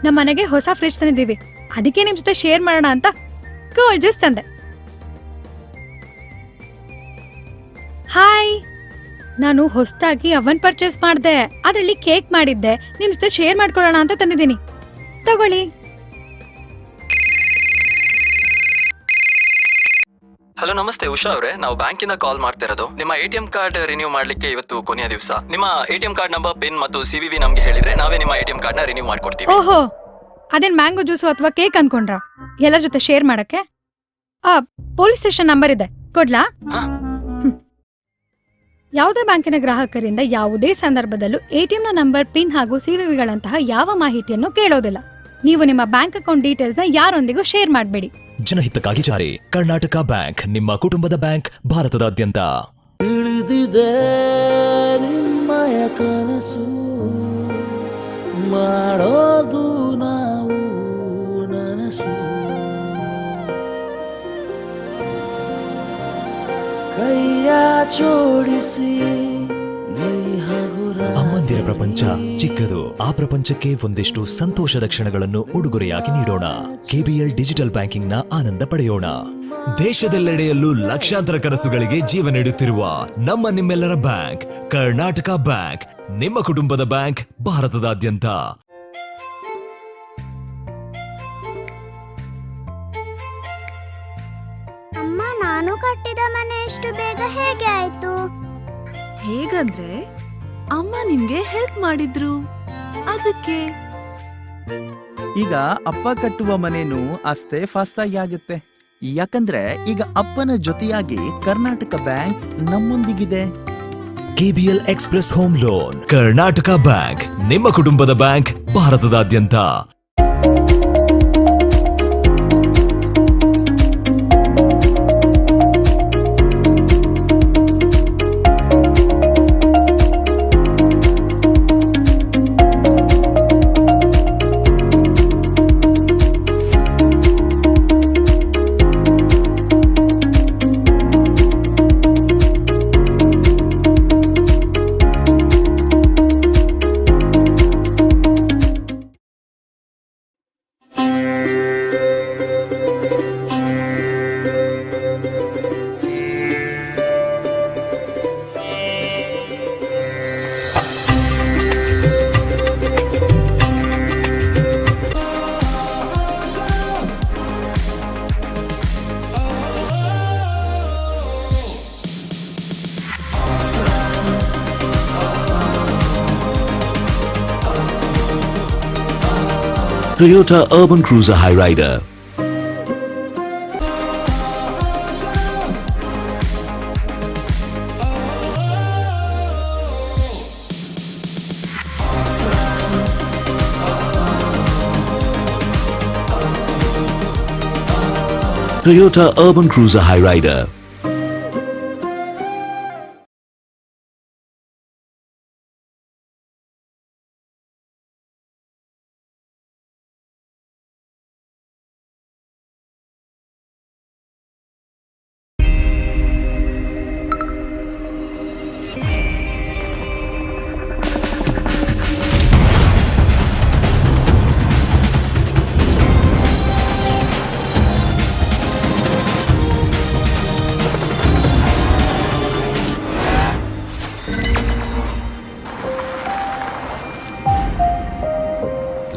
ನಮ್ಮ ಮನೆಗೆ ಹೊಸ ಫ್ರಿಡ್ಜ್ ತಂದಿದ್ದೀವಿ, ಅದಕ್ಕೆ ನಿಮ್ ಜೊತೆ ಶೇರ್ ಮಾಡೋಣ ಅಂತ ಕೋಲ್ಡ್ ಜ್ಯೂಸ್ ತಂದೆ. ಹಾಯ್, ನಾನು ಹೊಸದಾಗಿ ಅವನ್ ಪರ್ಚೇಸ್ ಮಾಡಿದೆ, ಅದರಲ್ಲಿ ಕೇಕ್ ಮಾಡಿದ್ದೆ, ನಿಮ್ ಜೊತೆ ಶೇರ್ ಮಾಡ್ಕೊಳ್ಳೋಣ ಅಂತ ತಂದಿದ್ದೀನಿ, ತಗೊಳ್ಳಿ. ಹಲೋ ನಮಸ್ತೆ ಉಷಾ ಅವರೇ, ನಾವು ಬ್ಯಾಂಕಿಂದ ಕಾಲ್ ಮಾಡ್ತಿರೋದು. ನಿಮ್ಮ ಎಟಿಎಂ ಕಾರ್ಡ್ ರಿನ್ಯೂ ಮಾಡ್ಲಿಕ್ಕೆ ಇವತ್ತು ಕೊನೆಯ ದಿವಸ. ನಿಮ್ಮ ಎಟಿಎಂ ಕಾರ್ಡ್ ನಂಬರ್, ಪಿನ್ ಮತ್ತು ಸಿವಿವಿ ನಮಗೆ ಹೇಳಿದ್ರೆ ನಾವೇ ನಿಮ್ಮ ಎಟಿಎಂ ಕಾರ್ಡ್ನ ರಿನ್ಯೂ ಮಾಡ್ಕೊಡ್ತೀವಿ. ಓಹೋ, ಅದೇನ್ ಮ್ಯಾಂಗೋ ಜ್ಯೂಸು ಅಥವಾ ಕೇಕ್ ಅನ್ಕೊಂಡ್ರಾ ಎಲ್ಲರ ಜೊತೆ ಶೇರ್ ಮಾಡಕ್ಕೆ? ಆ ಪೊಲೀಸ್ ಸ್ಟೇಷನ್ ನಂಬರ್ ಇದೆ, ಕೊಡ್ಲಾ? ಹಾ. ಯಾವುದೇ ಬ್ಯಾಂಕಿನ ಗ್ರಾಹಕರಿಂದ ಯಾವುದೇ ಸಂದರ್ಭದಲ್ಲೂ ಎಟಿಎಂನ ನಂಬರ್, ಪಿನ್ ಹಾಗೂ ಸಿವಿವಿಗಳಂತಹ ಯಾವ ಮಾಹಿತಿಯನ್ನು ಕೇಳೋದಿಲ್ಲ. ನೀವು ನಿಮ್ಮ ಬ್ಯಾಂಕ್ ಅಕೌಂಟ್ ಡೀಟೇಲ್ಸ್ನ ಯಾರೊಂದಿಗೂ ಶೇರ್ ಮಾಡಬೇಡಿ. ಜನಹಿತಕ್ಕಾಗಿ ಜಾರಿ ಕರ್ನಾಟಕ ಬ್ಯಾಂಕ್, ನಿಮ್ಮ ಕುಟುಂಬದ ಬ್ಯಾಂಕ್, ಭಾರತದಾದ್ಯಂತ. ತಿಳಿದಿದೆ ನಿಮ್ಮಯ ಕನಸು, ಮಾಡೋದು ನಾವು ನನಸು. ಕೈಯ ಜೋಡಿಸಿ ನೀ ಹಗುರ. ಅಮ್ಮಂದಿರ ಪ್ರಪಂಚ ಚಿಕ್ಕದು. ಆ ಪ್ರಪಂಚಕ್ಕೆ ಒಂದಿಷ್ಟು ಸಂತೋಷದ ಕ್ಷಣಗಳನ್ನು ಉಡುಗೊರೆಯಾಗಿ ನೀಡೋಣ. ಕೆಬಿಎಲ್ ಡಿಜಿಟಲ್ ಬ್ಯಾಂಕಿಂಗ್ ನ ಆನಂದ ಪಡೆಯೋಣ. ದೇಶದೆಲ್ಲೆಡೆಯಲ್ಲೂ ಲಕ್ಷಾಂತರ ಕನಸುಗಳಿಗೆ ಜೀವ ನೀಡುತ್ತಿರುವ ನಮ್ಮ ನಿಮ್ಮೆಲ್ಲರ ಬ್ಯಾಂಕ್ ಕರ್ನಾಟಕ ಬ್ಯಾಂಕ್, ನಿಮ್ಮ ಕುಟುಂಬದ ಬ್ಯಾಂಕ್, ಭಾರತದಾದ್ಯಂತ. ಅಮ್ಮ, ನಾನು ಕಟ್ಟಿದ ಮನೆ ಇಷ್ಟು ಬೇಗ ಹೇಗೆ ಆಯ್ತು? ಹೇಗಂದ್ರೆ, ಅಮ್ಮ ನಿಮ್ಗೆ ಹೆಲ್ಪ್ ಮಾಡಿದ್ರು ಅದಕ್ಕೆ. ಈಗ ಅಪ್ಪ ಕಟ್ಟುವ ಮನೇನು ಅಷ್ಟೇ ಫಾಸ್ಟ್ ಆಗಿ ಆಗುತ್ತೆ. ಯಾಕಂದ್ರೆ ಈಗ ಅಪ್ಪನ ಜೊತೆಯಾಗಿ ಕರ್ನಾಟಕ ಬ್ಯಾಂಕ್ ನಮ್ಮೊಂದಿಗಿದೆ. KBL express home loan, Karnataka bank, ನಿಮ್ಮ ಕುಟುಂಬದ ಬ್ಯಾಂಕ್, ಭಾರತದಾದ್ಯಂತ. Toyota Urban Cruiser Hyryder. Toyota Urban Cruiser Hyryder.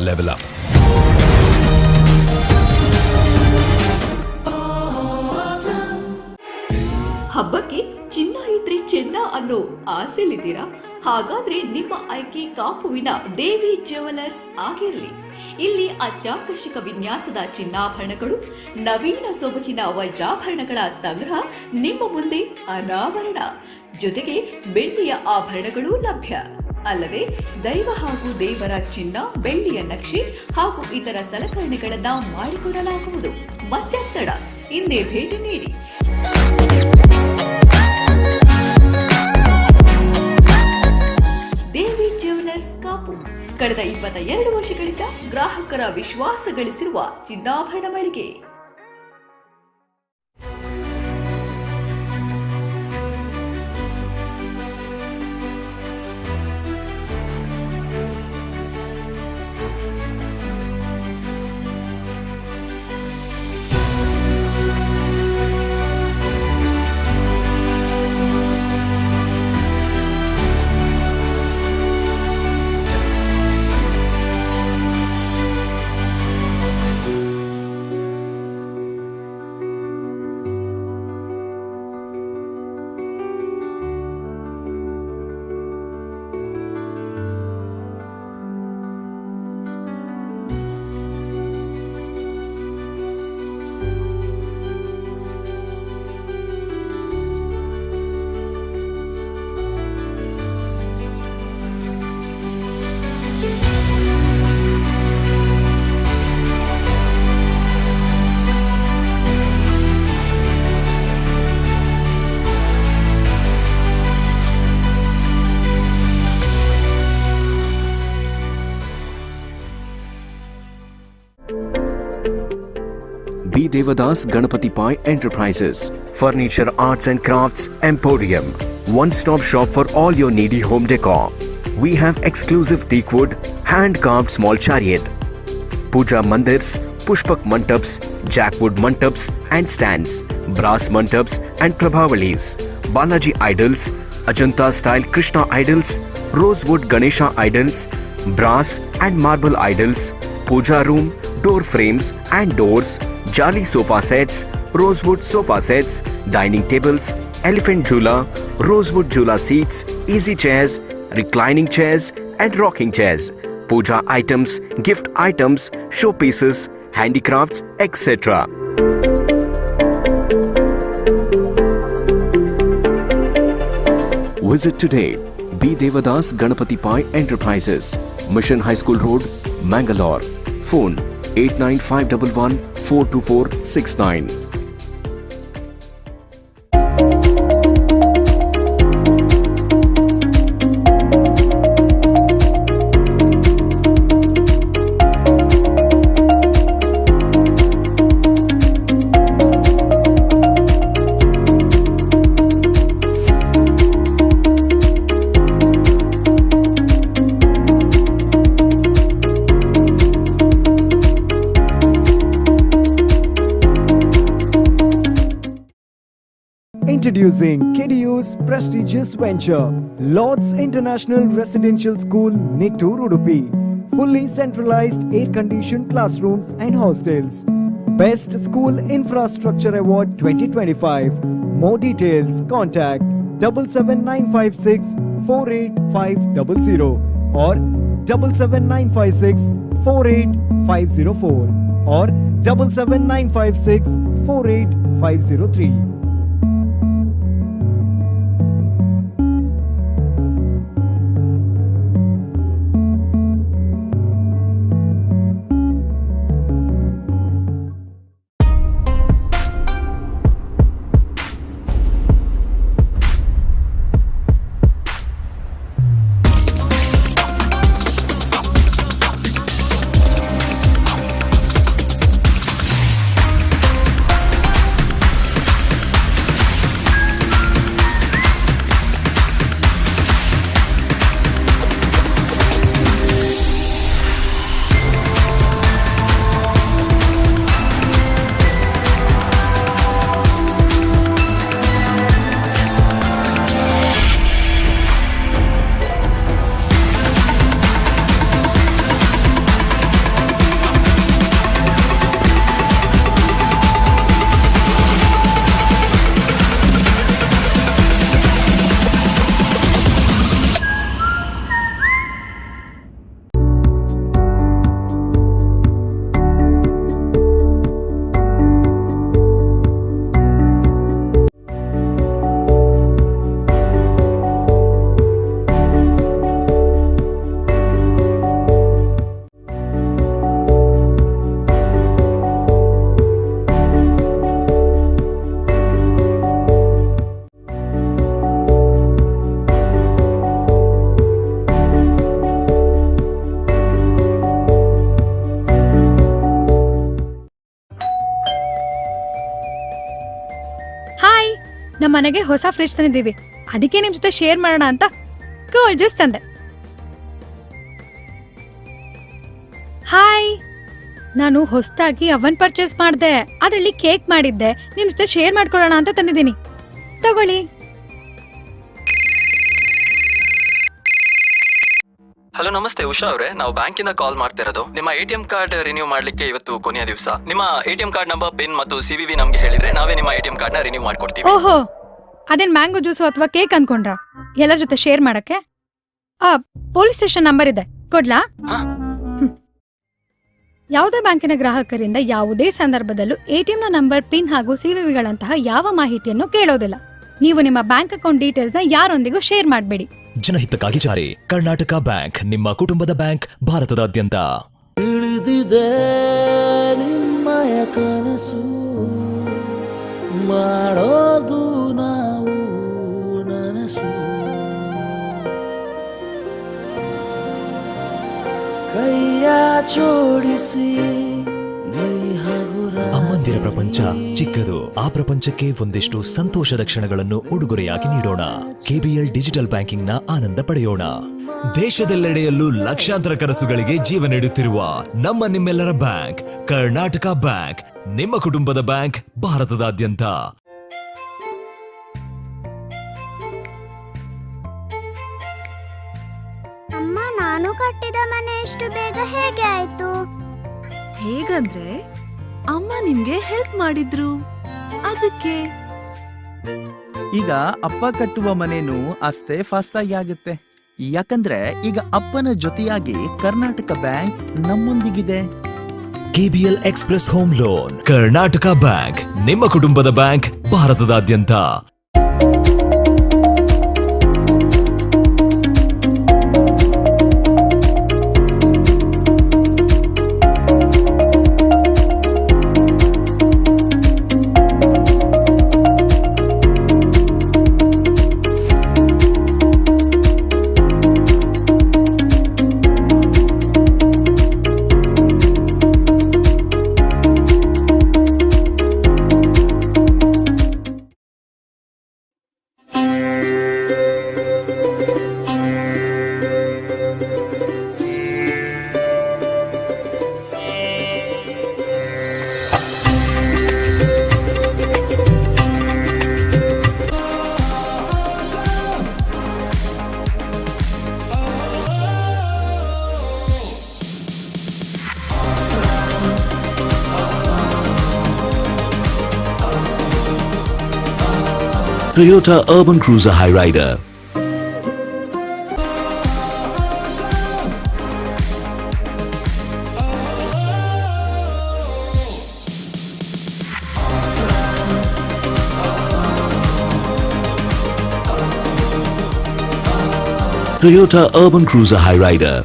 Level up. ಹಬ್ಬಕ್ಕೆ ಚಿನ್ನ ಇದ್ರೆ ಚೆನ್ನ ಅನ್ನೋ ಆಸೆಲಿದ್ದೀರಾ? ಹಾಗಾದ್ರೆ ನಿಮ್ಮ ಆಯ್ಕೆ ಕಾಪುವಿನ ದೇವಿ ಜ್ಯುವೆಲರ್ಸ್ ಆಗಿರಲಿ. ಇಲ್ಲಿ ಅತ್ಯಾಕರ್ಷಕ ವಿನ್ಯಾಸದ ಚಿನ್ನಾಭರಣಗಳು, ನವೀನ ಸೊಬಗಿನ ವಜ್ರಾಭರಣಗಳ ಸಂಗ್ರಹ ನಿಮ್ಮ ಮುಂದೆ ಅನಾವರಣ. ಜೊತೆಗೆ ಬೆಳ್ಳಿಯ ಆಭರಣಗಳೂ ಲಭ್ಯ. ಅಲ್ಲದೆ ದೈವ ಹಾಗೂ ದೇವರ ಚಿನ್ನ ಬೆಳ್ಳಿಯ ನಕ್ಷೆ ಹಾಗೂ ಇತರ ಸಲಕರಣೆಗಳನ್ನ ಮಾಡಿಕೊಡಲಾಗುವುದು. ಮತ್ತ್ಯಾಕ್ ತಡ, ಇಂದೇ ಭೇಟಿ ನೀಡಿ. ದೇವಿ ಜ್ಯುವೆಲರ್ಸ್ ಕಾಪು, ಕಳೆದ 22 ವರ್ಷಗಳಿಂದ ಗ್ರಾಹಕರ ವಿಶ್ವಾಸ ಗಳಿಸಿರುವ ಚಿನ್ನಾಭರಣ ಮಳಿಗೆ. B. Devadas Ganapati Pai Enterprises, Furniture Arts and Crafts Emporium, one-stop shop for all your needy home decor. We have exclusive teak wood, hand-carved small chariot, puja mandirs, pushpak mantaps, jackwood mantaps and stands, brass mantaps and prabhavalis, Balaji idols, Ajanta style Krishna idols, rosewood Ganesha idols, brass and marble idols, puja room, door frames and doors, jali sofa sets, rosewood sofa sets, dining tables, elephant jhula, rosewood jhula seats, easy chairs, reclining chairs and rocking chairs, puja items, gift items, showpieces, handicrafts, etc. Visit today. B. Devadas Ganapati Pai Enterprises, Mission High School Road, Mangalore. Phone 89511 42469. Introducing KDU's prestigious venture, Lords International Residential School, Nittur, Udupi. Fully centralized air-conditioned classrooms and hostels. Best School Infrastructure Award 2025. More details, contact 77956 48500 or 77956 48504 or 77956 48503. Hi, ನಮ್ಮ ಮನೆಗೆ ಹೊಸ fridge ತಂದಿದ್ದೀವಿ, ಅದಕ್ಕೆ ನಿಮ್ ಜೊತೆ share ಮಾಡೋಣ ಅಂತ cold juice ತಂದೆ. Hi, ನಾನು ಹೊಸದಾಗಿ ಅವನ್ ಪರ್ಚೇಸ್ ಮಾಡಿದೆ, ಅದರಲ್ಲಿ ಕೇಕ್ ಮಾಡಿದ್ದೆ, ನಿಮ್ ಜೊತೆ ಶೇರ್ ಮಾಡ್ಕೊಳ್ಳೋಣ ಅಂತ ತಂದಿದ್ದೀನಿ, ತಗೊಳ್ಳಿ. ಹಲೋ ನಮಸ್ತೆ ಉಷಾ ಅವರೇ, ನಾವು ಬ್ಯಾಂಕಿಂದ ಕಾಲ್ ಮಾಡ್ತಿರೋದು. ನಿಮ್ಮ ಎಟಿಎಂ ಕಾರ್ಡ್ ರಿನ್ಯೂ ಮಾಡ್ಲಿಕ್ಕೆ ಇವತ್ತು ಕೊನೆಯ ದಿವಸ. ನಿಮ್ಮ ಎಟಿಎಂ ಕಾರ್ಡ್ ನಂಬರ್, ಪಿನ್ ಮತ್ತು ಸಿವಿವಿ ನಮಗೆ ಹೇಳಿದ್ರೆ ನಾವೇ ನಿಮ್ಮ ಎಟಿಎಂ ಕಾರ್ಡ್ ನ ರಿನ್ಯೂ ಮಾಡ್ಕೊಡ್ತೀವಿ. ಓಹೋ, ಅದೇನ್ ಮ್ಯಾಂಗೋ ಜ್ಯೂಸು ಅಥವಾ ಕೇಕ್ ಅನ್ಕೊಂಡ್ರಾ ಎಲ್ಲರ ಜೊತೆ ಶೇರ್ ಮಾಡಕ್ಕೆ? ಪೊಲೀಸ್ ಸ್ಟೇಷನ್ ನಂಬರ್ ಇದೆ, ಕೊಡ್ಲಾ? ಯಾವುದೇ ಬ್ಯಾಂಕಿನ ಗ್ರಾಹಕರಿಂದ ಯಾವುದೇ ಸಂದರ್ಭದಲ್ಲೂ ಎಟಿಎಂನ ನಂಬರ್, ಪಿನ್ ಹಾಗೂ ಸಿವಿವಿಗಳಂತಹ ಯಾವ ಮಾಹಿತಿಯನ್ನು ಕೇಳೋದಿಲ್ಲ. ನೀವು ನಿಮ್ಮ ಬ್ಯಾಂಕ್ ಅಕೌಂಟ್ ಡೀಟೇಲ್ಸ್ನ ಯಾರೊಂದಿಗೂ ಶೇರ್ ಮಾಡಬೇಡಿ. ಜನಹಿತಕ್ಕಾಗಿ ಜಾರಿ ಕರ್ನಾಟಕ ಬ್ಯಾಂಕ್, ನಿಮ್ಮ ಕುಟುಂಬದ ಬ್ಯಾಂಕ್, ಭಾರತದಾದ್ಯಂತ. ತಿಳಿದಿದೆ ನಿಮ್ಮಯ ಕನಸು, ಮಾಡೋದು ನಾವು ನನಸು. ಕೈಯ ಜೋಡಿಸಿ ಅಮ್ಮಂದಿರ ಪ್ರಪಂಚ ಚಿಕ್ಕದು. ಆ ಪ್ರಪಂಚಕ್ಕೆ ಒಂದಿಷ್ಟು ಸಂತೋಷದ ಕ್ಷಣಗಳನ್ನು ಉಡುಗೊರೆಯಾಗಿ ನೀಡೋಣ. ಕೆಬಿಎಲ್ ಡಿಜಿಟಲ್ ಬ್ಯಾಂಕಿಂಗ್ ನ ಆನಂದ ಪಡೆಯೋಣ. ದೇಶದೆಲ್ಲೆಡೆಯಲ್ಲೂ ಲಕ್ಷಾಂತರ ಕನಸುಗಳಿಗೆ ಜೀವ ನೀಡುತ್ತಿರುವ ನಮ್ಮ ನಿಮ್ಮೆಲ್ಲರ ಬ್ಯಾಂಕ್ ಕರ್ನಾಟಕ ಬ್ಯಾಂಕ್, ನಿಮ್ಮ ಕುಟುಂಬದ ಬ್ಯಾಂಕ್ ಭಾರತದಾದ್ಯಂತ. ಅಮ್ಮ, ನಾನು ಕಟ್ಟಿದ ಮನೆ ಇಷ್ಟು ಬೇಗ ಹೇಗೆ ಆಯ್ತು? ಹೇಗಂದ್ರೆ, ಅಮ್ಮ ನಿಮ್ಗೆ ಹೆಲ್ಪ್ ಮಾಡಿದ್ರು ಅದಕ್ಕೆ. ಈಗ ಅಪ್ಪ ಕಟ್ಟುವ ಮನೇನು ಅಷ್ಟೇ ಫಾಸ್ಟ್ ಆಗಿ ಆಗುತ್ತೆ, ಯಾಕಂದ್ರೆ ಈಗ ಅಪ್ಪನ ಜೊತೆಯಾಗಿ ಕರ್ನಾಟಕ ಬ್ಯಾಂಕ್ ನಮ್ಮೊಂದಿಗಿದೆ. KBL express home loan, Karnataka bank, ನಿಮ್ಮ ಕುಟುಂಬದ ಬ್ಯಾಂಕ್ ಭಾರತದಾದ್ಯಂತ. Toyota Urban Cruiser Hyryder. Toyota Urban Cruiser Hyryder.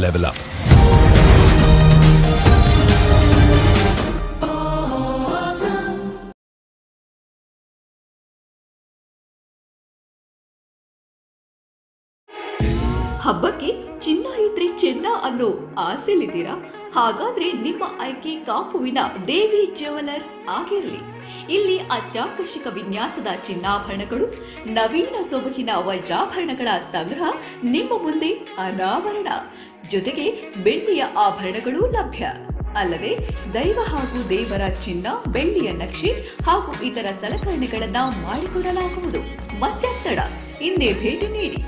Level up. ಹಬ್ಬಕ್ಕೆ ಚಿನ್ನ ಇದ್ರೆ ಚೆನ್ನ ಅನ್ನೋ ಆಸೆಲಿದ್ದೀರಾ? ಹಾಗಾದ್ರೆ ನಿಮ್ಮ ಆಯ್ಕೆ ಕಾಪುವಿನ ದೇವಿ ಜ್ಯುವೆಲರ್ಸ್ ಆಗಿರಲಿ. ಇಲ್ಲಿ ಅತ್ಯಾಕರ್ಷಕ ವಿನ್ಯಾಸದ ಚಿನ್ನಾಭರಣಗಳು, ನವೀನ ಸೊಬಗಿನ ವಜ್ರಾಭರಣಗಳ ಸಂಗ್ರಹ ನಿಮ್ಮ ಮುಂದೆ ಅನಾವರಣ. ಜೊತೆಗೆ ಬೆಳ್ಳಿಯ ಆಭರಣಗಳೂ ಲಭ್ಯ. ಅಲ್ಲದೆ ದೈವ ಹಾಗೂ ದೇವರ ಚಿನ್ನ, ಬೆಳ್ಳಿಯ ನಕ್ಷೆ ಹಾಗೂ ಇತರ ಸಲಕರಣೆಗಳನ್ನ ಮಾಡಿಕೊಡಲಾಗುವುದು. ಮತ್ತ್ಯಾಕ್, ಇಂದೇ ಭೇಟಿ ನೀಡಿ.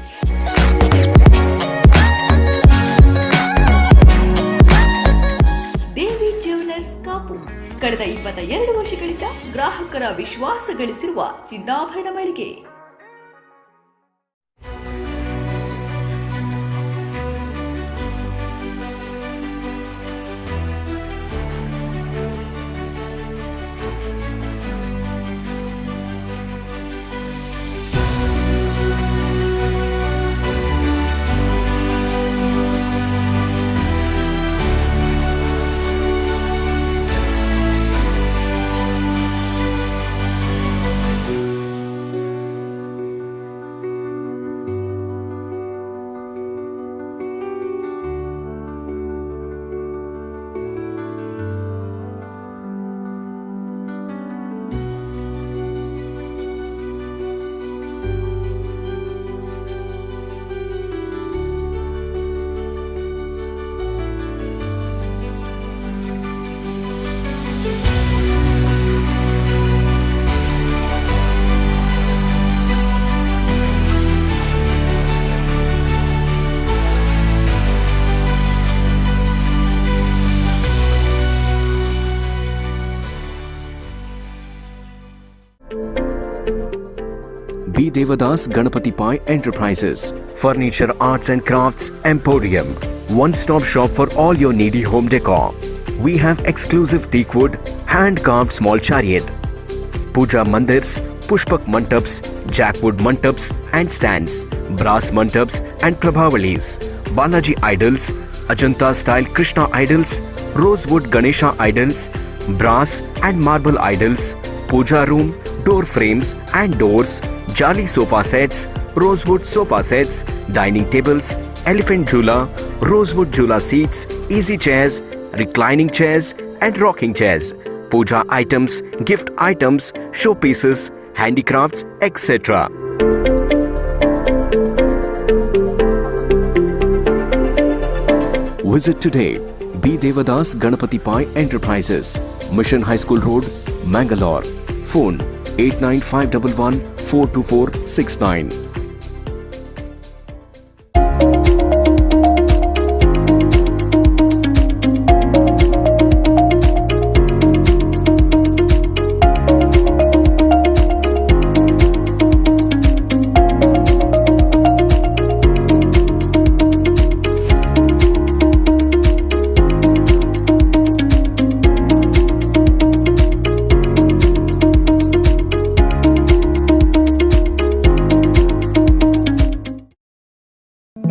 ದೇವಿ ಜ್ಯುವೆಲರ್ಸ್ ಕಾಪು, ಕಳೆದ 22 ವರ್ಷಗಳಿಂದ ಗ್ರಾಹಕರ ವಿಶ್ವಾಸ ಗಳಿಸಿರುವ ಚಿನ್ನಾಭರಣ ಮಳಿಗೆ. B Devadas Ganapati Pai Enterprises, Furniture Arts and Crafts Emporium, one stop shop for all your needy home decor. We have exclusive teakwood, hand carved small chariot, puja mandirs, pushpak mantaps, jackwood mantaps and stands, brass mantaps and prabhavalis, Balaji idols, Ajanta style Krishna idols, rosewood Ganesha idols, brass and marble idols, puja room, door frames and doors, jali sofa sets, rosewood sofa sets, dining tables, elephant jula, rosewood jula seats, easy chairs, reclining chairs and rocking chairs, puja items, gift items, showpieces, handicrafts, etc. Visit today B. Devadas Ganapati Pai Enterprises, Mission High School Road, Mangalore. Phone 89511 42469.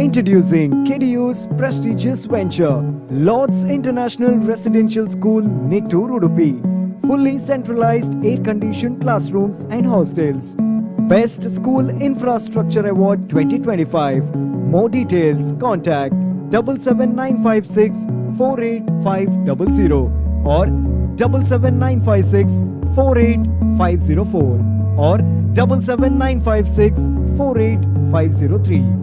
Introducing KDU's prestigious venture, Lords International Residential School, Nittur, Udupi. Fully centralized air-conditioned classrooms and hostels. Best School Infrastructure Award 2025. More details, contact 77956 48500 or 77956 48504 or 77956 48503.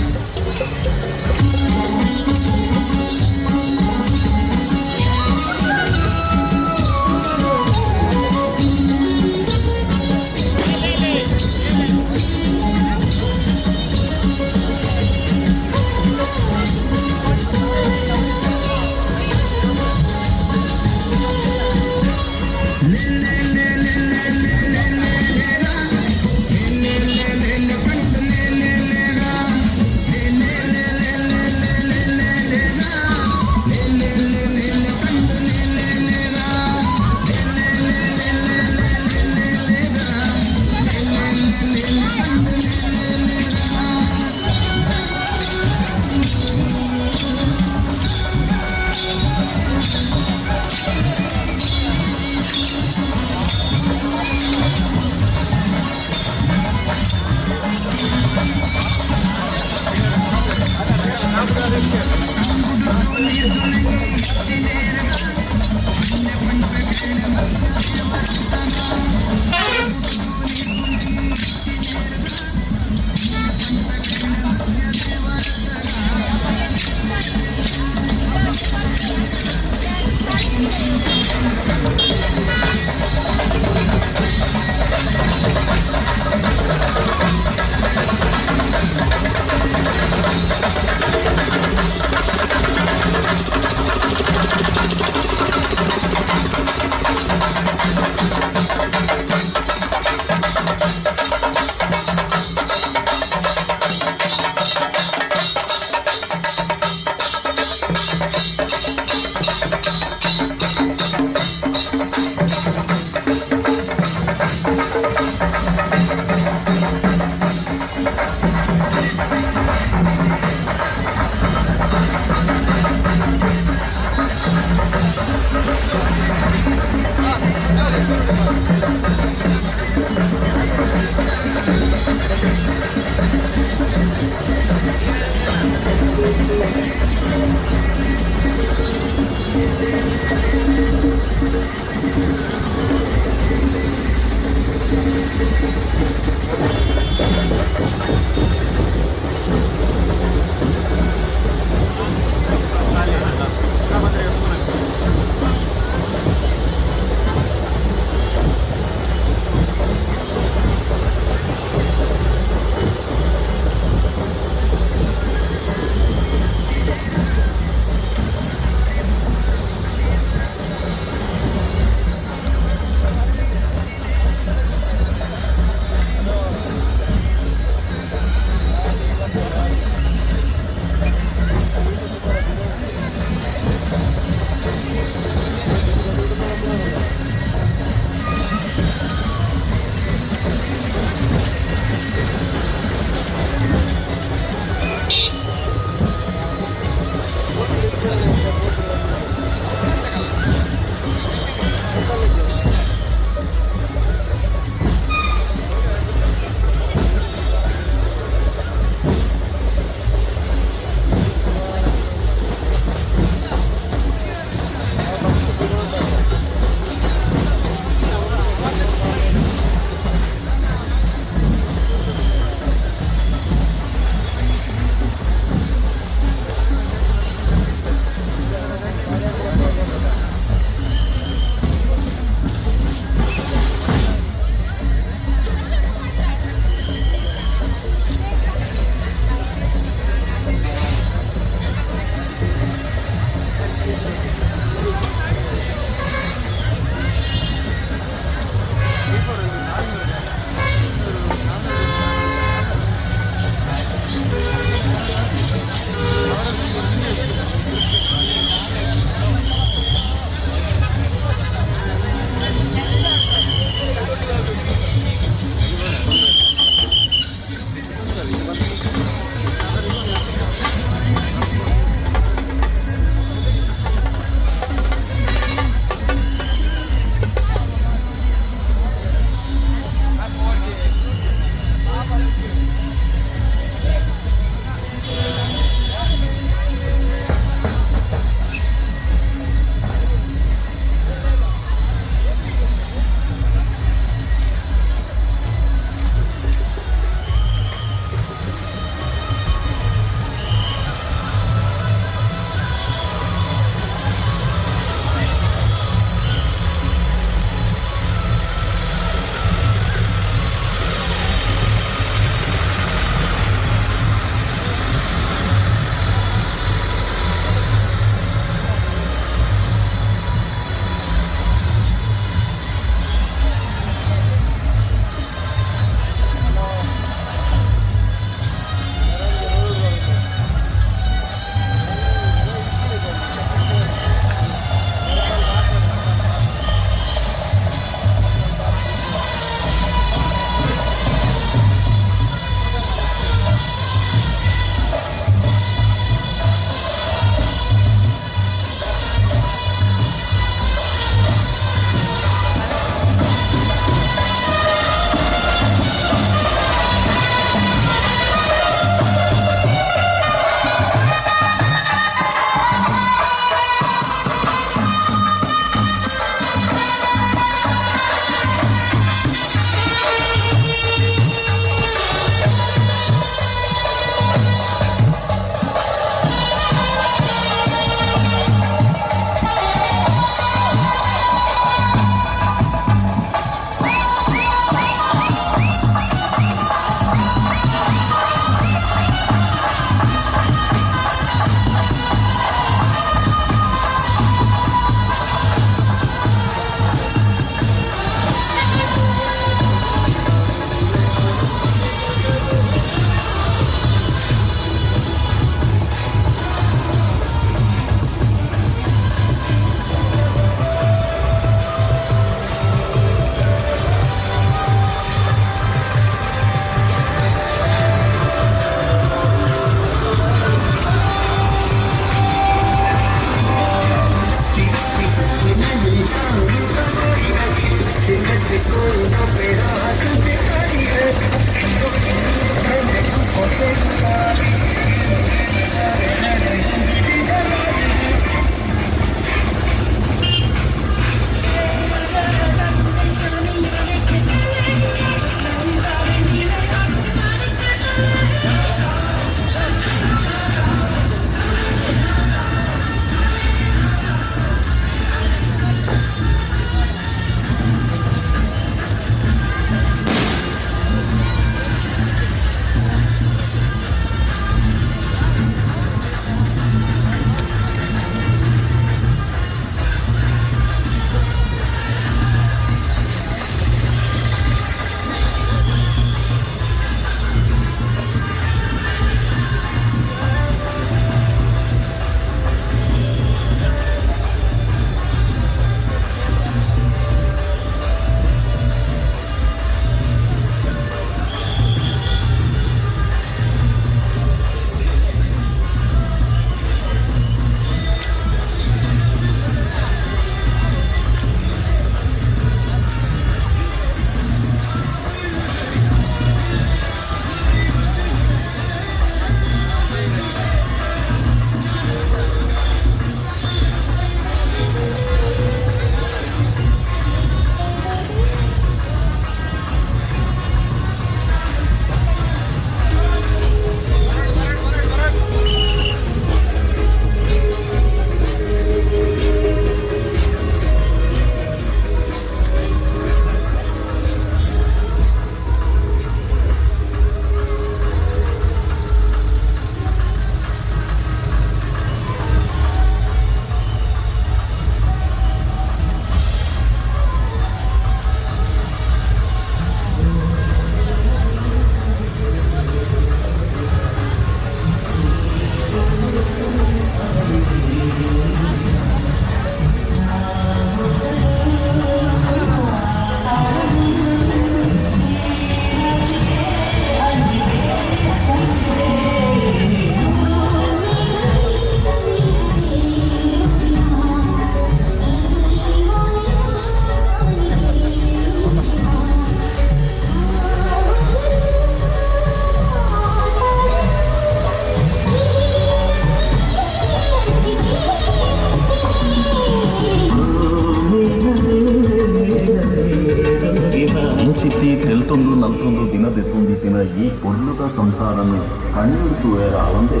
ನಲ್ತೊಂದು ದಿನ ದೆತ್ತೊಂದಿತ್ತಿನ ಈ ಪೊರ್ಲುದ ಸಂಸಾರನು ಕಣ್ಣುಡುತು ಆವಂದೆ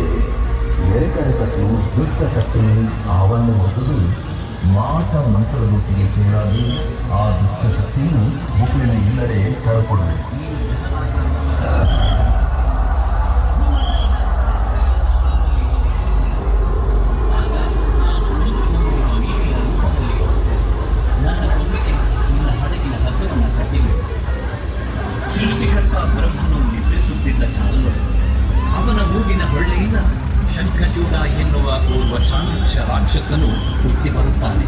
ನೆರೆಕರೆತಕ್ಕೂ ದುಷ್ಟ ಶಕ್ತಿಯನ್ನು ಆವರಣ ಮೊದಲು ಮಾಟ ಮಂತ್ರದೊಟ್ಟಿಗೆ ಸೇರಾಗಿ ಆ ದುಷ್ಟ ಶಕ್ತಿಯನ್ನು ಮುಖಿನ ಇಲ್ಲದೆ ಕಳಕೊಡಬೇಕು. ಸೃಷ್ಟಿಕರ್ತ ಬ್ರಹ್ಮನು ನಿದ್ರಿಸುತ್ತಿದ್ದ ಕಾಲವು ಅವನ ಮೂಗಿನ ಹೊಳ್ಳೆಯಿಂದ ಶಂಖಚೂಡ ಎನ್ನುವ ಓರ್ವ ಚಾಣಾಕ್ಷ ರಾಕ್ಷಸನು ಹುಟ್ಟಿ ಬರುತ್ತಾನೆ.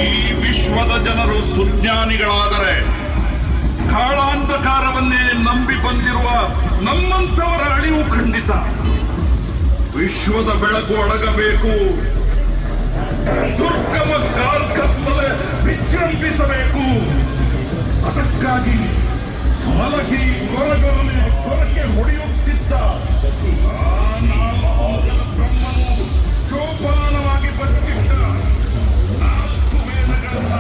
ಈ ವಿಶ್ವದ ಜನರು ಸುಜ್ಞಾನಿಗಳಾದರೆ ಕಾಳಾಂಧಕಾರವನ್ನೇ ನಂಬಿ ಬಂದಿರುವ ನಮ್ಮಂಥವರ ಅಳಿವು ಖಂಡಿತ. ವಿಶ್ವದ ಬೆಳಕು ಅಡಗಬೇಕು, ದುರ್ಗಮ ಕಾಲ್ಕತ್ತಲೆ ವಿಜೃಂಭಿಸಬೇಕು. ಅದಕ್ಕಾಗಿ ಮಲಗಿ ಕೊರಗವನೇ ಕೊರಕೆ ಹೊಡೆಯುತ್ತಿದ್ದ ಬ್ರಹ್ಮನು ಜೋಪಾನವಾಗಿ ಬದುಕಿದ್ದ ನಾಲ್ಕು ವೇದಗಳನ್ನ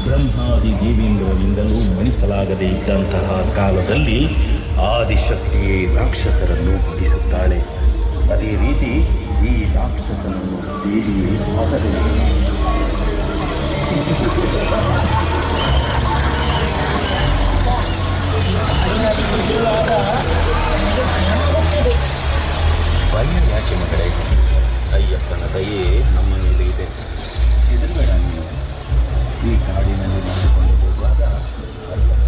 ಬ್ರಹ್ಮಾದಿ ದೇವೇಂದ್ರರಿಂದಲೂ ಮಣಿಸಲಾಗದೆ ಇದ್ದಂತಹ ಕಾಲದಲ್ಲಿ ಆದಿಶಕ್ತಿಯೇ ರಾಕ್ಷಸರನ್ನು ಹೊಡಿಸುತ್ತಾಳೆ. ಅದೇ ರೀತಿ ಈ ರಾಕ್ಷಸನನ್ನು ದೇವಿಯೇ ಹತಗೊಳಿಸುತ್ತಾಳೆ. ಭಯ ಯಾಕೆ ಮಗಳೇ? ಅಯ್ಯಪ್ಪನ ದಯೆ ನಮ್ಮ ಮೇಲೆ ಇದೆ. ಹೆದರಬೇಡ ನೀನು. ಈ ಕಾಡಿನಲ್ಲಿ ನಡೆದುಕೊಂಡು ಹೋಗುವಾಗ ಅಯ್ಯಪ್ಪ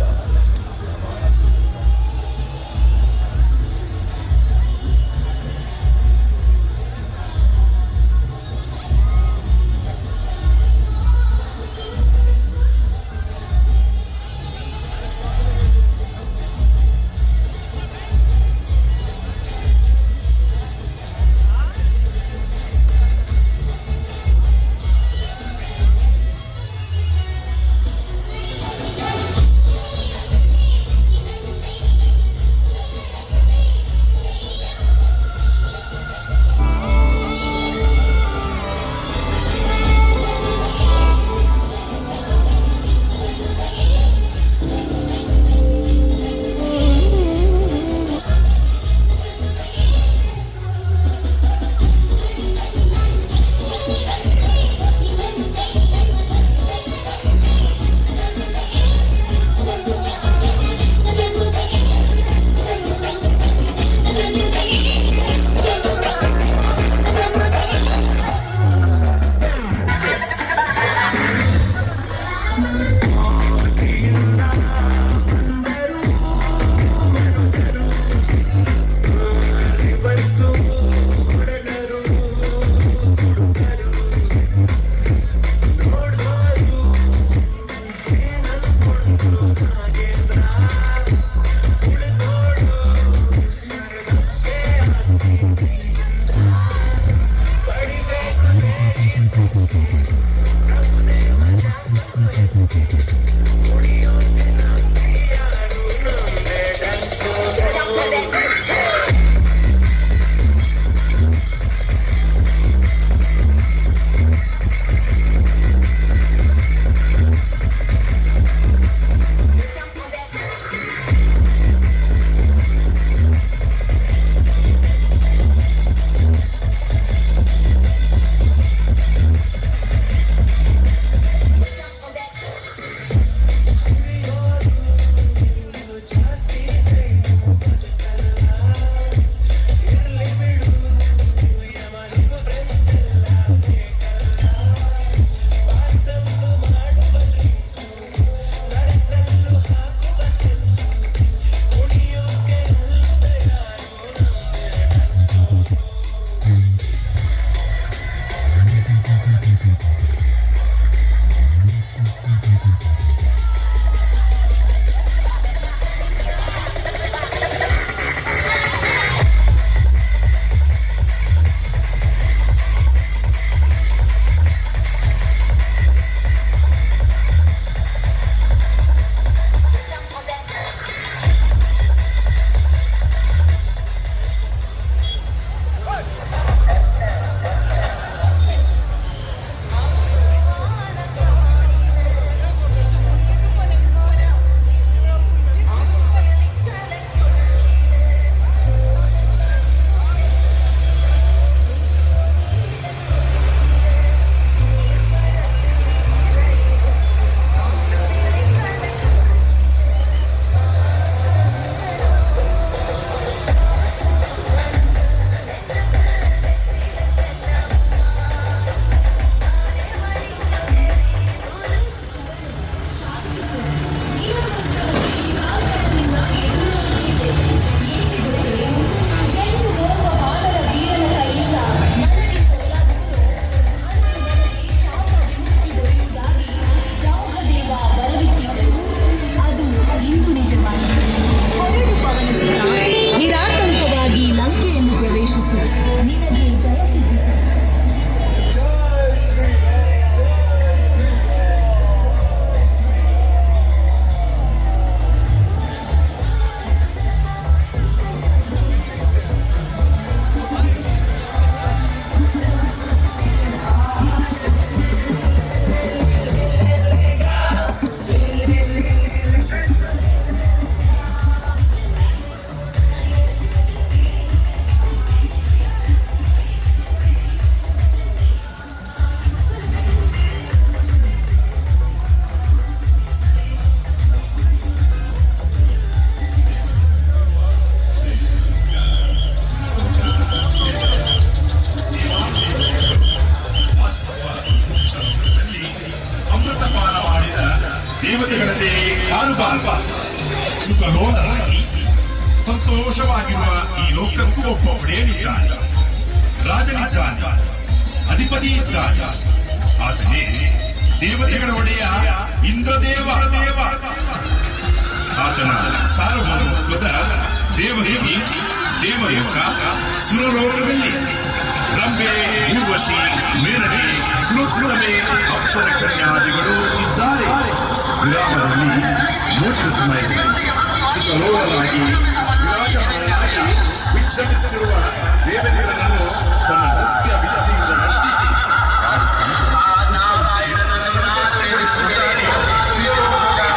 ಒಡೆಯನಿದ್ದಾನೆ, ರಾಜನಿದ್ದಾನೆ, ಅಧಿಪತಿ ಇದ್ದಾನೆ. ಆತನೇ ದೇವತೆಗಳ ಒಡೆಯ ಇಂದ್ರದೇವ. ಆತನ ಸಾರ್ವಭೌಮತ್ವದ ದೇವದೇವಿ ದೇವಲೋಕ ಸುರಲೋಕದಲ್ಲಿ ರಂಭೆ, ಊರ್ವಶಿ, ಮೇನಕೆ, ತಿಲೋತ್ತಮೆ, ಅಪ್ಸರ ಕನ್ಯಾದಿಗಳು ಇದ್ದಾರೆ. ವಿರಾಮದಲ್ಲಿ ಮೋಚದ ಸಮಯದಲ್ಲಿ ಸುಖಲೋಲನಾಗಿ ವಿರಾಜಮಾನನಾಗಿ ವಿಶ್ರಮಿಸುತ್ತಿರುವ ದೇವೇಂದ್ರನನ್ನು ತನ್ನ ನೃತ್ಯ ವಿದ್ಯೆಯಿಂದ ನರ್ತಿಸಿ ಸಂತೃಪ್ತಿಗೊಳಿಸುತ್ತಿದ್ದಾನೆ. ಸುರಲೋಕದ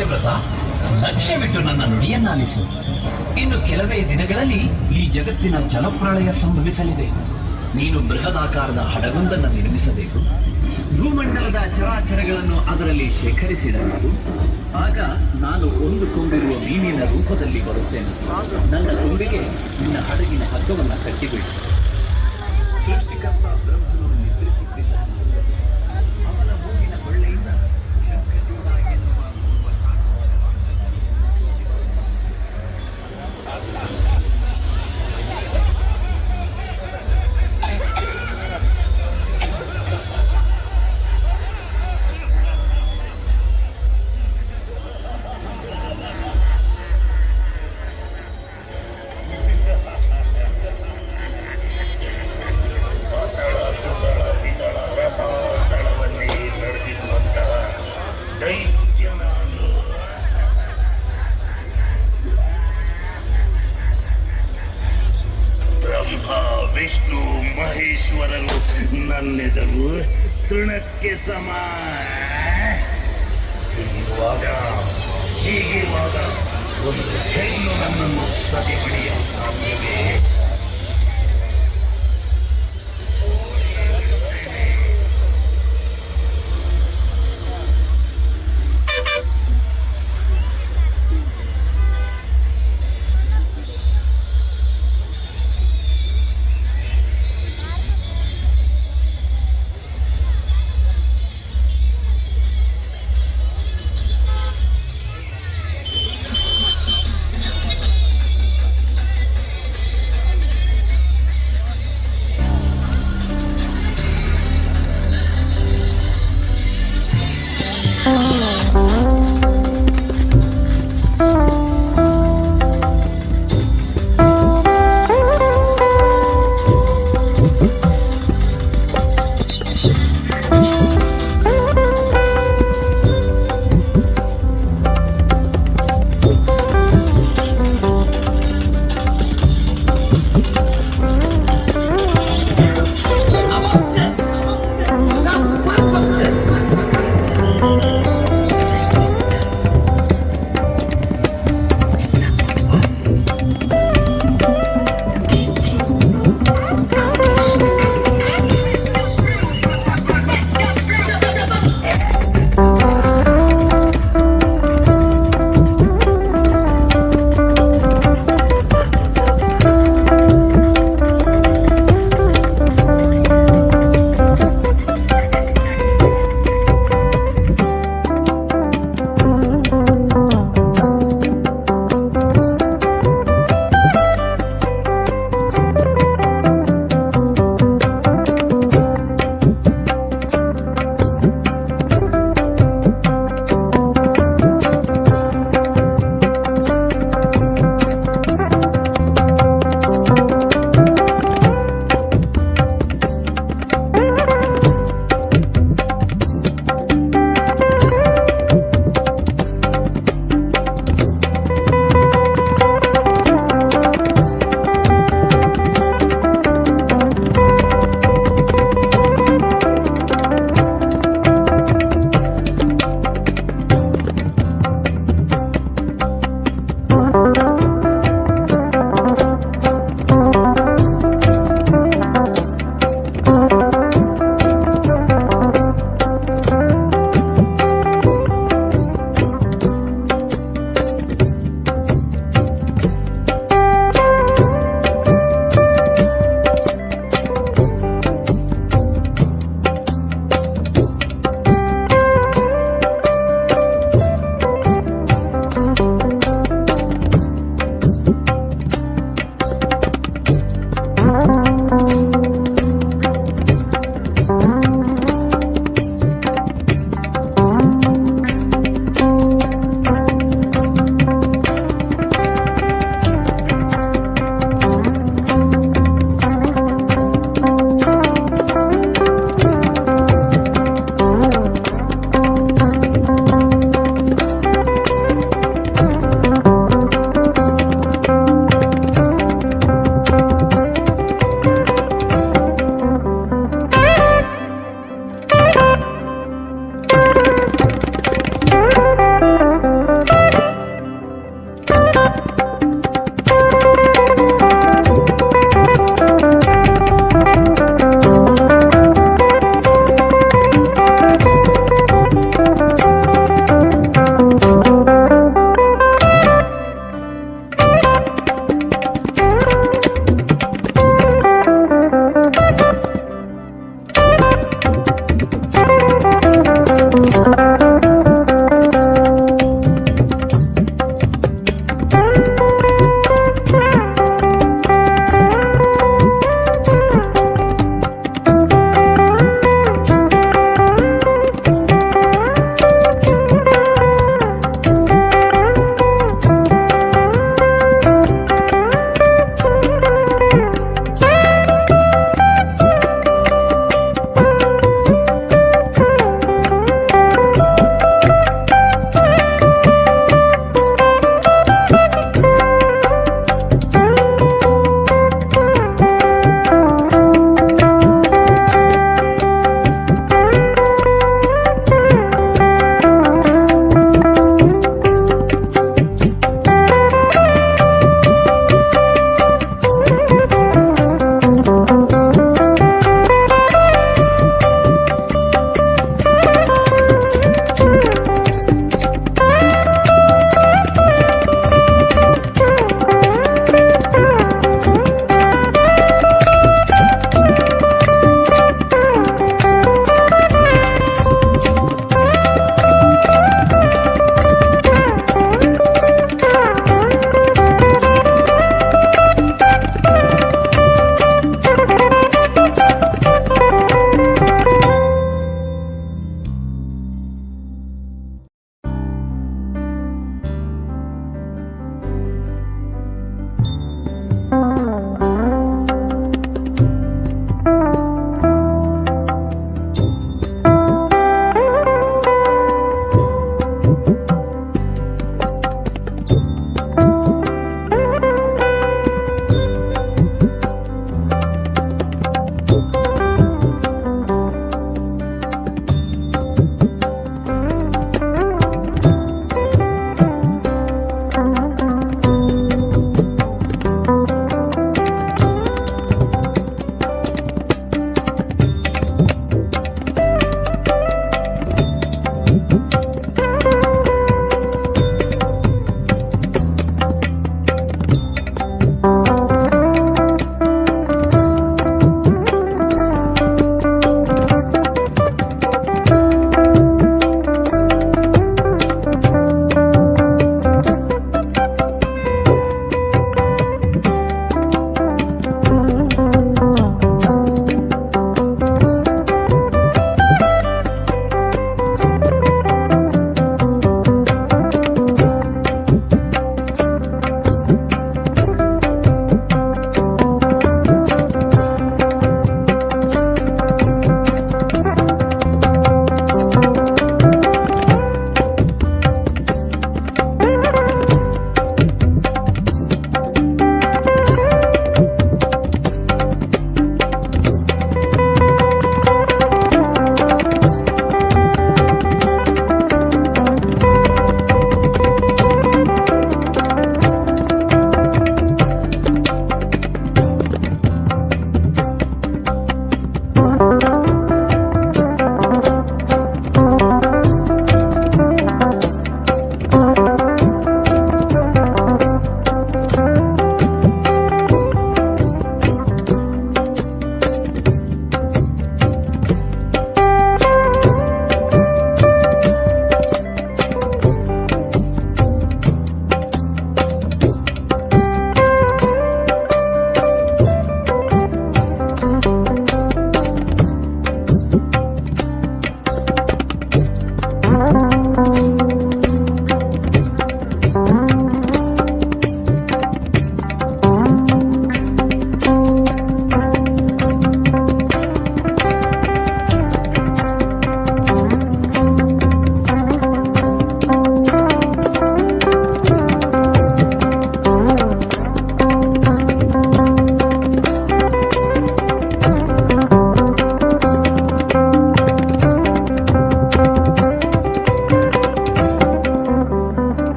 ಸತ್ಯವ್ರತ, ಲಕ್ಷ್ಯವಿಟ್ಟು ನನ್ನ ನುಡಿಯನ್ನಾಲಿಸು. ಇನ್ನು ಕೆಲವೇ ದಿನಗಳಲ್ಲಿ ಈ ಜಗತ್ತಿನ ಜಲಪ್ರಳಯ ಸಂಭವಿಸಲಿದೆ. ನೀನು ಬೃಹದಾಕಾರದ ಹಡಗೊಂದನ್ನು ನಿರ್ಮಿಸಬೇಕು. ಭೂಮಂಡಲದ ಚರಾಚರಗಳನ್ನು ಅದರಲ್ಲಿ ಶೇಖರಿಸಿಡಬೇಕು. ಆಗ ನಾನು ಒಂದು ಕೊಂಬಿರುವ ಮೀನಿನ ರೂಪದಲ್ಲಿ ಬರುತ್ತೇನೆ. ನನ್ನ ಕೊಂಬಿಗೆ ನಿನ್ನ ಹಡಗಿನ ಹಗ್ಗವನ್ನು ಕಟ್ಟಿಬಿಡು. ಸೃಷ್ಟಿಕರ್ತ ಬ್ರಹ್ಮನು ನಿದ್ರಿಸುತ್ತಿದ್ದ ಅವನ ಮೂಗಿನ ಹೊಳ್ಳೆಯಿಂದ ಶಂಖಚೂಡ ಎನ್ನುವ ಓರ್ವ ನರ್ಜಿಸುವಂತಹ ದೈತ್ಯ ನಾನು. ಬ್ರಹ್ಮ ವಿಷ್ಣು ಮಹೇಶ್ವರರು ನನ್ನೆದರು ತೃಣಕ್ಕೆ ಸಮ. ಹೀಗಿರುವಾಗ ಹೀಗಿರುವಾಗ ಒಂದು ಹೆಣ್ಣು ನನ್ನನ್ನು ಸದೆ ಹಿಡಿಯಲು ಸಾಧ್ಯವೇ?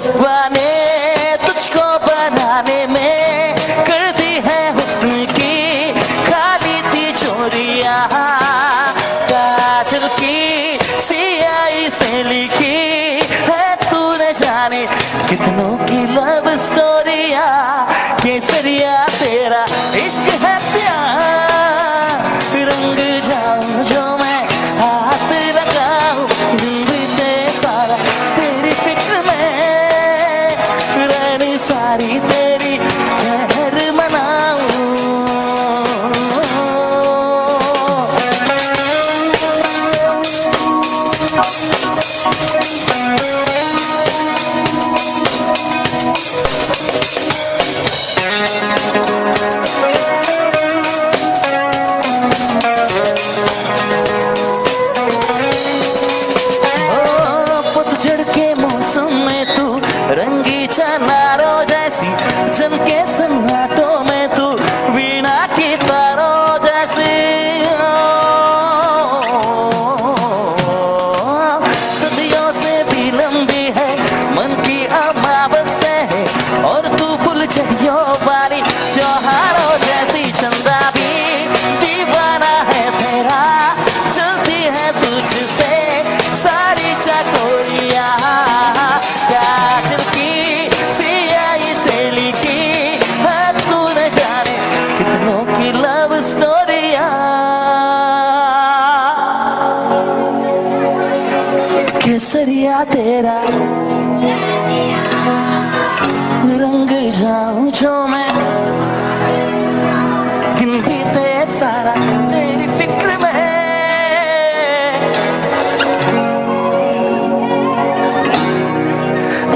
दीवाने तुझको बनाने में कर दी है हुस्न की खाली तिजोरियाँ। काजल की सियाही से लिखी है तूने जाने कितनों की लव स्टोरिया। केसरिया तेरा इश्क है प्यार, रंग जाऊं जो मैं हाथ लगाऊं, दिन बीते सारा तेरी फिक्र में, रैन सारी तेरी खैर मनाऊं। ओ पतझड़ के मौसम में तू रंगी चनारों जैसी, जम के सन्नाटों में तू वीणा की तारों जैसी। सदियों से भी लंबी है मन की अमावस्या है, और तू फुलझड़ियों वाली त्योहारों जैसी। चंदा भी दीवाना है तेरा, चलती है तुझसे सारी चकोरियाँ। काजल की सियाही से लिखी है तूने जाने कितनों की लव स्टोरियाँ। केसरिया तेरा रंग जाऊं जो मैं, दिन बीते सारा तेरी फिक्र में।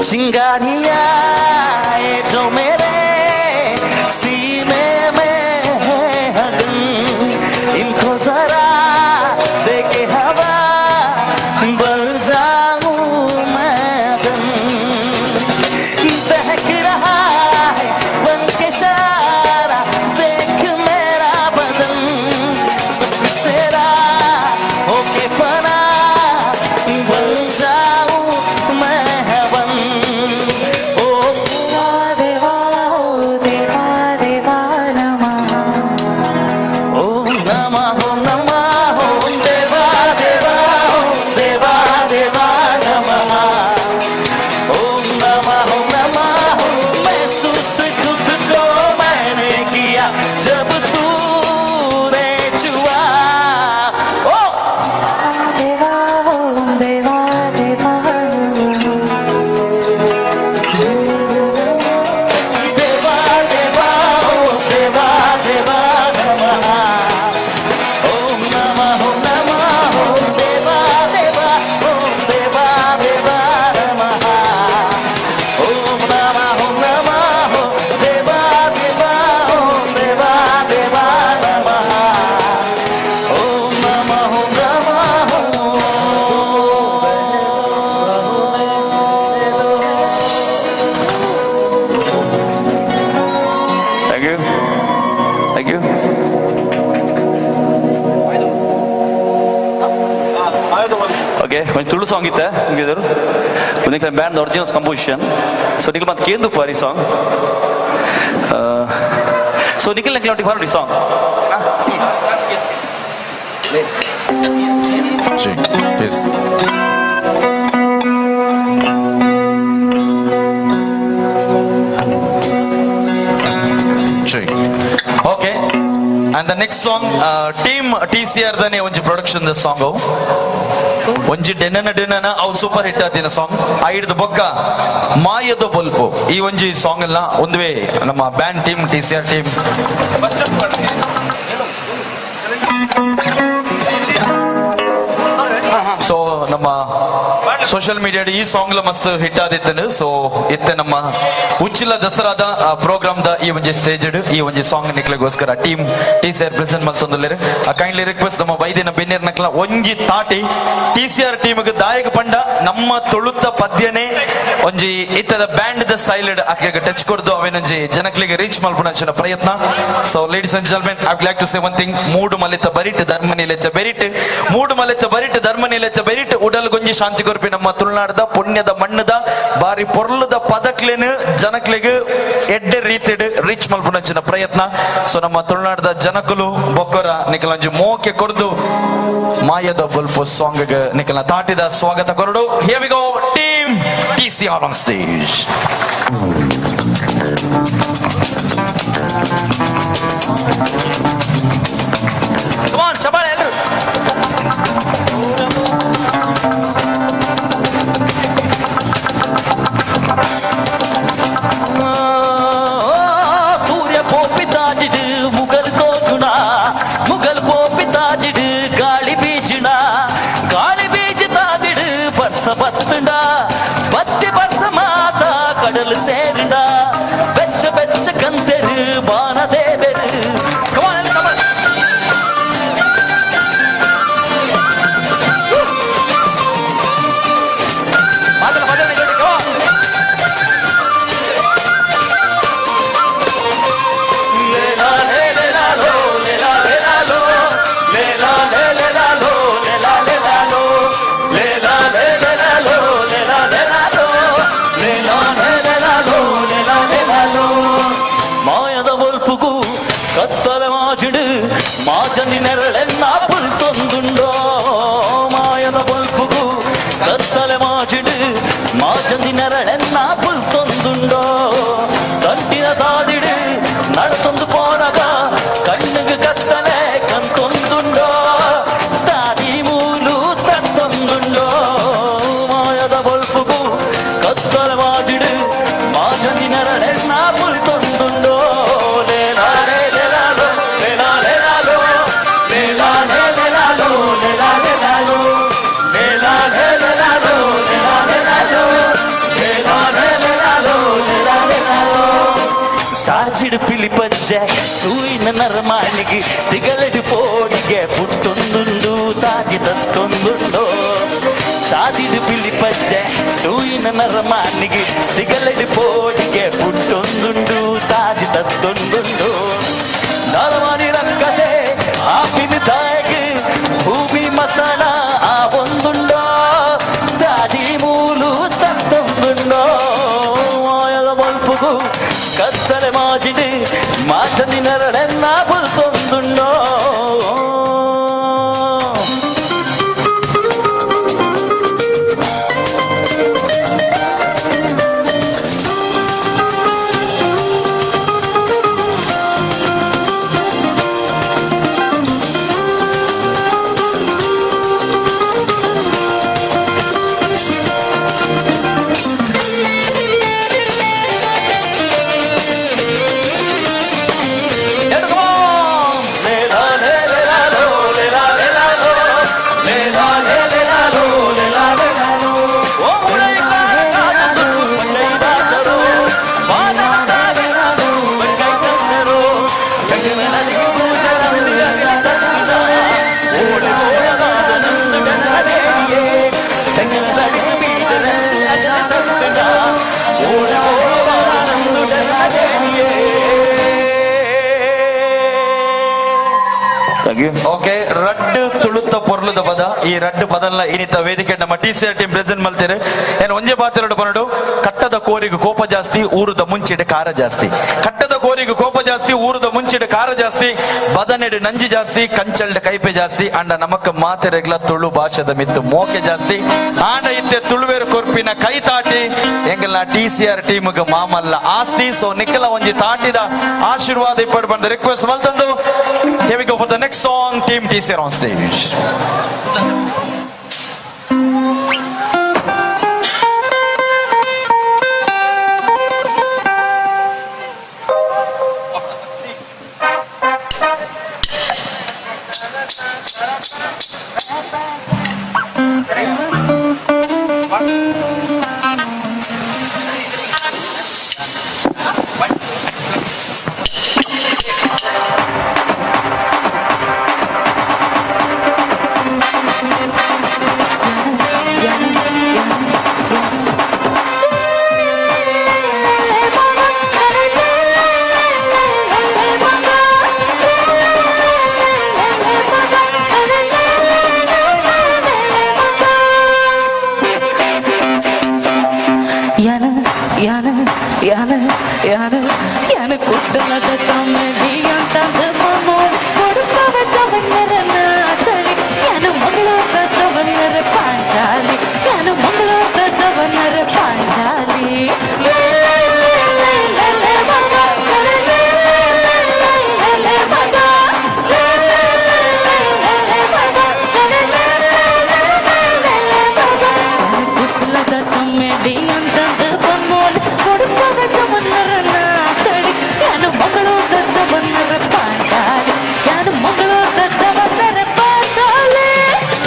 चिंगारियाँ ये जो मेरे सीने में है अगन, इनको जरा देके हवा बन जाऊं मैं अगन। बहक रहा है बन के सारा, देख मेरा बदन, सब कुछ तेरा होके फना बन जाऊं मैं हवन। ओ देवा देवा देवा नमः, ओम नमः ओम नमः ओम देवा देवा ओम देवा देवा नमः, ओम नमः ओम नमः। महसूस खुद को मैंने किया जब तूने छुआ। ओ देवा ओम देवा देवा देवा देवा ओम देवा देवा नमः, ओम नमः ओम नमः ओम देवा देवा ओम देवा देवा नमः, ओम नमः ओम नमः ओम देवा देवा ओम देवा देवा नमः, ओम नमः ओम नमः। Thank you. Thank you. Okay, ಒಂಜಿ ತುಳು ಸಾಂಗ್ ಇತ್ತೆ ನಿಮ್ಗೆ ಒಂದು band original composition. So Nikhil ಮತ್ತೆ ಕೇಂದು ಪಾರಿ ಸಾಂಗ್. ಸೊ ನಿಖಲ್ ನೆಕ್ಲ ಒಟ್ಟಿಗೆ ಬಾರೋಡಿ song. Please. Okay, and the next song, team TCR ದನೆ ಒಂಜಿ production the song. ಒಂಜಿ ಡೆನ್ನನ ಡೆನ್ನನ ಅವು ಸೂಪರ್ ಹಿಟ್ ಆತಿನ ಸಾಂಗ್. ಐಡ್ದ ಬೊಕ್ಕ ಮಾಯದ ಬೊಲ್ಪು ಈ ಒಂಜಿ ಸಾಂಗ್ ಎಲ್ಲ ಒಂದುವೇ ನಮ್ಮ band team TCR team. So ನಮ್ಮ ಸೋಷಿಯಲ್ ಮೀಡಿಯಾ ಈ ಸಾಂಗ್ ಮಸ್ತ್ ಹಿಟ್ ಆದಿತ್ತನು. ಸೊ ಇತ್ತೆ ನಮ್ಮ ಉಚ್ಚಿಲ ದಸರಾದ ಪ್ರೋಗ್ರಾಮ್ the ಈ ಒಂಜಿ ಸ್ಟೇಜ್ ಈ ಒಂಜಿ ಸಾಂಗ್ ನಿಕ್ಲೆಗೋಸ್ಕರ team TCR present ಮಲ್ತೊಂದುಲ್ಲೆರ್. Kindly request ನಮ್ಮ ವೈದ್ಯನ ಬೆನ್ನಿರ್ ನಕ್ಲ ಒಂಜಿ ತಾಟಿ ಟಿಸಿಆರ್ ಟೀಮ್ ದಾಯಕ ಪಂಡ ನಮ್ಮ ತುಳುತ್ತ ಪದ್ಯನೇ ಒಂಜಿ ಇತ್ತದ band the style ಅಕ್ಲೆಗ್ touch ಕೊರ್ದು ಅವೇನೊಂಜಿ ಜನಕ್ಲೆಗ್ ರೀಚ್ ಮಲ್ಪುನಂಚಿನ ಪ್ರಯತ್ನ. So ladies and gentlemen, I would like to say one thing. ಮೂಡು ಮಲೆತ್ತ ಬರಿಟ್ ಧರ್ಮ ನಿಲೆಚ್ಚ ಬೆರಿಟ್, ಮೂಡು ಮಲೆತ್ತ ಬರಿಟ್ ಧರ್ಮ ನಿಲೆಚ್ಚ ಬೆರಿಟ್ ಉಡಲ್ ಗೊಂಜಿ ಶಾಂತಿ ಕೊರ್ಪಿನ ನಮ್ಮ ತುಳುನಾಡದ ಪುಣ್ಯದ ಮಣ್ಣದ ಬಾರಿ ಪೊರ್ಲದ ಪದಕ್ಲೇನು ಜನಕ್ಲೆಗ್ ಎಡ್ಡೆ ರೀತಿಡ್ ರೀಚ್ ಮಲ್ಪುನಂಚಿನ ಪ್ರಯತ್ನ. ಸೊ ನಮ್ಮ ತುಳುನಾಡದ ಜನಕುಲು ಬೊಕ್ಕರ ನಿಕಲಂಜಿ ಮೋಕೆ ಕೊರ್ದು ಮಾಯದ ಬೊಲ್ಪು ಸಾಂಗ್ ನಿಕಲ್ನ ತಾಟಿದ ಸ್ವಾಗತ ಕೊರಡು. Here we go, team TCR on stage. Come on, ಚಪಾಳೆ ಎಲ್ರು. ಸೂರ್ಯ ಪೋಪಿತಾಜಿಡು ಮುಗಲ್ ತೋಜುಣ, ಮುಗಲ್ ಪೋಪಿತಾಜಿಡು ಗಾಳಿ ಬೀಜುಣ, ಗಾಳಿ ಬೀಜ ತಾದಿಡು ಬರ್ಸ ಬತ್ತುಂಡ, ಬತ್ತಿ ಬರ್ಸ ಮಾತ ಕಡಲು ಸೇರುಂಡ, ಬೆಚ್ಚ ಬೆಚ್ಚ ಕಂತೆರು ಬಾನ ದೇವೆರು. Come on, come on. ಮಾತ್ರ ಭಜನೆ ಹೇಳಿ, come on. ಮಾಯದ ಬೊಲ್ಪುಗು ಕತ್ತಲ ಮಾಜಿಡು ಮಾಜನಿ ನೆರಳೆನ್ನ ಪುಲ್ತೊಂದುಂಡೋ. ಮಾಯದ ಬೊಲ್ಪುಗು ಕತ್ತಲೆ ಮಾಜಿಡು ಮಾಜನಿ ನೆರಳೆನ್ನ ಪುಲ್ತೊಂದುಂಡೋ. ಕಂಟಿನ ಸಾದಿಡು ನಡತೊಂದು ಪೋನಗ ಕಣ್ಣಿಗೆ ಕತ್ತಲೆ ಕಂತೊಂದುಂಡೋ, ತಾದಿ ಮೂಲು ತತ್ತೊಂದುಂಡೋ. ಮಾಯದ ಬೊಲ್ಪುಗು ಕತ್ತಲೆ ಮಾಜಿಡು ಮಾಜನಿ ನೆರಳೆನ್ನ ಪುಲ್ತೊಂದುಂಡೋ. ಲೇಲಾ ಲೇಲಾಲೋ ಲೇಲಾ ಲೇಲಾಲೋ ಲೇಲಾ ಲೇಲಾಲೋ ಲೇಲಾ ಲೇಲಾಲೋ ಲೇಲಾ ಲೇಲಾಲೋ ಲೇಲಾ ಲೇಲಾಲೋ ಲೇಲಾ ಲೇಲಾಲೋ ಲೇಲಾ ಲೇಲಾಲೋ. ಸಾಜಿಡು ಪಿಲಿಪಜ್ಜೆ ತೂಯಿನ ನರಮಾನಿಗೆ ತಿಗಲಡು ಪೋಡಿಗೆ ಪುಟ್ಟೊಂದುಂಡು ತಾಜಿ ತತ್ತೊಂದುಂಡು. ಸಾಜಿಡು ಪಿಲಿಪಜ್ಜೆ ತೂಯಿನ ನರಮಾನಿಗೆ ತಿಗಲಡು ಪೋಡಿಗೆ ಪುಟ್ಟೊಂದುಂಡು ತಾಜಿ ತತ್ತೊಂದುಂಡು. ನರಮಾನಿ ರಕ್ಕಸೆ ಆಪಿನ ತಾಯಿಗೆ ಭೂಮಿ ಮಸಣ ಆ ಒಂದುಂಡೋ, ತಾಜಿ ಮೂಲು ತತ್ತೊಂದುಂಡೋ. ಮಾಯದ ಬೊಲ್ಪುಗು ಕತ್ತಲೆ ಮಾಜಿಡಿ ಮಾಜನಿ ನರಳೆನ್ನ ಬುಲ್ತೊಂದುಂಡೋ. ಓಕೆ, ರಡ್ಡು ತುಳುತ್ತ ಪೊರ್ಲುದ ಪದ. ಈ ರಡ್ಡು ಪದಲ್ಲ ಇನಿತ ವೇದಿಕೆ ನಮ್ಮ ಟಿ ಸಿ ಆರ್ ಟೀಮ್ ಪ್ರೆಸೆಂಟ್ ಮಲ್ತೇರೆ. ಏನು ಒಂಜೆ ಪಾತೆರಡು ಪನಡು, ಕಟ್ಟದ ಕೋರಿಗೂ ಕೋಪ ಜಾಸ್ತಿ, ಊರುದ ಮುಂಚಿಡ ಖಾರ ಜಾಸ್ತಿ. ಕಟ್ಟದ ಕೋರಿಗೂ ಕೋಪ ಜಾಸ್ತಿ, ಊರುದ ಮುಂಚಿಡ ಖಾರ ಜಾಸ್ತಿ, ಬದನೆಡು ನಂಜಿ ಜಾಸ್ತಿ, ಕಂಚಲ್ಡ ಕೈಪೆ ಜಾಸ್ತಿ. ಅಂಡ ನಮಕ್ಕ ಮಾತೆರೆಗ್ಲ ತುಳು ಭಾಷೆದ ಮಿತ್ತು ಮೋಕೆ ಜಾಸ್ತಿ. ಆಂಡ ಇತ್ತೆ ತುಳುವೇರು ಕೊರ್ಪಿನ ಕೈ ತಾಟಿ ಎಂಗಲ್ನ ಟಿ ಸಿ ಆರ್ ಟೀಮ್ಗೆ ಮಾಮಲ್ಲ ಆಸ್ತಿ. ಸೊ ನಿಕ್ಕಲ ಒಂಜಿ ತಾಟಿದ ಆಶೀರ್ವಾದ ಇಪ್ಪಡು ಬಂದ request ಮಲ್ತಂದು. Here we go for the next song, Team TCR on stage. ಯಾನ ಯಾನ ಯಾನ ಯಾನ ಯಾನ ಕುಟ್ಟಲದ ಚಮ್ಮಡಿ ಚಂದ ಮನೋಡಿ ಕೊಡುತ್ತವ ಚವನ್ನರ ನಾಚಳಿ ಯಾನ ಮಂಗಳೂರ ಚವನ್ನರ ಪಾಂಚಾಲಿ ಯಾನ ಮಂಗಳೂರ ಚವನ್ನರ ಪಾಂಚಾಲಿ ಲೇ ಲೇ ಲೇ ಲೇ ಲೇ ಲೇ ಮಗ ಲೇ ಲೇ ಲೇ ಲೇ ಲೇ ಲೇ ಲೇ ಮಗ ಲೇ ಲೇ ಲೇ ಲೇ ಲೇ ಲೇ ಮಗ ಲೇ ಲೇ ಲೇ ಲೇ ಲೇ ಲೇ ಲೇ ಮಗ ಕುಟ್ಟಲದ ಚಮ್ಮಡಿ ಚಂದ ಮನೋಡಿ ಕೊಡುತ್ತವ ಚವನ್ನರ ನಾಚಳಿ ಯಾನ ಮಂಗಳೂರ ಚವನ್ನರ ಪಾಂಚಾಲಿ ಯಾನ ಮಂಗಳೂರ ಚವನ್ನರ ಪಾಂಚಾಲಿ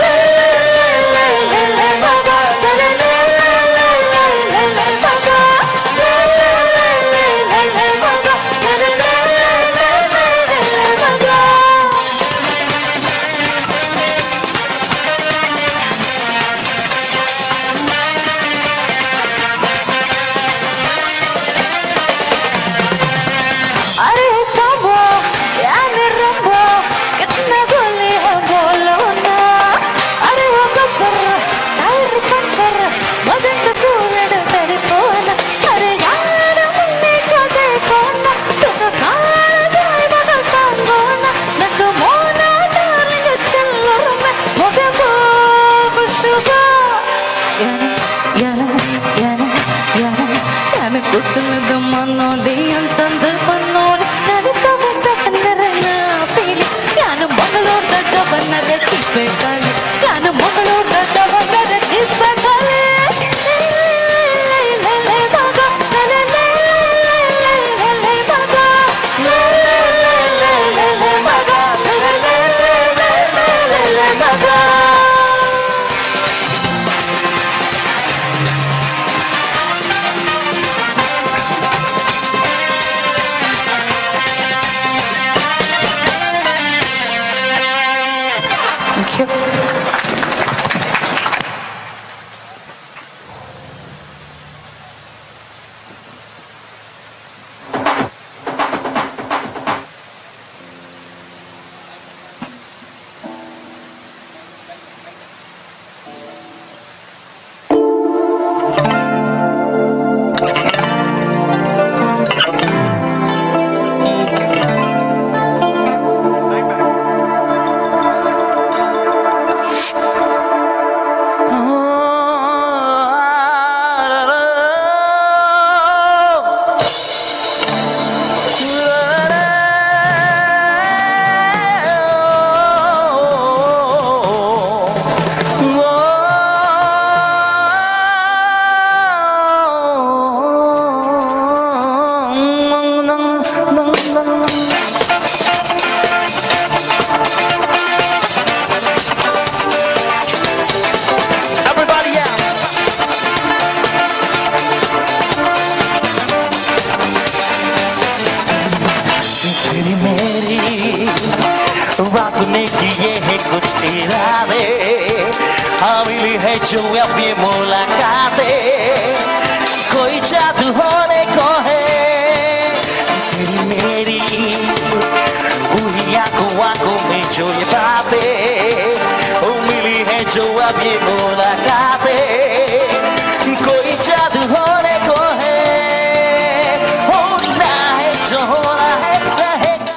ಲೇ ಲೇ ಲೇ ಲೇ ಲೇ ಮಗ ಲೇ ಲೇ ಲೇ ಲೇ ಲೇ ಲೇ ಲೇ ಮಗ ಲೇ ಲೇ ಲೇ ಲೇ ಲೇ ಲೇ ಮಗ ಲೇ ಲೇ ಲೇ ಲೇ ಲೇ ಲೇ ಲೇ ಮಗ. अरे साबो यान रंबो कितना गोली है बोलो ना अरे ओ गब्बर टायर पंचर मदन कूलड़ तेरे फोन अरे यार मुन्ने को देखो ना तुम काल जाए मगा संगो ना नक मोना डार्लिंग चलो मैं मोगे को खुशबा ಯಾನ ಯಾನ ಯಾನ ಯಾನ ಕುಟ್ಟಲದ ಮನೋಡಿ ಚಂದ ಮನೋಡಿ ನಡುತ್ತವ ಚವನ್ನರ ನಾಪಿಲಿ ಯಾನ ಮಂಗಳೂರ ಚವನ್ನರ ಚಿಪ್ಪೆ ಕಾಲಿ ಯಾನ ಮಂಗಳೂರ ಚವನ್ನರ ಚಿಪ್ಪೆ ಕಾಲಿ ಲೇ ಲೇ ಲೇ ಮಗ ಲೇ ಲೇ ಲೇ ಲೇ ಲೇ ಲೇ ಮಗ ಲೇ ಲೇ ಲೇ ಲೇ ಲೇ ಮಗ ಲೇ ಲೇ ಲೇ ಲೇ ಲೇ ಲೇ ಮಗ. Thank you. Everybody out. तेरी मेरी रात ने किए हैं कुछ इरादे, हाँ मिली है जो अब ये मुलाकातें, कोई जादू होने को है। तेरी मेरी हुई आंखों आंखों में जो ये बातें, ओ मिली है जो अब ये मुलाकातें, कोई जादू होने को है। होना है जो होना है रहेगा।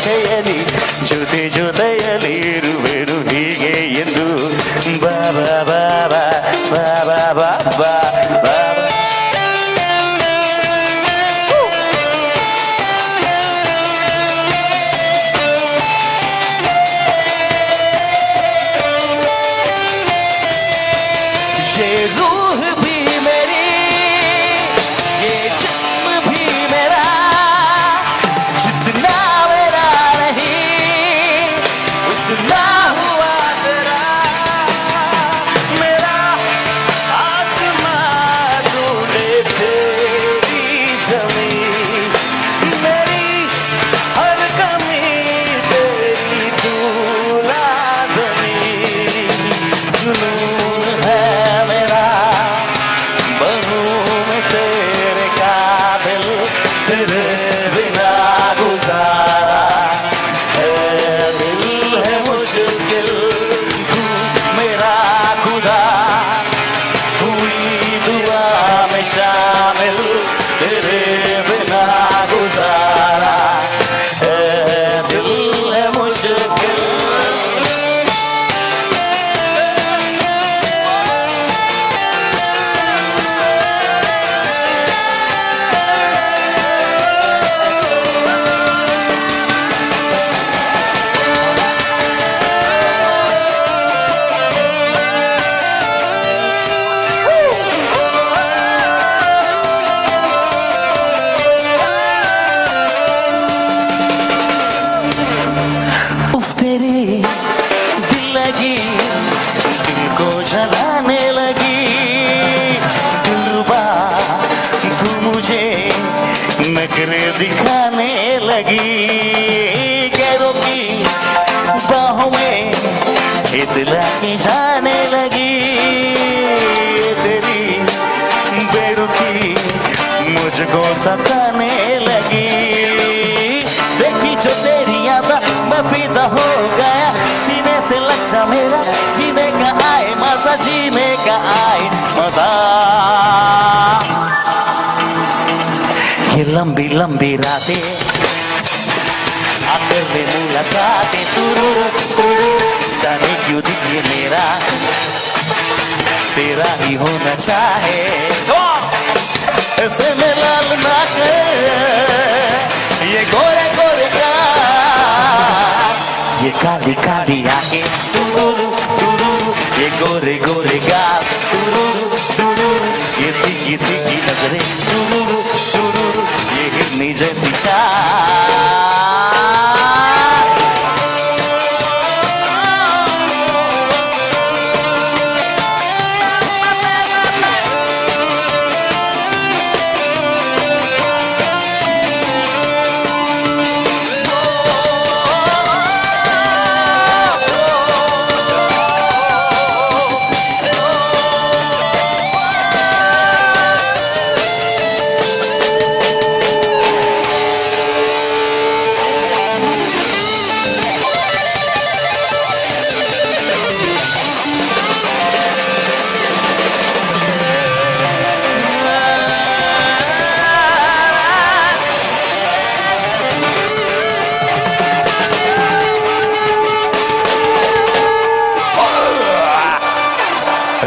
ಜೊತೆಯಲಿ ಜೊತೆ ಜೊತೆಯಲಿ ಇರುವೆನು ಹೀಗೆ ಎಂದು. ಬಾಬಾ ಬಾಬಾ ಬಾಬಾ ಬಾಬಾ ಬಾಬಾ. ये रूह भी मेरी, ये जिस्म भी मेरा, जितना मेरा नहीं उतना हुआ तेरा। मेरा आसमां ढूंढे तेरी ज़मीं, मेरी हर कमी तेरी तू लाज़मी। जुनून है मेरा, बनूं मैं तेरे काबिल, तेरे बिना गुजारा है दिल है मुश्किल। तू मेरा खुदा, हुई दुआ में शामिल, तेरे बिना गुजारा है दिल है मुश्किल। उफ तेरी दिल लगी, दिल को जलाने लगी। दिलरुबा तू मुझे नखरे दिखाने लगी। गैरों की बाहों में इतला की जाने लगी। तेरी बेरुखी मुझको सताने लगी। देखी जो तेरी अदा मैं फिदा हो गया, सीने से लग जा मेरा, जीने का आए मजा, जीने का आए मजा। ये लंबी लंबी रातें आकर में मुलाकातें, तुरु तुरु जाने क्यों दिल ये मेरा तेरा ही होना चाहे। ऐसे में लाल ना कर ये गोरे गोरे का, ये काली काली आंखें, तुरुरु तुरुरु, ये गोरे गोरे गाल, तुरुरु तुरुरु, ये तीखी तीखी नजरें, तुरुरु तुरुरु, ये हिरनी जैसी चाल।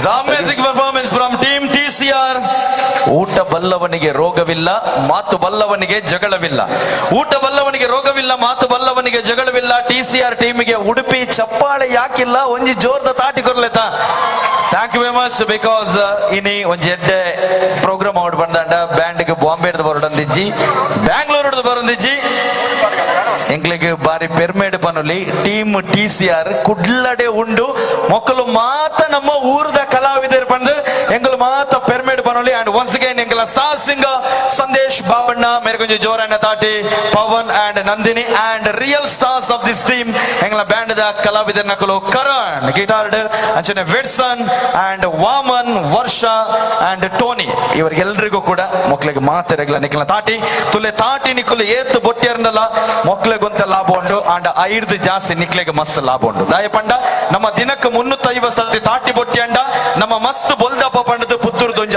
Amazing performance from team TCR. ಊಟ ಬಲ್ಲವನಿಗೆ ರೋಗವಿಲ್ಲ, ಮಾತು ಬಲ್ಲವನಿಗೆ ಜಗಳವಿಲ್ಲ. ಊಟ ಬಲ್ಲವನಿಗೆ ರೋಗವಿಲ್ಲ, ಮಾತು ಬಲ್ಲವನಿಗೆ ಜಗಳವಿಲ್ಲ. ಟಿಸಿಆರ್ ಟೀಮಿಗೆ ಉಡುಪಿ ಚಪ್ಪಾಳೆ ಯಾಕಿಲ್ಲ, ಒಂಜಿ ಜೋರ್ದ ತಾಟಿ ಕೊರ್ಲೆತ. Thank you very much. Because ಇನಿ ಒಂಜಿ ಎಡ್ಡೆ ಪ್ರೋಗ್ರಾಮ್ ಔಟ್ ಬಂದಾಂಡ ಬ್ಯಾಂಡ್ಗೆ ಬಾಂಬೆಡ್ದು ಬರೋಡಂದಿಜ್ಜಿ, ಬ್ಯಾಂಗ್ಳೂರ್ದು ಬರೋಂದಿಜ್ಜಿ. ಎಂಕ್ಲೆಗ್ ಬಾರಿ ಪೆರ್ಮೇಡ್ ಪನುಲಿ ಟೀಮ್ ಟಿಸಿಆರ್ ಕುಡ್ಲಡೆ ಉಂಡು. ಮೊಕ್ಕಲು ಮಾತ ನಮ್ಮ ಊರದ ಕಲಾವಿದರು ಪಂದು ಎಂಕಲು ಮಾತ ಪೆರ್ಮೇಡ್ ಪನುಲಿ. And once again ಎಂಕಲ star singer Sandesh Babanna ಮೇರೆ ಕೊಂಚ ಜೋರನ್ನ ತಾಟಿ, Pavan and Nandini and real stars of this team ಎಂಕಲ band the ಕಲಾವಿದರ ನಕಲು ಕರಣ್ ಗಿಟಾರ್ಡ್, ಅಂಚನೆ Wedson and Vaman, Varsha and Tony. ಇವರಿಗೆಲ್ರಿಗೂ ಕೂಡ ಮಕ್ಳಿಗೆ ಮಾತೆರೆಗ್ಲ ನಿಕ್ಕಲ ತಾಟಿ ತುಲೆ ತಾಟಿ ನಿಕ್ಕಲು ಏತ್ ಬೊಟ್ಟಿಯರ್ನಲ್ಲ ಮಕ್ಳಿಗೊಂತ ಲಾಭ ಉಂಡು. ಅಂಡ್ ಐರ್ದು ಜಾಸ್ತಿ ನಿಕ್ಲೆಗೆ ಮಸ್ತ್ ಲಾಭ ಉಂಡು. ದಾಯಪಂಡ ನಮ್ಮ ದಿನಕ್ಕೆ 350 ಸತಿ ತಾಟಿ ಬೊಟ್ಟಿ ಅಂಡ ನಮ್ಮ ಮಸ್ತ್ ಬೊಲ್ದಪ್ಪ ಪಂಡದು ಪುತ್ತೂರ್ದೊಂಜಿ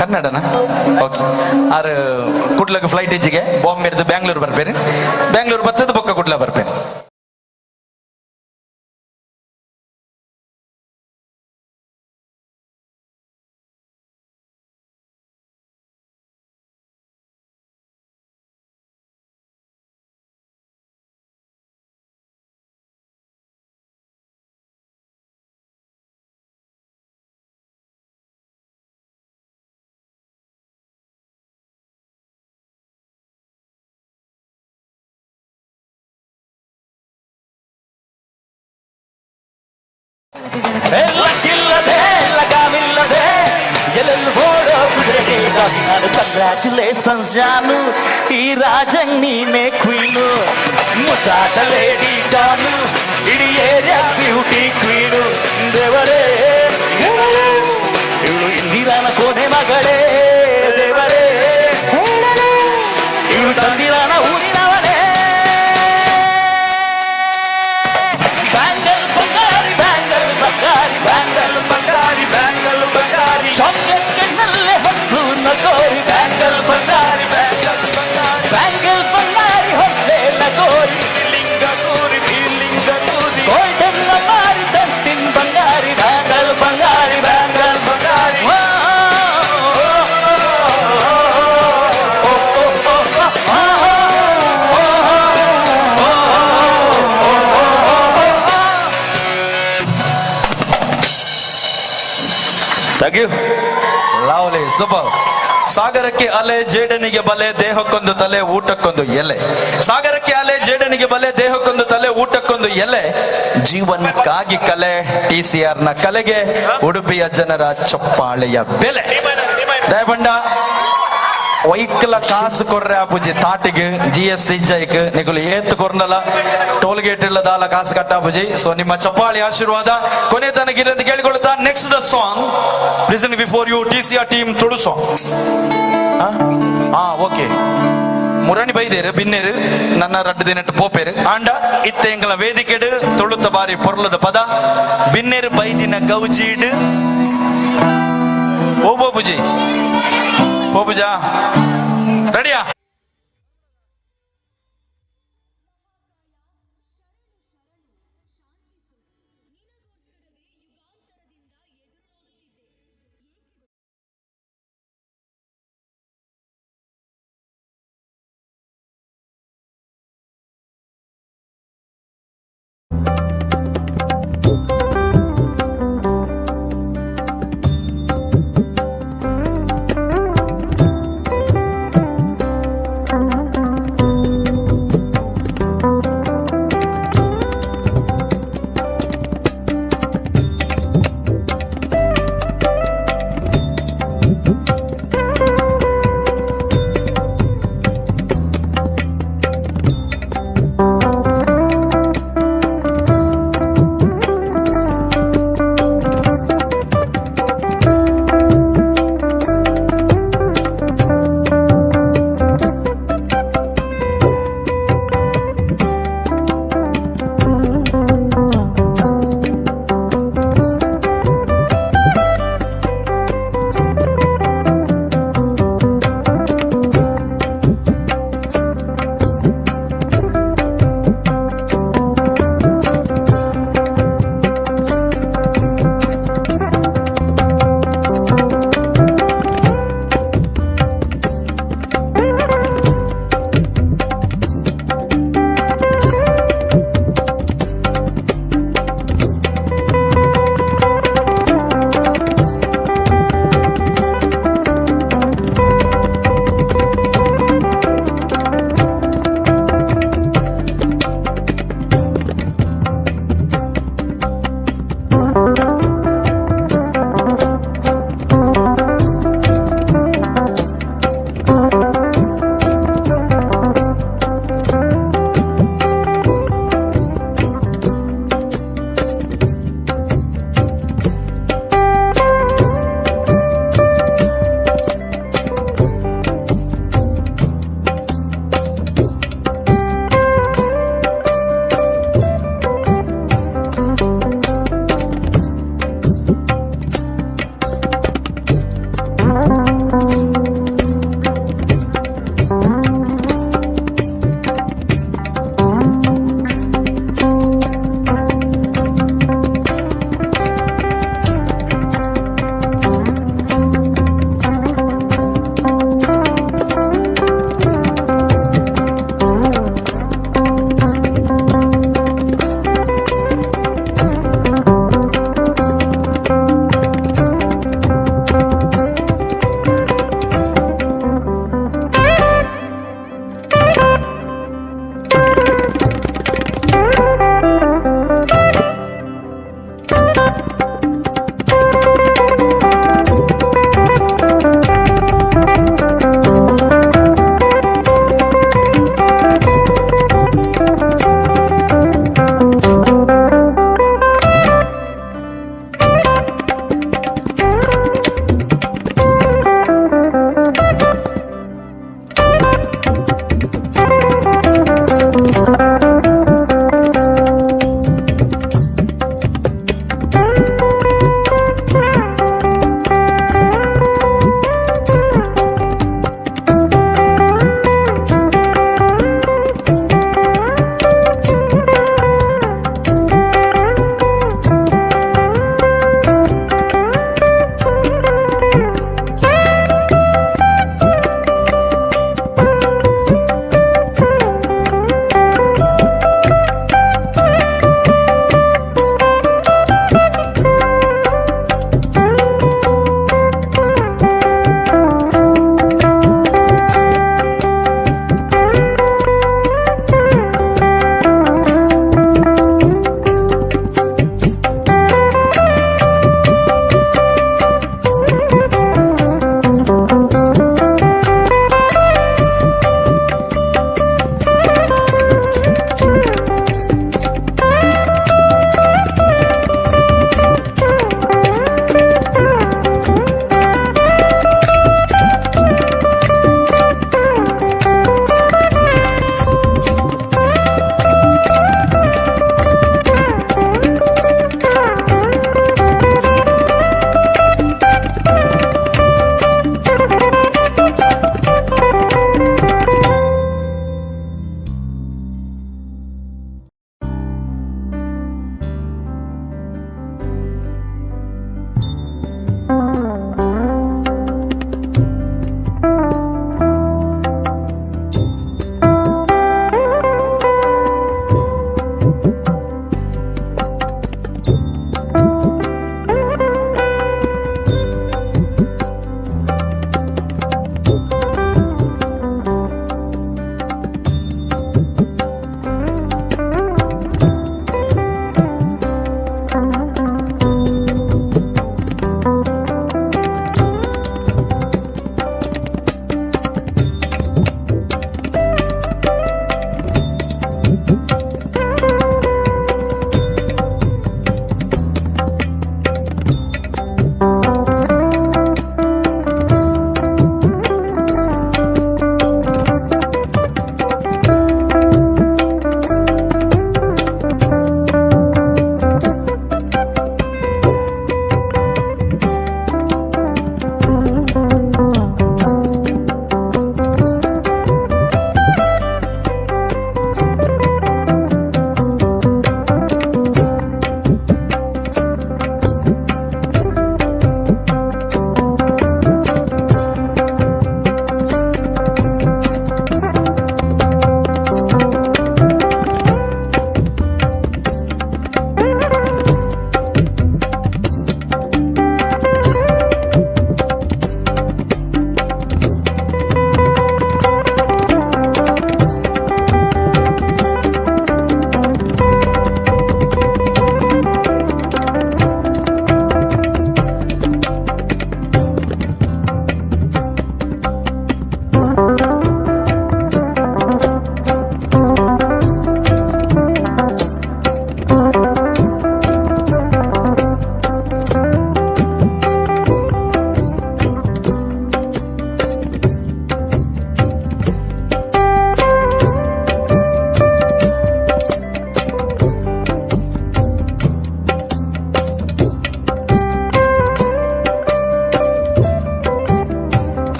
ಕನ್ನಡನ? ಓಕೆ. ಆರ್ ಕುಡ್ಲಗ್ ಫ್ಲೈಟ್ ಇಜ್ಜಿಗೆ ಬಾಂಬೆರ್ದು ಬ್ಯಾಂಗ್ಳೂರ್ ಬರ್ಪೇನೆ, ಬ್ಯಾಂಗ್ಳೂರ್ ಬತ್ತದ ಬೊಕ್ಕ ಕುಡ್ಲ ಬರ್ಪೇನೆ. ಲಕ್ಕಿಲ್ಲದೆ ಲಗಾಮಿಲ್ಲದೆ ಎಲ್ಲೆಲ್ಲಿ ಓಡೋ ಕುದುರೆಗೆ ಜಾಕಿ ನಾನು. ಕಂಗ್ರ್ಯಾಚುಲೇಷನ್ಸ್ ಜಾನು, ಈ ರಾಜಂಗ್ ನೀನೇ ಕ್ವೀನು. ಮುದ್ದಾಟ ಲೇಡಿ ಡಾನು, ಇಡೀ ಏರಿಯಾ ಬ್ಯೂಟಿ ಕ್ವೀನು. ದೇವರೇ ಇವಳು ಇಂದಿರಾನ ಕೋಣೆ ಮಗಳೇ, ದೇವರೇ ಇವಳು ಚಂದಿರಾನ ಊರಿನವಳೇ. ಬ್ಯಾಂಗಲ್ ಬಂಗಾರಿ ಬ್ಯಾಂಗಲ್ ಬಂಗಾರಿ ಬ್ಯಾಂಗಲ್ ಬಂಗಾರಿ ಬ್ಯಾಂಗಲ್ ಬಂಗಾರಿ, ಚಾಕ್ಲೇಟ್ ಕಣ್ಣಲ್ಲೇ ಹೊತ್ತು ನಗೋರಿ. ಬ್ಯಾಂಗಲ್ ಬಂಗಾರಿ ಬ್ಯಾಂಗಲ್ ಬಂಗಾರಿ ಬ್ಯಾಂಗಲ್ ಬಂಗಾರಿ ಹೊಟ್ಟೆ ನಗೋರಿ. ಲಿಂಗ ಕೋರಿ ಲಿಂಗ ಕೋರಿ golden Mari ತಂತಿನ್ Bangari. Bangle Bangari bangle Bangari. Thank you. Lovely, super. ಸಾಗರಕ್ಕೆ ಅಲೆ ಜೇಡನಿಗೆ ಬಲೆ, ದೇಹಕ್ಕೊಂದು ತಲೆ ಊಟಕ್ಕೊಂದು ಎಲೆ. ಸಾಗರಕ್ಕೆ ಅಲೆ ಜೇಡನಿಗೆ ಬಲೆ, ದೇಹಕ್ಕೊಂದು ತಲೆ ಊಟಕ್ಕೊಂದು ಎಲೆ. ಜೀವನಕ್ಕಾಗಿ ಕಲೆ, ಟಿ ಸಿ ಆರ್ ನ ಕಲೆಗೆ ಉಡುಪಿಯ ಜನರ ಚಪ್ಪಾಳೆಯ ಬೆಲೆ. ದಯಬಂಡ ವೈಕಲ ಕಾಸು ಕೊರ್ರೆ ಆಪುಜಿ ತಾಟಿಗೆ ಜಿ ಎಸ್ ಟಿ ಜೈಕ್ ನಿಗುಲು ಏತ್ ಕೊರ್ನಲ ಟೋಲ್ ಗೇಟ್ ಇಲ್ಲದಾಲ ಕಾಸು ಕಟ್ಟಾಪುಜಿ. ಸೊ ನಿಮ್ಮ ಚಪ್ಪಾಳಿ ಆಶೀರ್ವಾದ ಕೊನೆ ತನಕ ಇರಲಿ ಅಂತ ಕೇಳಿಕೊಳ್ಳುತ್ತಾ next the song listen before you T C R team Tulu song. Ha okay, ಮುರಣಿ ಬೈದೇರು ಬಿನ್ನೇರು ನನ್ನ ರಡ್ಡು ದಿನಟ್ಟು ಪೋಪೇರು ಆಂಡ ಇತ್ತೆ ಎಂಗಲ ವೇದಿಕೆಡು ತುಳುತ ಬಾರಿ ಪೊರ್ಲದ ಪದ ಬಿನ್ನೇರು ಬೈದಿನ ಗೌಜೀಡು ಓ ಬೋಬುಜಿ ಪೋಬುಜಾ ರೆಡಿಯಾ?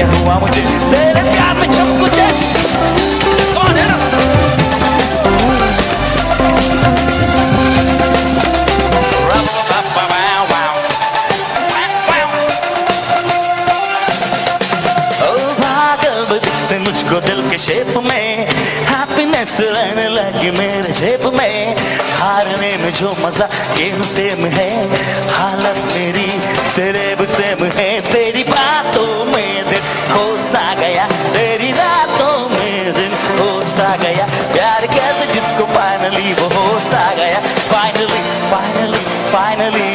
क्या हुआ मुझे तेरे प्यार में सब कुछ है। Come on, Anna. ओ पागल दिखते मुझको दिल के शेप में, हैप्पीनेस रहने लगी मेरे जेब में। हारने में जो मजा गेम सेम है, हालत मेरी तेरे भी सेम है। तेरी बातों में दिल खो सा गया, तेरी रातों में दिन हो सा गया। प्यार कहते जिसको फाइनली वो हो सा गया। फाइनली फाइनली फाइनली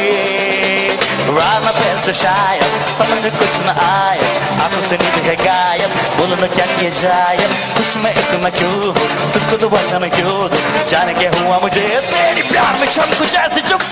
रात फिर से शायद समझ में कुछ न आया, आंखों से नींद है गायब, बोलो न क्या किया जाए। खुश मैं इतना क्यों हूँ, तुझको तो वजह मैं क्यों दूँ, जाने क्या हुआ मुझे तेरी प्यार में सब कुछ ऐसे चुप।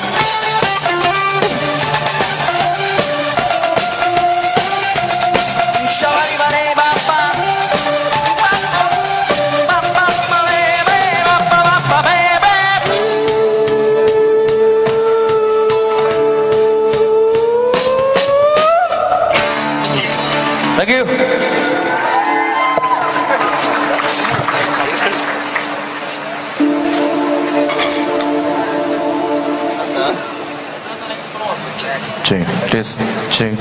Thank you. Check, test, check.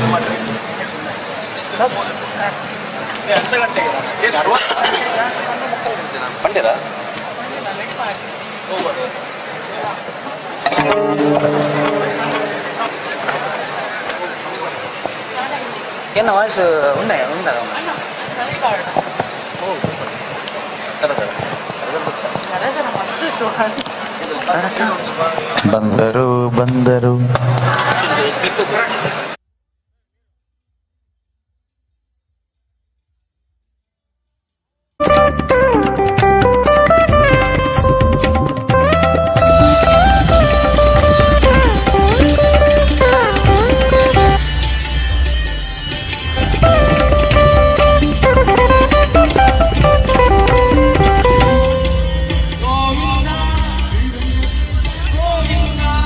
என்ன ವಾಯ್ಸ್ ಉಂಡ ಉಂಡ ಬಂದರು ಬಂದರು. Govinda.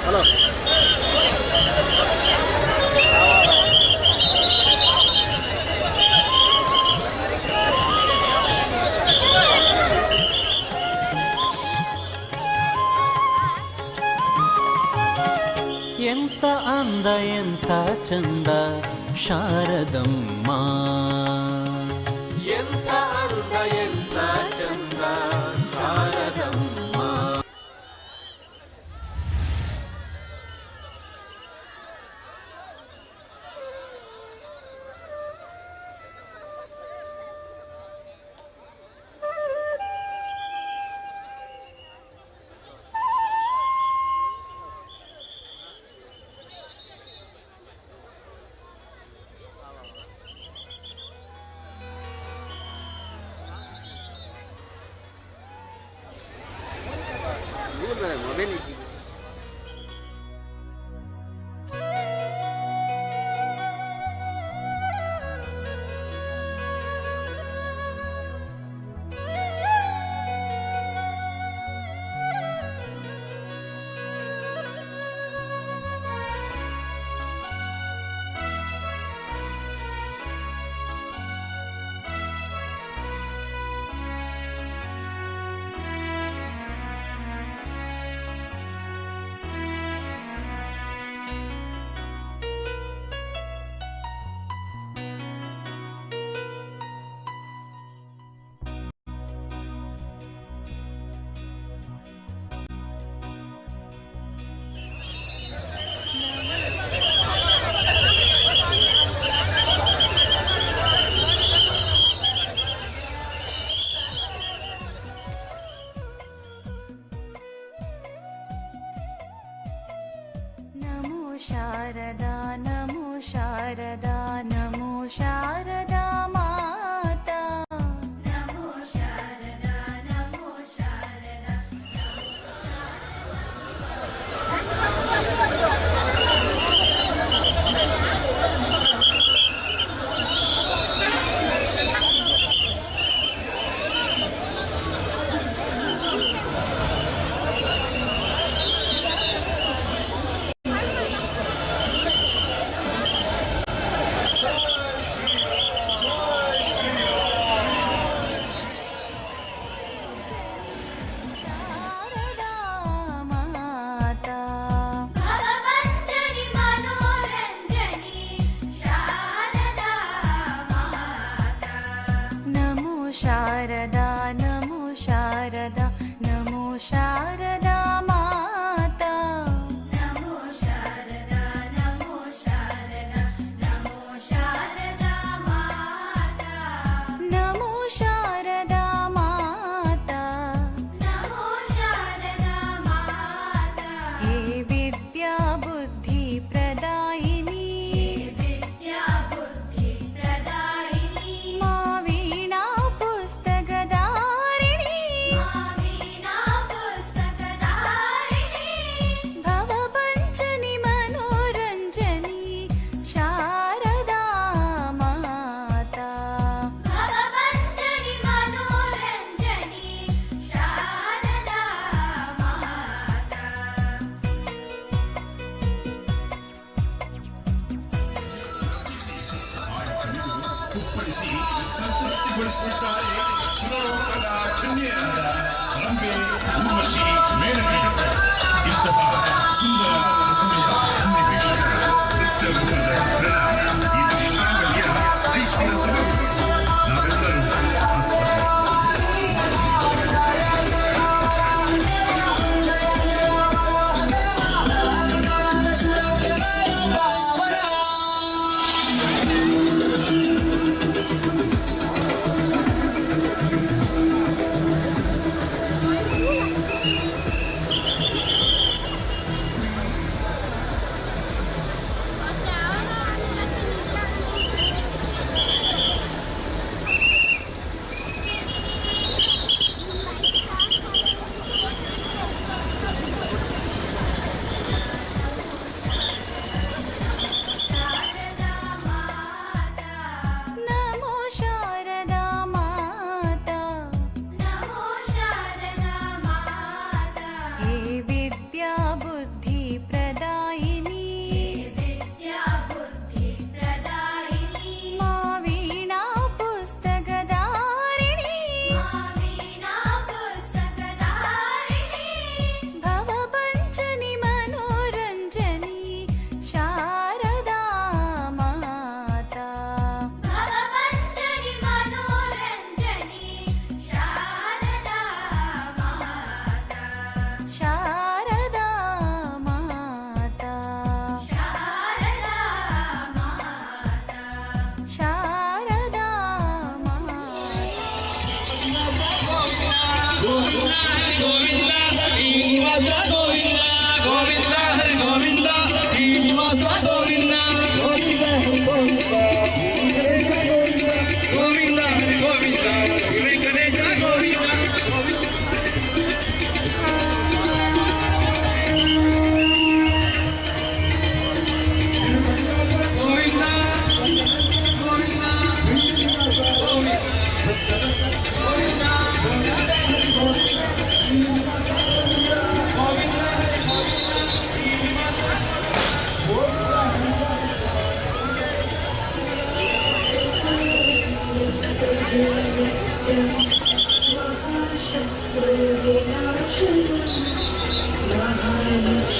ಹಲೋ. ಎಂತ ಅಂದ ಎಂತ ಚಂದ ಶಾರದಮ್ಮ, ಎಂತ ಅಂದ ಎಂತ ಚಂದ ಶಾರದಮ್ಮ. ಮೊಬೈಲ್. ನಮೋ ಶಾರದಾ ನಮೋ ಶಾರದಾ ನಮೋ ಶಾರದಾ ಮಾತಾ. ನಮೋ ಶಾರದಾ ನಮೋ ಶಾರದಾ. ಶಾರದಾ ಮಾತಾ. ಭವಭಂಜನಿ ಮನೋರಂಜನಿ ಶಾರದಾ ಮಾತಾ. ನಮೋ ಶಾರದಾ ನಮೋ ಶಾರದಾ ನಮೋ ಶಾರದಾ ಮಾತಾ. ನಮೋ ಶಾರದಾ ನಮೋ ಶಾರದಾ ನಮೋ ಶಾರದಾ ಮಾತಾ. ನಮೋ ಶಾರದಾ ಮಾತಾ. ನಮೋ ಶಾರದಾ ಮಾತಾ. ಹೇ ವಿದ್ಯಾ ಬುದ್ಧಿ ಪ್ರದಾಯಿನಿ, ವಿದ್ಯಾ ಬುದ್ಧಿ ಪ್ರದಾಯಿನಿ, ಮಾ ವೀಣಾ ಪುಸ್ತಕಧಾರಿಣಿ, ವೀಣಾ ಪುಸ್ತಕಧಾರಿಣಿ, ಭವಪಂಚನಿ ಮನೋರಂಜನಿ ಶಾರದಾ ಮಾತಾ. ಭವಭಂಜನಿ ಮನೋರಂಜನಿ ಶಾರದಾ ಮಾತಾ. ಕುಪ್ಪಳಿಸಿ ಸಂತೃಪ್ತಿಗೊಳಿಸುತ್ತಾರೆ ಸುರಲೋಕದ ಕನ್ಯೆಯರಾದ ರಂಬೆ, ಊರ್ವಶಿ, ಮೇನಕೆ. ಇಂತಹ ಸುಂದರ ರಸಮಯ ಸನ್ನಿವೇಶಗಳ ನೃತ್ಯ ರೂಪದ ಚಿತ್ರಣ ಈ ದೃಶ್ಯಾವಳಿಯ ಐಸಿರ ಸೊಬಗು. ನಾವೆಲ್ಲರೂ ಆಸ್ವಾದಿಸೋಣ. ನಮೋ ಶಾರದಾ ಮಾತಾ. ನಮೋ ಶಾರದಾ ಮಾತಾ. ಹೇ ವಿದ್ಯಾ ಬುದ್ಧಿ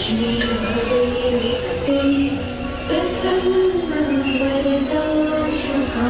लक्ष्मी भवे नित्यं प्रसन्नं वरदा शुभा।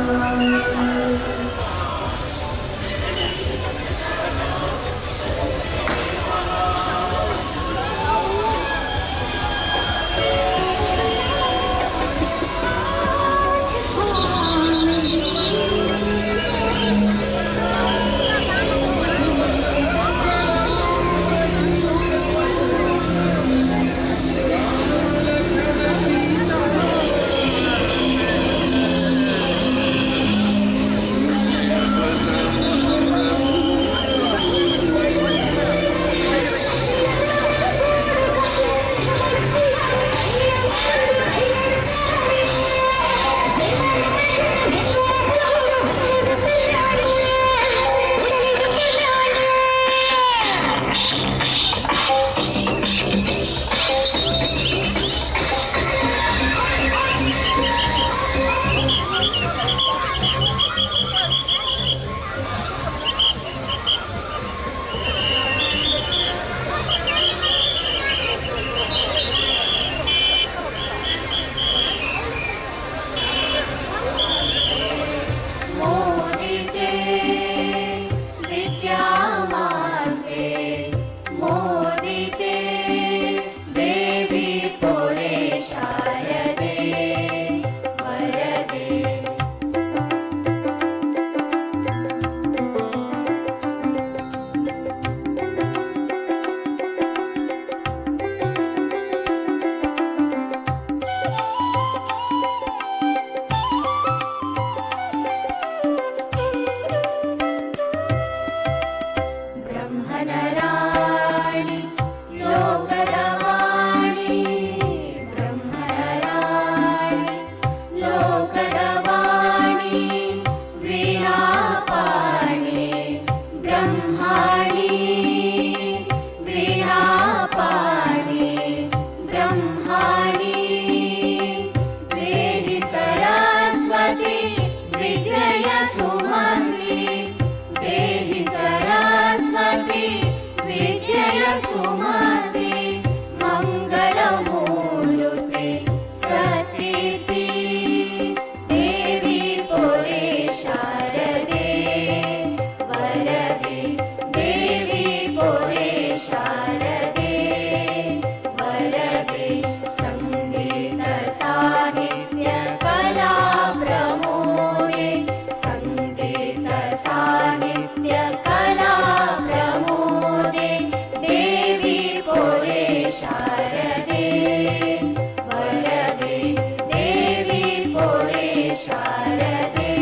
मोदिते विद्यामान्ते मोदिते देवी पुरे शारदे वरदे। ब्रह्मनराणि लोकदवाणि ब्रह्मनराणि लोकदवाणि वीणापाणि ब्रह्माणि वीणापाणि ब्रह्माणि देहि सरस्वती विद्यया सुमति देहि सरस्वती विद्यया सुमति मङ्गलमूर्ति सतीति देवी पुरे शारदे वरदे देवी पुरे शारदे वरदे। सङ्गीत साहित्य कला प्रमोदे सङ्गीत साहित्य कला प्रमोदे देवी पुरे शारदे वरदे देवी पुरे शारदे।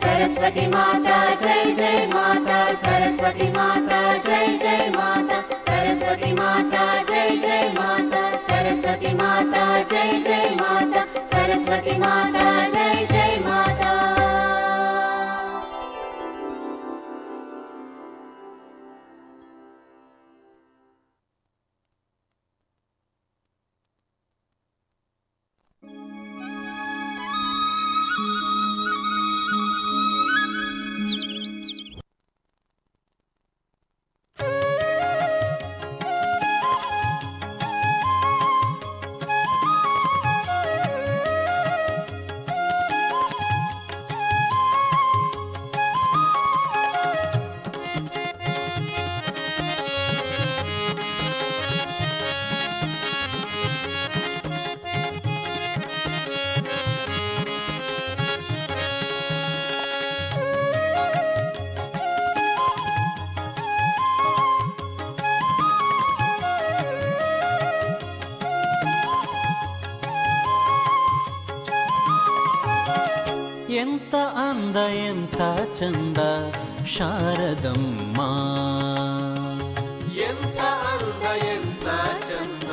सरस्वती माता जय जय माता सरस्वती माता जय जय माता सरस्वती माता जय जय माता सरस्वती माता जय जय माता सरस्वती माता जय जय माता। ಎಂತ ಅಂದ ಎಂತ ಚಂದ ಶಾರದಮ್ಮ, ಎಂತ ಅಂದ ಎಂತ ಚಂದ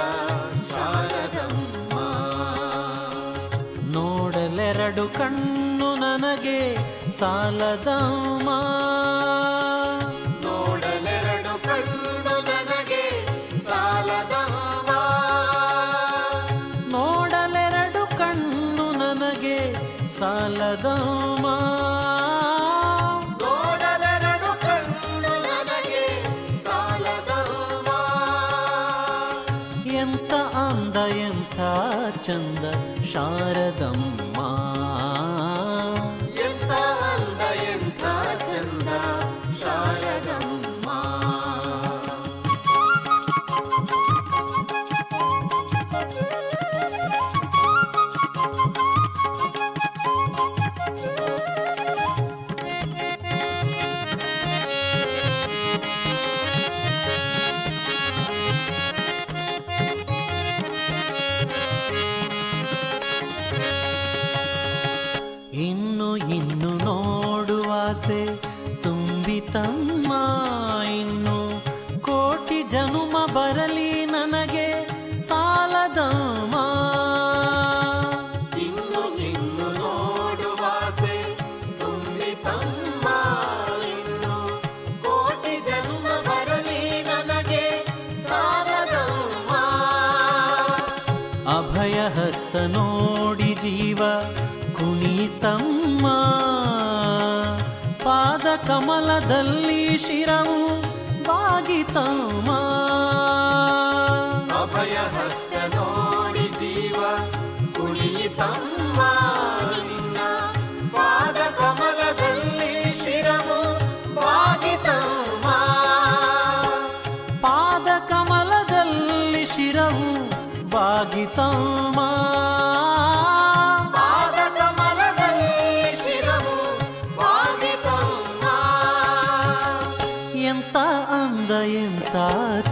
ಶಾರದಮ್ಮ, ನೋಡಲೆರಡು ಕಣ್ಣು ನನಗೆ ಸಾಲದಮ್ಮ, ನೋಡಲೆರಡು ಕಣ್ಣು ನನಗೆ ಸಾಲದಮ್ಮ, ನೋಡಲೆರಡು ಕಣ್ಣು ನನಗೆ ಸಾಲದಮ್ಮ, ನೋಡಲೆರಡು ಕಣ್ಣು ನನಗೆ ಸಾಲದಮ್ಮ. ಎಂತ ಅಂದ ಎಂತ ಚಂದ ಶಾರದಮ್ಮ. ಎಂತ ಅಂದ ಎಂತ ಚಂದ ಶಾರದಮ್ಮ. ಇನ್ನು ಇನ್ನು ನೋಡುವಾಸೆ ತುಂಬಿತಮ್ಮ, ಇನ್ನು ಕೋಟಿ ಜನುಮ ಬರಲಿ ನನಗೆ ಸಾಲದಮ್ಮ. ಇನ್ನು ಇನ್ನು ನೋಡುವಾಸೆ ತುಂಬಿತಮ್ಮ, ಇನ್ನು ಕೋಟಿ ಜನುಮ ಬರಲಿ ನನಗೆ ಸಾಲದಮ್ಮ. ಅಭಯ ಹಸ್ತ ನೋಡಿ ಜೀವ ಕುಣಿತಮ್ಮ, ಪಾದ ಕಮಲದಲ್ಲಿ ಶಿರವು ಬಾಗಿತಮ್ಮ. ಅಭಯ ಹಸ್ತ ನೋಡಿ ಜೀವ ಕುಣಿತಮ್ಮ, ನಿನ್ನ ಪಾದ ಕಮಲದಲ್ಲಿ ಶಿರವು ಬಾಗಿತಮ್ಮ. ಪಾದ ಕಮಲದಲ್ಲಿ ಶಿರವು ಬಾಗಿತಮ್ಮ. ಪಾದ ಕಮಲದಲ್ಲಿ ಶಿರವು ಬಾಗಿತಮ್ಮ. ಎಂತ ಅಂದ ಎಂತ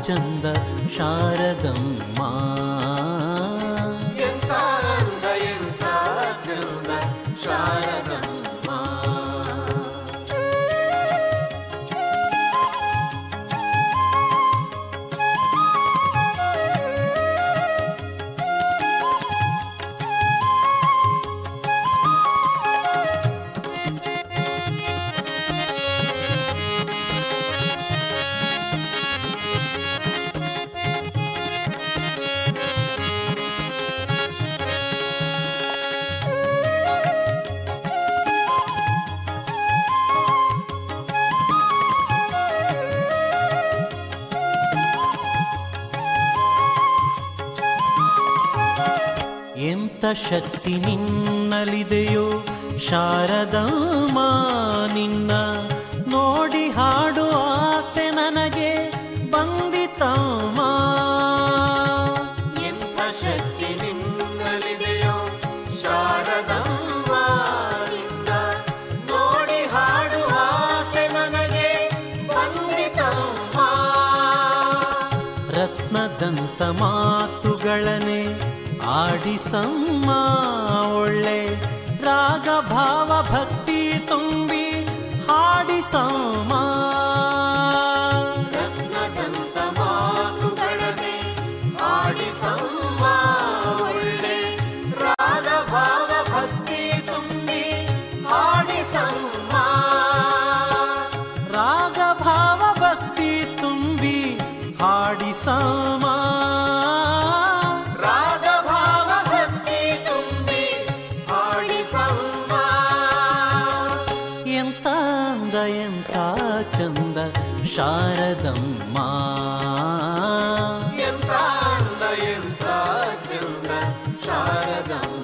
ಚಂದ ಶಾರದಮ್ಮ. ಎಂತ ಅಂದ ಎಂತ ಚಂದ ಶಾರದಮ್ಮ. ಎಂತ ಶಕ್ತಿ ನಿನ್ನಲಿದೆಯೋ ಶಾರದಮ್ಮ, ನಿನ್ನ ನೋಡಿ ಹಾಡು ಆಸೆ ನನಗೆ ಬಂದಿತಮ್ಮ. ಎಂಥ ಶಕ್ತಿ ನಿನ್ನಲಿದೆಯೋ ಶಾರದಮ್ಮ, ನಿನ್ನ ನೋಡಿ ಹಾಡು ಆಸೆ ನನಗೆ ಬಂದಿತಮ್ಮ. ರತ್ನದಂತ ಮಾತುಗಳನೆ ಆಡಿಸಮ್ಮ, ಒಳ್ಳೆ ರಾಗ ಭಾವ ಭಕ್ತಿ ತುಂಬಿ ಹಾಡಿಸಮ್ಮ. ರತ್ನದಂತ ಮಾತುಗಳನೆ ಆಡಿಸಮ್ಮ, ಒಳ್ಳೆ ರಾಗ ಭಾವ ಭಕ್ತಿ ತುಂಬಿ ಹಾಡಿಸಮ್ಮ. ರಾಗ ಭಾವ ಭಕ್ತಿ ತುಂಬಿ ಹಾಡಿಸಮ್ಮ. ರಾಗ ಭಾವ ಭಕ್ತಿ ತುಂಬಿ ಹಾಡಿಸಮ್ಮ. ಎಂತ ಅಂದ ಎಂತ ಚಂದ ಶಾರದಮ್ಮ. ಎಂತ ಅಂದ ಎಂತ ಚಂದ ಶಾರದಮ್ಮ.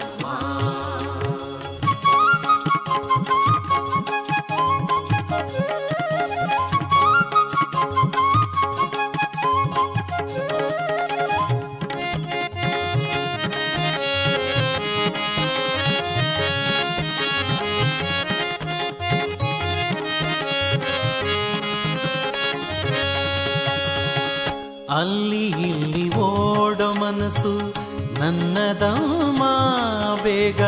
ಅಲ್ಲಿ ಇಲ್ಲಿ ಓಡೋ ಮನಸ್ಸು ನನ್ನದಮ್ಮ, ಬೇಗ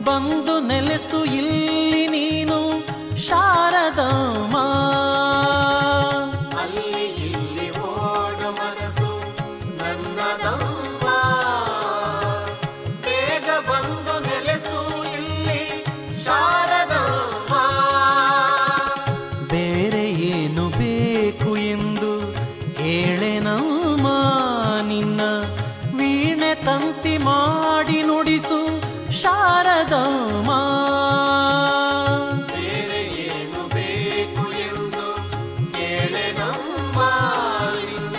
ಬಂದು ನೆಲೆಸು ಇಲ್ಲಿ ನೀನು ಶಾರದಮ್ಮ. ಅಲ್ಲಿ ಇಲ್ಲಿ ಓಡೋ ಮನಸ್ಸು ನನ್ನದಮ್ಮ, ಬೇಗ ಬಂದು ನೆಲೆಸು ಇಲ್ಲಿ ಶಾರದಮ್ಮ. ಬೇರೆ ಏನು ಬೇಕು ಎಂದು ಕೇಳೆನಮ್ಮ, ನಿನ್ನ ವೀಣೆ ತಂತಿ ಮಾಡಿ ನುಡಿಸು ಶಾರದಮ್ಮ. ಬೇರೆ ಏನು ಬೇಕು ಎಂದು ಕೇಳೆನಮ್ಮ, ನಿನ್ನ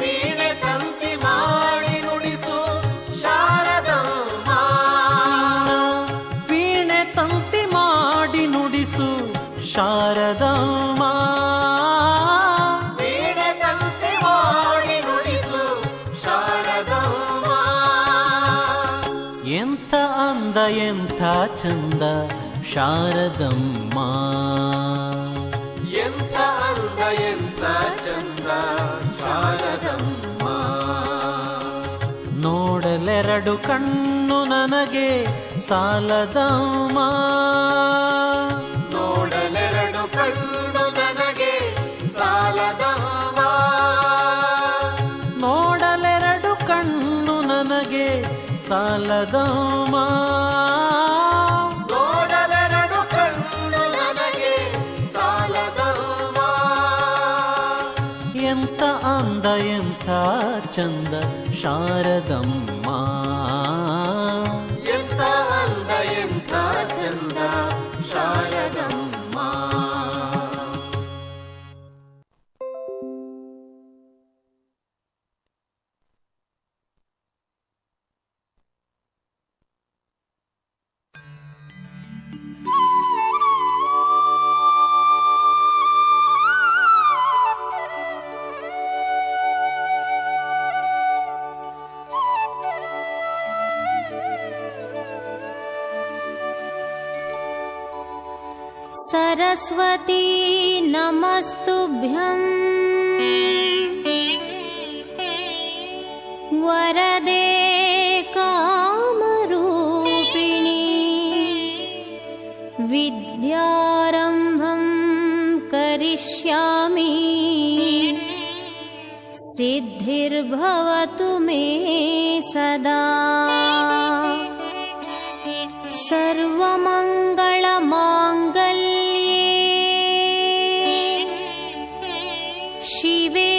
ವೀಣೆ ತಂತಿ ಮಾಡಿ ಅಂದ ಎಂಥ ಚಂದ ಶಾರದಮ್ಮ. ಎಂಥ ಅಂದ ಎಂಥ ಚಂದ ಶಾರದಮ್ಮ. ನೋಡಲೆರಡು ಕಣ್ಣು ನನಗೆ ಸಾಲದಮ್ಮ. ನೋಡಲೆರಡು ಕಣ್ಣು ನನಗೆ ಸಾಲದಮ್ಮ. ನೋಡಲೆರಡು ಕಣ್ಣು ನನಗೆ ಸಾಲದಮ್ಮ. ನೋಡಲೆರಡು ಕಣ್ಣು ನನಗೆ ಸಾಲದಮ್ಮ. ಎಂತ ಅಂದ ಎಂಥ ಚಂದ ಶಾರದಮ್ಮ. ಎಂತ ಅಂದ ಎಂಥ ಚಂದ ಶಾರದಮ್ಮ. सरस्वती नमस्तुभ्यं वरदे कामरूपिणी विद्यारम्भं करिष्यामि सिद्धिर्भवतु मे सदा। सर्वमङ्गलमाङ्गल्ये शिवे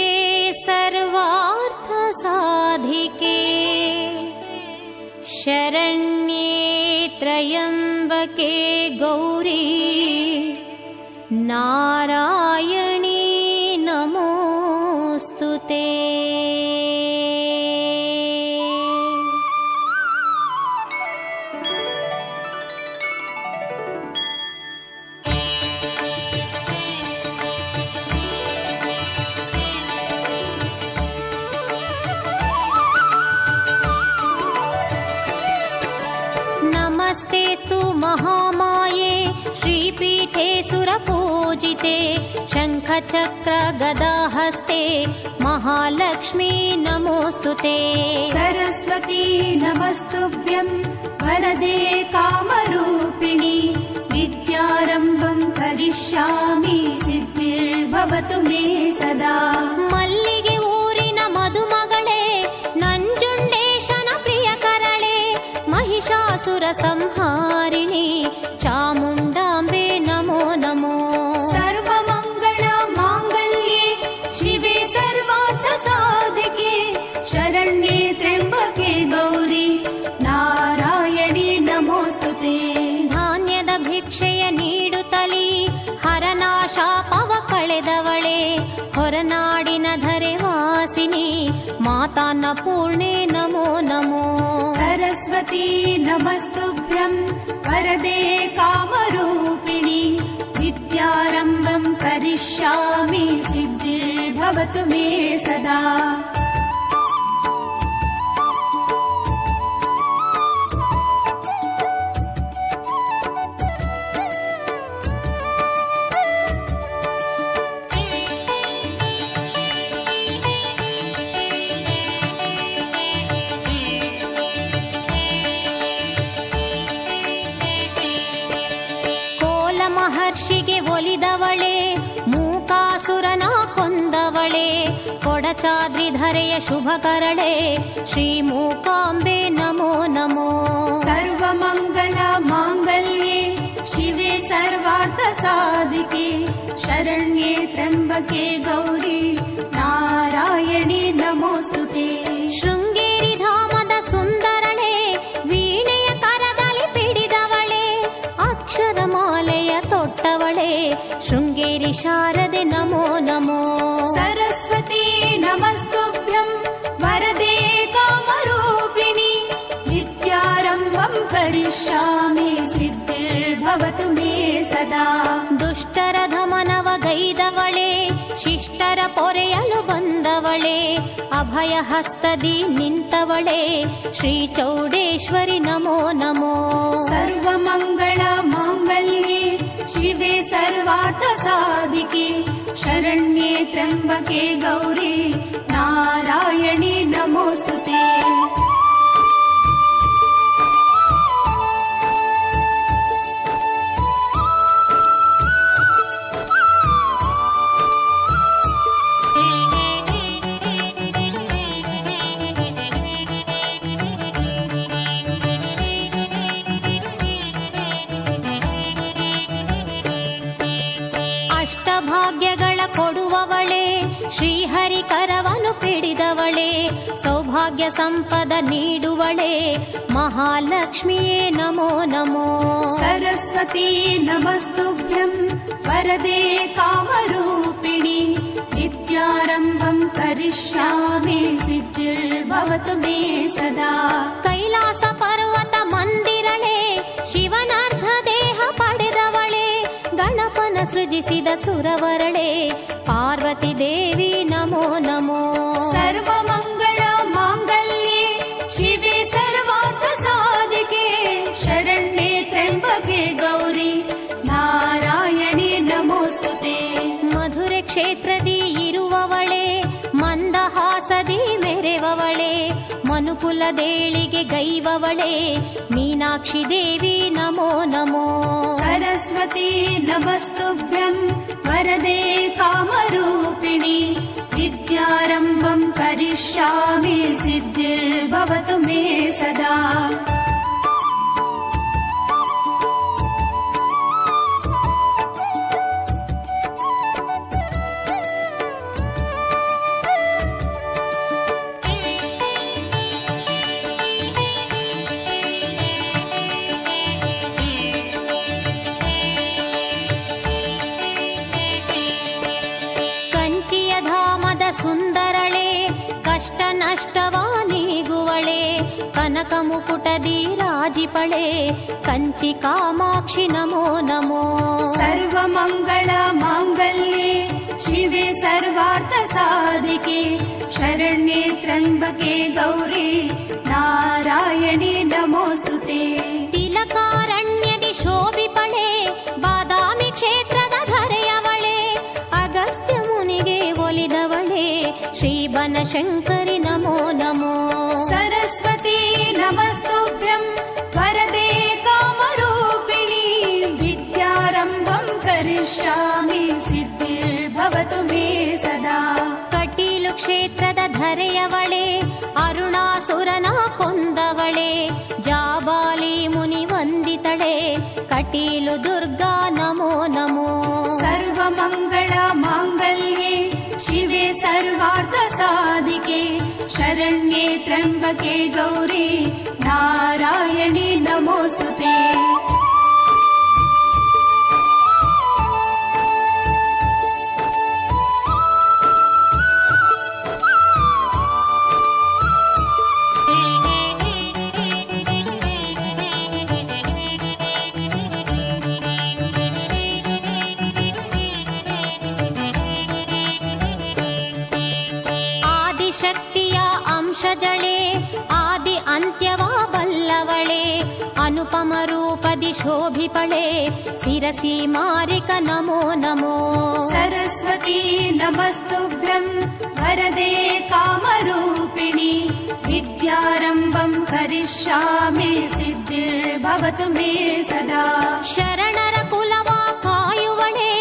सर्वार्थसाधिके शरण्ये त्र्यम्बके गौरी नारायणी नमोऽस्तु ते। नमस्तेस्तु महामाये श्रीपीठे सुरपूजिते शङ्खचक्रगदाहस्ते महालक्ष्मी नमोऽस्तु ते। सरस्वती नमस्तुभ्यं वरदे कामरूपिणि विद्यारम्भं करिष्यामि सिद्धिर्भवतु मे सदा। मल्लिगे ऊरिन मधुमगळे नञ्जुण्डेशನ प्रियकरळे महिषासुर संहारिणि चामुण्डाम्बे नमो नमो। सर्वमङ्गल माङ्गल्ये शिवे सर्वार्थ साधिके शरण्ये त्र्यम्बके गौरी नारायणी नमोऽस्तु ते। ಧಾನ್ಯದ ಭಿಕ್ಷೆಯ ನೀಡುತ್ತಲಿ ಹರನ ಶಾಪವ ಕಳೆದವಳೆ ಹೊರನಾಡಿನ ಧರೆ ವಾಸಿನಿ ಮಾತಾನ ಪೂರ್ಣೆ ನಮೋ ನಮೋ। सरस्वती नमस्तुभ्यं वरदे कामरूपिणि विद्यारम्भं करिष्यामि सिद्धिर्भवतु मे सदा। ಮಹರ್ಷಿಗೆ ಒಲಿದವಳೆ ಮೂಕಾಸುರನ ಕೊಂದವಳೆ ಕೊಡಚಾದ್ರಿ ಧರೆಯ ಶುಭಕರಳೆ ಶ್ರೀ ಮೂಕಾಂಬೆ ನಮೋ ನಮೋ। ಸರ್ವಮಂಗಲ ಮಾಂಗಲ್ಯೆ ಶಿವೆ ಸರ್ವಾರ್ಥ ಸಾಧಿಕೆ ಶರಣ್ಯೆ ತ್ರ್ಯಂಬಕೆ ಗೌರಿ ನಾರಾಯಣಿ ನಮೋಸ್ತುತೆ। ಶೃಂಗೇರಿ ಧಾಮದ ಸುಂದರಳೆ ವೀಣೆಯ ಕರದಲ್ಲಿ ಪಿಡಿದವಳೆ ಅಕ್ಷರಮಾಲೆಯ ತೊಟ್ಟವಳೆ ಶೃಂಗೇರಿ ಶಾರದೆ ನಮೋ ನಮೋ। सरस्वती नमस्तुभ्यं वरदे कामरूपिणि विद्यारम्भं करिष्यामि सिद्धिर्भवतु मे सदा। ದುಷ್ಟರ ಧಮನವ ಗೈದವಳೆ ಶಿಷ್ಟರ ಪೊರೆಯಲು ಬಂದವಳೆ ಅಭಯ ಹಸ್ತದಿ ನಿಂತವಳೆ ಶ್ರೀ ಚೌಡೇಶ್ವರಿ ನಮೋ ನಮೋ. ಸರ್ವಮಂಗಳ ಮಾಂಗಲ್ಯೆ ಶಿವೆ ಸರ್ವಾರ್ಥ ಸಾಧಿಕೆ ಶರಣ್ಯೆ ತ್ರ್ಯಂಬಕೆ ಗೌರಿ ನಾರಾಯಣಿ ನಮೋಸ್ತುತೆ. ಅಷ್ಟಭಾಗ್ಯಗಳ ಕೊಡುವವಳೆ ಶ್ರೀಹರಿಕರವನು ಪಿಡಿದವಳೆ ಸೌಭಾಗ್ಯ ಸಂಪದ ನೀಡುವಳೆ ಮಹಾಲಕ್ಷ್ಮಿಯೇ ನಮೋ ನಮೋ. ಸರಸ್ವತಿ ನಮಸ್ತುಭ್ಯಂ ವರದೆ ಕಾಮರೂಪಿಣಿ ವಿದ್ಯಾರಂಭಂ ಕರಿಷ್ಯಾಮಿ ಸಿದ್ಧಿರ್ಭವತು ಮೇ ಸದಾ. ಕೈಲಾಸ ಪರ್ವತ ಮಂದಿರಳೆ ಶಿವನಾರ್ಧ ದೇಹ ಪಡೆದವಳೆ ಗಣಪನ ಸೃಜಿಸಿದ ಸುರವರಳೆ ಪಾರ್ವತಿ ದೇವಿ ನಮೋ ನಮೋ. ಸರ್ವಮಂಗಳ ಮಾಂಗಲ್ಯೆ ಶಿವೆ ಸರ್ವಾರ್ಥ ಸಾಧಿಕೆ ಶರಣ್ಯೆ ತ್ರ್ಯಂಬಕೆ ಗೌರಿ ನಾರಾಯಣಿ ನಮೋಸ್ತುತೆ. ಮಧುರೆ ಕ್ಷೇತ್ರದಿ ಇರುವವಳೆ ಮಂದಹಾಸದಿ ಮೆರೆವವಳೆ ಮನುಕುಲದೇಳಿಗೆ ಗೈವವಳೆ ಮೀನಾಕ್ಷಿ ದೇವಿ ನಮೋ ನಮೋ. ಸರಸ್ವತಿ ನಮಸ್ತುಭ್ಯಂ ವರದೆ ಕಾಮರೂಪಿಣಿ ವಿದ್ಯಾರಂಭಂ ಕರಿಷ್ಯಾಮಿ ಸಿದ್ಧಿರ್ಭವತು ಮೇ ಸದಾ. ಕಂಚಿಯ ಧಾಮದ ಸುಂದರಳೆ ಕಷ್ಟ ನಷ್ಟವ ನೀಗುವಳೆ ಕನಕ ಮುಕುಟದಿ ರಾಜಿಪಳೆ ಕಂಚಿ ಕಾಮಾಕ್ಷಿ ನಮೋ ನಮೋ. ಸರ್ವಮಂಗಳ ಮಾಂಗಲ್ಯೆ ಶಿವೆ ಸರ್ವಾರ್ಥ ಸಾಧಿಕೆ ಶರಣ್ಯೆ ತ್ರ್ಯಂಬಕೆ ಗೌರಿ ನಾರಾಯಣಿ ನಮೋಸ್ತುತೆ. ತಿಲಕಾರಣ್ಯದಿ ಶೋಭಿಪಳೆ ಬಾದಾಮಿ ಕ್ಷೇತ್ರದ ಧರೆಯವಳೆ ಅಗಸ್ತ್ಯ ಮುನಿಗೆ ಒಲಿದವಳೆ ಶ್ರೀ ಬನಶಂಕರಿ ನಮೋ ನಮೋ. ಸರಸ್ವತಿ ನಮಸ್ತುಭ್ಯಂ ವರದೆ ಕಾಮರೂಪಿಣಿ ವಿದ್ಯಾರಂಭಂ ಕರಿಷ್ಯಾಮಿ ಸಿದ್ಧಿರ್ಭವತು ಮೇ ಸದಾ. ಕಟೀಲು ಕ್ಷೇತ್ರದ ಧರೆಯವಳೆ ಅರುಣಾಸುರನ ಕೊಂದವಳೆ ಜಾಬಾಲಿ ಮುನಿ ವಂದಿತಳೆ ಕಟೀಲು ದುರ್ಗಾ ನಮೋ ನಮೋ. ಸರ್ವಮಂಗಳ ಮಾಂಗಲ್ಯೆ ಶಿವೆ ಸರ್ವಾರ್ಥ ಸಾಧಿಕೆ ಶರಣ್ಯೆ ತ್ರ್ಯಂಬಕೆ ಗೌರಿ ನಾರಾಯಣಿ ನಮೋಸ್ತುತೆ. ಆದಿಶಕ್ತಿಯ ಅಂಶಜಳೆ ಆದಿ ಅಂತ್ಯವ ಬಲ್ಲವಳೆ ಅನುಪಮ ರೂಪದಿ ಶೋಭಿಪಳೆ ಶಿರಸಿ ಮಾರಿಕ ನಮೋ ನಮೋ. ಸರಸ್ವತಿ ನಮಸ್ತುಭ್ಯಂ ವರದೆ ಕಾಮರೂಪಿಣಿ ವಿದ್ಯಾರಂಭಂ ಕರಿಷ್ಯಾಮಿ ಸಿದ್ಧಿರ್ಭವತು ಮೇ ಸದಾ. ಶರಣರ ಕುಲವ ಕಾಯುವಳೆ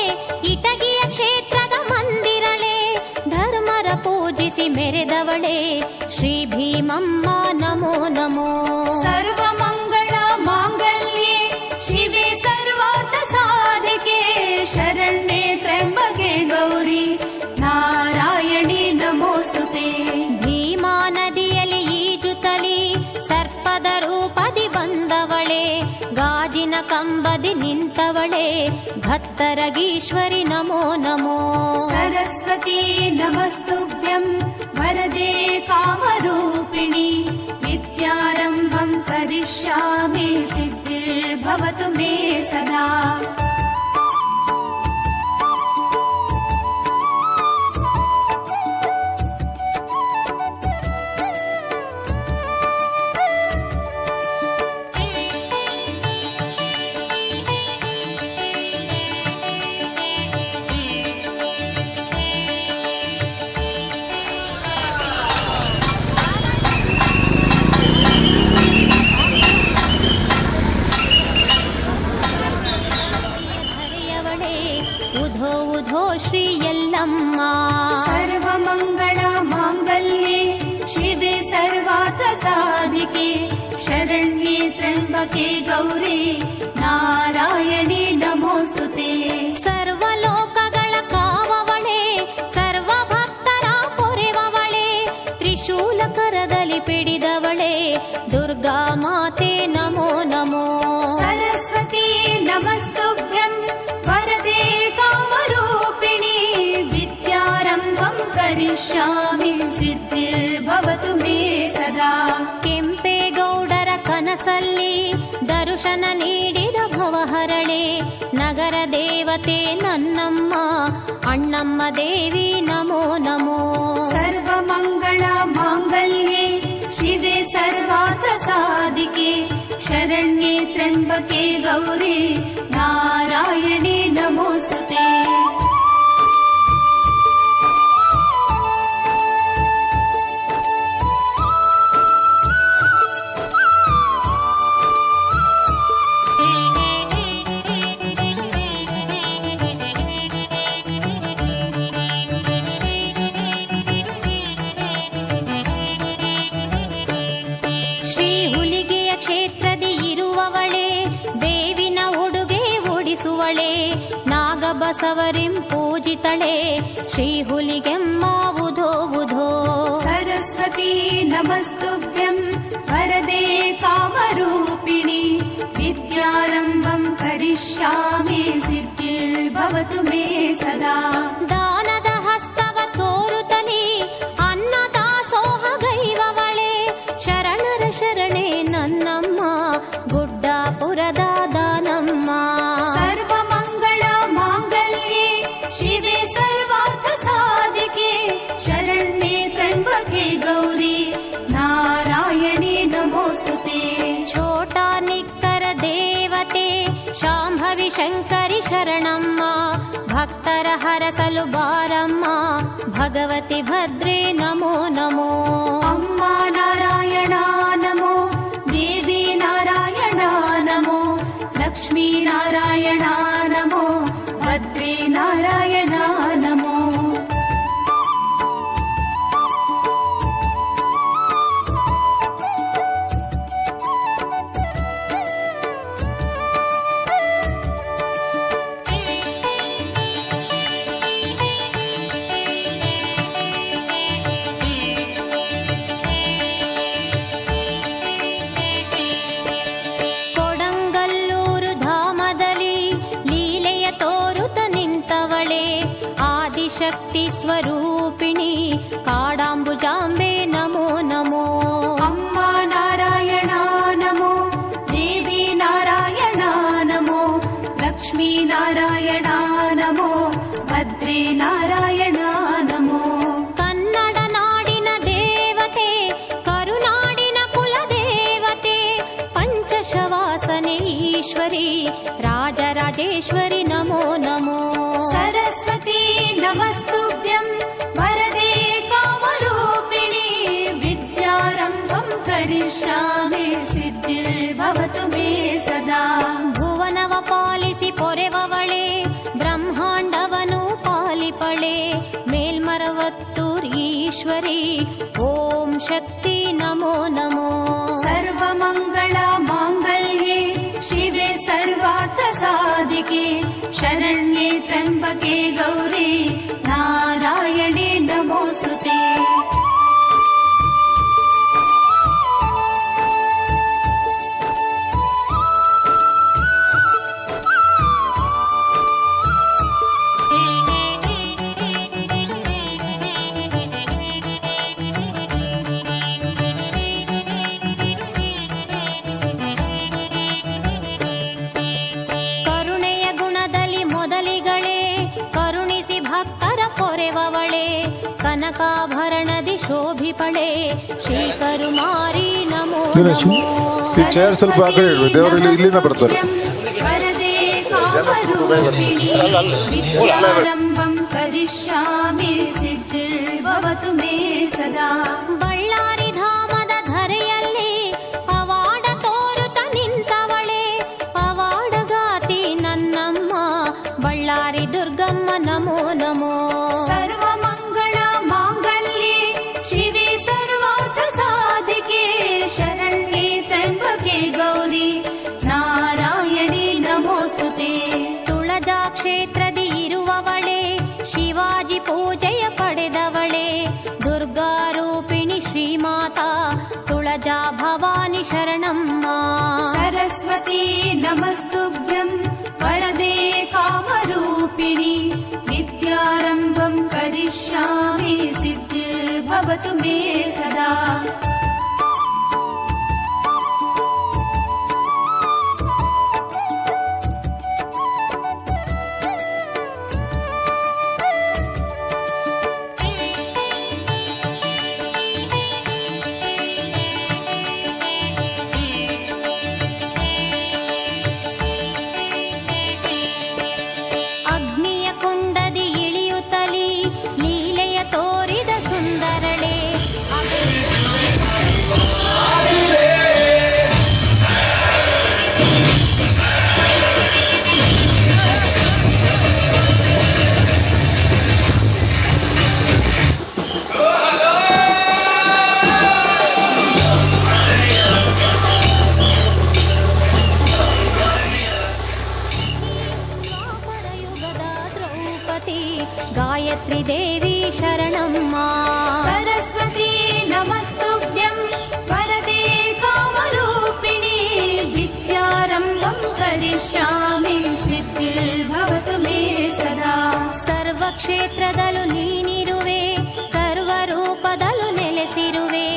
ಇಟಗಿಯ ಕ್ಷೇತ್ರದ ಮಂದಿರಳೆ ಧರ್ಮರ ಪೂಜಿಸಿ ಮೆರೆದವಳೆ ಶ್ರೀ ಭೀಮಮ್ಮ ನಮೋ ನಮೋ. ಸರ್ವಮಂಗಳ ಮಾಂಗಲ್ಯೆ ಶಿವೆ ಸರ್ವಾರ್ಥ ಸಾಧಿಕೆ ಶರಣ್ಯೆ ತ್ರ್ಯಂಬಕೆ ಗೌರಿ ನಾರಾಯಣಿ ನಮೋಸ್ತುತೆ. ಭೀಮಾ ನದಿಯಲ್ಲಿ ಈಜುತ್ತಲಿ ಸರ್ಪದ ರೂಪದಿ ಬಂದವಳೆ ಗಾಜಿನ ಕಂಬದಿ ನಿಂತವಳೆ ಭತ್ತರಗೀಶ್ವರಿ ನಮೋ ನಮೋ. ಸರಸ್ವತಿ ನಮಸ್ತುಭ್ಯಂ ವರದೆ ಕಾಮರೂಪಿಣಿ ವಿದ್ಯಾರಂಭಂ ಕರಿಷ್ಯಾಮಿ ಸಿದ್ಧಿರ್ಭವತು ಮೇ ಸದಾ. शिवे सर्वार्थसाधिके शरण्ये त्र्यम्बके गौरी नारायणे नमोऽस्तु ते। ಸರ್ವಲೋಕಗಳ ಕಾವವಳೆ, ಸರ್ವ ಭಕ್ತರ ಪೊರೆವವಳೆ, ತ್ರಿಶೂಲ ಕರದಲ್ಲಿ ಪಿಡಿದವಳೆ, ದುರ್ಗಾ ಮಾತೆ ನಮೋ ನಮೋ. सरस्वती नमस्तुभ्यं वरदे कामरूपिणि विद्यारम्भं करिष्यामि सिद्धिर्भवतु मे सदा। ಕೆಂಪೇಗೌಡರ ಕನಸಲ್ಲಿ ದರ್ಶನ ನೀಡಿದ ಭವಹರಳೆ, ನಗರ ದೇವತೆ ನನ್ನಮ್ಮ ಅಣ್ಣಮ್ಮ ದೇವಿ ನಮೋ ನಮೋ. सर्वमङ्गल माङ्गल्ये शिवे सर्वार्थसाधिके शरण्ये त्र्यम्बके गौरी नारायणे नमोऽस्तु ते। ಶ್ರೀ ಹುಲಿಗೆಯ ಕ್ಷೇತ್ರದಿ ಇರುವವಳೆ, ಬೇವಿನ ಉಡುಗೆ ಉಡಿಸುವಳೆ, ನಾಗಬಸವರಿಂ ಪೂಜಿತಳೆ, ಶ್ರೀ ಹುಲಿಗೆಮ್ಮ ಉಧೋ ಉಧೋ. सरस्वती नमस्तुभ्यं वरदे कामरूपिणि विद्यारम्भं करिष्यामि सिद्धिर्भवतु मे सदा। ದಾನದ ಹಸ್ತವ ತೋರುತ್ತಲೇ ಅನ್ನದಾಸೋಹಗೈವವಳೆ, ಶರಣರ ಶರಣೆ ನನ್ನಮ್ಮ ಗುಡ್ಡಾಪುರದ ದಾನಮ್ಮ. सर्वमङ्गल माङ्गल्ये शिवे सर्वार्थसाधिके शरण्ये त्र्यम्बके गौरी नारायणे नमोऽस्तु ते। ಛೋಟಾ ನಿಕ್ಕರ ದೇವತೆ ಶಾಂಭವಿ ಶಂಕರಿ ಶರಣಮ್ಮ, ಭಕ್ತರ ಹರಸಲು ಬಾರಮ್ಮ ಭಗವತಿ ಭದ್ರೇ ನಮೋ ನಮೋ. अम्मा नारायण नमो देवी नारायण नमो लक्ष्मी नारायण नमो भद्रे नारायण नमो। ಕೊಡಂಗಲ್ಲೂರು ಧಾಮದಲ್ಲಿ ಲೀಲೆಯ ತೋರುತ ನಿಂತವಳೆ, ಆದಿಶಕ್ತಿ ಸ್ವರೂಪಿಣಿ ಕಾಡಾಂಬುಜಾಂಬೆ ನಮೋ ನಮೋ. अम्मा नारायण नमो देवी नारायण नमो लक्ष्मी नारायण नमो भद्रे नारायण नमो। ಕನ್ನಡ ನಾಡಿನ ದೇವತೆ ಕರುನಾಡಿನ ಕುಲದೇವತೆ ಪಂಚಶವಾಸನೆ ಈಶ್ವರಿ ರಾಜರಾಜೇಶ್ವರಿ ನಮೋ ನಮೋ. सरस्वती नमस्तुभ्यं वरदे कामरूपिणि विद्यारम्भं करिष्यामि सिद्धिर्भवतु मे सदा। ಭುವನವ ಪಾಲಿಸಿ ಪೊರೆವವಳೆ, ಬ್ರಹ್ಮಾಂಡವನು ಪಾಲಿಪಳೆ, ಮೇಲ್ಮರವತ್ತೂರ್ ಈಶ್ವರಿ ಓಂ ಶಕ್ತಿ ನಮೋ ನಮೋ. सर्वमङ्गल माङ्गल्ये शिवे सर्वार्थसाधिके शरण्ये त्र्यम्बके गौरी नारायणे नमोऽस्तु ते। ಕರುಣೆಯ ಗುಣದಲ್ಲಿ ಮೊದಲಿಗಳೇ, ಕರುಣಿಸಿ ಭಕ್ತರ ಪೊರೆವವಳೆ, ಕನಕಾಭರಣದಿ ಶೋಭಿಪಳೆ, ಶ್ರೀ ಕರುಮಾರಿ ನಮೋ ದಿನೇಶ್, ನಮೋ. ಈ ಚೇರ್ ಸ್ವಲ್ಪ ಆ ಕಡೆ ಇಡು, ದೇವರು ಇಲ್ಲಿ ಇಲ್ಲಿಂದ ಬರ್ತಾರೆ. वरदे कामरूपिणि विद्यारम्भं करिष्यामि सिद्धिर्भवतु मे सदा। ಬಳ್ಳಾರಿ ಧಾಮದ ಧರೆಯಲ್ಲಿ ಪವಾಡ ತೋರುತ ನಿಂತವಳೆ, ಪವಾಡಗಾತಿ ನನ್ನಮ್ಮ ಬಳ್ಳಾರಿ ದುರ್ಗಮ್ಮ ನಮೋ ನಮೋ. सर्वमङ्गल माङ्गल्ये शिवे सर्वार्थसाधिके ಪರಜಾ ಭವಾನಿ ಶರಣಮ್ಮ. ಸರಸ್ವತಿ ನಮಸ್ತುಭ್ಯಂ ವರದೆ ಕಾಮರೂಪಿಣಿ ವಿದ್ಯಾರಂಭಂ ಕರಿಷ್ಯಾಮಿ ಸಿದ್ಧಿರ್ಭವತು ಮೇ ಸದಾ. ಅಗ್ನಿಯ ಕುಂಡದಿ ಇಳಿಯುತ್ತಲಿ ಲೀಲೆಯ ತೋರಿದ ಸುಂದರಳೆ. ಯುಗದ ದ್ರೌಪದಿ ಗಾಯತ್ರಿ ದೇವಿ ಶರಣಮ್ಮ. ಸರಸ್ವತಿ ನಮಸ್ತುಭ್ಯಂ ವರದೆ ಕಾಮರೂಪಿಣಿ ವಿದ್ಯಾರಂಭಂ ಕರಿಷ್ಯಾಮಿ ಸಿದ್ಧಿರ್ಭವತು ಮೇ ಸದಾ. ಸರ್ವಕ್ಷೇತ್ರದಲ್ಲೂ ನೀನಿರುವೆ, ಸರ್ವರೂಪದಲ್ಲೂ ನೆಲೆಸಿರುವೆ,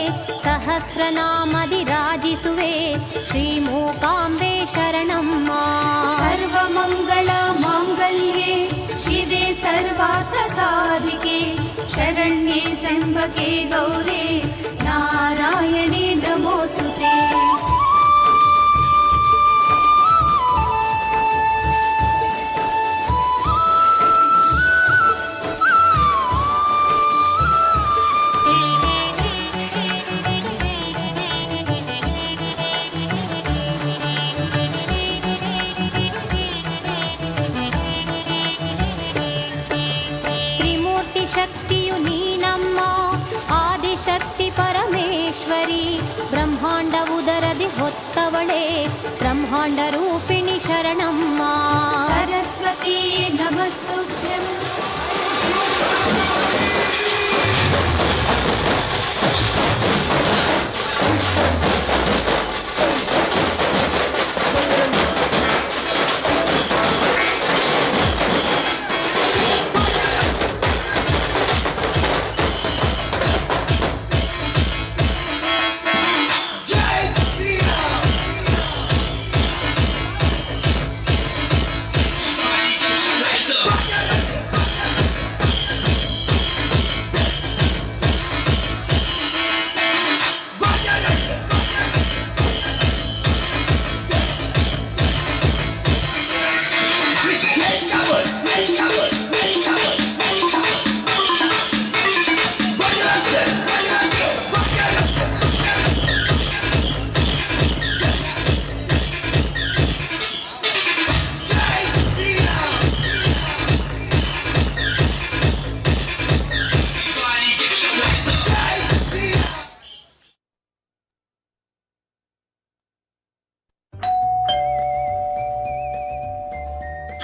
ಸಹಸ್ರನಾಮದಿ ರಾಜಿಸುವೆ ಶ್ರೀ ಮೂಕಾಂಬೆ ಶರಣಮ್ಮ. ಸರ್ವಮಂಗಳ ಮಾಂಗಲ್ಯೆ ಶಿವೆ ಸರ್ವಾರ್ಥ ಸಾಧಿಕೆ ಶರಣ್ಯೆ ತ್ರ್ಯಂಬಕೆ ಗೌರೇ ನಾರಾಯಣಿ ನಮೋಸ್ತುತೆ. ತ್ರಿಮೂರ್ತಿ ಶಕ್ತಿಯು ನೀನಮ್ಮ, ಆದಿಶಕ್ತಿ ಪರಮೇಶ್ವರಿ, ಬ್ರಹ್ಮಾಂಡ ಉದರದಿ ಹೊತ್ತವಳೆ ಬ್ರಹ್ಮಾಂಡ ರೂಪಿಣಿ ಶರಣಮ್ಮ. ಸರಸ್ವತಿ ನಮಸ್ತುಭ್ಯಂ.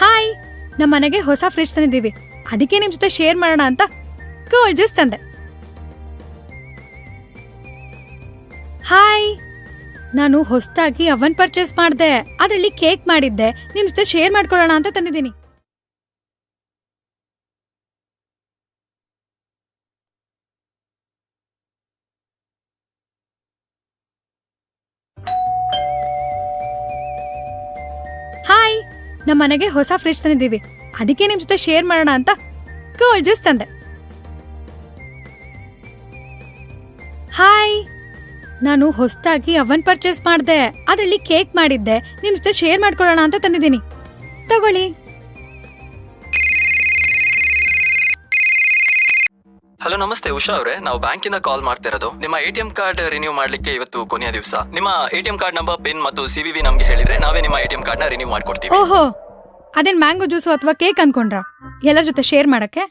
ಹಾಯ್, ನಮ್ಮ ಮನೆಗೆ ಹೊಸ ಫ್ರಿಜ್ ತಂದಿದ್ದೀವಿ, ಅದಕ್ಕೆ ನಿಮ್ ಜೊತೆ ಶೇರ್ ಮಾಡೋಣ ಅಂತ ಕೋಲ್ಡ್ ಜ್ಯೂಸ್ ತಂದೆ. ಹಾಯ್, ನಾನು ಹೊಸದಾಗಿ ಅವನ್ ಪರ್ಚೇಸ್ ಮಾಡಿದೆ, ಅದರಲ್ಲಿ ಕೇಕ್ ಮಾಡಿದ್ದೆ, ನಿಮ್ ಜೊತೆ ಶೇರ್ ಮಾಡ್ಕೊಳ್ಳೋಣ ಅಂತ ತಂದಿದ್ದೀನಿ. ಹಾಯ್, ನಮ್ಮ ಮನೆಗೆ ಹೊಸ ಫ್ರಿಜ್ ತಂದಿದ್ದೀವಿ, ಅದಕ್ಕೆ ನಿಮ್ ಜೊತೆ ಶೇರ್ ಮಾಡೋಣ ಅಂತ ಕೋಲ್ಡ್ ಜ್ಯೂಸ್ ತಂದೆ. ಹಾಯ್, ನಾನು ಹೊಸದಾಗಿ ಅವನ್ ಪರ್ಚೇಸ್ ಮಾಡಿದೆ, ಅದರಲ್ಲಿ ಕೇಕ್ ಮಾಡಿದ್ದೆ, ನಿಮ್ ಜೊತೆ ಶೇರ್ ಮಾಡ್ಕೊಳ್ಳೋಣ ಅಂತ ತಂದಿದ್ದೀನಿ, ತಗೊಳ್ಳಿ. ಹಲೋ, ನಮಸ್ತೆ ಉಷಾ ಅವರೇ, ನಾವು ಬ್ಯಾಂಕಿಂದ ಕಾಲ್ ಮಾಡ್ತಿರೋದು. ನಿಮ್ಮ ಎಟಿಎಂ ಕಾರ್ಡ್ ರಿನ್ಯೂ ಮಾಡ್ಲಿಕ್ಕೆ ಇವತ್ತು ಕೊನೆಯ ದಿವಸ. ನಿಮ್ಮ ಎಟಿಎಂ ಕಾರ್ಡ್ ನಂಬರ್, ಪಿನ್ ಮತ್ತು ಸಿವಿವಿ ನಮಗೆ ಹೇಳಿದ್ರೆ ನಾವೇ ನಿಮ್ಮ ಎಟಿಎಂ ಕಾರ್ಡ್ ನ ರಿನ್ಯೂ ಮಾಡ್ಕೊಡ್ತೀವಿ. ಓಹೋ, ಅದೇನ್ ಮ್ಯಾಂಗೋ ಜ್ಯೂಸು ಅಥವಾ ಕೇಕ್ ಅನ್ಕೊಂಡ್ರಾ ಎಲ್ಲರ ಜೊತೆ ಶೇರ್ ಮಾಡಕ್ಕೆ?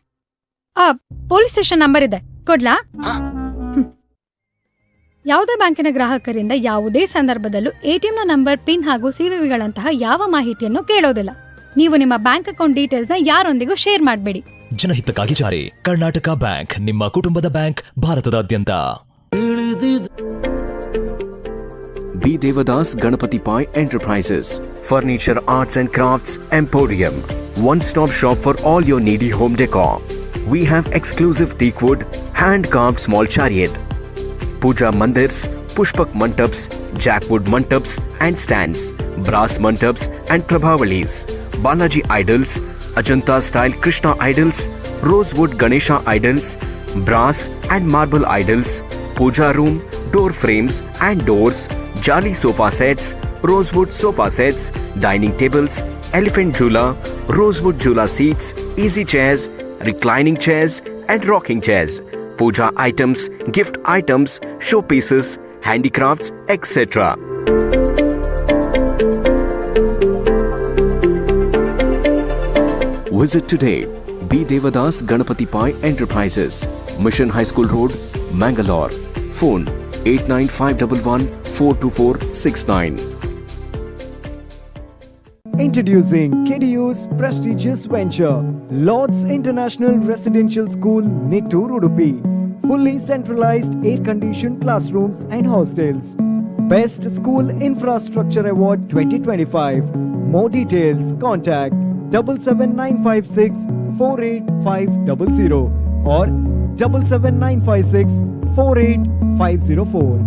ಆ ಪೊಲೀಸ್ ಸ್ಟೇಷನ್ ನಂಬರ್ ಇದೆ, ಕೊಡ್ಲಾ? ಹ್ಮ್. ಯಾವುದೇ ಬ್ಯಾಂಕಿನ ಗ್ರಾಹಕರಿಂದ ಯಾವುದೇ ಸಂದರ್ಭದಲ್ಲೂ ಎಟಿಎಂನ ನಂಬರ್, ಪಿನ್ ಹಾಗೂ ಸಿವಿವಿಗಳಂತಹ ಯಾವ ಮಾಹಿತಿಯನ್ನು ಕೇಳೋದಿಲ್ಲ. ನೀವು ನಿಮ್ಮ ಬ್ಯಾಂಕ್ ಅಕೌಂಟ್ ಡೀಟೇಲ್ಸ್ನ ಯಾರೊಂದಿಗೂ ಶೇರ್ ಮಾಡಬೇಡಿ. ಜನಹಿತಕ್ಕಾಗಿ ಜಾರಿ ಕರ್ನಾಟಕ ಬ್ಯಾಂಕ್, ನಿಮ್ಮ ಕುಟುಂಬದ ಬ್ಯಾಂಕ್, ಭಾರತದಾದ್ಯಂತ. ತಿಳಿದಿದೆ. B Devadas Ganapathi Pai enterprises, furniture arts and crafts emporium, one stop shop for all your needy home decor. We have exclusive teakwood, hand carved small chariot, puja mandirs, pushpak mantaps, jackwood mantaps and stands, brass mantaps and prabhavalis, Balaji idols, Ajanta style Krishna idols, rosewood Ganesha idols, brass and marble idols, puja room, door frames and doors, jali sofa sets, rosewood sofa sets, dining tables, elephant jhula, rosewood jhula seats, easy chairs, reclining chairs and rocking chairs, puja items, gift items, showpieces, handicrafts, etc. Visit today. B. Devadas Ganapati Pai Enterprises, Mission High School Road, Mangalore. Phone 89511 42469. Introducing KDU's prestigious venture, Lords International Residential School, Nittur, Udupi. Fully centralized air-conditioned classrooms and hostels. Best School Infrastructure Award 2025. More details, contact 77956 48500 or 77956 48504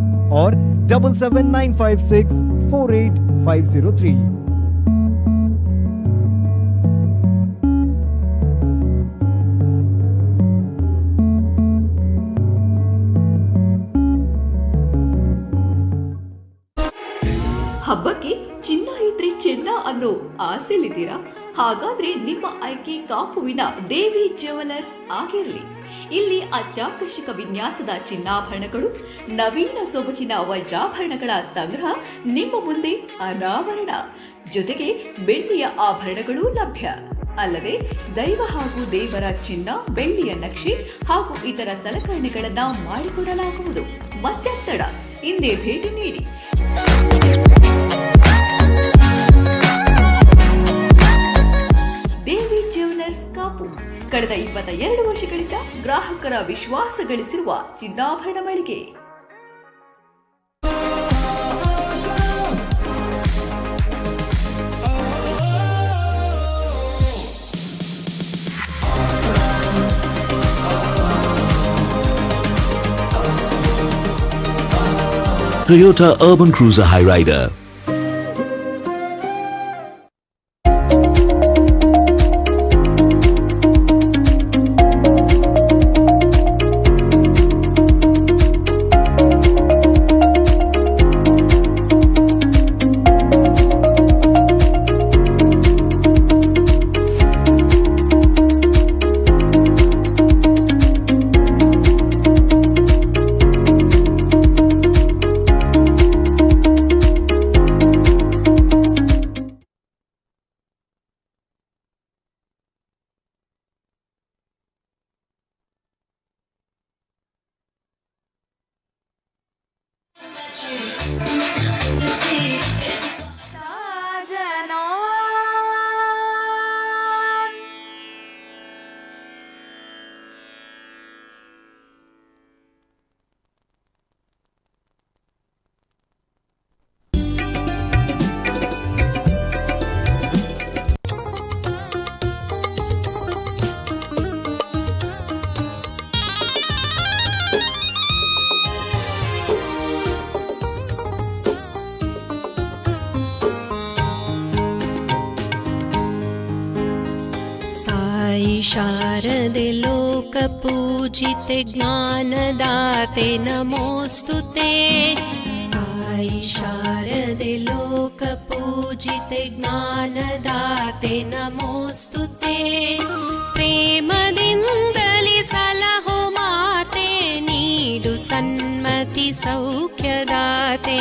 or 77956 48503. ಹಬ್ಬಕ್ಕೆ ಚಿನ್ನ ಇದ್ರೆ ಚೆನ್ನ ಅನ್ನೋ ಆಸೆಲಿದ್ದೀರಾ? ಹಾಗಾದ್ರೆ ನಿಮ್ಮ ಆಯ್ಕೆ ಕಾಪುವಿನ ದೇವಿ jewellers ಆಗಿರಲಿ. ಇಲ್ಲಿ ಅತ್ಯಾಕರ್ಷಕ ವಿನ್ಯಾಸದ ಚಿನ್ನಾಭರಣಗಳು, ನವೀನ ಸೊಬಗಿನ ವಜ್ರಾಭರಣಗಳ ಸಂಗ್ರಹ ನಿಮ್ಮ ಮುಂದೆ ಅನಾವರಣ. ಜೊತೆಗೆ ಬೆಳ್ಳಿಯ ಆಭರಣಗಳೂ ಲಭ್ಯ. ಅಲ್ಲದೆ ದೈವ ಹಾಗೂ ದೇವರ ಚಿನ್ನ, ಬೆಳ್ಳಿಯ ನಕ್ಷೆ ಹಾಗೂ ಇತರ ಸಲಕರಣೆಗಳನ್ನ ಮಾಡಿಕೊಡಲಾಗುವುದು. ಮತ್ತ್ಯಾಕ್ ತಡ, ಇಂದೇ ಭೇಟಿ ನೀಡಿ. ದೇವಿ ಜ್ಯುವೆಲರ್ಸ್ ಕಾಪು, ಕಳೆದ 22 ವರ್ಷಗಳಿಂದ ಗ್ರಾಹಕರ ವಿಶ್ವಾಸ ಗಳಿಸಿರುವ ಚಿನ್ನಾಭರಣ ಮಳಿಗೆ. Toyota Urban Cruiser Hyryder. ತಾಯಿ ಶಾರದೆ ಲೋಕಪೂಜಿತೆ ಜ್ಞಾನದಾತೆ ನಮೋऽस्तु ते। ತಾಯಿ ಶಾರದೆ ಲೋಕಪೂಜಿತೆ ಜ್ಞಾನದಾತೆ ನಮೋऽस्तु ते। ಪ್ರೇಮದಿಂದಲಿ ಸಲಹೋ ಮಾತೆ, ನೀಡು ಸನ್ಮತಿ ಸೌಖ್ಯದಾತೆ।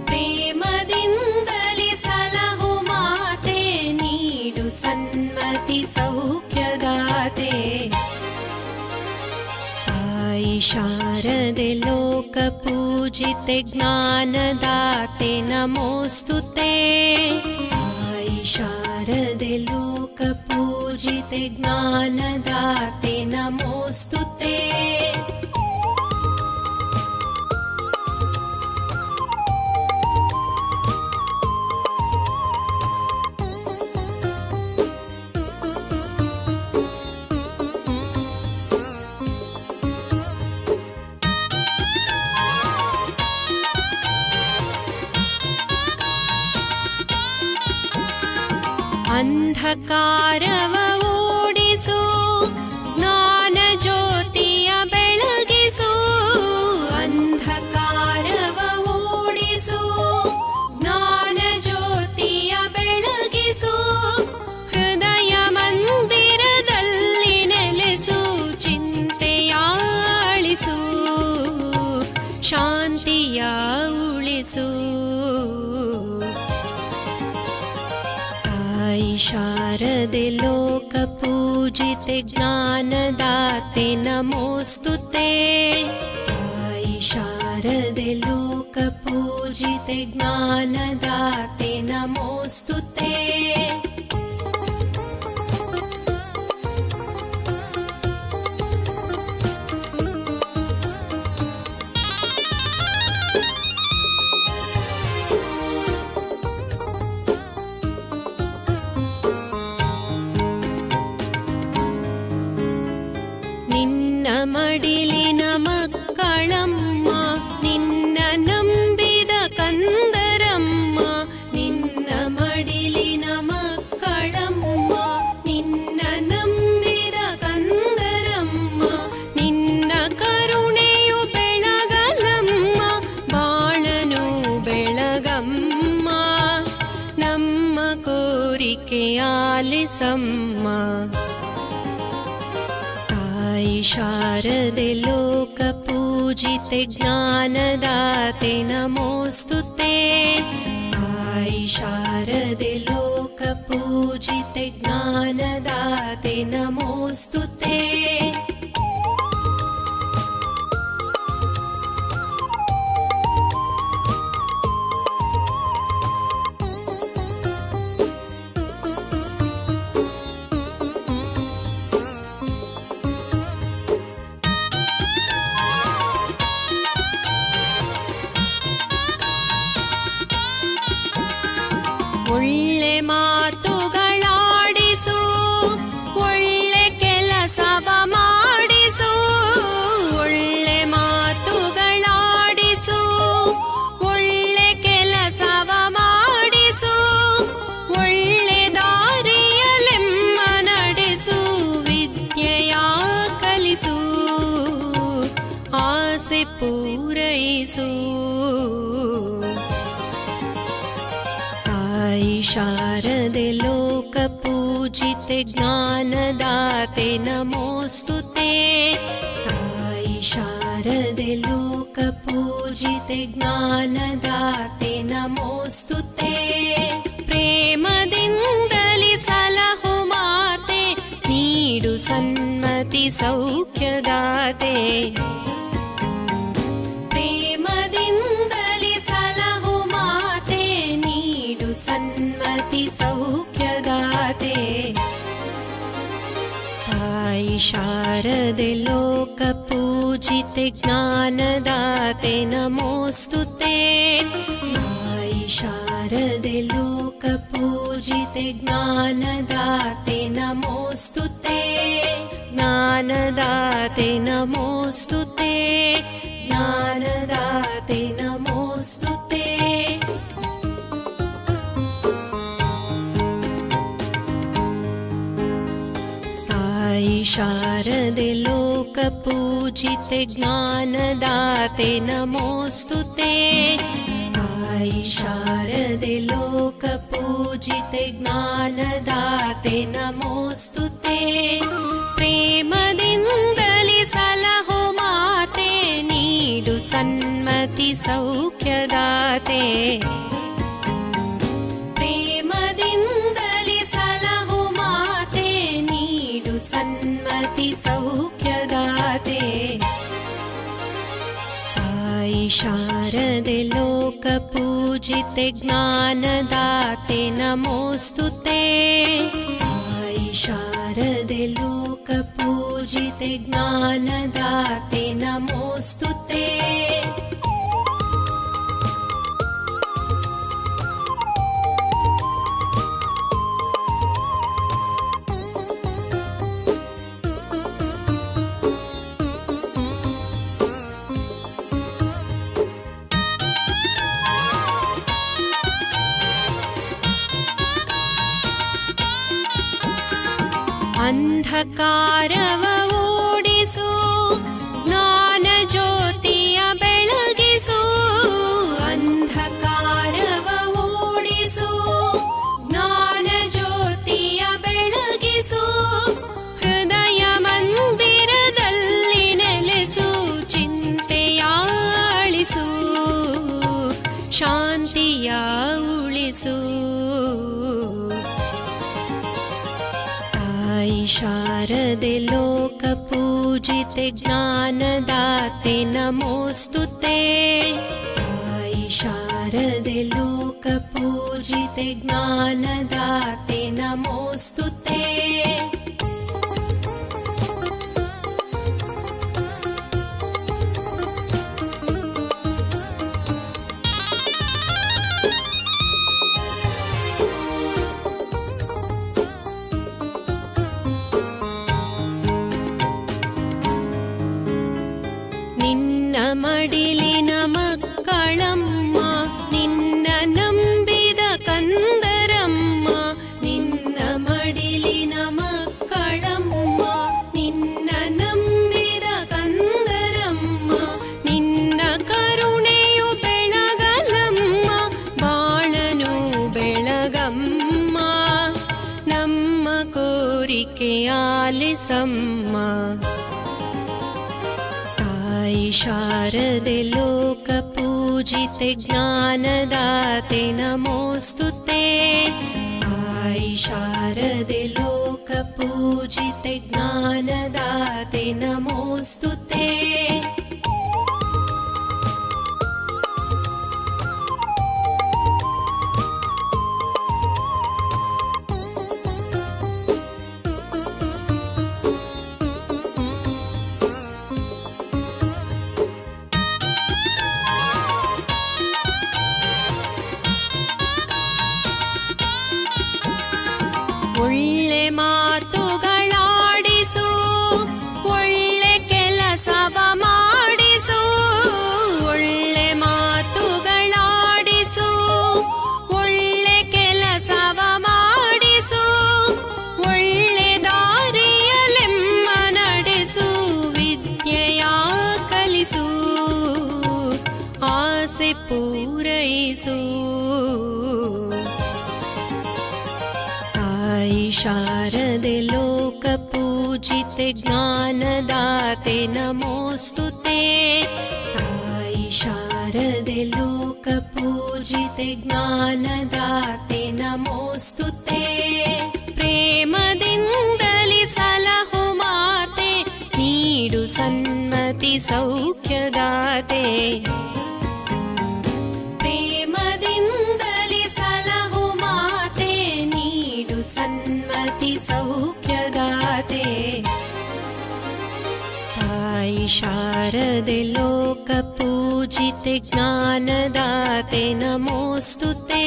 ಪ್ರೇಮದಿಂದಲಿ ಸಲಹು ಮಾತೆ, ನೀಡು ಸನ್ಮತಿ ಸೌಖ್ಯದಾತೆ। ತಾಯಿ ಶಾರದೆ ಲೋಕಪೂಜಿತೆ ಜ್ಞಾನದಾತೆ ನಮೋऽस्तु ते। ತಾಯಿ ಶಾರದೆ ಲೋಕಪೂಜಿತೆ ಜ್ಞಾನದಾತೆ ನಮೋऽस्तु ते। ಅಂಧಕಾರವ ಓಡಿಸು, ಜ್ಞಾನ ಜ್ಯೋತಿಯ ಬೆಳಗಿಸು. ಅಂಧಕಾರವ ಓಡಿಸು, ಜ್ಞಾನ ಜ್ಯೋತಿಯ ಬೆಳಗಿಸು. ಹೃದಯ ಮಂದಿರದಲ್ಲಿ ನೆಲೆಸು, ಚಿಂತೆಯಾಳಿಸು, ಶಾಂತಿಯ ಉಳಿಸು. ತಾಯಿ ಶಾರದೆ ಲೋಕಪೂಜಿತೆ ಜ್ಞಾನದಾತೆ ನಮೋಸ್ತುತೆ. ತಾಯಿ ಶಾರದೆ ಲೋಕಪೂಜಿತೆ ಜ್ಞಾನದಾತೆ ನಮೋಸ್ತುತೆ. ನಿನ್ನ ಮಡಿಲಿನ ಮಕ್ಕಳಮ್ಮ, ನಿನ್ನ ನಂಬಿದ ಕಂದರಮ್ಮ. ನಿನ್ನ ಮಡಿಲಿನ ಮಕ್ಕಳಮ್ಮ, ನಿನ್ನ ನಂಬಿದ ಕಂದರಮ್ಮ. ನಿನ್ನ ಕರುಣೆಯು ಬೆಳಗಲಮ್ಮ, ಬಾಳನು ಬೆಳಗಮ್ಮ. ನಮ್ಮ ಕೋರಿಕೆ ಆಲಿಸಮ್ಮ. ತಾಯಿ ಶಾರದೆ ಲೋಕಪೂಜಿತೆ ಜ್ಞಾನದಾತೆ ನಮೋಸ್ತುತೆ. ತಾಯಿ ಶಾರದೆ ಲೋಕಪೂಜಿತೆ ಜ್ಞಾನದಾತೆ ನಮೋಸ್ತುತೆ. ಒಳ್ಳೆ ಮಾತುಗಳಾಡಿಸು, ಒಳ್ಳೆ ಕೆಲಸವ ಮಾಡಿಸು. ಒಳ್ಳೆ ಮಾತುಗಳಾಡಿಸು, ಒಳ್ಳೆ ಕೆಲಸವ ಮಾಡಿಸು. ಒಳ್ಳೆ ದಾರಿಯಲೆಮ್ಮ ನಡೆಸು, ವಿದ್ಯೆಯ ಕಲಿಸು, ಆಸೆ ಪೂರೈಸು. ತಾಯಿ ಶಾರದೆ ಲೋಕಪೂಜಿತೆ ಜ್ಞಾನದಾತೆ ನಮೋಸ್ತುತೆ. ತಾಯಿ ಶಾರದೆ ಲೋಕಪೂಜಿತೆ ಜ್ಞಾನದಾತೆ ನಮೋಸ್ತುತೆ. ಪ್ರೇಮದಿಂದಲಿ ಸಲಹು ಮಾತೆ, ನೀಡು ಸನ್ಮತಿ ಸೌಖ್ಯದಾತೆ. ಪ್ರೇಮದಿಂದಲಿ ಸಲಹು ಮಾತೆ, ನೀಡು ಸನ್ಮತಿ ಸೌಖ್ಯದಾತೆ. ತಾಯಿ ಶಾರದೆ ಲೋಕಪೂಜಿತೆ ಜ್ಞಾನದಾತೆ ನಮೋಸ್ತುತೆ. ತಾಯಿ ಶಾರದೆ ಲೋಕಪೂಜಿತೆ ಜ್ಞಾನದಾತೆ ನಮೋಸ್ತುತೆ. ಜ್ಞಾನದಾತೆ ನಮೋಸ್ತುತೆ. ಜ್ಞಾನದಾತೆ ನಮೋಸ್ತುತೆ. ತಾಯಿ ಶಾರದೆ ಲೋಕಪೂಜಿತೆ ಜ್ಞಾನದಾತೆ ನಮೋಸ್ತುತೆ. ತಾಯಿ ಶಾರದೆ ಲೋಕಪೂಜಿತೆ ಜ್ಞಾನದಾತೆ ನಮೋಸ್ತುತೆ. ಪ್ರೇಮದಿಂದಲಿ ಸಲಹು ಮಾತೆ, ನೀಡು ಸನ್ಮತಿ ಸೌಖ್ಯದಾತೆ. ಪ್ರೇಮದಿಂದಲಿ ಸಲಹು ಮಾತೆ, ನೀಡು ಸನ್ಮತಿ ಸೌಖ್ಯದಾತೆ. ತಾಯಿ ಶಾರದೆ ಲೋಕಪೂಜಿತೆ ಜ್ಞಾನದಾತೆ ನಮೋಸ್ತುತೆ. ತಾಯಿ ಶಾರದೆ ಲೋಕಪೂಜಿತೆ ಜ್ಞಾನದಾತೆ ನಮೋಸ್ತುತೆ. ಅಂಧಕಾರವ ಓಡಿಸು, ಜ್ಞಾನ ಜ್ಯೋತಿಯ ಬೆಳಗಿಸು. ಅಂಧಕಾರವ ಓಡಿಸು, ಜ್ಞಾನ ಜ್ಯೋತಿಯ ಬೆಳಗಿಸು. ಹೃದಯ ಮಂದಿರದಲ್ಲಿ ನೆಲೆಸು, ಚಿಂತೆಯಾಳಿಸು, ಶಾಂತಿಯ ಉಳಿಸು. ತಾಯಿ ಶಾರದೆ ಲೋಕಪೂಜಿತೆ ಜ್ಞಾನದಾತೆ ನಮೋಸ್ತುತೆ. ತಾಯಿ ಶಾರದೆ ಲೋಕಪೂಜಿತೆ ಜ್ಞಾನದಾತೆ ನಮೋಸ್ತುತೆ. ನಿನ್ನ ಮಡಿಲಿನ ಮಕ್ಕಳಮ್ಮ, ನಿನ್ನ ನಂಬಿದ ಕಂದರಮ್ಮ. ನಿನ್ನ ಮಡಿಲಿನ ಮಕ್ಕಳಮ್ಮ, ನಿನ್ನ ನಂಬಿದ ಕಂದರಮ್ಮ. ನಿನ್ನ ಕರುಣೆಯು ಬೆಳಗಲಮ್ಮ, ಬಾಳನು ಬೆಳಗಮ್ಮ. ನಮ್ಮ ಕೋರಿಕೆ ಆಲಿಸಮ್ಮ. ತಾಯಿ ಶಾರದೆ ಲೋಕಪೂಜಿತೆ ಜ್ಞಾನದಾತೆ ನಮೋಸ್ತುತೆ. ತಾಯಿ ಶಾರದೆ ಲೋಕಪೂಜಿತೆ ಜ್ಞಾನದಾತೆ ನಮೋಸ್ತುತೆ. ಒಳ್ಳೆ ಮಾತುಗಳಾಡಿಸು, ಒಳ್ಳೆ ಕೆಲಸವ ಮಾಡಿಸು. ಒಳ್ಳೆ ಮಾತುಗಳಾಡಿಸು, ಒಳ್ಳೆ ಕೆಲಸವ ಮಾಡಿಸು. ಒಳ್ಳೆ ದಾರಿಯಲೆಮ್ಮ ನಡೆಸು, ವಿದ್ಯೆಯ ಕಲಿಸು, ಆಸೆ ಪೂರೈಸು. ತಾಯಿ ಶಾರದೆ ಲೋಕಪೂಜಿತೆ ಜ್ಞಾನದಾತೆ ನಮೋಸ್ತುತೆ. ತಾಯಿ ಶಾರದೆ ಲೋಕಪೂಜಿತೆ ಜ್ಞಾನದಾತೆ ನಮೋಸ್ತುತೆ. ಪ್ರೇಮದಿಂದಲಿ ಸಲಹು ಮಾತೆ, ನೀಡು ಸನ್ಮತಿ ಸೌಖ್ಯದಾತೆ. ಪ್ರೇಮದಿಂದಲಿ ಸಲಹು ಮಾತೆ, ನೀಡು ಸನ್ಮತಿ ಸೌಖ್ಯದಾತೆ. ತಾಯಿ ಶಾರದೆ ಲೋಕಪೂಜಿತೆ ಜ್ಞಾನದಾತೆ ನಮೋಸ್ತುತೆ.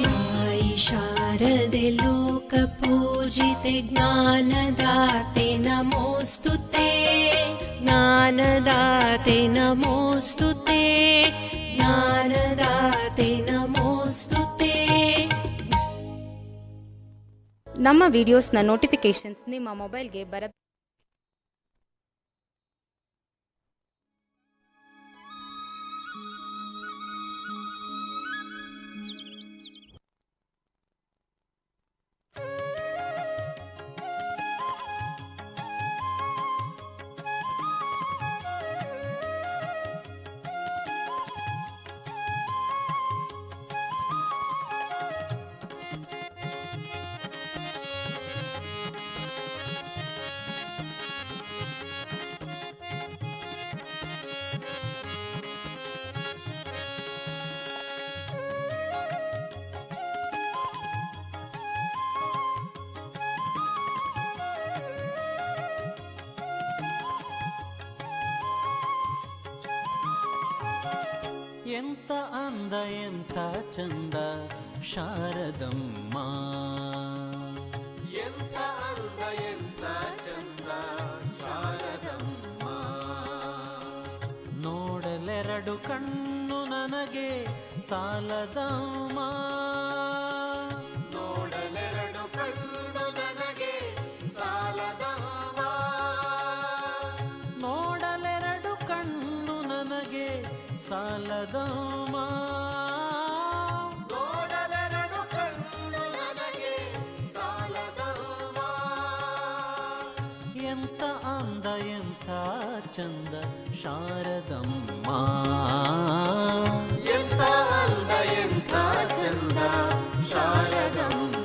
ತಾಯಿ ಶಾರದೆ ಲೋಕಪೂಜಿತೆ ಜ್ಞಾನದಾತೆ ನಮೋಸ್ತುತೆ. ಜ್ಞಾನದಾತೆ ನಮೋಸ್ತುತೆ. ಜ್ಞಾನದಾತೆ ನಮೋಸ್ತುತೆ. ನಮ್ಮ ವಿಡಿಯೋಸ್ನ ನೋಟಿಫಿಕೇಷನ್ಸ್ ನಿಮ್ಮ ಮೊಬೈಲ್ಗೆ ಬರ ಎಂತ ಅಂದ ಎಂತ ಚಂದ ಶಾರದಮ್ಮ, ಎಂತ ಅಂದ ಎಂತ ಚಂದ ಶಾರದಮ್ಮ. ನೋಡಲೆರಡು ಕಣ್ಣು ನನಗೆ ಸಾಲದಮ್ಮ, ನೋಡಲೆರಡು ಕಣ್ಣು ನನಗೆ ಸಾಲದ. ಶಾರದಮ್ಮ. ನೋಡಲೆರಡು ಕಣ್ಣು ನನಗೆ ಸಾಲದಮ್ಮ. ಎಂತ ಅಂದ ಎಂತ ಚಂದ ಶಾರದಮ್ಮ. ಎಂತ ಅಂದ ಎಂತ ಚಂದ ಶಾರದಮ್ಮ.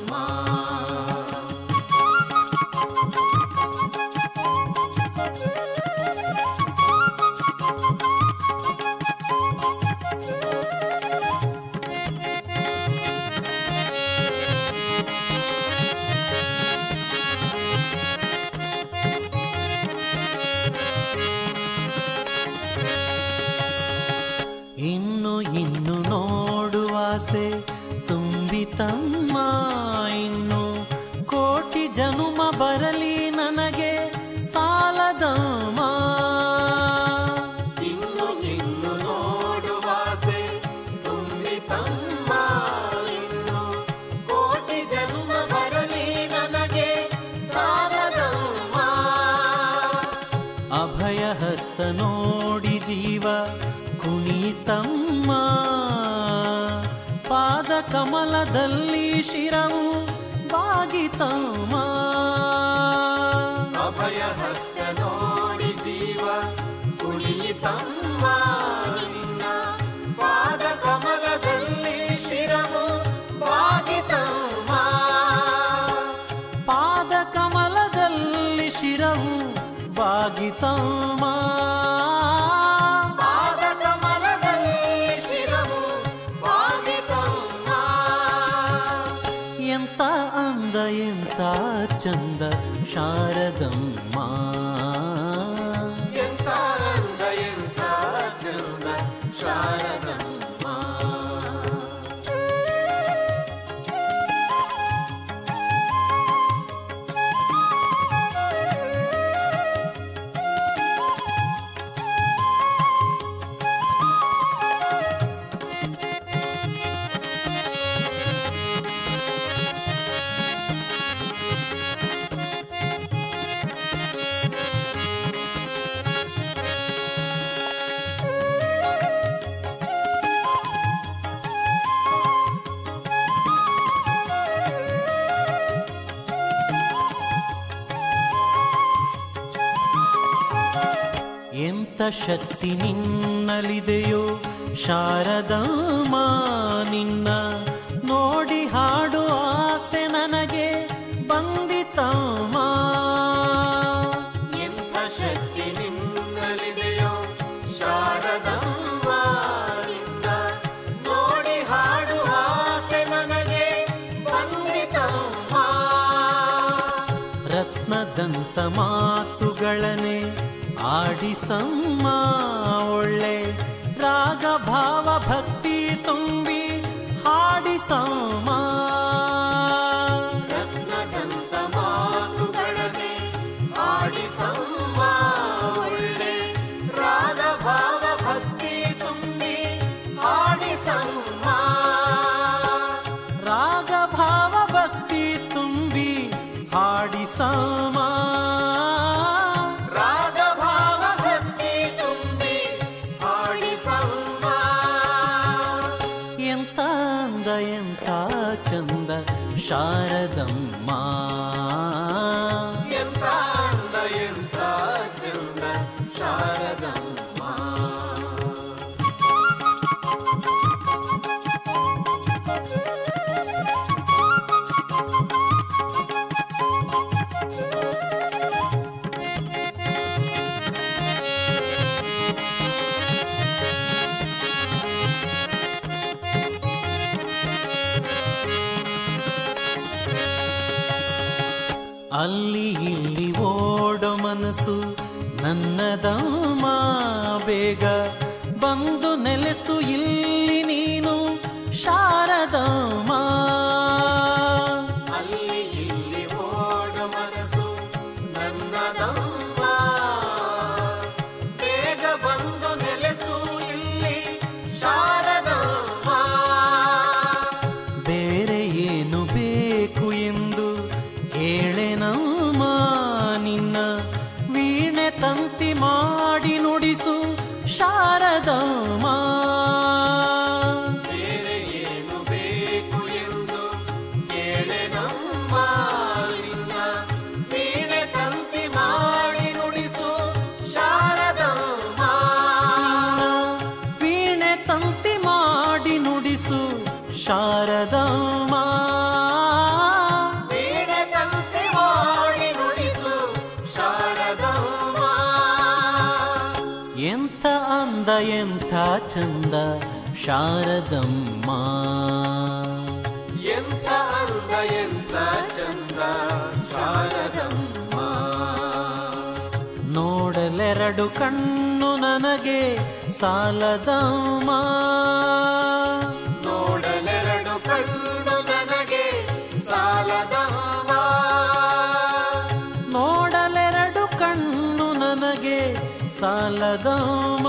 ಇನ್ನು ಇನ್ನು ನೋಡುವಾಸೆ ತುಂಬಿತಮ್ಮ, ಇನ್ನು ಕೋಟಿ ಜನುಮ ಬರಲಿ ನನಗೆ ಸಾಲದಮ್ಮ. ಇನ್ನು ಇನ್ನು ನೋಡುವಾಸೆ ತುಂಬಿತಮ್ಮ, ಇನ್ನು ಕೋಟಿ ಜನುಮ ಬರಲಿ ನನಗೆ ಸಾಲದಮ್ಮ. ಅಭಯ ಹಸ್ತ ನೋಡಿ ಜೀವ ಕುಣಿತಮ್ಮ, ಪಾದ ಕಮಲದಲ್ಲಿ ಶಿರವು ಬಾಗಿತಮ್ಮ. ಅಭಯ ಹಸ್ತ ನೋಡಿ ಜೀವ ಕುಣಿತಮ್ಮ, ನಿನ್ನ ಪಾದ ಕಮಲದಲ್ಲಿ ಶಿರವು ಬಾಗಿತಮ್ಮ. ಪಾದ ಕಮಲದಲ್ಲಿ ಶಿರವು ಬಾಗಿತಮ್ಮ. ಪಾದ ಕಮಲದಲ್ಲಿ ಶಿರವು ಬಾಗಿತಮ್ಮ. ಎಂತ ಅಂದ ಎಂತ ಚಂದ ಶಾರದಮ್ಮ. ಎಂತ ಅಂದ ಎಂತ ಚಂದ ಶಾರದಮ್ಮ. ಎಂತ ಶಕ್ತಿ ನಿನ್ನಲಿದೆಯೋ ಶಾರದಮ್ಮ, ನಿನ್ನ ನೋಡಿ ಹಾಡು ಆಸೆ ನನಗೆ ಬಂದಿತಮ್ಮ. ಎಂಥ ಶಕ್ತಿ ನಿನ್ನಲಿದೆಯೋ ಶಾರದಮ್ಮ, ನಿನ್ನ ನೋಡಿ ಹಾಡು ಆಸೆ ನನಗೆ ಬಂದಿತಮ್ಮ. ರತ್ನದಂತ ಮಾತುಗಳನೆ ಆಡಿಸಮ್ಮ, ಒಳ್ಳೆ ರಾಗ ಭಾವ ಭಕ್ತಿ ತುಂಬಿ ಹಾಡಿಸಮ್ಮ. ರತ್ನದಂತ ಮಾತುಗಳನೆ ಆಡಿಸಮ್ಮ, ಒಳ್ಳೆ ರಾಗ ಭಾವ ಭಕ್ತಿ ತುಂಬಿ ಹಾಡಿಸಮ್ಮ. ರಾಗ ಭಾವ ಭಕ್ತಿ ತುಂಬಿ ಹಾಡಿಸಮ್ಮ. ರಾಗ ಭಾವ ಭಕ್ತಿ ತುಂಬಿ ಹಾಡಿಸಮ್ಮ. ಎಂತ ಅಂದ ಎಂತ ಚಂದ ಶಾರದಮ್ಮ. ಎಂತ ಅಂದ ಎಂತ ಚಂದ ಶಾರದಮ್ಮ. ಅಲ್ಲಿ ಇಲ್ಲಿ ಓಡೋ ಮನಸ್ಸು ನನ್ನದಮ್ಮ, ಬೇಗ ಬಂದು ನೆಲೆಸು ಇಲ್ಲಿ ನೀನು ಶಾರದಮ್ಮ. ಅಲ್ಲಿ ಇಲ್ಲಿ ಓಡೋ ಮನಸ್ಸು ನನ್ನದಮ್ಮ, ಬೇಗ ಬಂದು ನೆಲೆಸು ಇಲ್ಲಿ ಶಾರದಮ್ಮ. ಬೇರೆ ಏನು ಬೇಕು ಎಂದು ಕೇಳೆನಮ್ಮ, ನಿನ್ನ ವೀಣೆ ತಂತಿ ಮಾಡಿ ನುಡಿಸು ಶಾರದಮ್ಮ. ಎಂಥ ಅಂದ ಎಂಥ ಚಂದ ಶಾರದಮ್ಮ. ಎಂಥ ಅಂದ ಎಂಥ ಚಂದ ಶಾರದಮ್ಮ. ನೋಡಲೆರಡು ಕಣ್ಣು ನನಗೆ ಸಾಲದಮ್ಮ. ನೋಡಲೆರಡು ಕಣ್ಣು ನನಗೆ ಸಾಲದಮ್ಮ. ನೋಡಲೆರಡು ಕಣ್ಣು ನನಗೆ ಸಾಲದಮ್ಮ.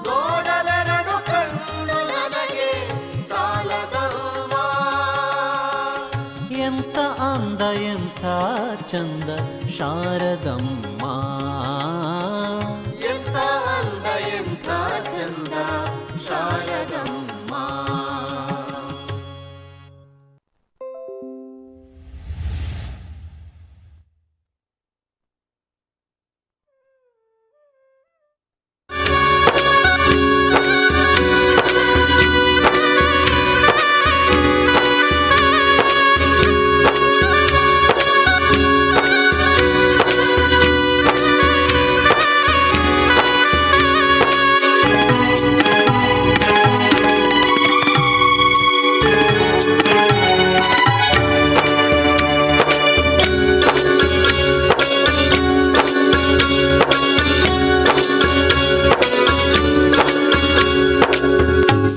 ನೋಡಲೆರಡು ಕಣ್ಣು ನನಗೆ ಸಾಲದಮ್ಮ. ಎಂಥ ಅಂದ ಎಂಥ ಚಂದ ಶಾರದಮ್ಮ. ಎಂಥ ಅಂದ ಎಂಥ ಚಂದ ಶಾರದಮ್ಮ.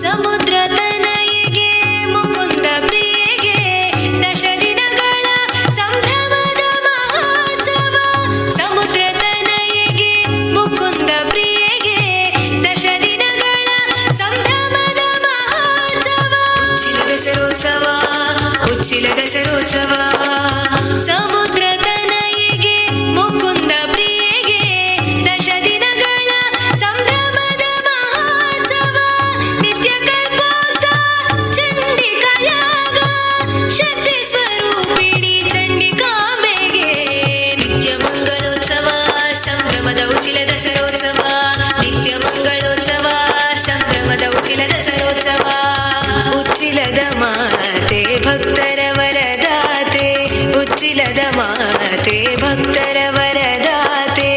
ಸಮುದ್ರ ತನಯಿಗೆ ಮುಕುಂದ ಪ್ರಿಯೆಗೆ ದಶ ದಿನಗಳ ಸಂಭ್ರಮದ ಮಹೋತ್ಸವ. ಸಮುದ್ರ ತನಯಿಗೆ ಮುಕುಂದ ಪ್ರಿಯೆಗೆ ದಶ ದಿನಗಳ ಸಂಭ್ರಮದ ಮಹೋತ್ಸವ. ಉಚ್ಚಿಲ ದಸರೋತ್ಸವ, ಉಚ್ಚಿಲ ದಸರೋತ್ಸವ. ಸಮುದ್ರ ತನಯಿಗೆ ಮುಕುಂದ ಪ್ರಿಯೆಗೆ ದಶ ದಿನಗಳ ಸಂಭ್ರಮದ ಮಹೋತ್ಸವ. ನಿತ್ಯ ಕಲ್ಪೋಕ್ತ ಚಂಡಿಕಾಯಾಗ ಶಕ್ತಿ ಸ್ವರೂಪಿಣಿ ಚಂಡಿಕಾಂಬೆಗೆ ನಿತ್ಯ ಮಂಗಳೋತ್ಸವ ಸಂಭ್ರಮದ ಉಚಿಲ ದಸರೋತ್ಸವ. ನಿತ್ಯ ಮಂಗಳೋತ್ಸವ ಸಂಭ್ರಮದ ಉಚಿಲ ದಸರೋತ್ಸವ. ಉಚ್ಚಿಲದ ಮಾತೆ ಭಕ್ತರ ವರದಾತೆ, ಉಚ್ಚಿಲದ ಮಾತೆ ಭಕ್ತರ ವರದಾತೆ.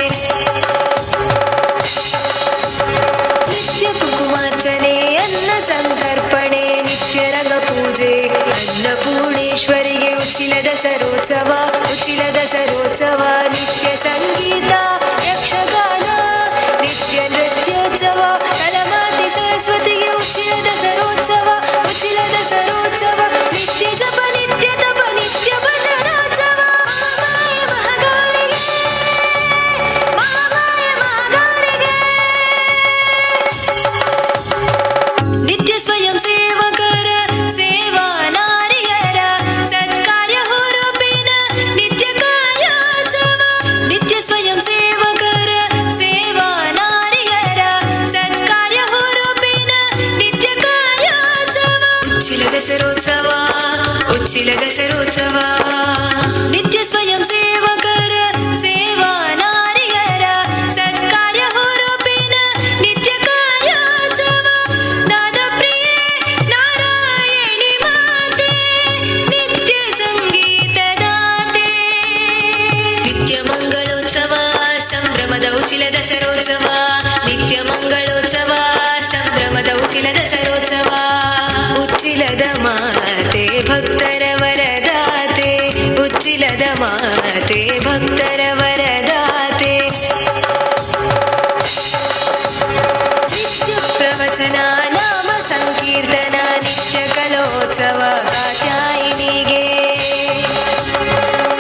ನಿತ್ಯ ಕುಂಕುಮಾರ್ಚನೆ ಅನ್ನ ಸಂತರ್ಪಣೆ ನಿತ್ಯ ರಂಗ ಪೂಜೆ ಅನ್ನಪೂರ್ಣೇಶ್ವರಿಗೆ ಉಚ್ಚಿಲ ದಸರೋತ್ಸವ, ಉಚ್ಚಿಲ ದಸರೋತ್ಸವ. ನಿತ್ಯ ಸಂಗೀತ ಯಕ್ಷಗಾನ ನಿತ್ಯ ನೃತ್ಯೋತ್ಸವ ಕಲಮಾತೆ ಸರಸ್ವತಿಗೆ ಉಚ್ಚಿಲ ದಸರೋತ್ಸವ, ಉಚ್ಚಿಲ ದಸರೋತ್ಸವ. ನಿತ್ಯ ಜಪ ನಿತ್ಯ ತಪ ನಿತ್ಯ ಭಜನೋತ್ಸವ. ಮಹಾಮಾಯ ಮಹಾಗೌರಿಗೆ, ಮಹಾಮಾಯ ಮಹಾಗೌರಿಗೆ. ನಿತ್ಯ ಸ್ವಯಂ ಸೇವಕರ ಸೇವಾ ನಾರಿಯರ ಸತ್ಕಾರ್ಯ ಹೊರಪಿನ ನಿತ್ಯ ಕಾರ್ಯೋತ್ಸವ. ನಿತ್ಯ ಸ್ವಯಂ ಸೇವಕರ ಸೇವಾ ನಾರಿಯರ ಸತ್ಕಾರ್ಯ ಹೊರಪಿನ ನಿತ್ಯ ಕಾರ್ಯೋತ್ಸವ. ಉಚ್ಚಿಲ ದಸರೋತ್ಸವ, ಉಚ್ಚಿಲ ದಸರೋತ್ಸವ. ನಿತ್ಯ ಸ್ವಯಂ ಸೇವಕರ ಸೇವಾ ನಾರಿಯರ ಸತ್ಕಾರ್ಯ ಹೊರಪಿನ ನಿತ್ಯ ಕಾರ್ಯೋತ್ಸವ. ನಾದಪ್ರಿಯೆ ನಾರಾಯಣಿ ಮಾತೆ ನಿತ್ಯ ಸಂಗೀತದಾತೆ. ನಿತ್ಯ ಮಂಗಳೋತ್ಸವ ಸಂಭ್ರಮದ ಉಚಿಲ ದಸರೋತ್ಸವ. ನಿತ್ಯ ಮಂಗಳೋತ್ಸವ ಸಂಭ್ರಮದ ಉಚಿಲ ದಸರೋತ್ಸವ. ಉಚ್ಚಿಲದ ಮಾತೆ ಭಕ್ತರ ವರದಾತೆ, ಉಚ್ಚಿಲದ ಮಾತೆ ಭಕ್ತರ ವರದಾತೆ. ನಿತ್ಯ ಪ್ರವಚನ ನಾಮ ಸಂಕೀರ್ತನ ನಿತ್ಯ ಕಲೋತ್ಸವ ಕಾತ್ಯಾಯಿನಿಗೆ.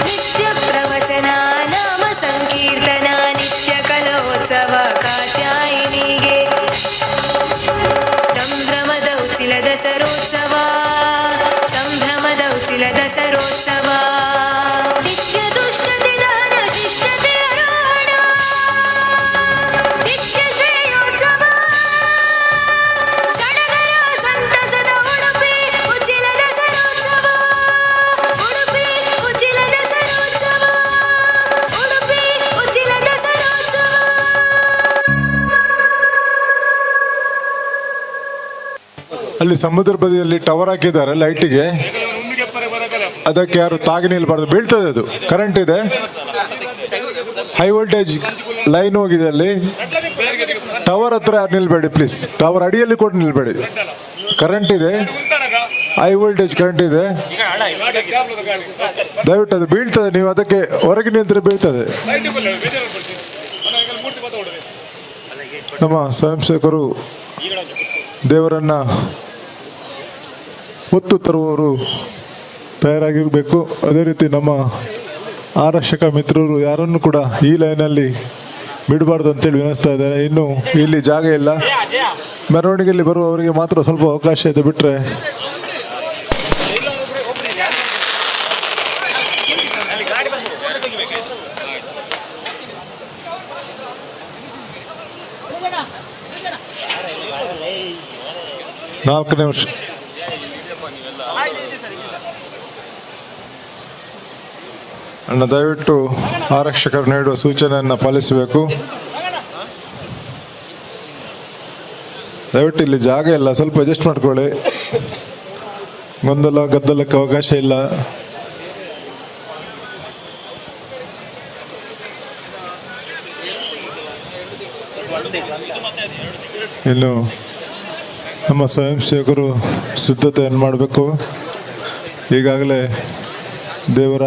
ನಿತ್ಯ ಪ್ರವಚನ ನಾಮ ಸಂಕೀರ್ತನ ನಿತ್ಯ ಕಲೋತ್ಸವ ಕಾತ್ಯಾಯಿನಿಗೆ. ಸಂಭ್ರಮದ ಉಚಿಲ ದಸರೋತ್ಸವ, ಸಂಭ್ರಮದ ಉಚಿಲ ದಸರೋತ್ಸವ. ನಿತ್ಯ ದುಷ್ಟತೆ ದಹನ ಶಿಷ್ಟತೆ ಅರೋಹಣ ನಿತ್ಯ ಶ್ರೇಯೋತ್ಸವ. ಸಡಗರ ಸಂತಸದ ಉಡುಪಿ ಉಚಿಲ ದಸರೋತ್ಸವ, ಉಡುಪಿ ಉಚಿಲ ದಸರೋತ್ಸವ, ಉಡುಪಿ ಉಚಿಲ ದಸರೋತ್ಸವ. ಅಲ್ಲಿ ಸಮುದ್ರ ಬದಿಯಲ್ಲಿ ಟವರ್ ಹಾಕಿದ್ದಾರೆ ಲೈಟಿಗೆ, ಅದಕ್ಕೆ ಯಾರು ತಾಗಿ ನಿಲ್ಬಾರ್ದು, ಬೀಳ್ತದೆ ಅದು. ಕರೆಂಟ್ ಇದೆ, ಹೈ ವೋಲ್ಟೇಜ್ ಲೈನ್ ಹೋಗಿದೆ ಅಲ್ಲಿ. ಟವರ್ ಹತ್ರ ಯಾರು ನಿಲ್ಬೇಡಿ ಪ್ಲೀಸ್. ಟವರ್ ಅಡಿಯಲ್ಲಿ ಕೂಡ ನಿಲ್ಬೇಡಿ. ಕರೆಂಟ್ ಇದೆ, ಹೈ ವೋಲ್ಟೇಜ್ ಕರೆಂಟ್ ಇದೆ. ದಯವಿಟ್ಟು, ಅದು ಬೀಳ್ತದೆ. ನೀವು ಅದಕ್ಕೆ ಹೊರಗೆ ನಿಂತರೆ ಬೀಳ್ತದೆ. ನಮ್ಮ ಸ್ವಯಂ ಸೇವಕರು, ದೇವರನ್ನ ಹೊತ್ತು ತರುವವರು ತಯಾರಾಗಿರಬೇಕು. ಅದೇ ರೀತಿ ನಮ್ಮ ಆರಕ್ಷಕ ಮಿತ್ರರು ಯಾರನ್ನು ಕೂಡ ಈ ಲೈನಲ್ಲಿ ಬಿಡಬಾರ್ದು ಅಂತೇಳಿ ವಿನಂತಿಸ್ತಾ ಇದ್ದಾರೆ. ಇನ್ನು ಇಲ್ಲಿ ಜಾಗ ಇಲ್ಲ. ಮೆರವಣಿಗೆಯಲ್ಲಿ ಬರುವವರಿಗೆ ಮಾತ್ರ ಸ್ವಲ್ಪ ಅವಕಾಶ ಇದೆ, ಬಿಟ್ಟರೆ 4 ನಿಮಿಷ. ಅಣ್ಣ, ದಯವಿಟ್ಟು ಆರಕ್ಷಕರು ನೀಡುವ ಸೂಚನೆಯನ್ನು ಪಾಲಿಸಬೇಕು. ದಯವಿಟ್ಟು, ಇಲ್ಲಿ ಜಾಗ ಇಲ್ಲ, ಸ್ವಲ್ಪ ಅಡ್ಜಸ್ಟ್ ಮಾಡ್ಕೊಳ್ಳಿ. ಗೊಂದಲ ಗದ್ದಲಕ್ಕೆ ಅವಕಾಶ ಇಲ್ಲ. ಇನ್ನು ನಮ್ಮ ಸ್ವಯಂ ಸೇವಕರು ಸಿದ್ಧತೆಯನ್ನು ಮಾಡಬೇಕು. ಈಗಾಗಲೇ ದೇವರ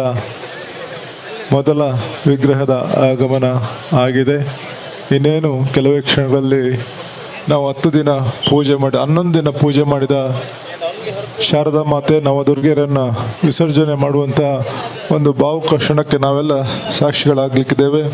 ಮೊದಲ ವಿಗ್ರಹದ ಆಗಮನ ಆಗಿದೆ. ಇನ್ನೇನು ಕೆಲವೇ ಕ್ಷಣಗಳಲ್ಲಿ ನಾವು 10 ದಿನ ಪೂಜೆ ಮಾಡಿ, 11 ದಿನ ಪೂಜೆ ಮಾಡಿದ ಶಾರದಾ ಮಾತೆ ನವದುರ್ಗೆಯರನ್ನು ವಿಸರ್ಜನೆ ಮಾಡುವಂಥ ಒಂದು ಭಾವುಕ ಕ್ಷಣಕ್ಕೆ ನಾವೆಲ್ಲ ಸಾಕ್ಷಿಗಳಾಗಲಿಕ್ಕಿದ್ದೇವೆ.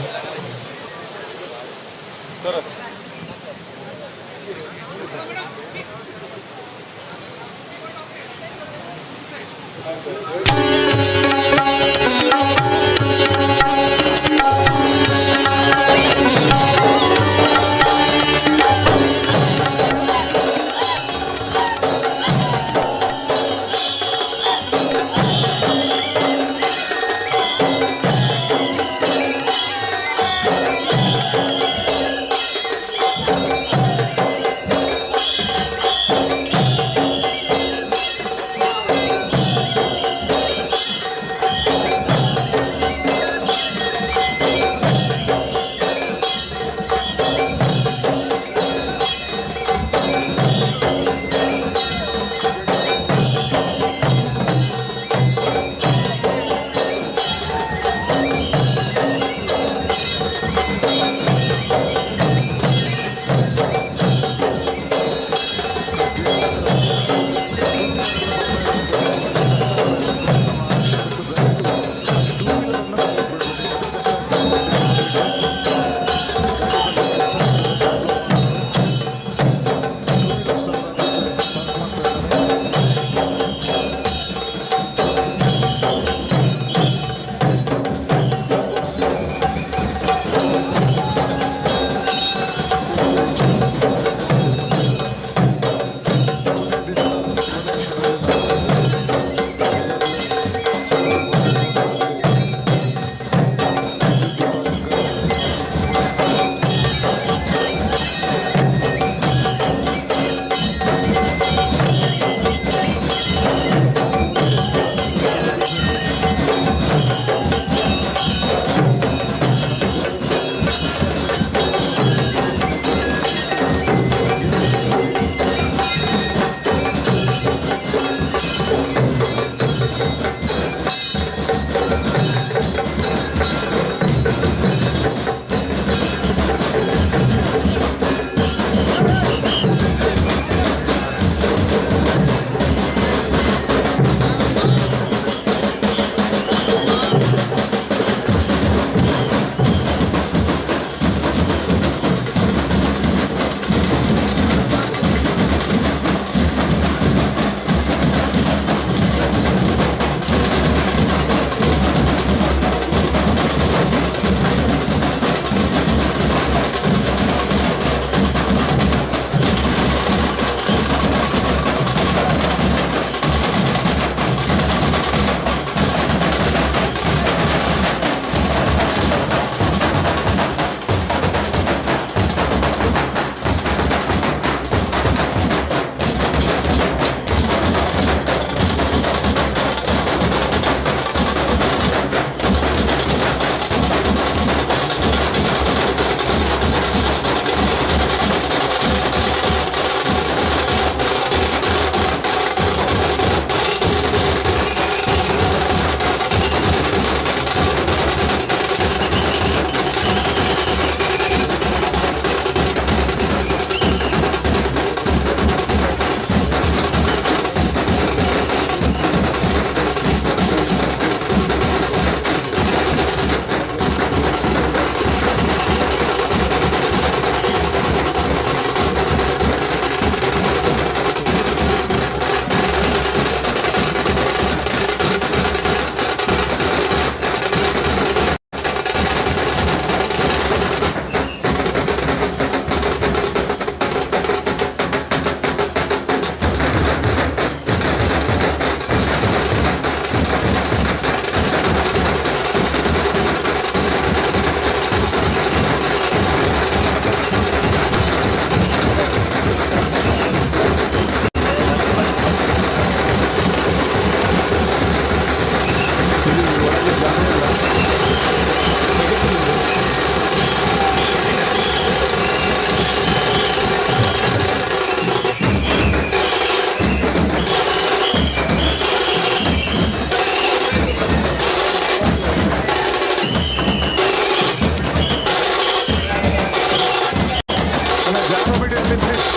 ಅಲ್ಲಿ ಪ್ಲೀಸ್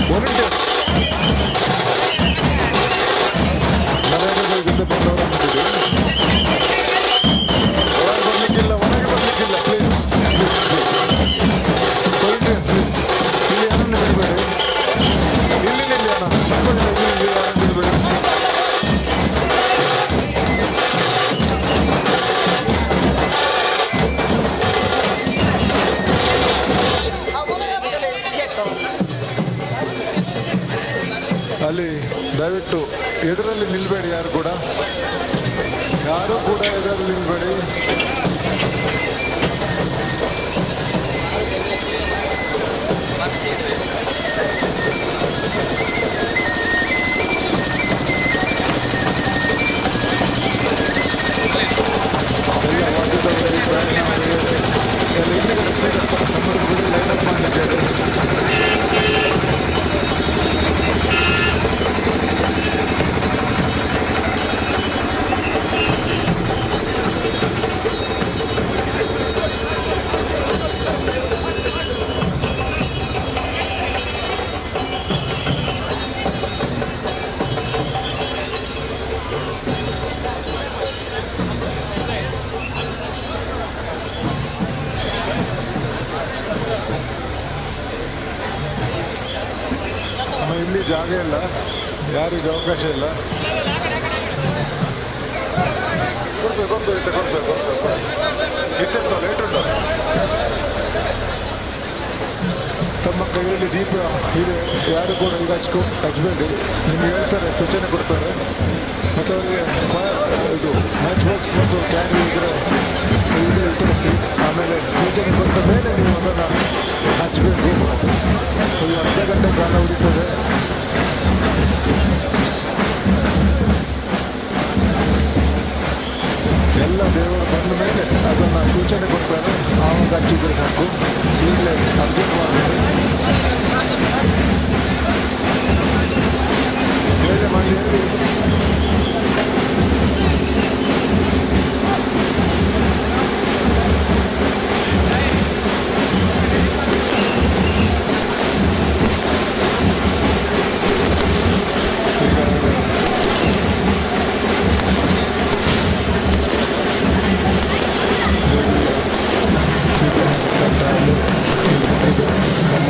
ವಾಲಂಟಿಯರ್ಸ್ ನರೇಂದ್ರ ಜೊತೆ ಬಂದವರು ಒಳಗೆ ಬರ್ಲಿಕ್ಕಿಲ್ಲ, ಒಳಗೆ ಬರ್ಲಿಕ್ಕಿಲ್ಲ. Please please please volunteers please, ಇಲ್ಲಿ ಯಾರನ್ನು ಬಿಡಬೇಡಿ. ಇಲ್ಲಿ ನಿಲ್ಲಿ ಅಣ್ಣ, ಸ್ವಲ್ಪ ಜನ ಇಲ್ಲಿ ನಿಲ್ಲಿ, ಯಾರನ್ನು ಬಿಡಬೇಡಿ. ಅಲ್ಲಿ ದಯವಿಟ್ಟು ಎದುರಲ್ಲಿ ನಿಲ್ಬೇಡಿ, ಯಾರು ಕೂಡ, ಯಾರು ಕೂಡ ಎದುರಲ್ಲಿ ನಿಲ್ಬೇಡಿ. ಎಲ್ಲ ವಾದ್ಯದವರಿಗೆ, ಬ್ಯಾಂಡ್ನವರಿಗೆ, ಎಲ್ಲ ಹಿಂದ್ಗಡೆ ಸೀದಾ ಸಂದರ್ಭದಲ್ಲಿ ಲೈನ್ ಅಪ್ ಮಾಡಲಿಕ್ಕೆ ಹೇಳಿ. ನಮ್ಮ ಇಲ್ಲಿ ಜಾಗ ಇಲ್ಲ, ಯಾರಿಗೂ ಅವಕಾಶ ಇಲ್ಲ. ಕೊಡ್ಬೇಕು ಕೊಡ್ಬೇಕು ಇತ್ತೆ ಕೊಡ್ಬೇಕು ಕೊಡ್ಬೇಕು ಇತ್ತೆಂತ ಲೇಟ್ ಉಂಟು. ತಮ್ಮ ಕೈಯಲ್ಲಿ ದೀಪ ಇದೆ, ಯಾರು ಕೂಡ ಈಗ ಹಚ್ಚಬೇಡಿ. ನಿಮ್ಗೆ ಹೇಳ್ತಾರೆ, ಸೂಚನೆ ಕೊಡ್ತಾರೆ. ಮತ್ತು ಅವರಿಗೆ ಫೈರ್ ಇದು ಮ್ಯಾಚ್ ಬಾಕ್ಸ್ ಮತ್ತು ಕ್ಯಾಂಡಲ್ ಇದ್ದರೆ ಇದು ವಿತರಿಸಿ, ಆಮೇಲೆ ಸೂಚನೆ ಕೊಟ್ಟ ಮೇಲೆ ನೀವು ಅದನ್ನು ಹಚ್ಚಬೇಕು. ಒಂದು ಅರ್ಧ ಗಂಟೆ ಕಾಲ ಉಳಿತದೆ. ಎಲ್ಲ ದೇವರು ಬಂದ ಮೇಲೆ ಅದನ್ನು ಸೂಚನೆ ಕೊಡ್ತಾರೆ, ಆವಾಗ ಹಚ್ಚಿದ್ರೆ ಸಾಕು. ಈಗಲೇ ಅರ್ಜೆಂಟ್ ಮಾಡಬೇಕು. ಹೇಗೆ ಮಾಡಿ ಹೇಳಿ. ಈಗ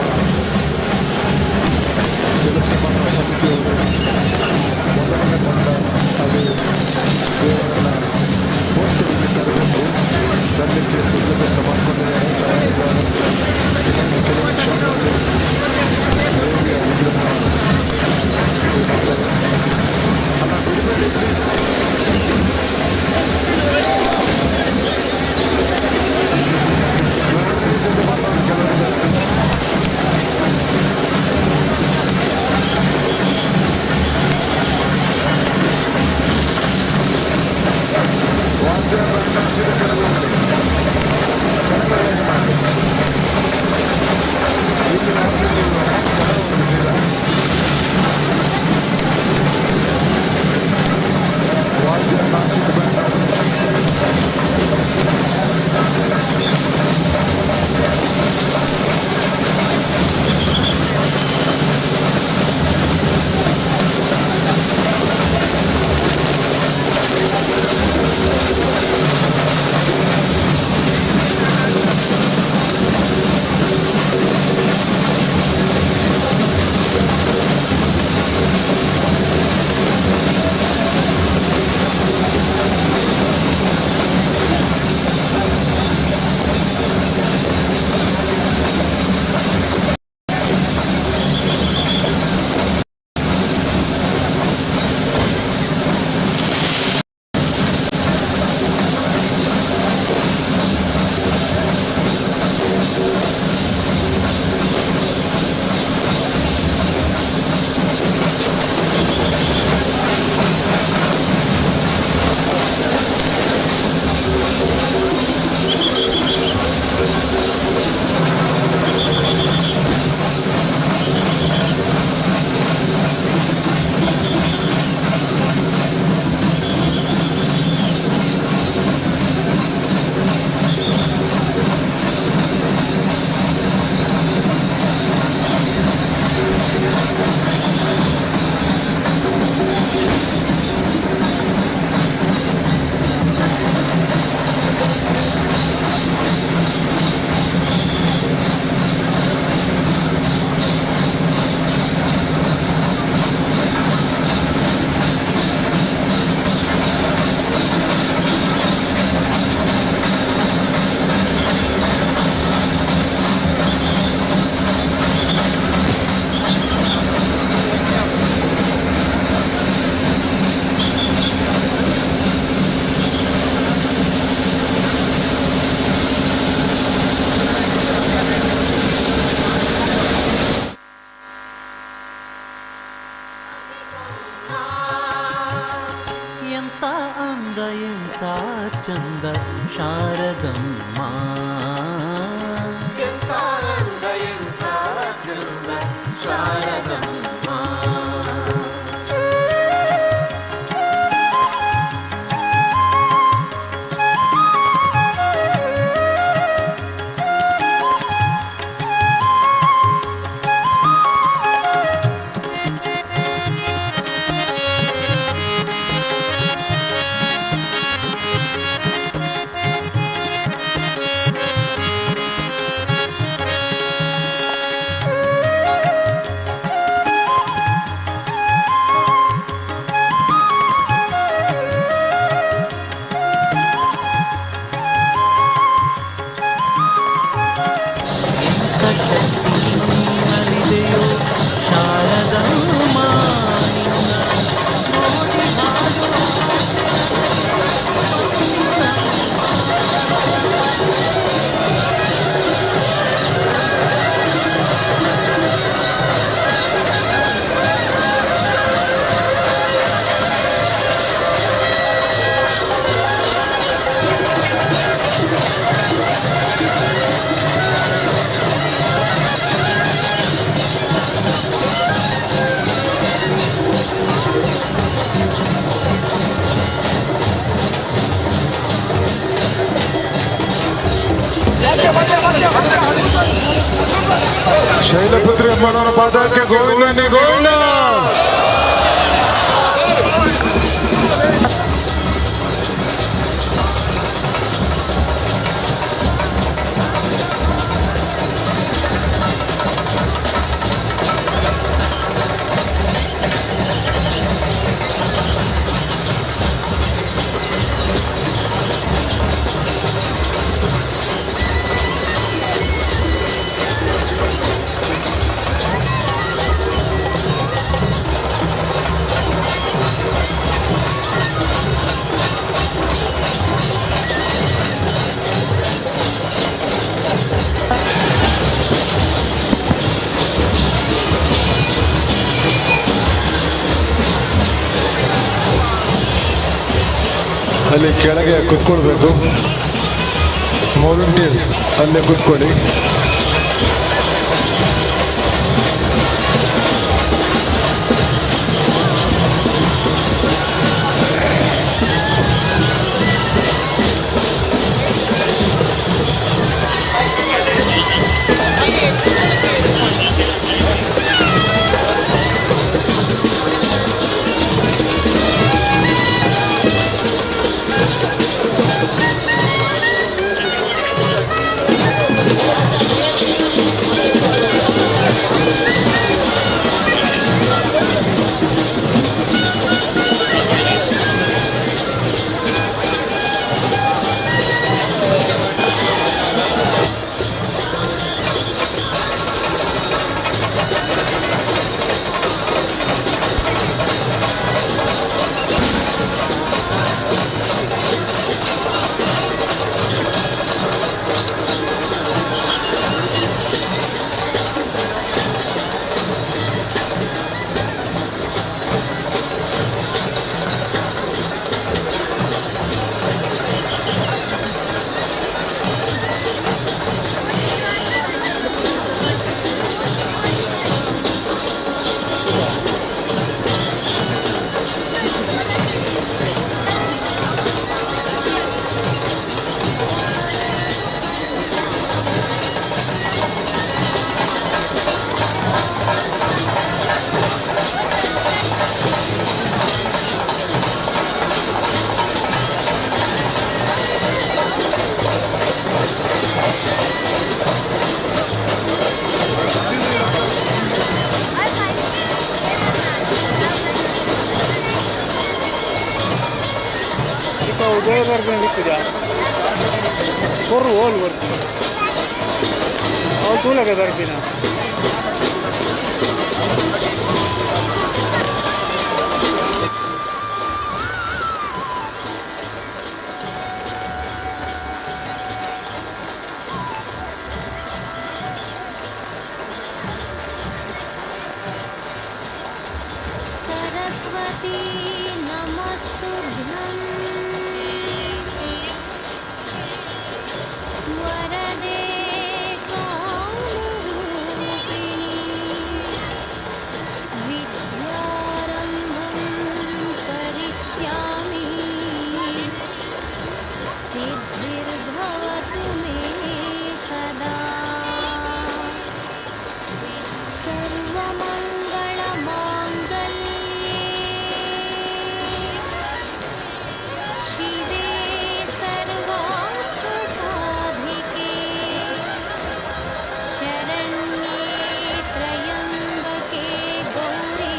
ಚಂದ ಶಾರದಮ್ಮ. ಎಂಥ ಅಂದ ಎಂಥ ಚಂದ ಶಾರದಮ್ಮ. ಎಂಥ ಶಕ್ತಿ ನಿನ್ನಲ್ಲಿದೆಯೋ ಶಾರದಮ್ಮ, ನಿನ್ನ ನೋಡಿ ಹಾಡುವ. ಶೈಲಪುತ್ರಿ ಅಮ್ಮನವರ ಪಾದಕ್ಕೆ ಗೋವಿಂದನೇ ಗೋವಿಂದ. ಅಲ್ಲಿ ಕೆಳಗೆ ಕುತ್ಕೊಳ್ಬೇಕು. ವಾಲಂಟಿಯರ್ಸ್ ಅಲ್ಲೇ ಕುತ್ಕೊಳ್ಳಿ. ಕೊರ್ರು ಹೋಲ್ ಬರ್ತೀನಿ ಅವ್ರು ತೂಲಗೆ ಬರ್ತೀನಿ. सरस्वती नमस्तुभ्यम्। सर्वमङ्गलमाङ्गल्ये शिवे सर्वार्थसाधिके शरण्ये त्र्यम्बके गौरी।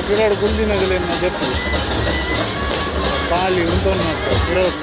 ಪಿರಾಡ್ ಗುಂಡಿನಗಲೆನ್ನ ಜಪ್ಪು ಪಾಲಿ ಉಂಟು ಮಾಡ್ತಾರೆ ಪಿರಾಡ್.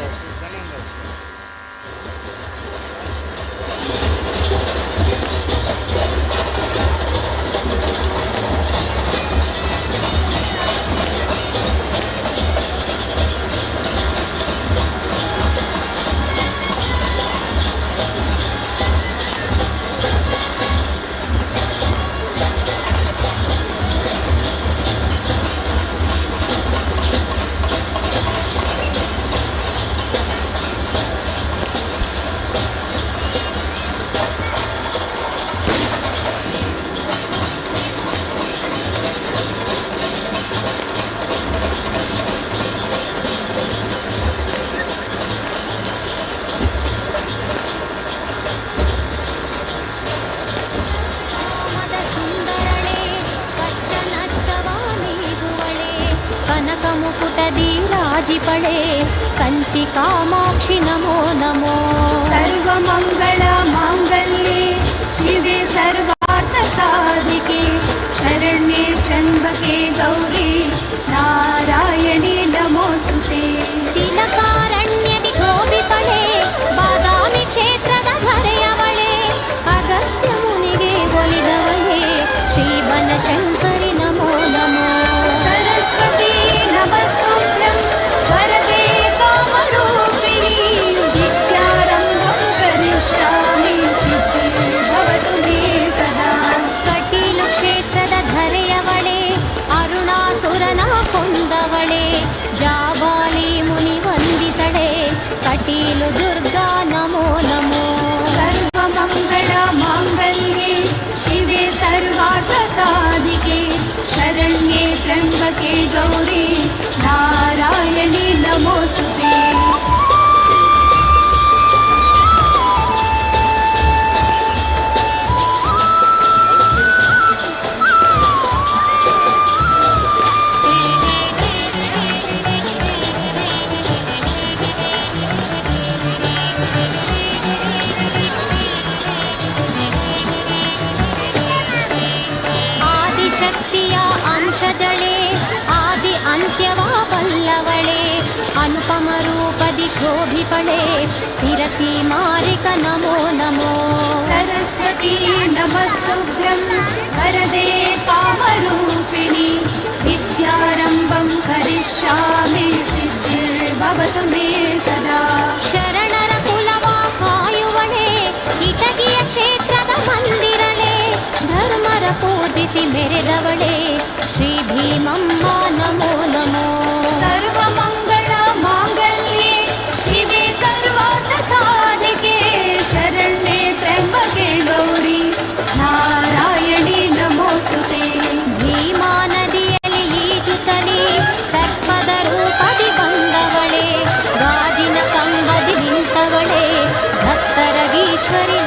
ಕಂಚಿ ಕಾಮಾಕ್ಷಿ ನಮೋ ನಮೋ. ಸರ್ವಮಂಗಳ ಮಾಂಗಲ್ಯೆ ಶಿವೆ ಸರ್ವಾರ್ಥ ಸಾಧಿಕೆ ಶರಣ್ಯೆ ತ್ರ್ಯಂಬಕೆ ಗೌರಿ ನಾರಾಯಣಿ ನಮೋಸ್ತುತೆ. ತಿಲಕಾರಣ್ಯದಿ ಶೋಭಿಪಳೆ, ಬಾದಾಮಿ ಕ್ಷೇತ್ರದ ಧರೆಯವಳೆ, ಅಗಸ್ತ್ಯ ಮುನಿಗೆ ಒಲಿದವಳೆ, ಶ್ರೀ ಬನಶಂಕರಿ ನಮೋ ನಮೋ. ಸರಸ್ವತಿ ನಮಸ್ತುಭ್ಯಂ ವರದೆ ಕಾಮರೂಪಿಣಿ ವಿದ್ಯಾರಂಭಂ ಕರಿಷ್ಯಾಮಿ ಸಿದ್ಧಿರ್ಭವತು ಮೇ ಸದಾ. ಕಟೀಲು ಕ್ಷೇತ್ರದ ಧರೆಯವಳೆ, ಅರುಣಾಸುರನ ಕೊಂದವಳೆ, ಜಾಬಾಲಿ ಮುನಿ ವಂದಿತಳೆ, ಕಟೀಲು ದುರ್ಗಾ ನಮೋ ನಮೋ. ಸರ್ವಮಂಗಳ ಮಾಂಗಲ್ಯೆ ಶಿವೆ ಸರ್ವಾರ್ಥ ಸಾಧಿಕೆ ಶರಣ್ಯೆ ತ್ರ್ಯಂಬಕೆ ಗೌರಿ ನಾರಾಯಣಿ ನಮೋಸ್ತುತೆ. ಆದಿಶಕ್ತಿಯ ಅಂಶಜಳೆ, ಆದಿ ಅಂತ್ಯವ ಬಲ್ಲವಳೆ, ಅನುಪಮ ರೂಪದಿ ಶೋಭಿಪಳೆ, ಸಿರಸಿ ಮಾರಿಕ ನಮೋ ನಮೋ. ಸರಸ್ವತಿ ನಮಸ್ತುಭ್ಯಂ ವರದೆ ಕಾಮರೂಪಿಣಿ ವಿದ್ಯಾರಂಭಂ ಕರಿಷ್ಯಾಮಿ ಸಿದ್ಧಿರ್ಭವತು ಮೇ ಸದಾ. ಶರಣರ ಕುಲವ ಕಾಯುವಳೆ, ಇಟಗಿಯ ಕ್ಷೇತ್ರದ ಮಂದಿರಳೆ, ಧರ್ಮರ ಪೂಜಿಸಿ ಮೆರೆದವಳೆ, ಶ್ರೀ ಭೀಮಮ್ಮ ನಮೋ ನಮೋ. ಸರ್ವಮಂಗಳ ಮಾಂಗಲ್ಯೆ ಶಿವೆ ಸರ್ವಾರ್ಥ ಸಾಧಿಕೆ ಶರಣ್ಯೆ ತ್ರ್ಯಂಬಕೆ ಗೌರಿ ನಾರಾಯಣಿ ನಮೋಸ್ತುತೆ. ಭೀಮಾ ನದಿಯಲ್ಲಿ ಈಜುತ್ತಲೇ ಸರ್ಪದ ರೂಪದಿ ಬಂದವಳೆ, ಗಾಜಿನ ಕಂಬದಿ ನಿಂತವಳೆ, ಭಕ್ತರಗೀಶ್ವರಿ.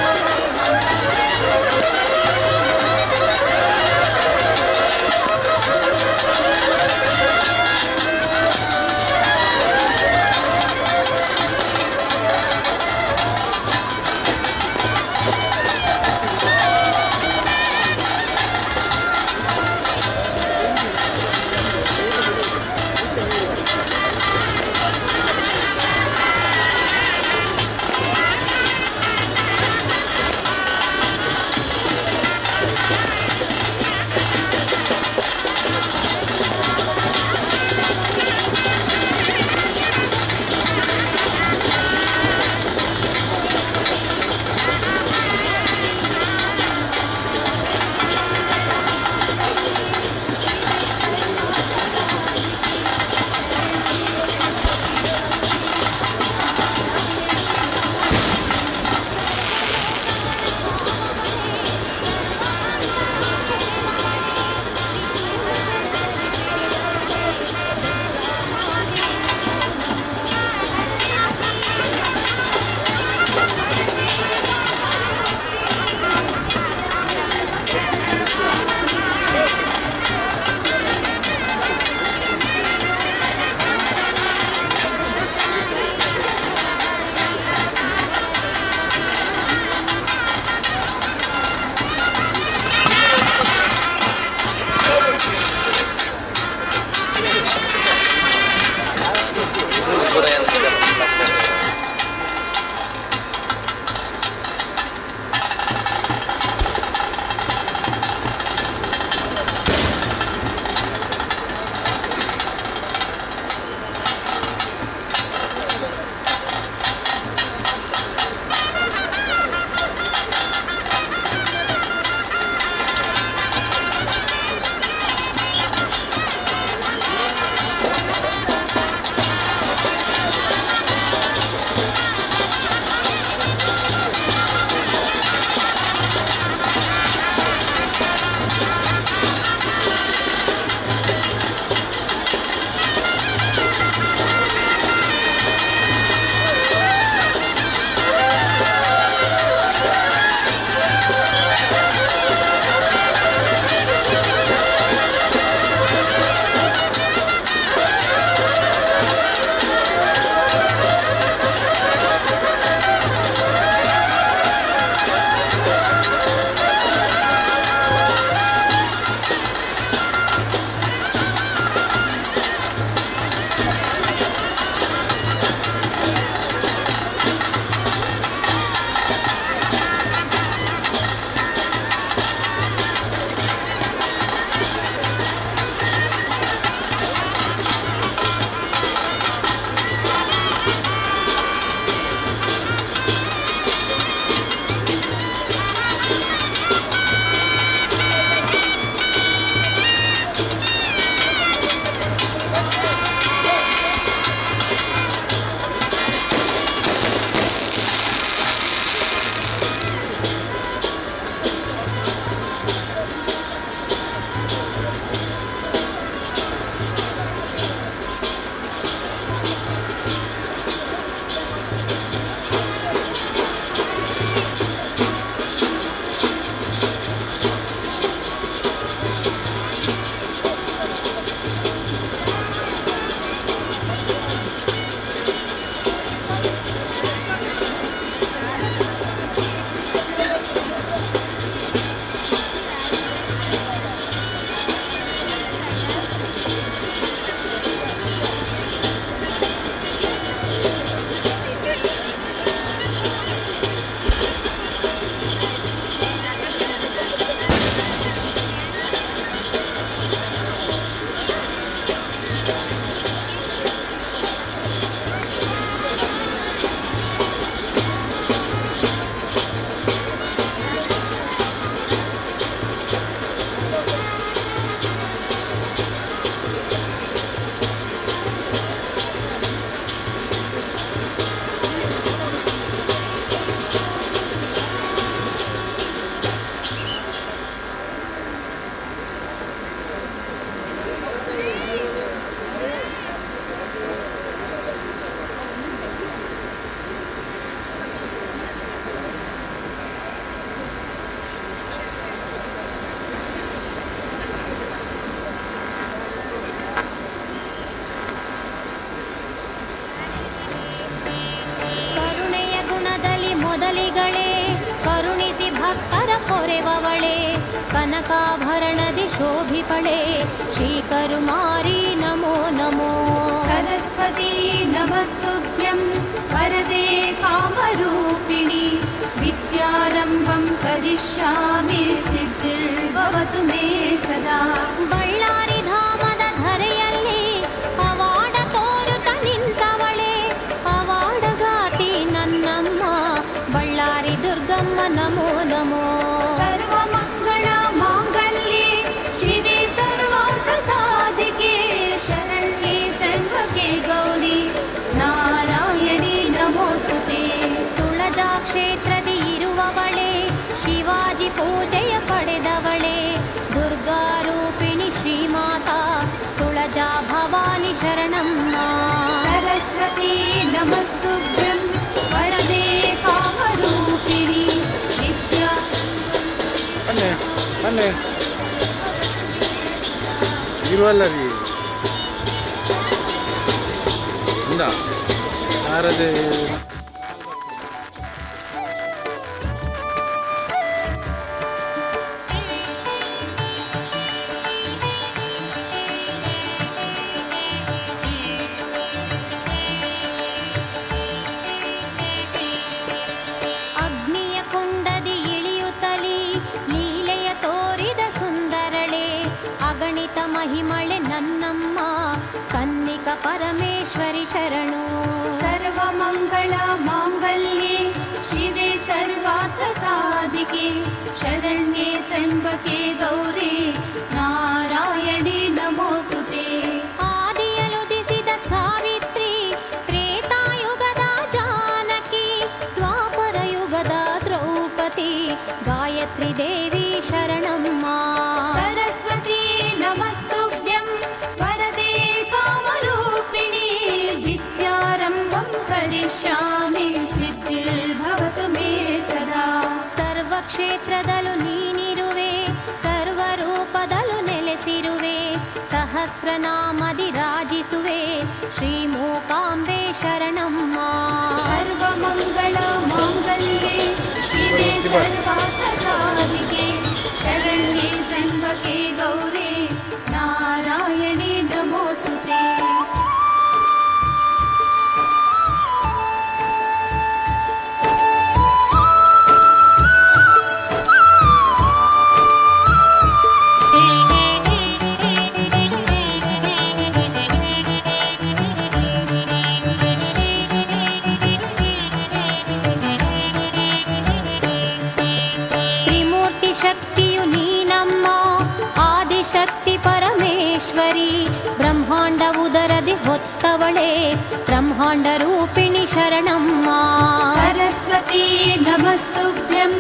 ಮೊದಲಿಗಳೇ, ಕರುಣಿಸಿ ಭಕ್ತರ ಪೊರೆವವಳೆ, ಕನಕಾಭರಣದಿ ಶೋಭಿಪಳೆ, ಶ್ರೀ ಕರುಮಾರಿ ನಮೋ ನಮೋ. सरस्वती नमस्तुभ्यं वरदे कामरूपिणि विद्यारम्भं करिष्यामि सिद्धिर्भवतु मे सदा। ಬಳ್ಳಾರಿ ಧಾಮದ ಧರೆಯಲ್ಲಿ ಪವಾಡ ತೋರುತ ನಿಂತವಳೆ, ಪವಾಡಗಾತಿ ನನ್ನಮ್ಮ ಬಳ್ಳಾರಿ ದುರ್ಗಮ್ಮ ನಮೋ ನಮೋ. सर्वमङ्गल माङ्गल्ये शिवे सर्वार्थसाधिके शरण्ये त्र्यम्बके गौरी नारायणी नमोऽस्तु ते। ತುಳಜಾ ಕ್ಷೇತ್ರದಿ ಇರುವವಳೆ, ಶಿವಾಜಿ ಪೂಜೆಯ ಪಡೆದವಳೆ, ದುರ್ಗಾರೂಪಿಣಿ ಶ್ರೀಮಾತಾ ತುಳಜಾ ಭವಾನಿ ಶರಣಮ್ಮ. सरस्वती नमस्तुभ्यं वरदे कामरूपिणि विद्या ಅನ್ನೆ ಅನ್ನೆ ಇರುವಲ್ಲ ರೀ ಇಂದ ಆರದೆ. ಅಗ್ನಿಯ ಕುಂಡದಿ ಇಳಿಯುತ್ತಲಿ ಲೀಲೆಯ ತೋರಿದ ಸುಂದರಳೆ, ಅಗಣಿತ ಮಹಿಮಳೆ ನನ್ನಮ್ಮ ಕನ್ನಿಕ ಪರಮೇಶ್ವರಿ ಶರಣು. सर्वमङ्गल माङ्गल्ये शिवे सर्वार्थसाधिके शरण्ये त्र्यम्बके गौरी नारायणी नमोऽस्तु ते। ಆದಿಯಲುದಿಸಿದ ಸಾವಿತ್ರಿ, ತ್ರೇತಾಯುಗದ ಜಾನಕಿ, ದ್ವಾಪರಯುಗದ ದ್ರೌಪದಿ, ಗಾಯತ್ರಿ ದೇವಿ ಶರಣಮ್ಮ. सरस्वती नमस्तुभ्यं वरदे कामरूपिणि विद्यारम्भं करिष्यामि सिद्धिर्भवतु मे सदा। ಸರ್ವಕ್ಷೇತ್ರದಲ್ಲೂ ನೀನಿರುವೆ, ಸರ್ವರೂಪದಲ್ಲೂ ನೆಲೆಸಿರುವೆ, ಸಹಸ್ರನಾಮದಿ ರಾಜಿಸುವೆ, ಶ್ರೀ ಮೂಕಾಂಬೆ ಶರಣಮ್ಮ. सर्वमङ्गल माङ्गल्ये शिवे सर्वार्थसाधिके शरण्ये त्र्यम्बके गौरी नारायणी नमोऽस्तु ते। ತ್ರಿಮೂರ್ತಿ ಶಕ್ತಿಯು ನೀನಮ್ಮ, ಆದಿಶಕ್ತಿ ಪರಮೇಶ್ವರಿ, ಬ್ರಹ್ಮಾಂಡ ಉದರದಿ ಹೊತ್ತವಳೆ, ಬ್ರಹ್ಮಾಂಡ ರೂಪಿಣಿ ಶರಣಮ್ಮ. सरस्वती नमस्तुभ्यं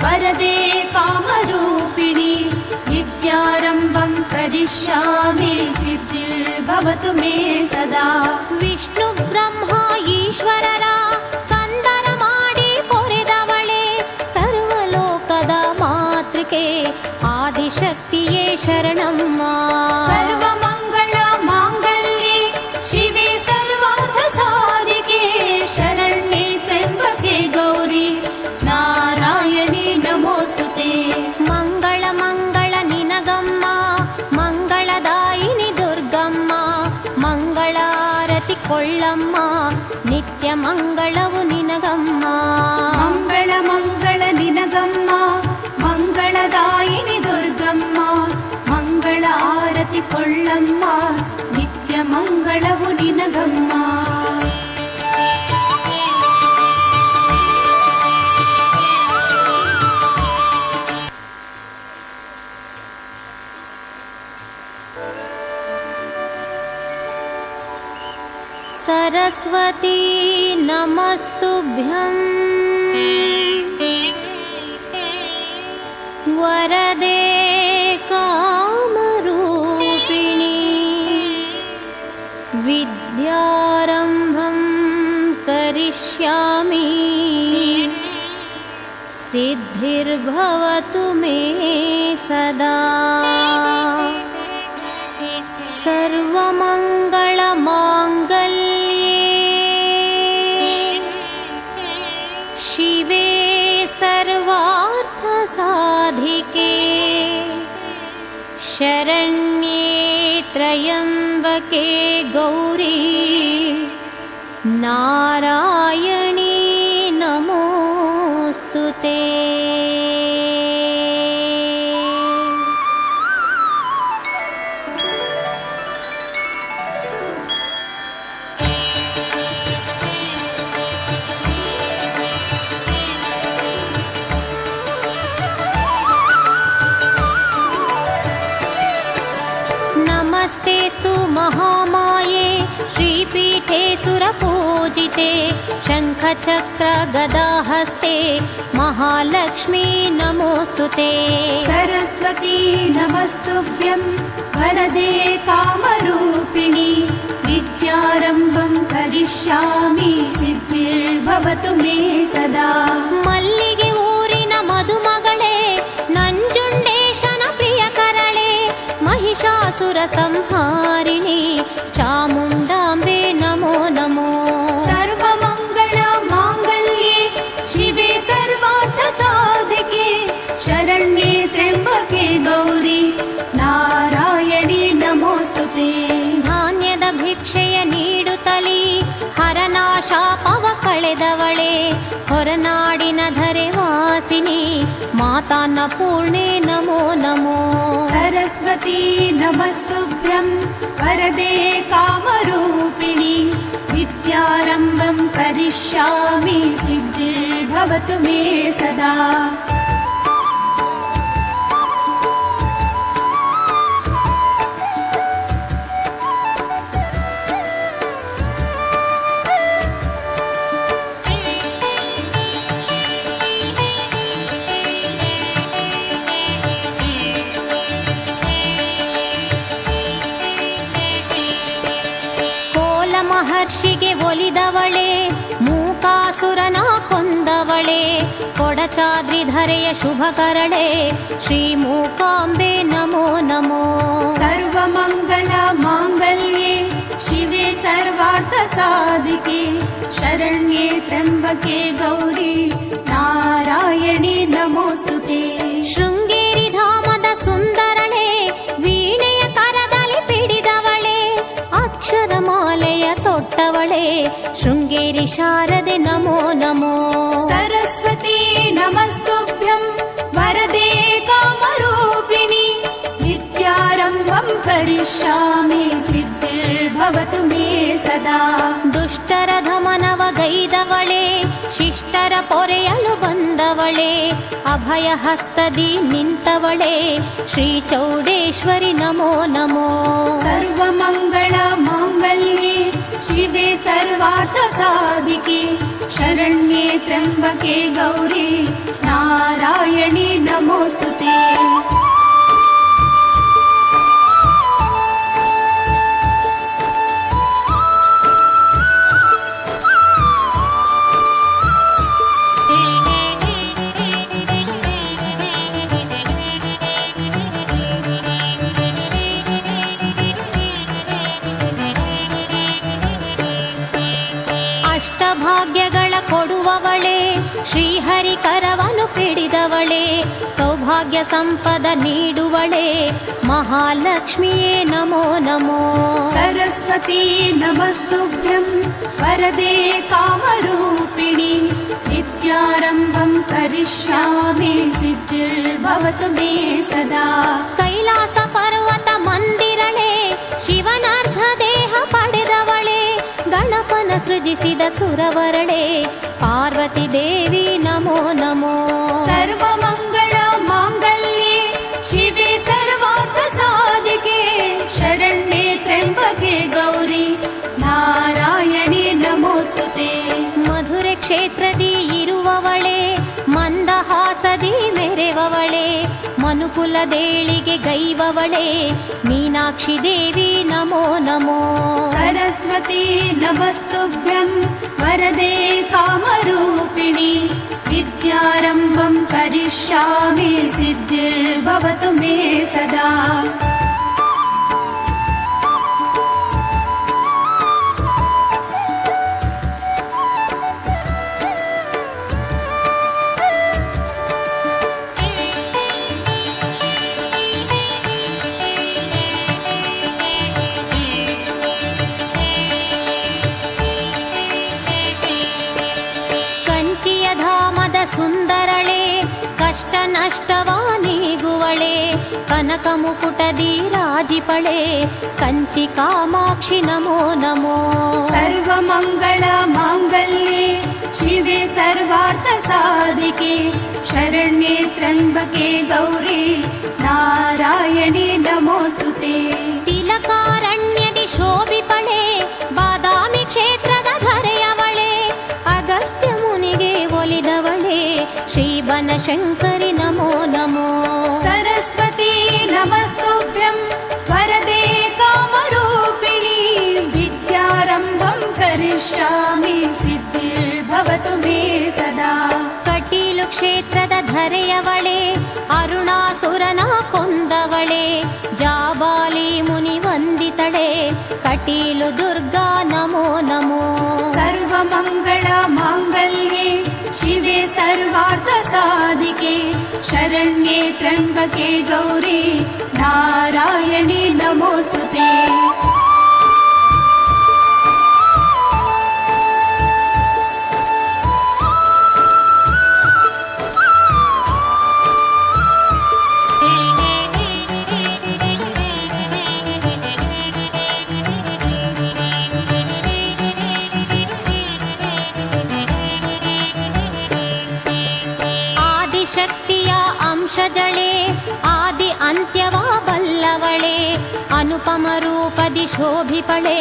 वरदे कामरूपिणि विद्यारम्भं करिष्यामि सिद्धिर्भवतु मे सदा। ವಿಷ್ಣು ಬ್ರಹ್ಮ ಈಶ್ವರರ ಕಂದರ ಮಾಡಿ ಪೊರೆದವಳೆ, ಸರ್ವಲೋಕದ ಮಾತೃಕೆ ಆದಿಶಕ್ತಿಯೇ ಶರಣಮ್ಮ. सर्वमङ्गल माङ्गल्ये शिवे सर्वार्थसाधिके शरण्ये त्र्यम्बके गौरी नारायणी नमोऽस्तु ते। ಮಂಗಳ ಮಂಗಳ ನಿನಗಮ್ಮ, ಮಂಗಳದಾಯಿನಿ ದುರ್ಗಮ್ಮ, ಮಂಗಳಾರತಿ ಕೊಳ್ಳಮ್ಮ, ನಿತ್ಯ ಮಂಗಳವು ನಿನಗಮ್ಮ. ಮಂಗಳ ಮಂಗಳ ನಿನಗಮ್ಮ, ಮಂಗಳದಾಯಿನಿ ದುರ್ಗಮ್ಮ, ಮಂಗಳ ಆರತಿ ಕೊಳ್ಳಮ್ಮ, ನಿತ್ಯ ಮಂಗಳವು ನಿನಗಮ್ಮ. सरस्वती नमस्तुभ्यं वरदे कामरूपिणि विद्यारम्भं करिष्यामि सिद्धिर्भवतु मे सदा। सर्वमङ्गलमाङ्गल्ये शिवे त्र्यम्बिके शरण्ये त्र्यम्बके गौरी नारायणी नमोऽस्तु ते. नमस्तेऽस्तु महामाये श्रीपीठे सुरपूजिते शङ्खचक्रगदाहस्ते महालक्ष्मी नमोऽस्तु ते. सरस्वती नमस्तुभ्यं वरदे कामरूपिणि विद्यारम्भं करिष्यामि सिद्धिर्भवतु मे सदा. ಮಲ್ಲಿಗೆ ಊರಿನ ಮದುಮಗಳೇ ನಂಜುಂಡೇಶನ ಪ್ರಿಯಕರಳೆ ಮಹಿಷಾಸುರ ಸಂಹಾರಿಣಿ ಚಾಮುಂಡಾಂಬೆ ನಮೋ ನಮೋ. ಸರ್ವಮಂಗಳ ಮಾಂಗಲ್ಯೆ ಶಿವೆ ಸರ್ವಾರ್ಥ ಸಾಧಿಕೆ ಶರಣ್ಯೆ ತ್ರ್ಯಂಬಕೆ ಗೌರಿ ನಾರಾಯಣಿ ನಮೋಸ್ತುತೆ. ಧಾನ್ಯದ ಭಿಕ್ಷೆಯ ನೀಡುತ್ತಲೀ ಹರನ ಶಾಪವ ಕಳೆದವಳೆ ಹೊರನಾಡಿನ ಧರೆ ವಾಸಿನಿ ಮಾತಾನ ಪೂರ್ಣೆ ನಮೋ ನಮೋ. सरस्वती नमस्तुभ्यं वरदे कामरूपिणि विद्यारम्भं करिष्यामि सिद्धिर्भवतु मे सदा. ಕೋಲ ಮಹರ್ಷಿಗೆ ಒಲಿದವಳೆ ಮೂಕಾಸುರನ ಕೊಂದವಳೆ ಕೊಡಚಾದ್ರಿ ಧರೆಯ ಶುಭಕರಳೆ ಶ್ರೀ ಮೂಕಾಂಬೆ ನಮೋ ನಮೋ. ಸರ್ವಮಂಗಳ ಮಾಂಗಲ್ಯೆ ಶಿವೆ ಸರ್ವಾರ್ಥ ಸಾಧಿಕೆ ಶರಣ್ಯೆ ತ್ರ್ಯಂಬಕೆ ಗೌರಿ ನಾರಾಯಣಿ ನಮೋಸ್ತುತೆ. ಶೃಂಗೇರಿ ಧಾಮದ ಸುಂದರಳೆ ವೀಣೆಯ ಕರದಲ್ಲಿ ಪಿಡಿದವಳೆ ಅಕ್ಷರಮಾಲೆಯ ತೊಟ್ಟವಳೆ ಶೃಂಗೇರಿ ಶಾರದೆ ನಮೋ ನಮೋ. सरस्वती नमस्तुभ्यं वरदे कामरूपिणि विद्यारम्भं करिष्यामि सिद्धिर्भवतु मे सदा. ದುಷ್ಟರ ಧಮನವ ಗೈದವಳೆ ಶಿಷ್ಟರ ಪೊರೆಯಲು ಬಂದವಳೆ ಅಭಯ ಹಸ್ತದಿ ನಿಂತವಳೆ ಶ್ರೀ ಚೌಡೇಶ್ವರಿ ನಮೋ ನಮೋ. ಸರ್ವಮಂಗಳ ಮಾಂಗಲ್ಯೆ ಶಿವೆ ಸರ್ವಾರ್ಥ ಸಾಧಿಕೆ ಶರಣ್ಯೆ ತ್ರ್ಯಂಬಕೆ ಗೌರಿ ನಾರಾಯಣಿ ನಮೋಸ್ತುತೆ. ಅಷ್ಟಭಾಗ್ಯಗಳ ಕೊಡುವವಳೆ ಶ್ರೀಹರಿಕರವನು ಪಿಡಿದವಳೆ ಸೌಭಾಗ್ಯ ಸಂಪದ ನೀಡುವಳೆ ಮಹಾಲಕ್ಷ್ಮಿಯೇ ನಮೋ ನಮೋ. सरस्वती नमस्तुभ्यं वरदे कामरूपिणि विद्यारम्भं करिष्यामि सिद्धिर्भवतु मे सदा. ಕೈಲಾಸ ಪರ್ವತ ಮಂದಿರಳೆ ಶಿವನಾರ್ಧ ದೇಹ ಪಡೆದವಳೆ ಗಣಪನ ಸೃಜಿಸಿದ ಸುರವರಳೆ ಪಾರ್ವತಿ ದೇವಿ ನಮೋ ನಮೋ. ಸರ್ವಮಂಗಳ ಮಾಂಗಲ್ಯೆ ಶಿವೆ ಸರ್ವಾರ್ಥ ಸಾಧಿಕೆ ಶರಣ್ಯೆ ತ್ರ್ಯಂಬಕೆ ಗೌರಿ ನಾರಾಯಣಿ ನಮೋಸ್ತುತೆ. ಮಧುರೆ ಕ್ಷೇತ್ರದಿ ಇರುವವಳೆ ಮಂದಹಾಸದಿ ಮೆರೆವವಳೆ ಮನುಕುಲದೇಳಿಗೆ ಗೈವವಳೆ ಮೀನಾಕ್ಷಿ ದೇವಿ ನಮೋ ನಮೋ. सरस्वती नमस्तुभ्यं वरदे कामरूपिणि विद्यारम्भं करिष्यामि सिद्धिर्भवतु मे सदा. ಕಂಚಿಯ ಧಾಮದ ಸುಂದರಳೆ, ಕಷ್ಟ ನಷ್ಟವ ನೀಗುವಳೆ, ಕನಕ ಮುಕುಟದಿ ರಾಜಿಪಳೆ, ಕಂಚಿ ಕಾಮಾಕ್ಷಿ ನಮೋ ನಮೋ. ಸರ್ವಮಂಗಳ ಮಾಂಗಲ್ಯೆ ಶಿವೆ ಸರ್ವಾರ್ಥ ಸಾಧಿಕೆ, ಶರಣ್ಯೆ ತ್ರ್ಯಂಬಕೆ ಗೌರಿ ನಾರಾಯಣಿ ನಮೋಸ್ತುತೆ. ತಿಲಕಾರಣ್ಯದಿ ಶೋಭಿಪಳೆ, ಬಾದಾಮಿ ಕ್ಷೇತ್ರದ ಧರೆಯವಳೆ, ಅಗಸ್ತ್ಯ ಮುನಿಗೆ ಒಲಿದವಳೆ, ಶ್ರೀ ಬನಶಂಕರಿ ನಮೋ ನಮೋ. ಸರಸ್ವತಿ ನಮಸ್ತುಭ್ಯಂ ವರದೆ ಕಾಮರೂಪಿಣಿ, ವಿದ್ಯಾರಂಭಂ ಕರಿಷ್ಯಾಮಿ ಸಿದ್ಧಿರ್ಭವತು ಮೇ ಸದಾ. ಕಟೀಲು ಕ್ಷೇತ್ರದ ಧರೆಯವಳೆ, ಅರುಣಾಸುರನ ಕೊಂದವಳೆ, ಜಾಬಾಲಿ ಮುನಿ ವಂದಿತಳೆ, ಕಟೀಲು ದುರ್ಗಾ ನಮೋ ನಮೋ. ಸರ್ವಮಂಗಳ ಮಾಂಗಲ್ಯೆ ಶಿವೆ ಸರ್ವಾರ್ಥ ಸಾಧಿಕೆ, ಶರಣ್ಯೆ ತ್ರ್ಯಂಬಕೆ ಗೌರಿ ನಾರಾಯಣಿ ನಮೋಸ್ತುತೆ. ಆದಿಶಕ್ತಿಯ ಅಂಶಜಳೆ, ಆದಿ ಅಂತ್ಯವ ಬಲ್ಲವಳೆ, ಅನುಪಮ ರೂಪದಿ ಶೋಭಿಪಳೆ,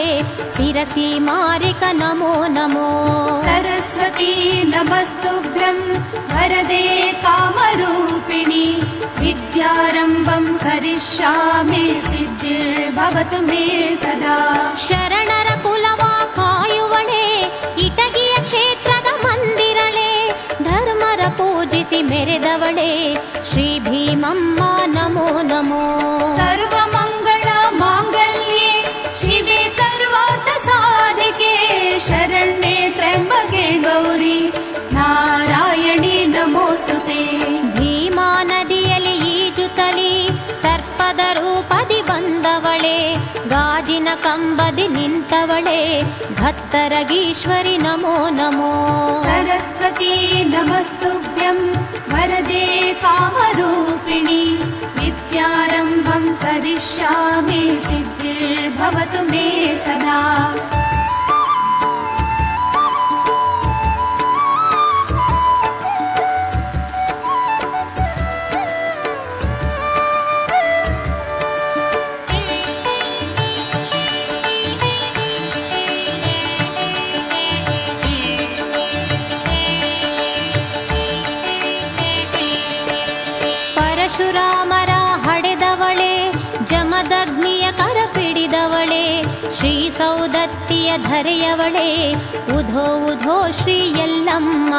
ಶಿರಸಿ ಮಾರಿಕ ನಮೋ ನಮೋ. ಸರಸ್ವತಿ ನಮಸ್ತುಭ್ಯಂ ವರದೆ ಕಾಮರೂಪಿಣಿ, ವಿದ್ಯಾರಂಭಂ ಕರಿಷ್ಯಾಮಿ ಸಿದ್ಧಿರ್ಭವತು ಮೇ ಸದಾ. ಶರಣರ ಕುಲವ ಕಾಯುವಳೆ, ಇಟಗಿಯ ಕ್ಷೇತ್ರದ ಮಂದಿರಳೆ, ಧರ್ಮರ ಪೂಜಿಸಿ ಮೆರೆದವಳೆ, ಶ್ರೀ ಭೀಮಮ್ಮ ನಮೋ ನಮೋ. ಸರ್ವಮಂಗಳ ಮಾಂಗಲ್ಯೆ ಶಿವೆ ಸರ್ವಾರ್ಥ ಸಾಧಿಕೆ, ಶರಣ್ಯೆ ತ್ರ್ಯಂಬಕೆ ಗೌರಿ ನಾರಾಯಣಿ ನಮೋಸ್ತುತೆ. ಭೀಮಾ ನದಿಯಲ್ಲಿ ಈಜುತ್ತಲಿ ಸರ್ಪದ ರೂಪದಿ ಬಂದವಳೆ, ಗಾಜಿನ ಕಂಬದಿ ನಿಂತವಳೆ, ಭಕ್ತರಗೀಶ್ವರಿ ನಮೋ ನಮೋ. ಸರಸ್ವತಿ ನಮಸ್ತುಭ್ಯಂ ವರದೆ ಕಾಮರೂಪಿಣಿ, ವಿದ್ಯಾರಂಭಂ ಕರಿಷ್ಯಾಮಿ ಸಿದ್ಧಿರ್ಭವತು ಮೇ ಸದಾ. ಪರಶುರಾಮರ ಹಡೆದವಳೆ, ಜಮದಗ್ನಿಯ ಕರ ಪಿಡಿದವಳೆ, ಶ್ರೀ ಸೌದತ್ತಿಯ ಧರೆಯವಳೆ, ಉಧೋ ಉಧೋ ಶ್ರೀ ಯಲ್ಲಮ್ಮ.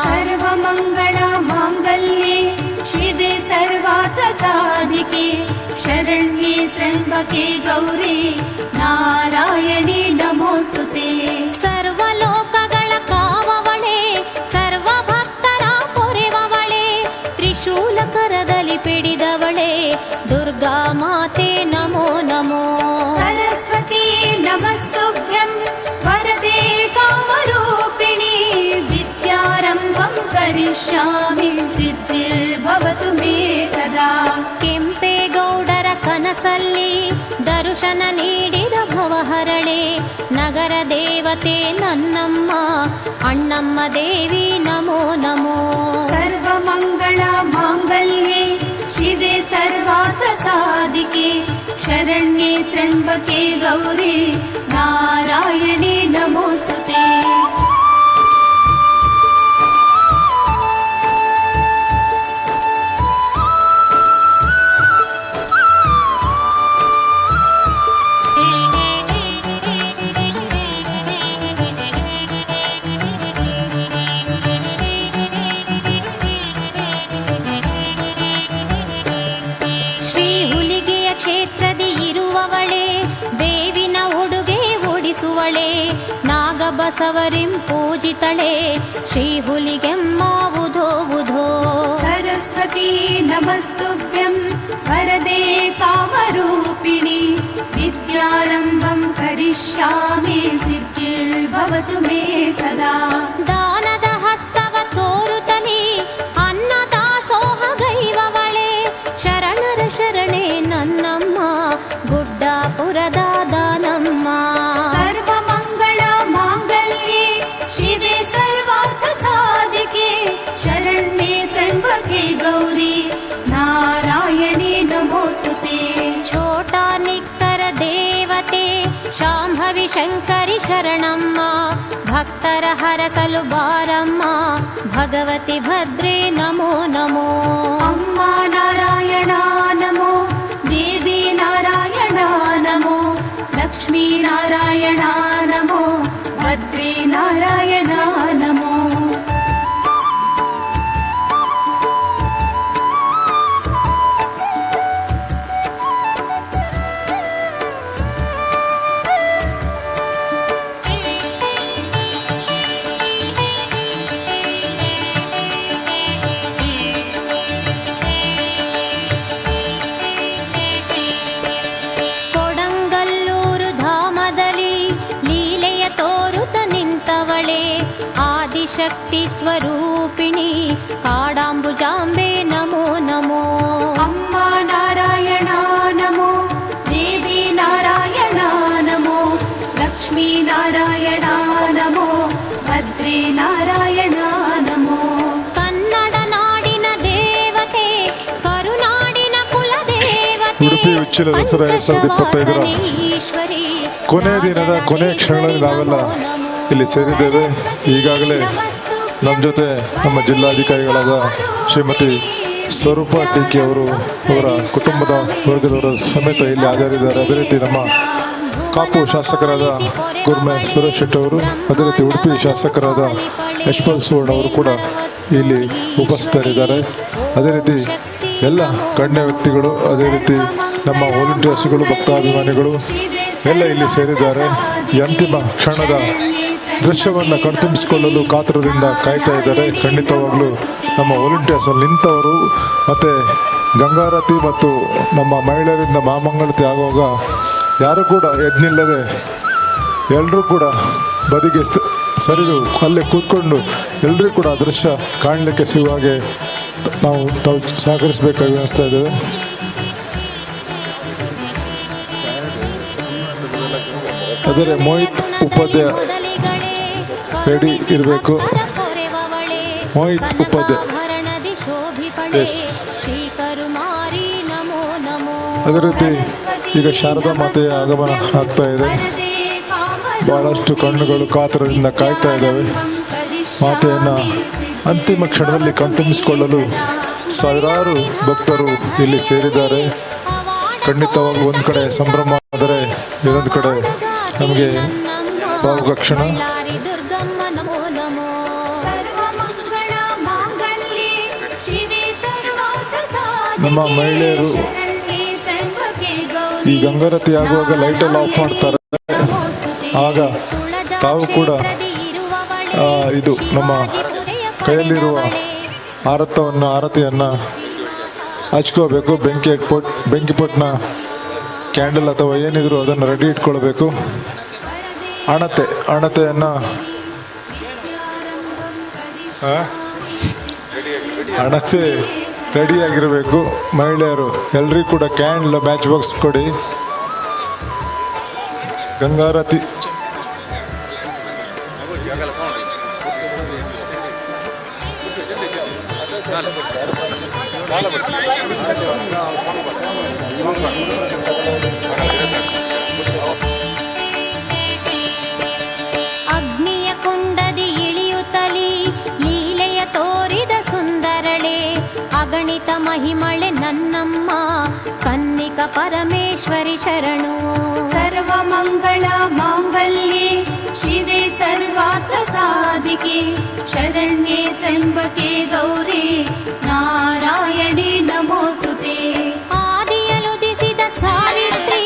ಸರ್ವಮಂಗಳ ಮಾಂಗಲ್ಯೆ ಶಿವೆ ಸರ್ವಾರ್ಥ ಸಾಧಿಕೆ, ಶರಣ್ಯೆ ತ್ರ್ಯಂಬಕೆ ಗೌರಿ ನಾರಾಯಣಿ ನಮೋಸ್ತುತೆ. ಸರ್ವಲೋಕಗಳ ಕಾವವಳೆ, ಸರ್ವ ಭಕ್ತರ ಪೊರೆವವಳೆ, ತ್ರಿಶೂಲ ಕರದಲ್ಲಿ ಪಿಡಿದವಳೆ, ದುರ್ಗಾ ಮಾತೆ ನಮೋ ನಮೋ. ಸರಸ್ವತಿ ನಮಸ್ತುಭ್ಯಂ ವರದೆ ಕಾಮರೂಪಿಣಿ, ವಿದ್ಯಾರಂಭಂ ಕರಿಷ್ಯಾಮಿ ಸಿದ್ಧಿರ್ಭವತು ಮೇ ಸದಾ. ಕೆಂಪೇಗೌಡರ ಕನಸಲ್ಲಿ ದರ್ಶನ ನೀಡಿದ ಭವಹರಳೆ, ನಗರ ದೇವತೆ ನನ್ನಮ್ಮ ಅಣ್ಣಮ್ಮ ದೇವಿ ನಮೋ ನಮೋ. ಸರ್ವಮಂಗಳ ಮಾಂಗಲ್ಯೆ ಶಿವೆ ಸರ್ವಾರ್ಥ ಸಾಧಿಕೆ, ಶರಣ್ಯೆ ತ್ರ್ಯಂಬಕೆ ಗೌರಿ ನಾರಾಯಣಿ ನಮೋಸ್ತುತೆ. ಶ್ರೀ ಹುಲಿಗೆಯ ಕ್ಷೇತ್ರದಿ ಇರುವವಳೆ, ಬೇವಿನ ಉಡುಗೆ ಉಡಿಸುವಳೆ, ನಾಗಬಸವರಿಂ ಪೂಜಿತಳೆ, ಶ್ರೀ ಹುಲಿಗೆಮ್ಮ ಉಧೋ ಉಧೋ. ಸರಸ್ವತಿ ನಮಸ್ತುಭ್ಯಂ ವರದೆ ಕಾಮರೂಪಿಣಿ, ವಿದ್ಯಾರಂಭಂ ಕರಿಷ್ಯಾಮಿ ಸಿದ್ಧಿರ್ಭವತು ಮೇ ಸದಾ. ದಾನದ ಹಸ್ತವ ಶಂಕರಿ ಶರಣಮ್ಮ, ಭಕ್ತರ ಹರಸಲು ಬಾರಮ್ಮ, ಭಗವತಿ ಭದ್ರೇ ನಮೋ ನಮೋ. ಅಮ್ಮ ನಾರಾಯಣ ನಮೋ, ದೇವಿ ನಾರಾಯಣ ನಮೋ, ಲಕ್ಷ್ಮೀ ನಾರಾಯಣ ನಮೋ, ಭದ್ರೇ ನಾರಾಯಣ ನಮೋ. ಕೊಡಂಗಲ್ಲೂರು ಧಾಮದಲ್ಲಿ ಲೀಲೆಯ ತೋರುತ ನಿಂತವಳೆ, ಆದಿಶಕ್ತಿ ಸ್ವರೂಪಿಣಿ ಕಾಡಾಂಬುಜಾಂಬೆ ನಮೋ ನಮೋ. ಅಮ್ಮ ನಾರಾಯಣ ನಮೋ, ದೇವಿ ನಾರಾಯಣ ನಮೋ, ಲಕ್ಷ್ಮೀ ನಾರಾಯಣ ನಮೋ, ಭದ್ರೇ ನಾರಾಯಣ ನಮೋ. ಕನ್ನಡ ನಾಡಿನ ದೇವತೆ, ಕರುನಾಡಿನ ಕುಲದೇವತೆ, ಉಡುಪಿ ಉಚ್ಚಿಲ ದಸರಾ 2025ರ ಈಶ್ವರಿ ಕೊನೆಯ ದಿನದ ಕೊನೆಯ ಕ್ಷಣಗಳಲ್ಲಿ ನಾವೆಲ್ಲ ಇಲ್ಲಿ ಸೇರಿದ್ದೇವೆ. ಈಗಾಗಲೇ ನಮ್ಮ ಜೊತೆ ನಮ್ಮ ಜಿಲ್ಲಾಧಿಕಾರಿಗಳಾದ ಶ್ರೀಮತಿ ಸ್ವರೂಪ ಡಿ ಕೆ ಅವರು ಅವರ ಕುಟುಂಬದ ವರ್ಗದವರ ಸಮೇತ ಇಲ್ಲಿ ಹಾಜರಿದ್ದಾರೆ. ಅದೇ ರೀತಿ ನಮ್ಮ ಕಾಪು ಶಾಸಕರಾದ ಗುರ್ಮೆ ಸುರೇಶ್ ಶೆಟ್ಟಿ ಅವರು, ಅದೇ ರೀತಿ ಉಡುಪಿ ಶಾಸಕರಾದ ಯಶ್ಪಾಲ್ ಸುವರ್ಣ ಅವರು ಕೂಡ ಇಲ್ಲಿ ಉಪಸ್ಥಿತರಿದ್ದಾರೆ. ಅದೇ ರೀತಿ ಎಲ್ಲ ಗಣ್ಯ ವ್ಯಕ್ತಿಗಳು, ಅದೇ ರೀತಿ ನಮ್ಮ ವಾಲಂಟಿಯರ್ಸ್ಗಳು, ಭಕ್ತಾಭಿಮಾನಿಗಳು ಎಲ್ಲ ಇಲ್ಲಿ ಸೇರಿದ್ದಾರೆ. ಈ ಅಂತಿಮ ಕ್ಷಣದ ದೃಶ್ಯವನ್ನು ಕಣ್ತುಂಬಿಸಿಕೊಳ್ಳಲು ಕಾತರದಿಂದ ಕಾಯ್ತಾ ಇದ್ದಾರೆ. ಖಂಡಿತವಾಗ್ಲೂ ನಮ್ಮ ವಾಲಂಟಿಯರ್ಸ್ ಅಲ್ಲಿ ನಿಂತವರು ಮತ್ತು ಗಂಗಾರತಿ ಮತ್ತು ನಮ್ಮ ಮಹಿಳೆಯರಿಂದ ಮಹಾಮಂಗಳತಿ ಆಗುವಾಗ ಯಾರೂ ಕೂಡ ಎದ್ನಿಲ್ಲದೆ ಎಲ್ಲರೂ ಕೂಡ ಬದಿಗೆ ಸರಿದು ಅಲ್ಲೇ ಕೂತ್ಕೊಂಡು ಎಲ್ಲರೂ ಕೂಡ ಆ ದೃಶ್ಯ ಕಾಣಲಿಕ್ಕೆ ಸಿಗುವ ಹಾಗೆ ನಾವು ತಾವು ಸಹಕರಿಸಬೇಕಾಗಿ ಅನಿಸ್ತಾ ಇದ್ದೇವೆ. ಆದರೆ ಮೋಹಿತ್ ಉಪಾಧ್ಯಾಯ ರೆಡಿ ಇರಬೇಕು. ಮೋಹಿತ್ ಉಪಾಧ್ಯಾಯ, ಎಸ್. ಶ್ರೀಕರುಮಾರಿ ನಮೋ ನಮೋ. ಅದೇ ರೀತಿ ಈಗ ಶಾರದಾ ಮಾತೆಯ ಆಗಮನ ಆಗ್ತಾ ಇದೆ. ಬಹಳಷ್ಟು ಕಣ್ಣುಗಳು ಕಾತರದಿಂದ ಕಾಯ್ತಾ ಇದ್ದಾವೆ. ಮಾತೆಯನ್ನು ಅಂತಿಮ ಕ್ಷಣದಲ್ಲಿ ಕಣ್ತುಂಬಿಸಿಕೊಳ್ಳಲು ಸಾವಿರಾರು ಭಕ್ತರು ಇಲ್ಲಿ ಸೇರಿದ್ದಾರೆ. ಖಂಡಿತವಾಗಿ ಒಂದು ಕಡೆ ಸಂಭ್ರಮ ಆದರೆ ಇನ್ನೊಂದು ಕಡೆ ನಮಗೆ ಭಾವುಕ ಕ್ಷಣ. ಬಳ್ಳಾರಿ ದುರ್ಗಮ್ಮ ನಮೋ ನಮೋ. ಸರ್ವಮಂಗಳ ಮಾಂಗಲ್ಯೆ ಶಿವೆ ಸರ್ವಾರ್ಥ ನಮ್ಮ ಮಹಿಳೆಯರು ಶರಣ್ಯೆ ತ್ರ್ಯಂಬಕೆ ಗೌರಿ ಈ ಗಂಗಾರತಿ ಆಗುವಾಗ ಲೈಟೆಲ್ಲ ಆಫ್ ಮಾಡ್ತಾರೆ. ಆಗ ತಾವು ಕೂಡ ಇದು ನಮ್ಮ ಕೈಯಲ್ಲಿರುವ ಆರತಿಯನ್ನು ಹಚ್ಕೋಬೇಕು. ಬೆಂಕಿ ಪೊಟ್ನ ಕ್ಯಾಂಡಲ್ ಅಥವಾ ಏನಿದ್ರು ಅದನ್ನು ರೆಡಿ ಇಟ್ಕೊಳ್ಬೇಕು. ಅಣತೆಯನ್ನು ಅಣತೆ ರೆಡಿಯಾಗಿರಬೇಕು. ಮಹಿಳೆಯರು ಎಲ್ರಿಗೂ ಕೂಡ ಕ್ಯಾಂಡಲ್ ಮ್ಯಾಚ್ ಬಾಕ್ಸ್ ಕೊಡಿ. ಗಂಗಾರತಿ ಅಗ್ನಿಯ ಕುಂಡದಿ ಇಳಿಯುತ್ತಲಿ ಲೀಲೆಯ ತೋರಿದ ಸುಂದರಳೆ, ಅಗಣಿತ ಮಹಿಮಳೆ ನನ್ನಮ್ಮ ಕನ್ನಿಕ ಪರಮೇಶ್ವರಿ ಶರಣು. ಸರ್ವಮಂಗಳ ಮಾಂಗಲ್ಯೆ ಶಿವೆ ಸರ್ವಾರ್ಥ ಸಾಧಿಕೆ ಶರಣ್ಯೆ ತ್ರ್ಯಂಬಕೆ ಗೌರಿ ನಾರಾಯಣಿ ನಮೋಸ್ತುತೆ. ಆದಿಯಲುದಿಸಿದ ಸಾವಿತ್ರಿ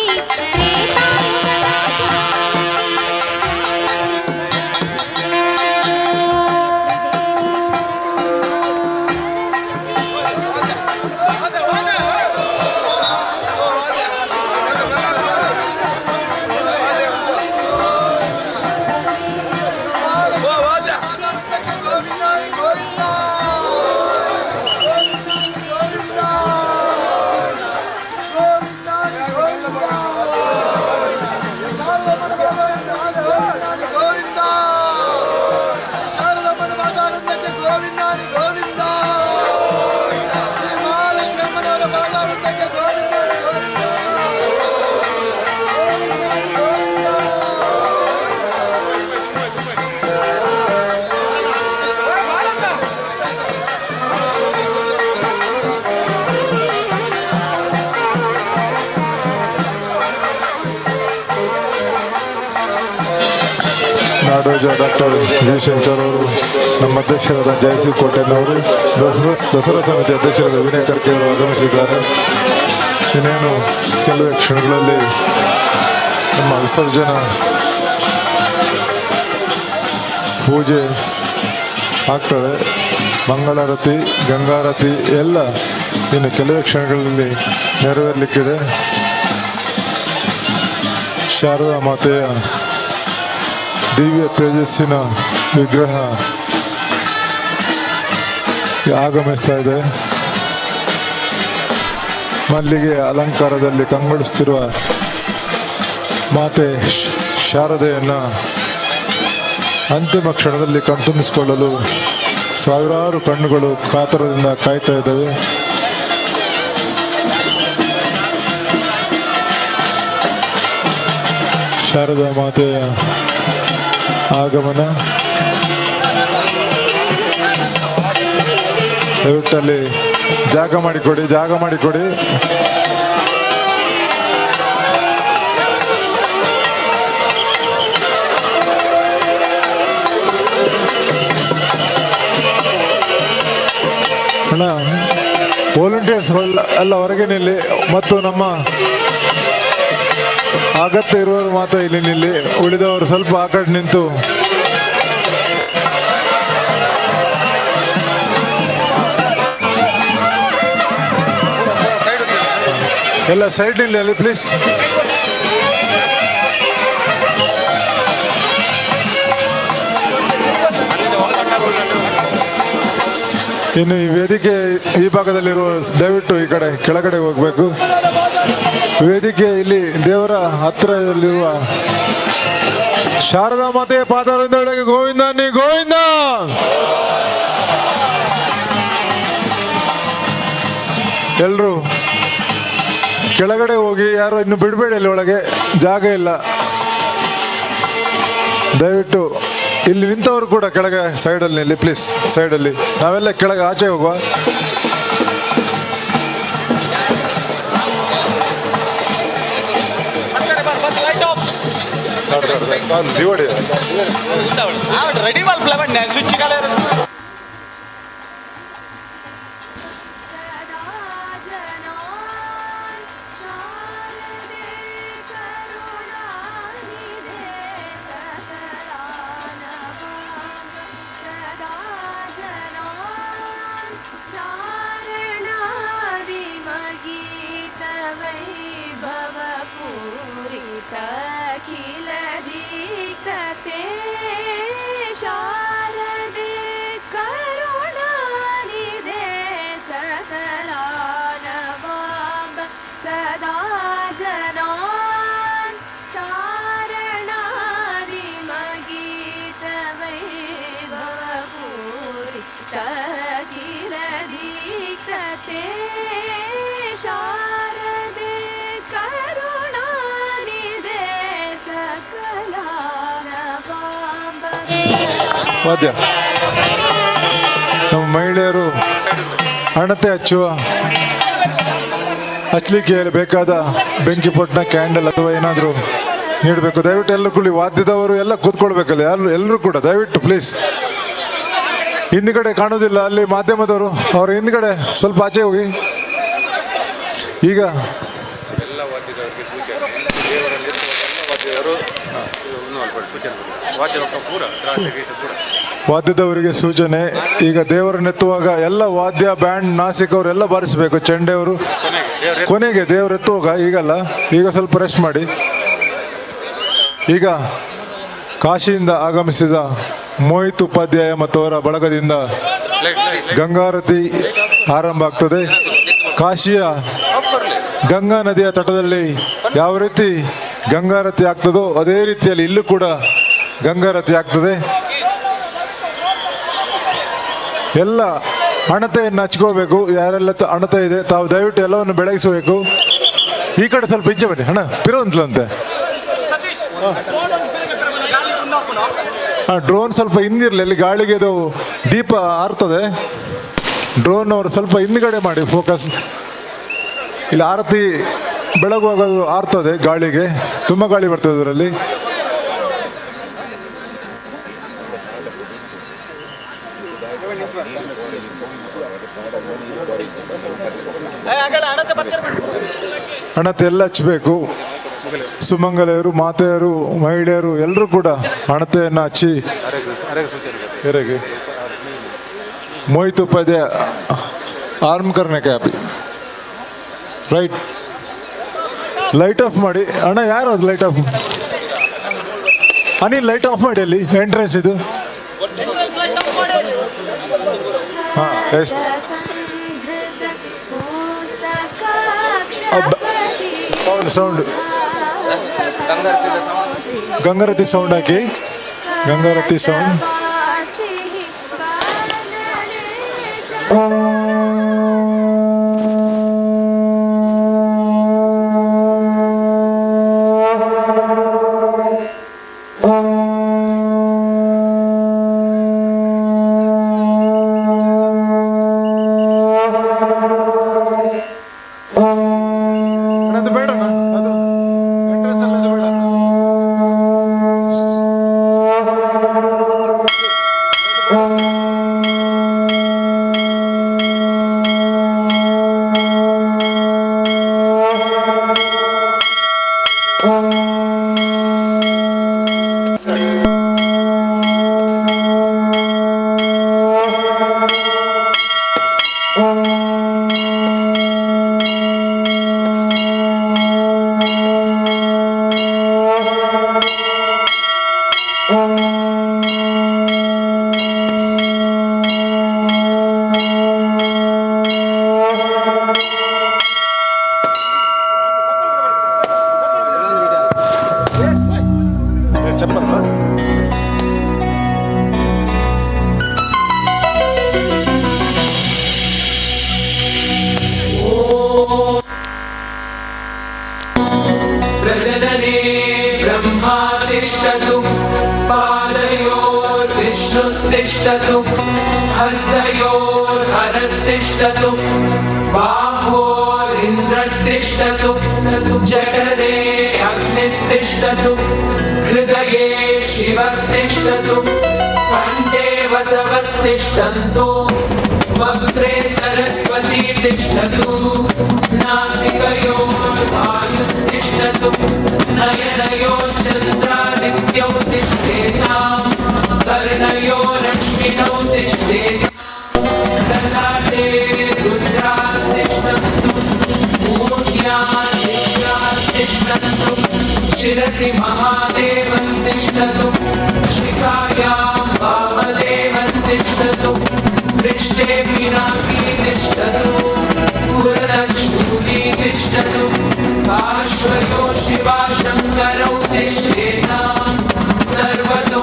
ತ್ರೇತಾಯುಗದ ಗೋವಿಂದ. ನಾಡೋಜ ಡಾಕ್ಟರ್ ಜಯಶಂಕರ್ ಅವರು, ನಮ್ಮ ಅಧ್ಯಕ್ಷರಾದ ಜಯಸಿ ಕೋಟೆನವರು, ದಸರಾ ಸಮಿತಿ ಅಧ್ಯಕ್ಷರಾದ ವಿನಯ್ ಕರ್ಕೆ ಅವರು ಆಗಮಿಸಿದ್ದಾರೆ. ಇನ್ನೇನು ಕೆಲವೇ ಕ್ಷಣಗಳಲ್ಲಿ ನಮ್ಮ ವಿಸರ್ಜನಾ ಪೂಜೆ ಆಗ್ತದೆ. ಮಂಗಳಾರತಿ, ಗಂಗಾರತಿ ಎಲ್ಲ ಇನ್ನು ಕೆಲವೇ ಕ್ಷಣಗಳಲ್ಲಿ ನೆರವೇರಲಿಕ್ಕಿದೆ. ಶಾರದಾ ಮಾತೆಯ ದಿವ್ಯ ತೇಜಸ್ಸಿನ ವಿಗ್ರಹ ಆಗಮಿಸ್ತಾ ಇದೆ. ಮಲ್ಲಿಗೆ ಅಲಂಕಾರದಲ್ಲಿ ಕಂಗೊಳಿಸುತ್ತಿರುವ ಮಾತೆ ಶಾರದೆಯನ್ನು ಅಂತಿಮ ಕ್ಷಣದಲ್ಲಿ ಕಣ್ತುಂಬಿಸಿಕೊಳ್ಳಲು ಸಾವಿರಾರು ಕಣ್ಣುಗಳು ಕಾತರದಿಂದ ಕಾಯ್ತಾ ಇದ್ದಾವೆ. ಶಾರದಾ ಮಾತೆಯ ಆಗಮನ. ದಯವಿಟ್ಟಲ್ಲಿ ಜಾಗ ಮಾಡಿಕೊಡಿ, ಜಾಗ ಮಾಡಿಕೊಡಿ. ಅಣ್ಣ, ವಾಲಂಟಿಯರ್ಸ್ ಎಲ್ಲ ಹೊರಗೆ ನಿಲ್ಲಿ ಮತ್ತು ನಮ್ಮ ಅಗತ್ಯ ಇರುವವರು ಮಾತ್ರ ಇಲ್ಲಿ ನಿಲ್ಲಿ, ಉಳಿದವರು ಸ್ವಲ್ಪ ಆ ಕಡೆ ನಿಂತು ಎಲ್ಲ ಸೈಡ್ ನಿಲ್ಲಿ ಅಲ್ಲಿ ಪ್ಲೀಸ್. ಇನ್ನು ಈ ವೇದಿಕೆ ಈ ಭಾಗದಲ್ಲಿರುವ ದಯವಿಟ್ಟು ಈ ಕಡೆ ಕೆಳಗಡೆ ಹೋಗ್ಬೇಕು. ವೇದಿಕೆ ಇಲ್ಲಿ ದೇವರ ಹತ್ತಿರದಲ್ಲಿರುವ ಶಾರದಾ ಮಾತೆಯ ಪಾದರೊಳಗೆ ಗೋವಿಂದ ನೀ ಗೋವಿಂದ. ಎಲ್ಲರೂ ಕೆಳಗಡೆ ಹೋಗಿ, ಯಾರು ಇನ್ನು ಬಿಡಬೇಡಿ, ಅಲ್ಲಿ ಒಳಗೆ ಜಾಗ ಇಲ್ಲ. ದಯವಿಟ್ಟು ಇಲ್ಲಿ ನಿಂತವರು ಕೂಡ ಕೆಳಗೆ ಸೈಡಲ್ಲಿ ನಿಲ್ಲಿ ಪ್ಲೀಸ್. ಸೈಡಲ್ಲಿ ನಾವೆಲ್ಲ ಕೆಳಗೆ ಆಚೆ ಹೋಗುವ. Ready switch. ಶಾರದೆ ಕರುಣಾನಿದೆ ಸಕಲಾನವಾಂಬ ಸದಾ ಜನಾನ್ ಚಾರಣಾದಿಮಗೀತ ವೈಭವಪೂರಿತ ಅಖಿಲ ದೀಕ್ಷತೆ ಶಾರದೆ ಕರುಣಾನಿದೆ ಸಕಲಾನವಾಂಬ. ವಾದ್ಯ ನಮ್ಮ ಮಹಿಳೆಯರು ಹಣತೆ ಹಚ್ಚುವ ಹಚ್ಚಲಿಕ್ಕೆ ಬೇಕಾದ ಬೆಂಕಿ ಪೊಟ್ಟಣ, ಕ್ಯಾಂಡಲ್ ಅಥವಾ ಏನಾದರೂ ನೀಡಬೇಕು. ದಯವಿಟ್ಟು ಎಲ್ಲರೂ ಕೂಡಿ, ವಾದ್ಯದವರು ಎಲ್ಲ ಕೂತ್ಕೊಳ್ಬೇಕಲ್ಲ, ಯಾರು ಎಲ್ಲರೂ ಕೂಡ ದಯವಿಟ್ಟು ಪ್ಲೀಸ್. ಹಿಂದ್ಗಡೆ ಕಾಣೋದಿಲ್ಲ ಅಲ್ಲಿ ಮಾಧ್ಯಮದವರು, ಅವ್ರ ಹಿಂದ್ಗಡೆ ಸ್ವಲ್ಪ ಆಚೆ ಹೋಗಿ. ಈಗ ಎಲ್ಲ ವಾದ್ಯದವರಿಗೆ ಸೂಚನೆ, ದೇವರಲ್ಲಿ ಎಲ್ಲ ವಾದ್ಯದವರು ಸೂಚನೆ, ವಾದ್ಯ ಪೂರ ತ್ರಾಸ ಗೀಸ ಪೂರ ವಾದ್ಯದವರಿಗೆ ಸೂಚನೆ. ಈಗ ದೇವರನ್ನೆತ್ತುವಾಗ ಎಲ್ಲ ವಾದ್ಯ ಬ್ಯಾಂಡ್ ನಾಸಿಕ್ ಅವರೆಲ್ಲ ಬಾರಿಸಬೇಕು, ಚೆಂಡೆಯವರು ಕೊನೆಗೆ ದೇವರೆತ್ತುವಾಗ, ಈಗಲ್ಲ, ಈಗ ಸ್ವಲ್ಪ ರೆಸ್ಟ್ ಮಾಡಿ. ಈಗ ಕಾಶಿಯಿಂದ ಆಗಮಿಸಿದ ಮೋಹಿತ್ ಉಪಾಧ್ಯಾಯ ಮತ್ತು ಅವರ ಬಳಗದಿಂದ ಗಂಗಾರತಿ ಆರಂಭ ಆಗ್ತದೆ. ಕಾಶಿಯ ಗಂಗಾ ನದಿಯ ತಟದಲ್ಲಿ ಯಾವ ರೀತಿ ಗಂಗಾರತಿ ಆಗ್ತದೋ ಅದೇ ರೀತಿಯಲ್ಲಿ ಇಲ್ಲೂ ಕೂಡ ಗಂಗಾರತಿ ಆಗ್ತದೆ. ಎಲ್ಲ ಹಣತೆಯನ್ನು ಹಚ್ಕೋಬೇಕು, ಯಾರೆಲ್ಲ ಹಣತೆ ಇದೆ ತಾವು ದಯವಿಟ್ಟು ಎಲ್ಲವನ್ನು ಬೆಳಗಿಸಬೇಕು. ಈ ಕಡೆ ಸ್ವಲ್ಪ ಇಚ್ಛೆ ಬನ್ನಿ, ಹಣ ಪಿರೋಂತ್ಲಂತೆ. ಡ್ರೋನ್ ಸ್ವಲ್ಪ ಹಿಂದಿರಲಿ, ಅಲ್ಲಿ ಗಾಳಿಗೆ ಅದು ದೀಪ ಆರ್ತದೆ. ಡ್ರೋನ್ ಅವರು ಸ್ವಲ್ಪ ಹಿಂದ್ಗಡೆ ಮಾಡಿ ಫೋಕಸ್. ಇಲ್ಲಿ ಆರತಿ ಬೆಳಗುವಾಗ ಅದು ಆರ್ತದೆ ಗಾಳಿಗೆ, ತುಂಬ ಗಾಳಿ ಬರ್ತದೆ ಅದರಲ್ಲಿ. ಹಣತೆ ಎಲ್ಲ ಹಚ್ಚಬೇಕು. ಸುಮಂಗಲೆಯರು, ಮಾತೆಯರು, ಮಹಿಳೆಯರು ಎಲ್ಲರೂ ಕೂಡ ಹಣತೆಯನ್ನು ಹಚ್ಚಿ ಎರೆಗೆ ಮೋಹಿತ್ ಉಪಾಧ್ಯಾಯ ಆರ್ಮ್ ಕರ್ನಕ್ಕೆ ಹ್ಯಾಪಿ. ರೈಟ್, ಲೈಟ್ ಆಫ್ ಮಾಡಿ ಅಣ್ಣ. ಯಾರು ಅದು light off? Anil, light off ಮಾಡಿ ಅಲ್ಲಿ ಎಂಟ್ರೆನ್ಸ್ ಇದು. ಹಾಂ, ಎಸ್. ಸೌಂಡ್, ಸೌಂಡ್, ಗಂಗಾರತಿ ಸೌಂಡ್ ಹಾಕಿ, ಗಂಗಾರತಿ ಸೌಂಡ್. ಅದು ಬೇಡಣ್ಣ, ಅದು ಎಂಟ್ರೆನ್ಸ್ ಅಲ್ಲಿ ಅದು ಬೇಡ. ಚಪ್ಪಲ್. प्रजनने ब्रह्मा तिष्ठतु, पादयोर्विष्णुस्तिष्ठतु, हस्तयोर्हरस्तिष्ठतु, बाहोरिन्द्रस्तिष्ठतु, जठरे अग्निस्तिष्ठतु, हृदये शिवस्तिष्ठतु, कण्ठे वसवस्तिष्ठन्तु, वक्त्रे सरस्वती तिष्ठतु, नासिकयोर्वायुस्तिष्ठतु, नयनयोश्चन्द्रादित्यौ तिष्ठेताम्, कर्णयोरश्विनौ तिष्ठेताम्, ललाटे रुद्रास्तिष्ठन्तु, मूर्ध्यादित्यास्तिष्ठन्तु, शिरसि महादेवस्तिष्ठतु, शिखायां वामदेवस्तिष्ठतु, पृष्ठे पिनाकी तिष्ठतु, पुरदशूली तिष्ठतु, पार्श्वयो शिवाशङ्करौ तिष्ठेताम्, सर्वतो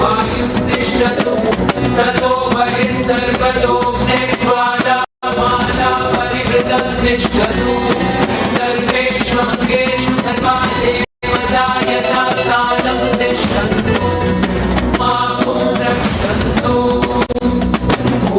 वायुस्तिष्ठतु, ततो बहिः सर्वतो ज्वालामाला परिवृतस्तिष्ठतु, सर्वेष्वङ्गेषु सर्वा देवता यथा स्थानं तिष्ठन्तु, मां रक्षन्तु। ॐ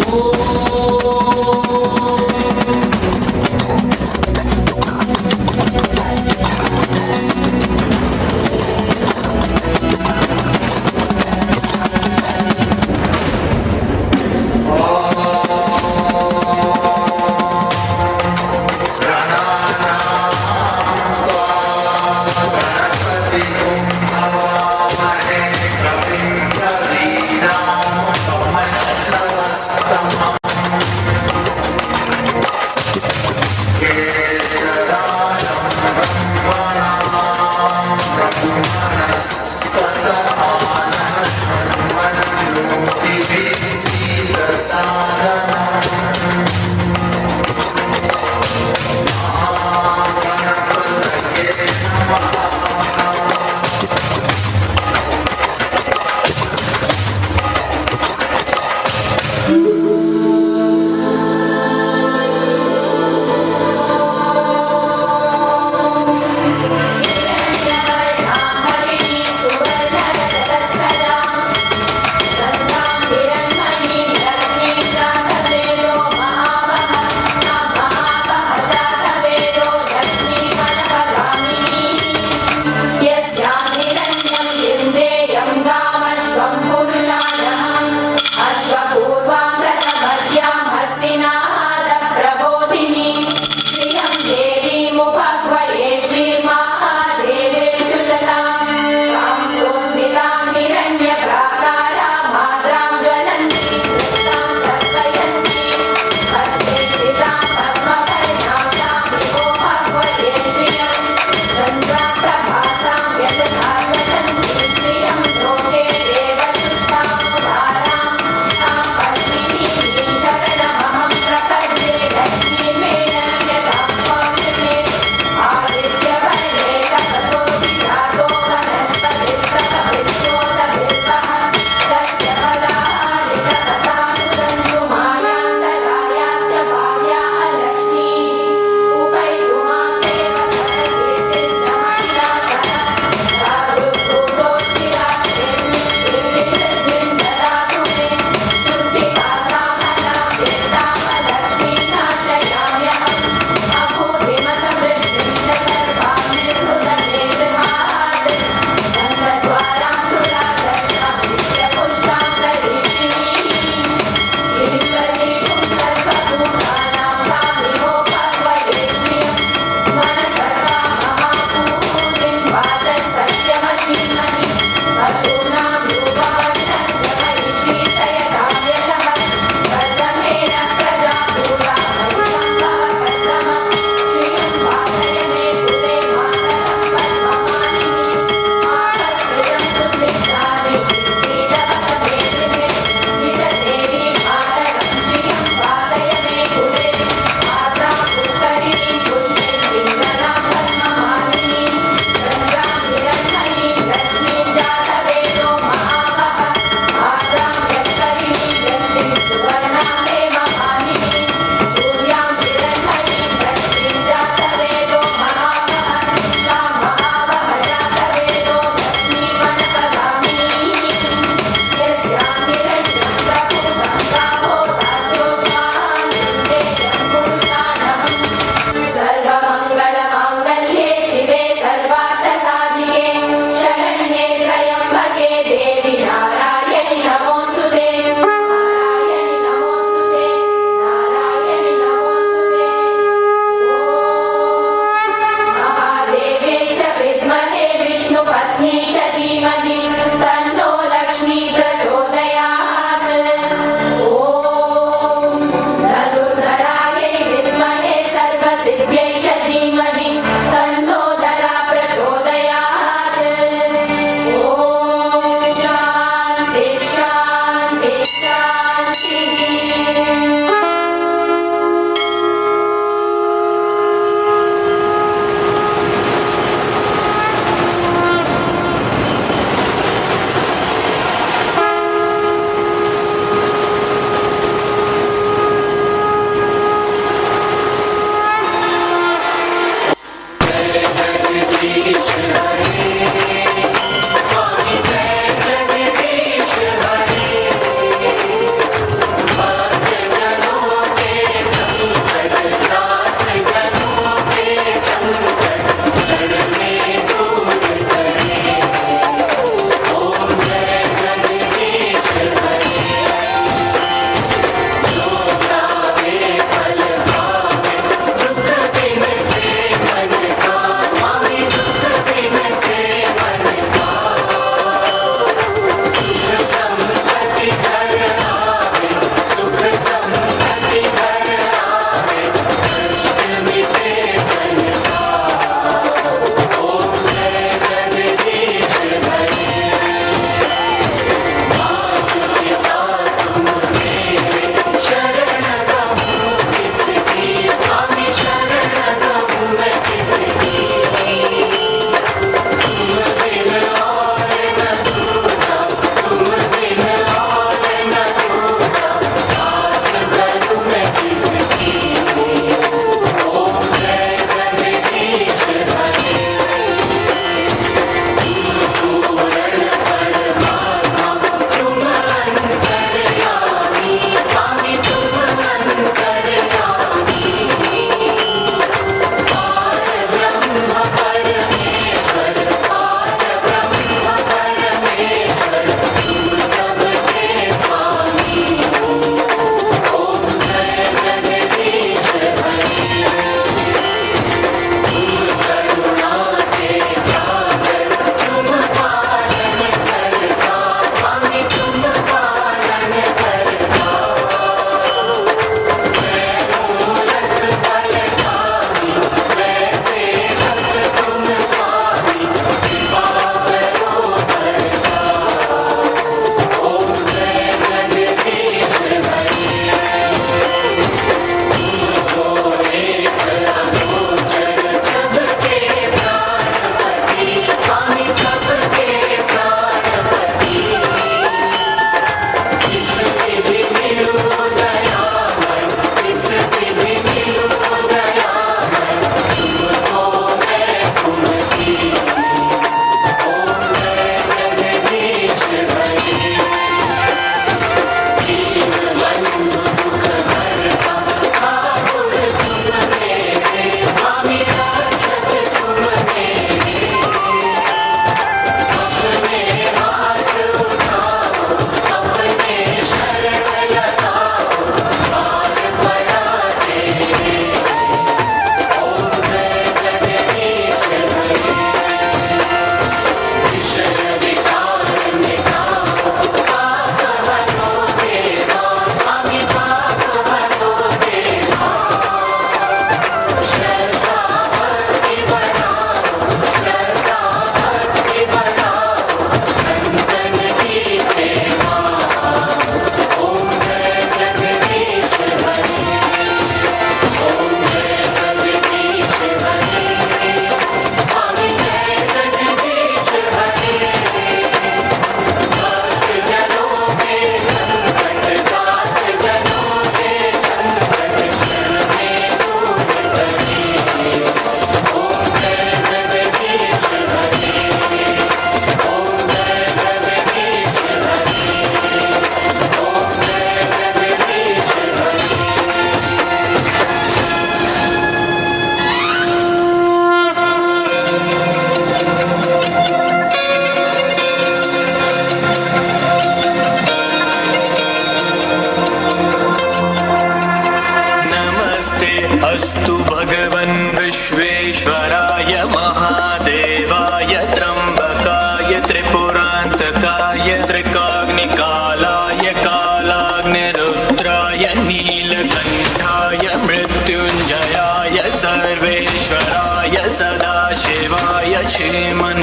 अस्तु भगवन् विश्वेश्वराय महादेवाय त्र्यम्बकाय त्रिपुरान्तकाय त्रिकाग्निकालाय कालाग्निरुद्राय नीलकण्ठाय मृत्युञ्जयाय सर्वेश्वराय सदाशिवाय श्रीमन्महादेवाय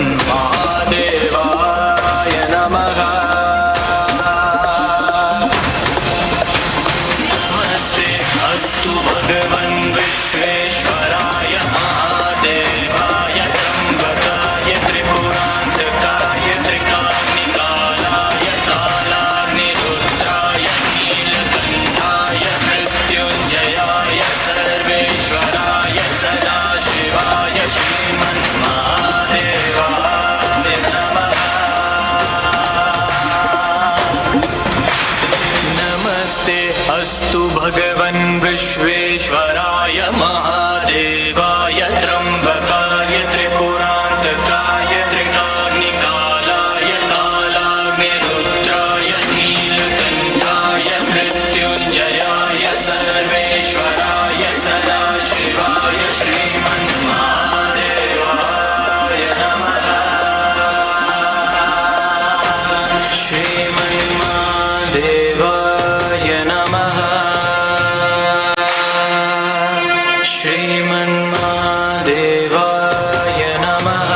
नमः। नमस्ते अस्तु भगवन् विश्वेश्वराय महादेवाय त्र्यम्बकाय त्रिपुरान्तकाय त्रिकाग्निकालाय कालाग्निरुद्राय नीलकण्ठाय मृत्युञ्जयाय सर्वेश्वराय सदाशिवाय श्रीमन्महादेवाय नमः। नमस्ते अस्तु भगवन् विश्वेश्वराय महादेवाय त्र्यम्बकाय त्रिपुरान्तकाय त्रिकाग्निकालाय कालाग्निरुद्राय नीलकण्ठाय मृत्युञ्जयाय सर्वेश्वराय सदाशिवाय श्रीमन्महादेवाय नमः। श्रीमन्महादेवाय नमः। श्रीमन्महादेवाय नमः।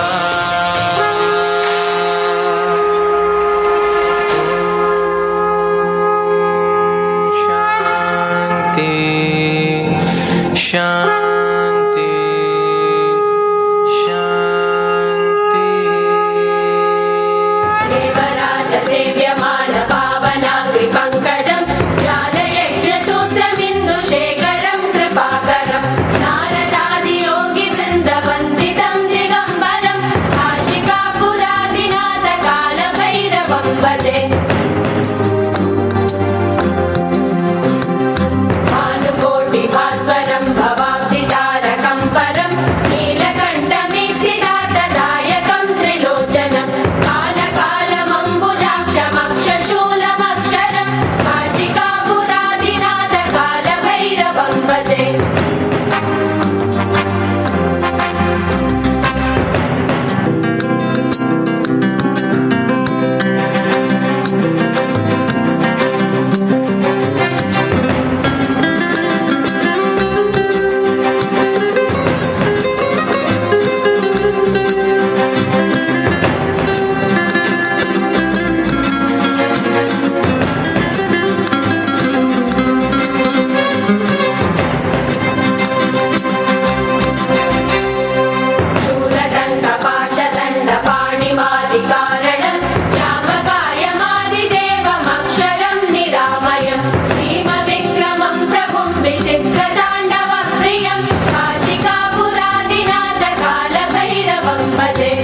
शान्ति शान्ति शान्ति। देवराजसेव्यमान पावनाग्रिपङ्कजं ज्ञानयज्ञसूत्रमिन्दुशेखरं कृपाकरं नारदादियोगिवृन्दवन्दितं दिगम्बरं काशिकापुराधिनाथकालभैरवं भजे। भानुकोटिभास्वरं भवाब्धितारकं परं नीलकण्ठमीप्सिदातदायकं त्रिलोचनं कालकालमम्बुजाक्षमक्षशूलमक्षरं काशिकापुराधिनाथकालभैरवं भजे। शूलटङ्कपाशदण्डपाणिमादिकारणं श्यामकायमादिदेवमक्षरं निरामयं भीमविक्रमं प्रभुं विचित्रताण्डवप्रियं काशिकापुरादिनाथकालभैरवं भजे।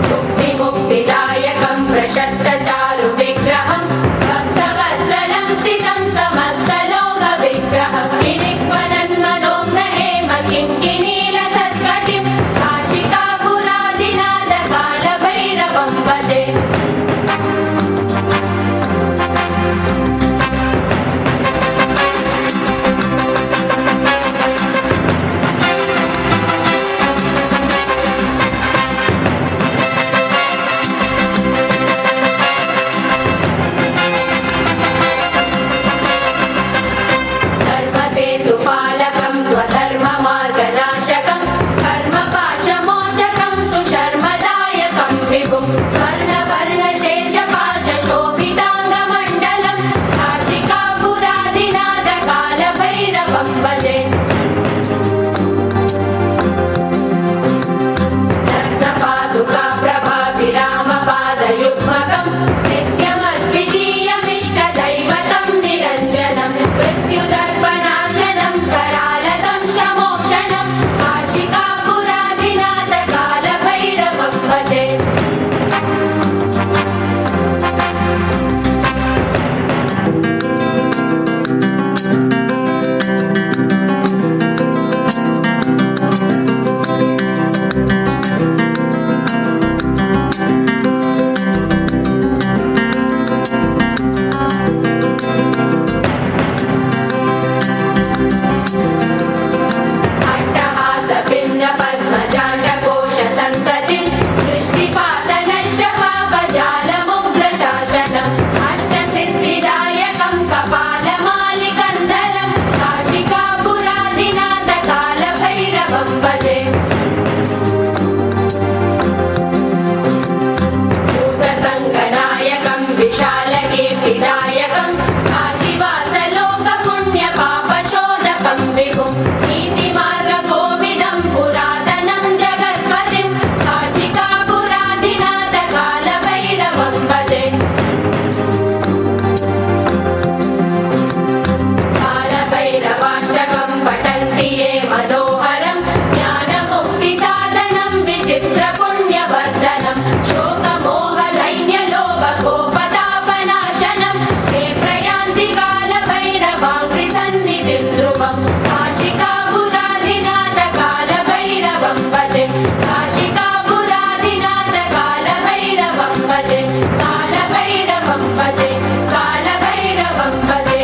मुक्तिमुक्तिदायकं प्रशस्तचारुविग्रहं भक्तवत्सलं स्थितं समस्तलोकविग्रहं किनिक्वनन्मनोज्ञ हेम किङ्किणीलसत्कटिं काशिकापुरादिनाथकालभैरवं भजे। भक्तवत्सलम् अष्टसिद्धिदायकं कपालमालिकन्धरं काशिकापुराधिनाथकालभैरवं भजे। भूतसङ्गनायकं विशालकीर्तिदायकं काशीवासलोकपुण्यपापशोधकं विभुं नीतिमार्गकोविदं पुरातनं जगत्पतिं काशिकापुराधिनाथकालभैरवं भजे। कालभैरवाष्टकं पठन्ति ये मनोहरं ज्ञानमुक्तिसाधनं विचित्रपुण्यवर्धनं शोकमोहदैन्यलोभकोपतापनाशनं ते प्रयान्ति कालभैरवाङ्घ्रिसन्निधिं ध्रुवं काशिकापुराधिनाथकालभैरवं भजे। काशिकापुराधिनाथकालभैरवं भजे। कालभैरवं भजे। कालभैरवं भजे।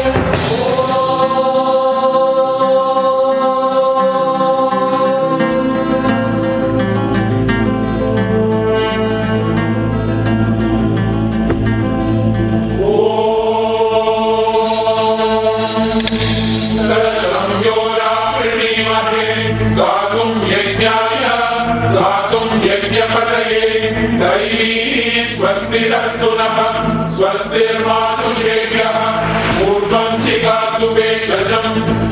संयोरावृणीमहे गातुं यज्ञाय गातुं यज्ञपतये दैवी स्वस्तिरस्तु नः स्वस्तिर्मानुषेभ्यः ऊर्ध्वं जिगातु भेषजं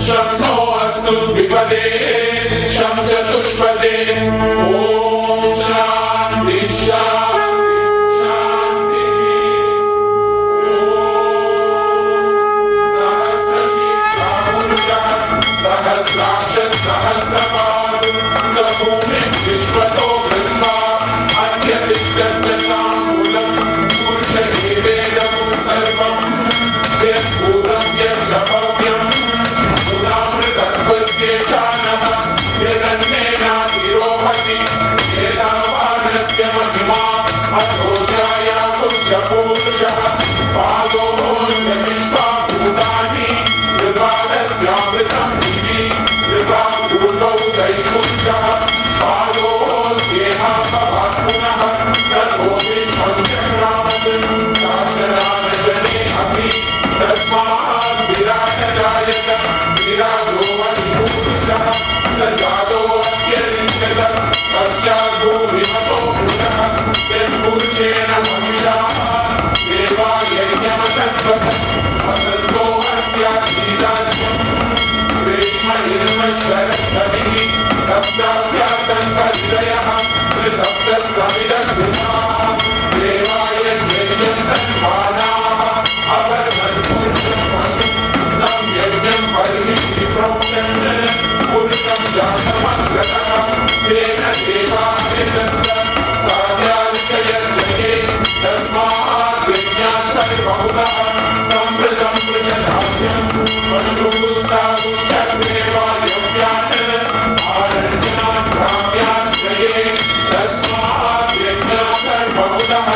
शं नो अस्तु द्विपदे शं चतुष्पदे। ॐ शान्ति शान्ति शान्तिः। सहस्रशीर्षा पुरुषः सहस्राक्ष सहस्रपाद स भूमिं विश्वतो कृत्वा अत्यतिष्ठद्दशाङ्गुलं पुरुष एवेदं सर्वं यत्पूर्वं यच्च भव्यं पुरामृतत्वस्येशानः यदन्नेनातिरोहति एतावानस्य महिमा अतो जायापुरुष पुरुषः पादोऽस्य विश्वा भूतानि कृपालस्यामृतं दिवि कृपा पूर्वौ दैपुरुषः पादोऽस्येह भवात् पुनः ततो विश्वं जग्रामत् शासनानशने अपि तस्मात् विराट जायत विराजो अधिपुरुषः स जातोऽत्यरिञ्चत पश्चाद्भूमिमतो पुनः यत्पुरुषेण महिषाः देवा यज्ञमतत्त्वत वसन्तो अस्यासीदाज्यम् ग्रीष्म इर्मशरद्धभिः सप्तास्यासन्परिदयः त्रिसप्त समिदकृताः देवाय यज्ञं तन्वानाः अवर्धन् पुरुषं पशुं तं यज्ञं बर्हिषि प्रोक्षन् पुरुषं जातमग्रतः तेन देवाः यजन्त साध्यादिशयश्च ये तस्मात् यज्ञात् सर्वभूतः संवृतं वृषधान्यं पशुपुस्तागुश्चक्रे वायव्यान् आरण्यान् ग्राम्याश्च ये तस्मात् यज्ञात् सर्वभूतः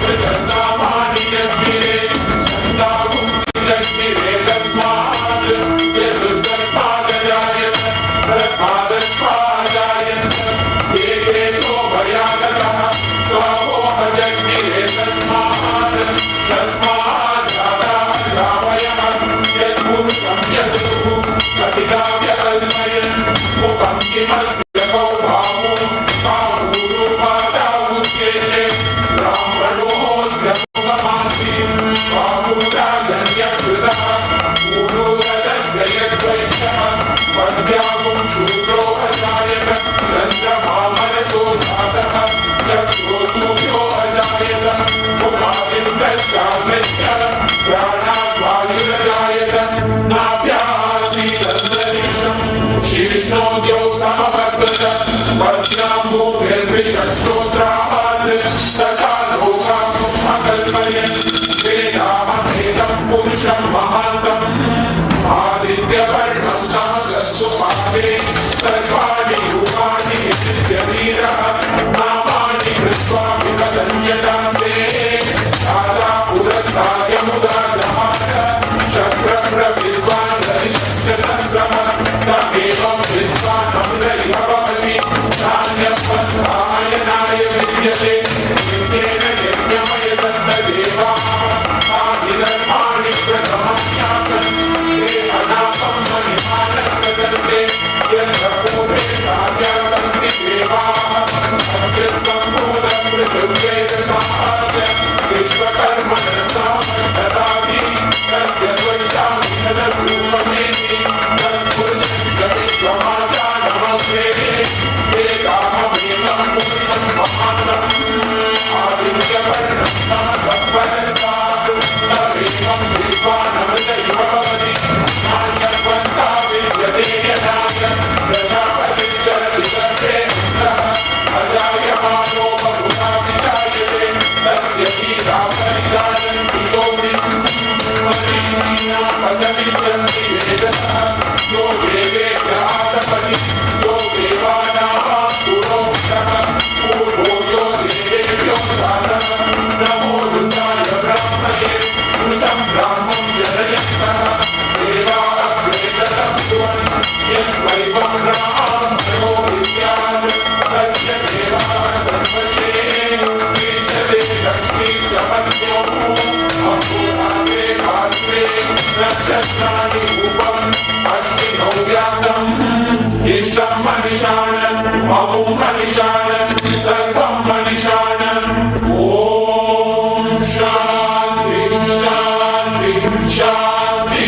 वृजसामानि जग्मिरे छन्दागुंसि जग्मिरे तस्मात् यदुस्तस्मादजायत तस्मादश्वाजायन्त एके चोभयागतः गावो जग्मिरे तस्मात् तस्मात् जाताः गावयः यत्पुरुषं यदुः कथिताव्यकल्पयन् मुखं किमस्य कौ भावो बाहूरूपादावुच्येते ब्राह्मणोऽस्य मुखमासीत् बाहुराजन्यकृतः ऊरुगतस्य यद्वैश्यः पद्भ्यागुं शूद्रो अजायत चन्द्रमा मनसो जातः चक्षुः सूर्यो अजायत मुखादिन्द्रश्चाग्निश्च प्राणाद् वायुरजायत नाभ्यासीदन्तरिक्षम् शीर्ष्णोद्यौ समवर्तत पद्भ्यां भूमिर्विशश्रोत्रात् तथा लोकागुम् अकल्पयन् वेदाहमेतं पुरुषं महान्तम् आदित्यवर्णं तमसस्तु पादे सर्वाणि रूपाणि विचित्य धीरः नामानि कृत्वा विवदन्यदास्ते दादा पुरस्ताद्यमुदा जहार शक्रप्रविद्वान् रविशस्य तस्रः तमेवं विद्वान् अमृत इव भवति नान्यपन्थायनाय विद्यते यज्ञेन यज्ञमयजन्त देवाः। Om Shanti Shanti Shanti.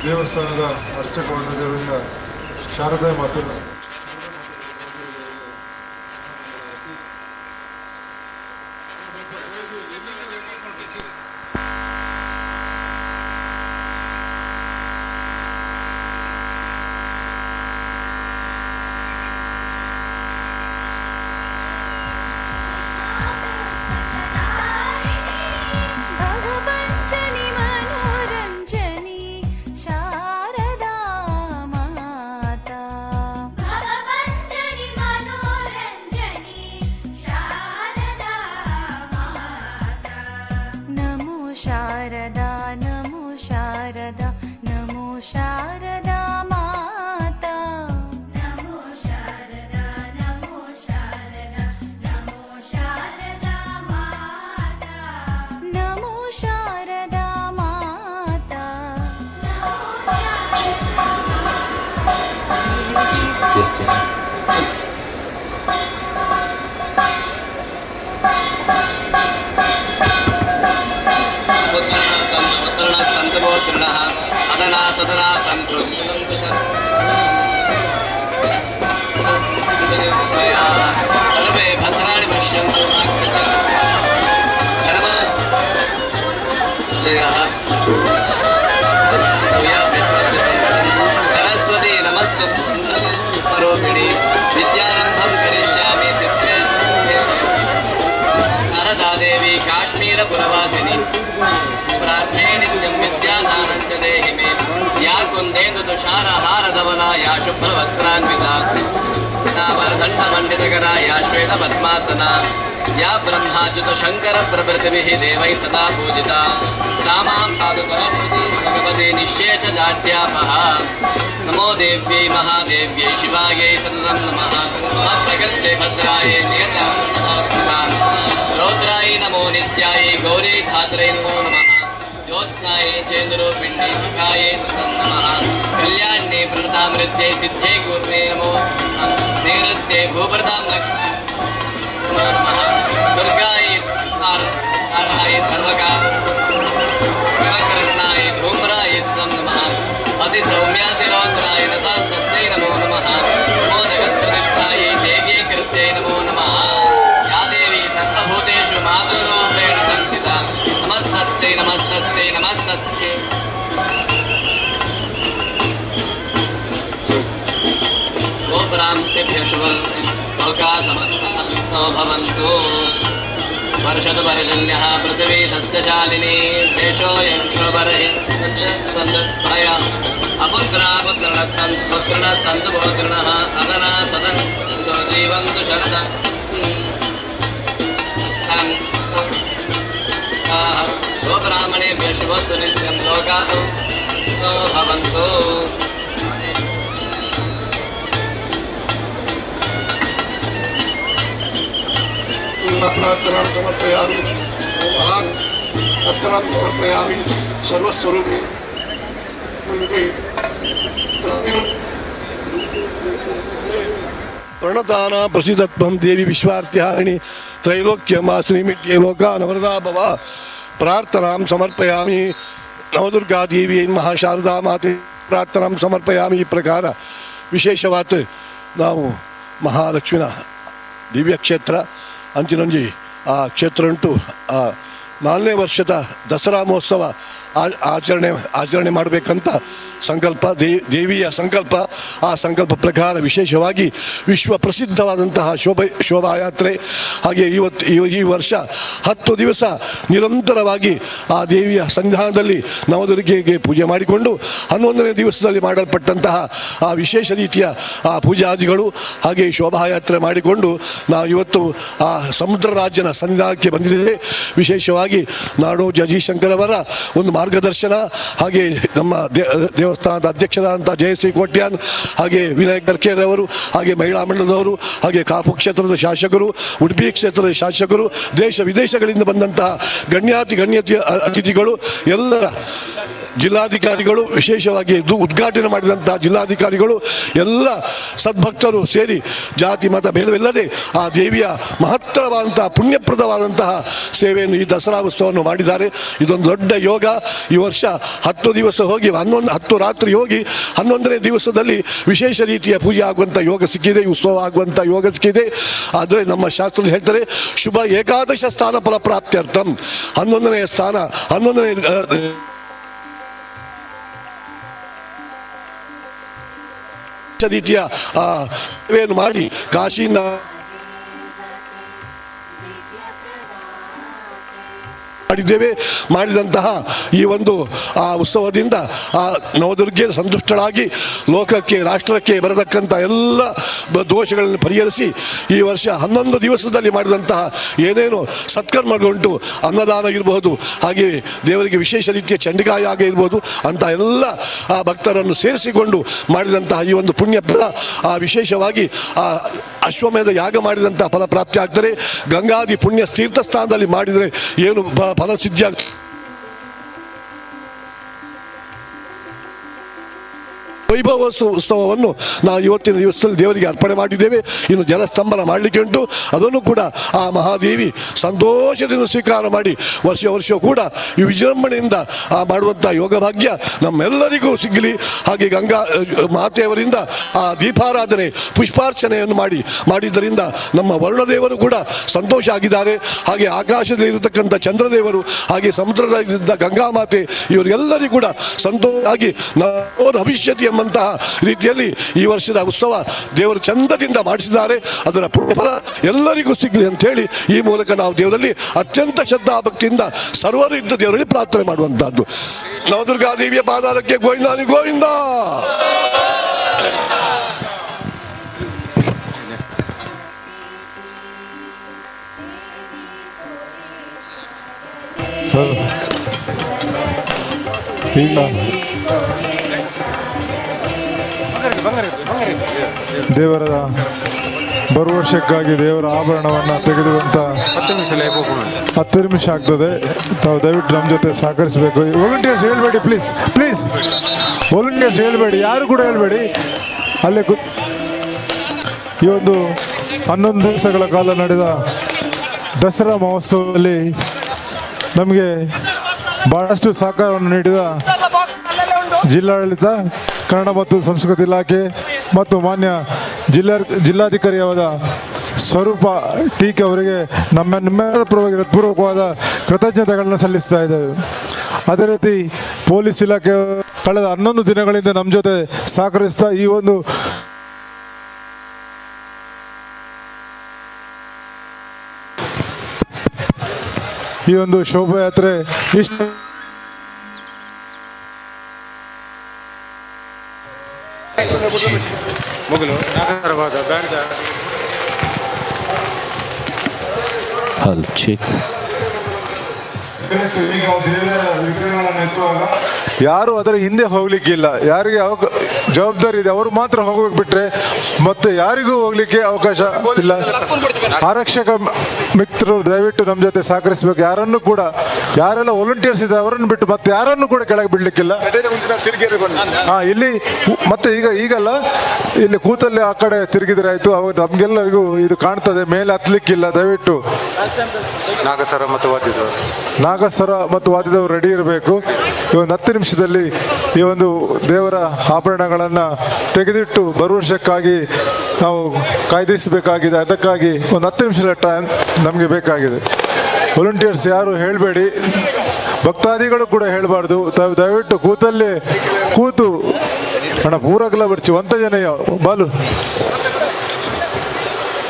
ದೇವಸ್ಥಾನದ ಅರ್ಚಕವೃಂದದಿಂದ ಶಾರದಾ ಮಾತೆ भगवञ्जनि मनोरञ्जनि शारदा माता। भगवञ्जनि मनोरञ्जनि शारदा माता। नमो शारदा नमो शारदा नमो शारदा माता। नमो शारदा नमो शारदा नमो शारदा माता। नमो शारदा माता। सर्वे भद्राणि पश्यन्तु मा धर्म जयः। सरस्वती नमस्तु परोपिणी विद्यारम्भं करिष्यामि सिद्धे। शारदा देवी काश्मीरपुरवासिनी प्रार्थये नित्यं विद्यादानं च देहि मे। या कुन्देन्दुतुषारहारधवला या शुभ्रवस्त्रान्विता नावरदण्डमण्डितकरा या श्वेतपद्मासना या ब्रह्माच्युतशङ्करप्रभृतिभिः देवैः सदा पूजिता सा मां पातु सरस्वती भगवती निःशेषजाड्यापः। नमो देव्यै महादेव्यै शिवायै सततं नमः। नमः प्रकृत्यै भद्रायै नियतां रौद्रायै नमो नित्यायै गौरी धात्रै नमो नमः। ज्योत्स्नायै चेन्द्रोपिण्डे सुखायै सततं नमः। कल्याण्ये प्रणतामृत्यै सिद्ध्ये कूर्मे नमो नैऋत्ये भूभृतां लक्ष्मी नमो नमः। दुर्गायै अर्हाय सर्वकारणाय धूम्राय सततं नमः। अतिसौम्यातिरौद्राय नतास्तस्यै नमो नमः। नमो जगत्प्रतिष्ठायै देव्यै कृत्यै नमो नमः। या देवी सर्वभूतेषु मातृरूपेण संस्थिता नमस्तस्यै नमस्तस्यै नमस्तस्यै। गोप्रान्तेभ्यः शुभं लोकाः समस्ताः सुखिनो भवन्तु। वर्षतु पर्जन्यः पृथिवी सस्यशालिनी देशोऽयं क्षोभरहि अपुत्रा पुत्रिणः सन्तु पुत्रिणः सन्तु पौत्रिणः अदना सदन्तु जीवन्तु शरद गोब्राह्मणेभ्यः शुभस्तु नित्यं लोकाः सुखिनो भवन्तु। प्रार्थनां समर्पयामि। प्रार्थनां समर्पयामि। सर्वस्वरूपे ಪ್ರಣತಾನ ಪ್ರಸಿದ್ಧತ್ವಂ ದೇವಿ ವಿಶ್ವಾರ್ಥ್ಯಾರಿಣಿ ತ್ರೈಲೋಕ್ಯ ಮಾಸ್ನಿ ಮಿಟ್ಯೆ ಲೋಕ ನವರದಾ ಭವ ಪ್ರಾರ್ಥನಾಂ ಸಮರ್ಪಯಾಮಿ. ನವದುರ್ಗಾ ದೇವಿ ಮಹಾಶಾರದಾ ಮಾತೆ ಪ್ರಾರ್ಥನಾಂ ಸಮರ್ಪಯಾಮಿ. ಈ ಪ್ರಕಾರ ವಿಶೇಷವಾದ ನಾವು ಮಹಾಲಕ್ಷ್ಮಿನ ದಿವ್ಯ ಕ್ಷೇತ್ರ ಅಂಚಿನೊಂಜಿ ಆ ಕ್ಷೇತ್ರ ಉಂಟು. ಆ 4ನೇ ವರ್ಷದ ದಸರಾ ಮಹೋತ್ಸವ ಆಚರಣೆ ಮಾಡಬೇಕಂತ ಸಂಕಲ್ಪ, ದೇವಿಯ ಸಂಕಲ್ಪ. ಆ ಸಂಕಲ್ಪ ಪ್ರಕಾರ ವಿಶೇಷವಾಗಿ ವಿಶ್ವ ಪ್ರಸಿದ್ಧವಾದಂತಹ ಶೋಭಾಯಾತ್ರೆ, ಹಾಗೆ ಇವತ್ತು ಈ ವರ್ಷ 10 ದಿವಸ ನಿರಂತರವಾಗಿ ಆ ದೇವಿಯ ಸನ್ನಿಧಾನದಲ್ಲಿ ನವದುರ್ಗೆಗೆ ಪೂಜೆ ಮಾಡಿಕೊಂಡು 11ನೇ ದಿವಸದಲ್ಲಿ ಮಾಡಲ್ಪಟ್ಟಂತಹ ಆ ವಿಶೇಷ ರೀತಿಯ ಆ ಪೂಜಾದಿಗಳು ಹಾಗೆ ಶೋಭಾಯಾತ್ರೆ ಮಾಡಿಕೊಂಡು ನಾವು ಇವತ್ತು ಆ ಸಮುದ್ರ ರಾಜನ ಸನ್ನಿಧಾನಕ್ಕೆ ಬಂದಿದ್ದೇವೆ. ವಿಶೇಷವಾಗಿ ನಾಡೋಜ ಜಯಶಂಕರವರ ಒಂದು ಮಾರ್ಗದರ್ಶನ, ಹಾಗೆ ನಮ್ಮ ದೇವಸ್ಥಾನದ ಅಧ್ಯಕ್ಷರಾದಂಥ ಜಯಶ್ರೀ ಕೋಟ್ಯಾನ್, ಹಾಗೆ ವಿನಾಯಕ್ ಕರ್ಕೇರವರು, ಹಾಗೆ ಮಹಿಳಾ ಮಂಡಲದವರು, ಹಾಗೆ ಕಾಪು ಕ್ಷೇತ್ರದ ಶಾಸಕರು, ಉಡುಪಿ ಕ್ಷೇತ್ರದ ಶಾಸಕರು, ದೇಶ ವಿದೇಶಗಳಿಂದ ಬಂದಂತಹ ಗಣ್ಯಾತಿ ಗಣ್ಯತಿಯ ಅತಿಥಿಗಳು, ಎಲ್ಲರ ಜಿಲ್ಲಾಧಿಕಾರಿಗಳು, ವಿಶೇಷವಾಗಿ ಉದ್ಘಾಟನೆ ಮಾಡಿದಂತಹ ಜಿಲ್ಲಾಧಿಕಾರಿಗಳು, ಎಲ್ಲ ಸದ್ಭಕ್ತರು ಸೇರಿ ಜಾತಿ ಮತ ಭೇದವಿಲ್ಲದೆ ಆ ದೇವಿಯ ಮಹತ್ತರವಾದಂತಹ ಪುಣ್ಯಪ್ರದವಾದಂತಹ ಸೇವೆಯನ್ನು ಈ ದಸರಾ ಉತ್ಸವವನ್ನು ಮಾಡಿದ್ದಾರೆ. ಇದೊಂದು ದೊಡ್ಡ ಯೋಗ. ಈ ವರ್ಷ 10 ದಿವಸ ಹೋಗಿ 10 ರಾತ್ರಿ ಹೋಗಿ 11ನೇ ದಿವಸದಲ್ಲಿ ವಿಶೇಷ ರೀತಿಯ ಪೂಜೆ ಆಗುವಂಥ ಯೋಗ ಸಿಕ್ಕಿದೆ, ಈ ಉತ್ಸವ ಆಗುವಂಥ ಯೋಗ ಸಿಕ್ಕಿದೆ. ಆದರೆ ನಮ್ಮ ಶಾಸ್ತ್ರದಲ್ಲಿ ಹೇಳ್ತಾರೆ ಶುಭ ಏಕಾದಶ ಸ್ಥಾನ ಫಲ ಪ್ರಾಪ್ತ್ಯರ್ಥಂ. 11ನೇ ಸ್ಥಾನ, 11ನೇ ರೀತಿಯ ಸೇವೆಯನ್ನು ಮಾಡಿ ಕಾಶಿಯಿಂದ ಮಾಡಿದ್ದೇವೆ. ಮಾಡಿದಂತಹ ಈ ಒಂದು ಆ ಉತ್ಸವದಿಂದ ಆ ನವದುರ್ಗೆ ಸಂತುಷ್ಟಳಾಗಿ ಲೋಕಕ್ಕೆ ರಾಷ್ಟ್ರಕ್ಕೆ ಬರತಕ್ಕಂಥ ಎಲ್ಲ ದೋಷಗಳನ್ನು ಪರಿಹರಿಸಿ ಈ ವರ್ಷ 11 ದಿವಸದಲ್ಲಿ ಮಾಡಿದಂತಹ ಏನೇನು ಸತ್ಕರ್ಮಗಳುಂಟು, ಅನ್ನದಾನ ಇರಬಹುದು, ಹಾಗೆ ದೇವರಿಗೆ ವಿಶೇಷ ರೀತಿಯ ಚಂಡಿಕಾಯಾಗ ಇರ್ಬೋದು, ಅಂಥ ಎಲ್ಲ ಆ ಭಕ್ತರನ್ನು ಸೇರಿಸಿಕೊಂಡು ಮಾಡಿದಂತಹ ಈ ಒಂದು ಪುಣ್ಯ ಫಲ ಆ ವಿಶೇಷವಾಗಿ ಆ ಅಶ್ವಮೇಧ ಯಾಗ ಮಾಡಿದಂತಹ ಫಲ ಪ್ರಾಪ್ತಿ ಆಗ್ತದೆ. ಗಂಗಾದಿ ಪುಣ್ಯ ತೀರ್ಥಸ್ಥಾನದಲ್ಲಿ ಮಾಡಿದರೆ ಏನು ಫಲ ಸಿದ್ಧಿ ಆಗ್ತದೆ. ವೈಭವ ಉತ್ಸವವನ್ನು ನಾವು ಇವತ್ತಿನ ದಿವಸದಲ್ಲಿ ದೇವರಿಗೆ ಅರ್ಪಣೆ ಮಾಡಿದ್ದೇವೆ. ಇನ್ನು ಜಲಸ್ತಂಭನ ಮಾಡಲಿಕ್ಕೆ ಉಂಟು, ಅದನ್ನು ಕೂಡ ಆ ಮಹಾದೇವಿ ಸಂತೋಷದಿಂದ ಸ್ವೀಕಾರ ಮಾಡಿ ವರ್ಷ ವರ್ಷ ಕೂಡ ಈ ವಿಜೃಂಭಣೆಯಿಂದ ಆ ಮಾಡುವಂಥ ಯೋಗ ಭಾಗ್ಯ ನಮ್ಮೆಲ್ಲರಿಗೂ ಸಿಗಲಿ. ಹಾಗೆ ಗಂಗಾ ಮಾತೆಯವರಿಂದ ಆ ದೀಪಾರಾಧನೆ ಪುಷ್ಪಾರ್ಚನೆಯನ್ನು ಮಾಡಿದ್ದರಿಂದ ನಮ್ಮ ವರುಣದೇವರು ಕೂಡ ಸಂತೋಷ ಆಗಿದ್ದಾರೆ. ಹಾಗೆ ಆಕಾಶದಲ್ಲಿ ಇರತಕ್ಕಂಥ ಚಂದ್ರದೇವರು, ಹಾಗೆ ಸಮುದ್ರದಲ್ಲಿದ್ದ ಗಂಗಾ ಮಾತೆ, ಇವರೆಲ್ಲರಿಗೂ ಕೂಡ ಸಂತೋಷ ಆಗಿ ನಮೋ ಭವಿಷ್ಯತಿ ಎಂಬಂತಹ ರೀತಿಯಲ್ಲಿ ಈ ವರ್ಷದ ಉತ್ಸವ ದೇವರು ಚಂದದಿಂದ ಮಾಡಿಸಿದ್ದಾರೆ. ಅದರ ಪುಣ್ಯಫಲ ಎಲ್ಲರಿಗೂ ಸಿಗಲಿ ಅಂತ ಹೇಳಿ ಈ ಮೂಲಕ ನಾವು ದೇವರಲ್ಲಿ ಅತ್ಯಂತ ಶ್ರದ್ಧಾಭಕ್ತಿಯಿಂದ ಸರ್ವರು ಇದ್ದ ದೇವರಲ್ಲಿ ಪ್ರಾರ್ಥನೆ ಮಾಡುವಂತಹದ್ದು. ನವದುರ್ಗಾದೇವಿಯ ಪಾದಾರಕ್ಕೆ ಗೋವಿಂದಾನಿ ಗೋವಿಂದ. ಈಗ ದೇವರ ಬರುವ ವರ್ಷಕ್ಕಾಗಿ ದೇವರ ಆಭರಣವನ್ನು ತೆಗೆದುವಂತ 10 ನಿಮಿಷ ಆಗ್ತದೆ. ತಾವು ದಯವಿಟ್ಟು ನಮ್ಮ ಜೊತೆ ಸಹಕರಿಸಬೇಕು. ವಾಲಂಟಿಯರ್ಸ್ ಹೇಳ್ಬೇಡಿ, ಪ್ಲೀಸ್ ಪ್ಲೀಸ್ ವಾಲಂಟಿಯರ್ಸ್ ಹೇಳ್ಬೇಡಿ, ಯಾರು ಕೂಡ ಹೇಳ್ಬೇಡಿ. ಅಲ್ಲೇ ಈ ಒಂದು 11 ದಿವಸಗಳ ಕಾಲ ನಡೆದ ದಸರಾ ಮಹೋತ್ಸವದಲ್ಲಿ ನಮಗೆ ಭಾಳಷ್ಟು ಸಹಕಾರವನ್ನು ನೀಡಿದ ಜಿಲ್ಲಾಡಳಿತ, ಕನ್ನಡ ಮತ್ತು ಸಂಸ್ಕೃತಿ ಇಲಾಖೆ ಮತ್ತು ಮಾನ್ಯ ಜಿಲ್ಲಾಧಿಕಾರಿಯಾದ ಸ್ವರೂಪ ಟೀಕೆ ಅವರಿಗೆ ನಿಮ್ಮೆಲ್ಲರ ಪರವಾಗಿ ಹೃತ್ಪೂರ್ವಕವಾದ ಕೃತಜ್ಞತೆಗಳನ್ನು ಸಲ್ಲಿಸ್ತಾ ಇದ್ದೇವೆ. ಅದೇ ರೀತಿ ಪೊಲೀಸ್ ಇಲಾಖೆ ಕಳೆದ 11 ದಿನಗಳಿಂದ ನಮ್ಮ ಜೊತೆ ಸಹಕರಿಸ್ತಾ ಈ ಒಂದು ಶೋಭಾಯಾತ್ರೆ ಇಷ್ಟು ಯಾರು ಅದರ ಹಿಂದೆ ಹೋಗ್ಲಿಕ್ಕಿಲ್ಲ, ಯಾರಿಗೆ ಜವಾಬ್ದಾರಿ ಇದೆ ಅವರು ಮಾತ್ರ ಹೋಗಬೇಕು, ಬಿಟ್ಟರೆ ಮತ್ತೆ ಯಾರಿಗೂ ಹೋಗಲಿಕ್ಕೆ ಅವಕಾಶ ಇಲ್ಲ. ಆರಕ್ಷಕ ಮಿತ್ರರು ದಯವಿಟ್ಟು ನಮ್ಮ ಜೊತೆ ಸಹಕರಿಸಬೇಕು. ಯಾರನ್ನು ಕೂಡ, ಯಾರೆಲ್ಲ ವಾಲಂಟಿಯರ್ಸ್ ಇದೆ ಅವರನ್ನು ಬಿಟ್ಟು ಮತ್ತೆ ಯಾರನ್ನು ಕೂಡ ಕೆಳಗೆ ಬಿಡಲಿಕ್ಕಿಲ್ಲ. ಇಲ್ಲಿ ಮತ್ತೆ ಈಗ ಈಗಲ್ಲ, ಇಲ್ಲಿ ಕೂತಲ್ಲಿ ಆ ಕಡೆ ತಿರುಗಿದ್ರೆ ಆಯಿತು, ಅವಾಗ ನಮಗೆಲ್ಲರಿಗೂ ಇದು ಕಾಣ್ತದೆ. ಮೇಲೆ ಹತ್ತಲಿಕ್ಕಿಲ್ಲ. ದಯವಿಟ್ಟು ನಾಗಸ್ವರ ಮತ್ತು ವಾದ್ಯದವರು, ನಾಗಸ್ವರ ಮತ್ತು ವಾದ್ಯದವರು ರೆಡಿ ಇರಬೇಕು. ಈ ಒಂದು 10 ನಿಮಿಷದಲ್ಲಿ ಈ ಒಂದು ದೇವರ ಆಭರಣಗಳನ್ನು ತೆಗೆದಿಟ್ಟು ಬರುವ ವರ್ಷಕ್ಕಾಗಿ ನಾವು ಕಾಯ್ದಿರಿಸಬೇಕಾಗಿದೆ. ಅದಕ್ಕಾಗಿ ಒಂದು 10 ನಿಮಿಷದ ಟೈಮ್ ನಮಗೆ ಬೇಕಾಗಿದೆ. ವಾಲಂಟಿಯರ್ಸ್ ಯಾರು ಹೇಳಬೇಡಿ, ಭಕ್ತಾದಿಗಳು ಕೂಡ ಹೇಳಬಾರ್ದು. ತಾವು ದಯವಿಟ್ಟು ಕೂತಲ್ಲೇ ಕೂತು ಅಣ್ಣ ಪೂರಗಲ ಬರ್ಚಿ ಒಂತ ಜನ ಬಾಲು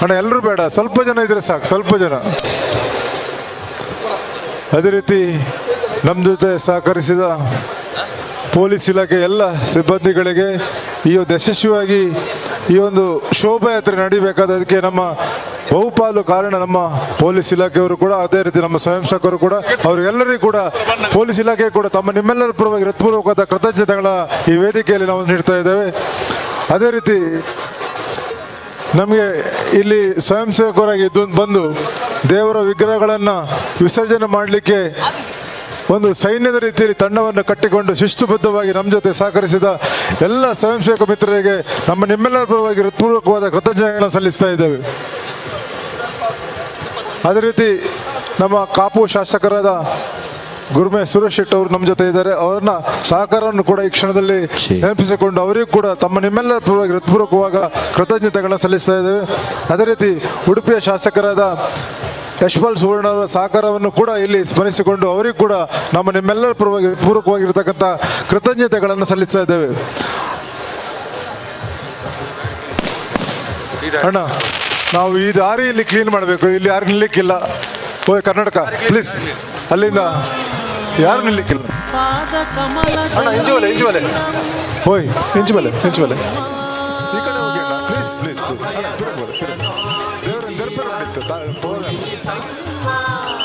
ಅಣ್ಣ, ಎಲ್ಲರೂ ಬೇಡ, ಸ್ವಲ್ಪ ಜನ ಇದ್ರೆ ಸಾಕು, ಸ್ವಲ್ಪ ಜನ. ಅದೇ ರೀತಿ ನಮ್ಮ ಜೊತೆ ಸಹಕರಿಸಿದ ಪೊಲೀಸ್ ಇಲಾಖೆ ಎಲ್ಲ ಸಿಬ್ಬಂದಿಗಳಿಗೆ ಈ ಒಂದು ಯಶಸ್ವಿಯಾಗಿ ಈ ಒಂದು ಶೋಭಾಯಾತ್ರೆ ನಡಿಬೇಕಾದ ಅದಕ್ಕೆ ನಮ್ಮ ಬಹುಪಾಲು ಕಾರಣ ನಮ್ಮ ಪೊಲೀಸ್ ಇಲಾಖೆಯವರು ಕೂಡ, ಅದೇ ರೀತಿ ನಮ್ಮ ಸ್ವಯಂ ಸೇವಕರು ಕೂಡ, ಅವರಿಗೆಲ್ಲರಿಗೂ ಕೂಡ ಪೊಲೀಸ್ ಇಲಾಖೆ ಕೂಡ ತಮ್ಮ ನಿಮ್ಮೆಲ್ಲರ ಪರವಾಗಿ ಹೃತ್ಪೂರ್ವಕವಾದ ಕೃತಜ್ಞತೆಗಳ ಈ ವೇದಿಕೆಯಲ್ಲಿ ನಾವು ನೀಡ್ತಾ ಇದ್ದೇವೆ. ಅದೇ ರೀತಿ ನಮಗೆ ಇಲ್ಲಿ ಸ್ವಯಂ ಸೇವಕರಾಗಿ ಬಂದು ದೇವರ ವಿಗ್ರಹಗಳನ್ನು ವಿಸರ್ಜನೆ ಮಾಡಲಿಕ್ಕೆ ಒಂದು ಸೈನ್ಯದ ರೀತಿಯಲ್ಲಿ ತಂಡವನ್ನು ಕಟ್ಟಿಕೊಂಡು ಶಿಸ್ತುಬದ್ಧವಾಗಿ ನಮ್ಮ ಜೊತೆ ಸಹಕರಿಸಿದ ಎಲ್ಲ ಸ್ವಯಂ ಸೇವಕ ಮಿತ್ರರಿಗೆ ನಮ್ಮ ನಿಮ್ಮೆಲ್ಲರ ಪರವಾಗಿ ಹೃತ್ಪೂರ್ವಕವಾದ ಕೃತಜ್ಞತೆಗಳನ್ನು ಸಲ್ಲಿಸ್ತಾ ಇದ್ದೇವೆ. ಅದೇ ರೀತಿ ನಮ್ಮ ಕಾಪು ಶಾಸಕರಾದ ಗುರುಮೆ ಸುರೇಶ್ ಶೆಟ್ಟಿ ಅವರು ನಮ್ಮ ಜೊತೆ ಇದ್ದಾರೆ. ಅವರನ್ನ ಸಹಕಾರವನ್ನು ಕೂಡ ಈ ಕ್ಷಣದಲ್ಲಿ ನೆನಪಿಸಿಕೊಂಡು ಅವರಿಗೂ ಕೂಡ ತಮ್ಮ ನಿಮ್ಮೆಲ್ಲರ ಪರವಾಗಿ ಹೃತ್ಪೂರ್ವಕವಾದ ಕೃತಜ್ಞತೆಗಳನ್ನು ಸಲ್ಲಿಸ್ತಾ ಇದ್ದೇವೆ. ಅದೇ ರೀತಿ ಉಡುಪಿಯ ಶಾಸಕರಾದ ಯಶ್ಪಾಲ್ ಸುವರ್ಣ ಅವರ ಸಹಕಾರವನ್ನು ಕೂಡ ಇಲ್ಲಿ ಸ್ಮರಿಸಿಕೊಂಡು ಅವರಿಗೂ ಕೂಡ ನಮ್ಮ ನಿಮ್ಮೆಲ್ಲರ ಪರವಾಗಿ ಪೂರಕವಾಗಿರ್ತಕ್ಕಂಥ ಕೃತಜ್ಞತೆಗಳನ್ನು ಸಲ್ಲಿಸ್ತಾ ಇದ್ದೇವೆ. ಅಣ್ಣ, ನಾವು ಈ ದಾರಿಯಲ್ಲಿ ಕ್ಲೀನ್ ಮಾಡಬೇಕು, ಇಲ್ಲಿ ಯಾರು ನಿಲ್ಲಿಕ್ಕಿಲ್ಲ. ಓಯ್ ಕರ್ನಾಟಕ ಪ್ಲೀಸ್, ಅಲ್ಲಿಂದ ಯಾರು ನಿಲ್ಲಿಕ್ಕಿಲ್ಲ. ಅಣ್ಣ ಇಂಚುವಲೆ ಇಂಚುವಲೆ, ಓಯ್ ಇಂಚುವಲೆ ಇಂಚುವಲೆ, ಈ ಕಡೆ ಹೋಗಿ ಅಣ್ಣ, ಪ್ಲೀಸ್ ಪ್ಲೀಸ್ ಪ್ಲೀಸ್ ಅಣ್ಣ, ತಿರುಗ್ಬೋದು ದೇವರನ್ನು ತೆರಪಿಕೊಂಡಿತ್ತು.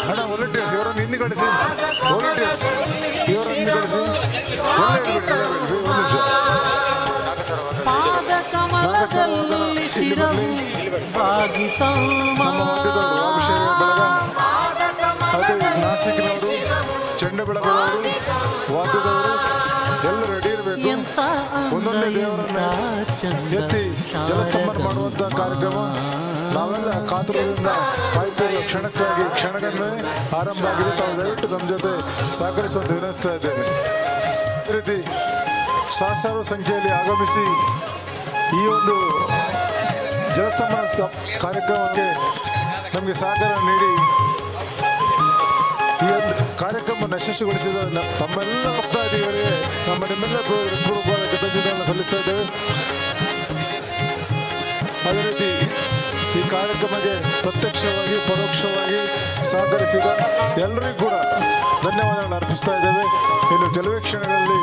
ಅಣ್ಣ ವಾಲಂಟಿಯರ್ಸ್ ಇವರನ್ನು ಹಿಂದೆ ಕಳಿಸಿ, ವಾಲಂಟಿಯರ್ಸ್ ಇವರನ್ನು ಹಿಂದೆ ಕಳಿಸಿ. ಎಲ್ಲ ಹೇಳ್ಬಿಡಿ, ಎಲ್ಲ ಹೇಳ್ಬಿಡಿ, ಒಂದು ನಿಮಿಷ. ನಮ್ಮ ವಾದ್ಯದವರು ಅಭಿಷೇಕ ಬೆಳಗ, ಅದೇ ನಾಸಿಕ್ನವರು, ಚೆಂಡೆ ಬೆಳಗದವರು, ವಾದ್ಯದವರು ಎಲ್ಲ ರೆಡಿ ಇರಬೇಕು. ಒಂದೊಂದೇ ದೇವರನ್ನ ಎತ್ತಿ ಜಲಸ್ತಂಭನ ಮಾಡುವಂಥ ಕಾರ್ಯಕ್ರಮ ನಾವೆಲ್ಲ ಕಾತುರದಿಂದ ಕಾಯ್ತಿರುವ ಕ್ಷಣಕ್ಕಾಗಿ ಕ್ಷಣಗಣನೆ ಆರಂಭ ಆಗಿದೆ. ತಾವು ದಯವಿಟ್ಟು ನಮ್ಮ ಜೊತೆ ಸಹಕರಿಸುವಂತೆ ವಿನಂತಿಸ್ತಾ ಇದ್ದೇನೆ. ಈ ರೀತಿ ಸಹಸ್ರಾರು ಸಂಖ್ಯೆಯಲ್ಲಿ ಆಗಮಿಸಿ ಈ ಒಂದು ಜಲಸ್ತಂಭನ ಕಾರ್ಯಕ್ರಮಕ್ಕೆ ನಮಗೆ ಸಹಕಾರ ನೀಡಿ ಈ ಒಂದು ಕಾರ್ಯಕ್ರಮ ಯಶಸ್ವಿಗೊಳಿಸಿದ ತಮ್ಮೆಲ್ಲ ಭಕ್ತಾದಿಗಳಿಗೆ ನಮ್ಮ ನಿಮ್ಮೆಲ್ಲ ಪೂರ್ವಕವಾದ ಕೃತಜ್ಞತೆಗಳನ್ನು ಸಲ್ಲಿಸ್ತಾ ಇದ್ದೇವೆ. ಅದೇ ರೀತಿ ಈ ಕಾರ್ಯಕ್ರಮಕ್ಕೆ ಪ್ರತ್ಯಕ್ಷವಾಗಿ ಪರೋಕ್ಷವಾಗಿ ಸಹಕರಿಸಿದ ಎಲ್ಲರಿಗೂ ಕೂಡ ಧನ್ಯವಾದಗಳನ್ನು ಅರ್ಪಿಸ್ತಾ ಇದ್ದೇವೆ. ಇನ್ನು ಕೆಲವೇ ಕ್ಷಣಗಳಲ್ಲಿ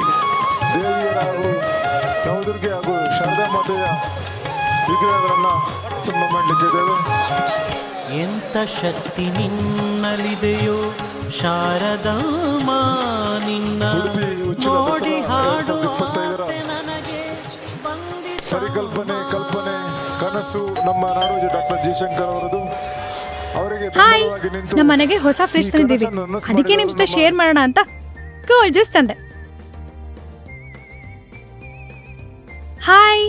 ದೇವಿಯರ ಹಾಗೂ ನವದುರ್ಗೆ ಹಾಗೂ ಶಾರದಾ ಮಾತೆಯ ವಿಗ್ರಹಗಳನ್ನು ಸ್ತಂಭ ಮಾಡಲಿಕ್ಕಿದ್ದೇವೆ. ಎಂತ ಶಕ್ತಿ ನಿನ್ನಲಿದೆಯೋ ಶಾರದಮ್ಮ, ನಿನ್ನ ನೋಡಿ ಹಾಡು ಪರಿಕಲ್ಪನೆ ಕಲ್ಪನೆ ಕನಸು ನಮ್ಮ ನಾಡೋಜ ಡಾಕ್ಟರ್ ಜಯಶಂಕರ್ ಅವರದು. ಅವರಿಗೆ ಹಾಯ್, ಬೆಂಬಲವಾಗಿ ನಿಂತು ನಮ್ಮ ಮನೆಗೆ ಹೊಸ ಫ್ರಿಡ್ಜ್ ತಂದಿದ್ದೀವಿ, ಅದಕ್ಕೆ ನಿಮ್ ಜೊತೆ ಶೇರ್ ಮಾಡೋಣ ಅಂತ ಕೋಲ್ಡ್ ಜ್ಯೂಸ್ ತಂದೆ. ಹಾಯ್,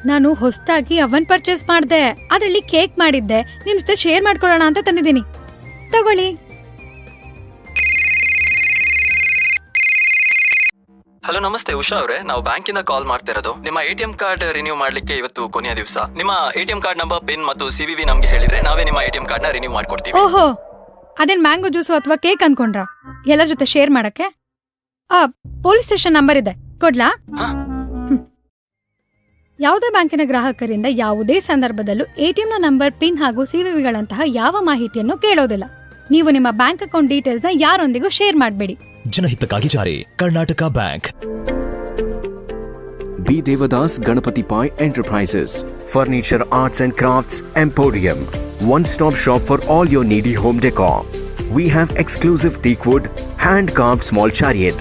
ನಾನು ಹೊಸದಾಗಿ ಅವನ್ ಪರ್ಚೇಸ್ ಮಾಡಿದೆ, ಅದರಲ್ಲಿ ಕೇಕ್ ಮಾಡಿದ್ದೆ, ನಿಮ್ ಜೊತೆ ಶೇರ್ ಮಾಡ್ಕೊಳ್ಳೋಣ ಅಂತ ತಂದಿದ್ದೀನಿ, ತಗೊಳ್ಳಿ. ಹಲೋ ನಮಸ್ತೆ ಉಷಾ ಅವರೇ, ನಾವು ಬ್ಯಾಂಕಿಂದ ಕಾಲ್ ಮಾಡ್ತಿರೋದು. ನಿಮ್ಮ ATM card renew ಮಾಡ್ಲಿಕ್ಕೆ ಇವತ್ತು ಕೊನೆಯ ದಿವಸ. ನಿಮ್ಮ ATM card number, pin ಮತ್ತು CVV ನಮಗೆ ಹೇಳಿದ್ರೆ ನಾವೇ ನಿಮ್ಮ ATM ಕಾರ್ಡ್ನ ರಿನ್ಯೂ ಮಾಡ್ಕೊಡ್ತೀವಿ. ಓಹೋ, ಅದೇನ್ ಮ್ಯಾಂಗೋ ಜ್ಯೂಸು ಅಥವಾ ಕೇಕ್ ಅನ್ಕೊಂಡ್ರಾ ಎಲ್ಲರ ಜೊತೆ ಶೇರ್ ಮಾಡಕ್ಕೆ? ಪೊಲೀಸ್ ಸ್ಟೇಷನ್ ನಂಬರ್ ಇದೆ, ಕೊಡ್ಲಾ? ಯಾವುದೇ ಬ್ಯಾಂಕಿನ ಗ್ರಾಹಕರಿಂದ ಯಾವುದೇ ಸಂದರ್ಭದಲ್ಲೂ ATMನ ನಂಬರ್, ಪಿನ್ ಹಾಗೂ CVVಗಳಂತಹ ಯಾವ ಮಾಹಿತಿಯನ್ನು ಕೇಳೋದಿಲ್ಲ. ನೀವು ನಿಮ್ಮ ಬ್ಯಾಂಕ್ ಅಕೌಂಟ್ ಡೀಟೇಲ್ಸ್ನ ಯಾರೊಂದಿಗೂ ಶೇರ್ ಮಾಡಬೇಡಿ. ಜನಹಿತಕ್ಕಾಗಿ ಜಾರಿ Karnataka bank. B Devadas Ganapati Pai enterprises, furniture, arts and crafts emporium, one stop shop for all your needy home decor. We have exclusive teak wood, hand carved small chariot,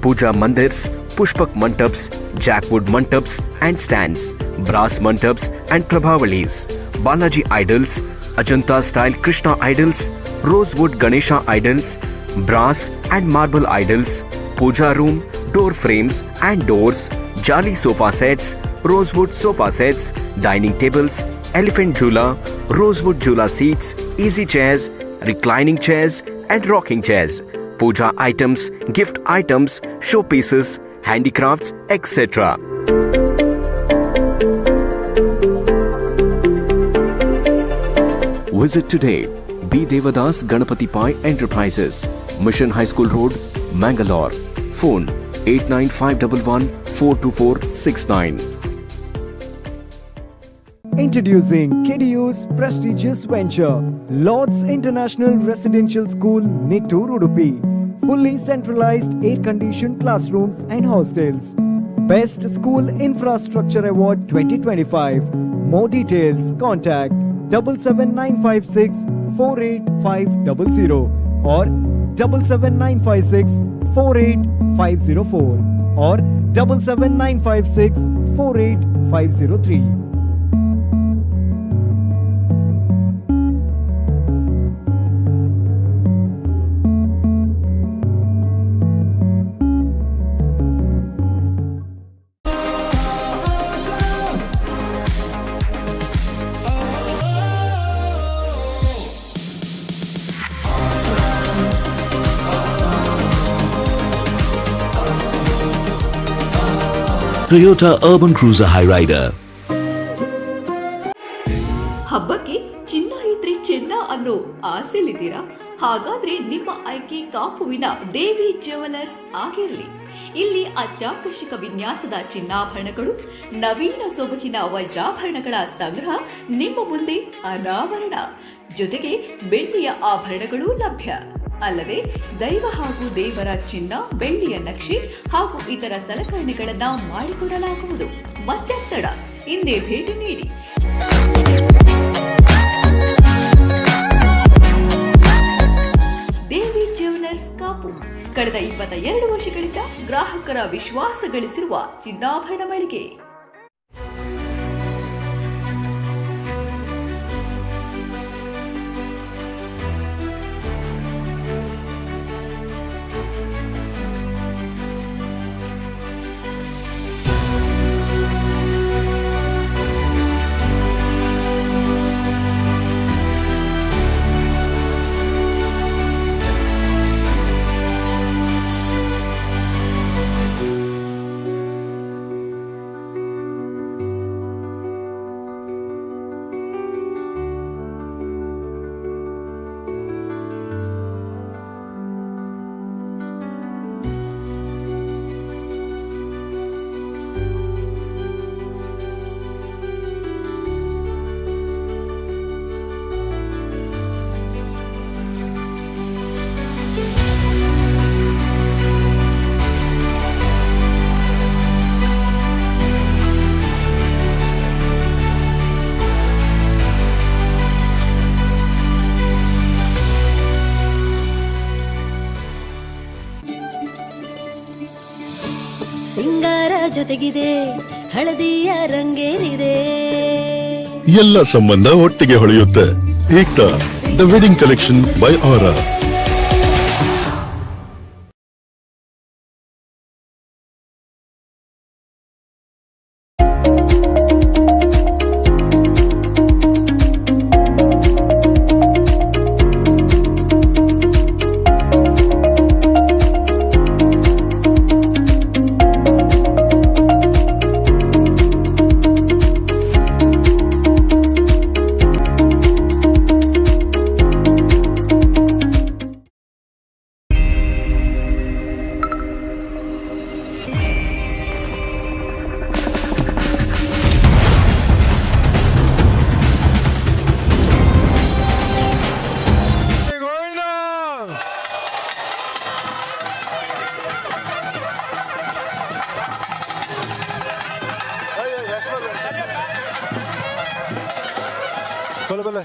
puja mandirs, Pushpak mandaps, jackwood mandaps and stands, brass mandaps and prabhavalis, Balaji idols, Ajanta style Krishna idols, rosewood Ganesha idols, brass and marble idols, puja room, door frames and doors, jali sofa sets, rosewood sofa sets, dining tables, elephant jhula, rosewood jhula seats, easy chairs, reclining chairs and rocking chairs, puja items, gift items, showpieces, handicrafts, etc. Visit today B. Devadas Ganapati Pai Enterprises, Mission High School Road, Mangalore. Phone 89511 42469. Introducing KDU's prestigious venture, Lord's International Residential School, Nittur, Udupi. Fully centralized air-conditioned classrooms and hostels. Best School Infrastructure Award 2025. More details, contact 77956 48500 or 77956 48504 or 77956 48503. Toyota Urban Cruiser Hyryder. ಹಬ್ಬಕ್ಕೆ ಚಿನ್ನ ಇದ್ರೆ ಚೆನ್ನ ಅನ್ನೋ ಆಸೆಲಿದ್ದೀರಾ? ಹಾಗಾದ್ರೆ ನಿಮ್ಮ ಆಯ್ಕೆ ಕಾಪುವಿನ ದೇವಿ jewellers ಆಗಿರಲಿ. ಇಲ್ಲಿ ಅತ್ಯಾಕರ್ಷಕ ವಿನ್ಯಾಸದ ಚಿನ್ನಾಭರಣಗಳು, ನವೀನ ಸೊಬಗಿನ ವಜ್ರಾಭರಣಗಳ ಸಂಗ್ರಹ ನಿಮ್ಮ ಮುಂದೆ ಅನಾವರಣ. ಜೊತೆಗೆ ಬೆಳ್ಳಿಯ ಆಭರಣಗಳೂ ಲಭ್ಯ. ಅಲ್ಲದೆ ದೈವ ಹಾಗೂ ದೇವರ ಚಿನ್ನ, ಬೆಳ್ಳಿಯ ನಕ್ಷೆ ಹಾಗೂ ಇತರ ಸಲಕರಣೆಗಳನ್ನ ಮಾಡಿಕೊಡಲಾಗುವುದು. ಮತ್ತ್ಯಾಕ್ ತಡ, ಇಂದೇ ಭೇಟಿ ನೀಡಿ. ದೇವಿ ಜ್ಯುವೆಲರ್ಸ್ ಕಾಪು, ಕಳೆದ 22 ವರ್ಷಗಳಿಂದ ಗ್ರಾಹಕರ ವಿಶ್ವಾಸ ಗಳಿಸಿರುವ ಚಿನ್ನಾಭರಣ ಮಳಿಗೆ. ಸಿಂಗಾರ ಜೊತೆಗಿದೆ, ಹಳದಿಯ ರಂಗೇರಿದೆ. ಎಲ್ಲ ಸಂಬಂಧ ಒಟ್ಟಿಗೆ ಹೊಳೆಯುತ್ತೆ. Ekta, the wedding collection by Aura. ಬಲೆ ಬಲೆ.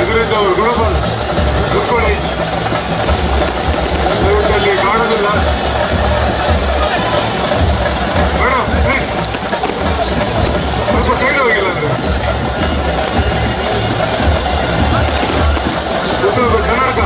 ಎದುರಿದ್ದವರು ಗುಣಪಾಲ್ ಕೂತ್ಕೊಳ್ಳಿ. ದಯವಿಟ್ಟು ಅಲ್ಲಿ ಕಾಣೋದಿಲ್ಲ. ಮೇಡಮ್ ಪ್ಲೀಸ್ ಸ್ವಲ್ಪ ಸೈಡ್ ಹೋಗಿಲ್ಲ ಅಂದ್ರೆ ಕೂತ್ಕೊಳ್ಬೇಕು. ಕರ್ನಾಟಕ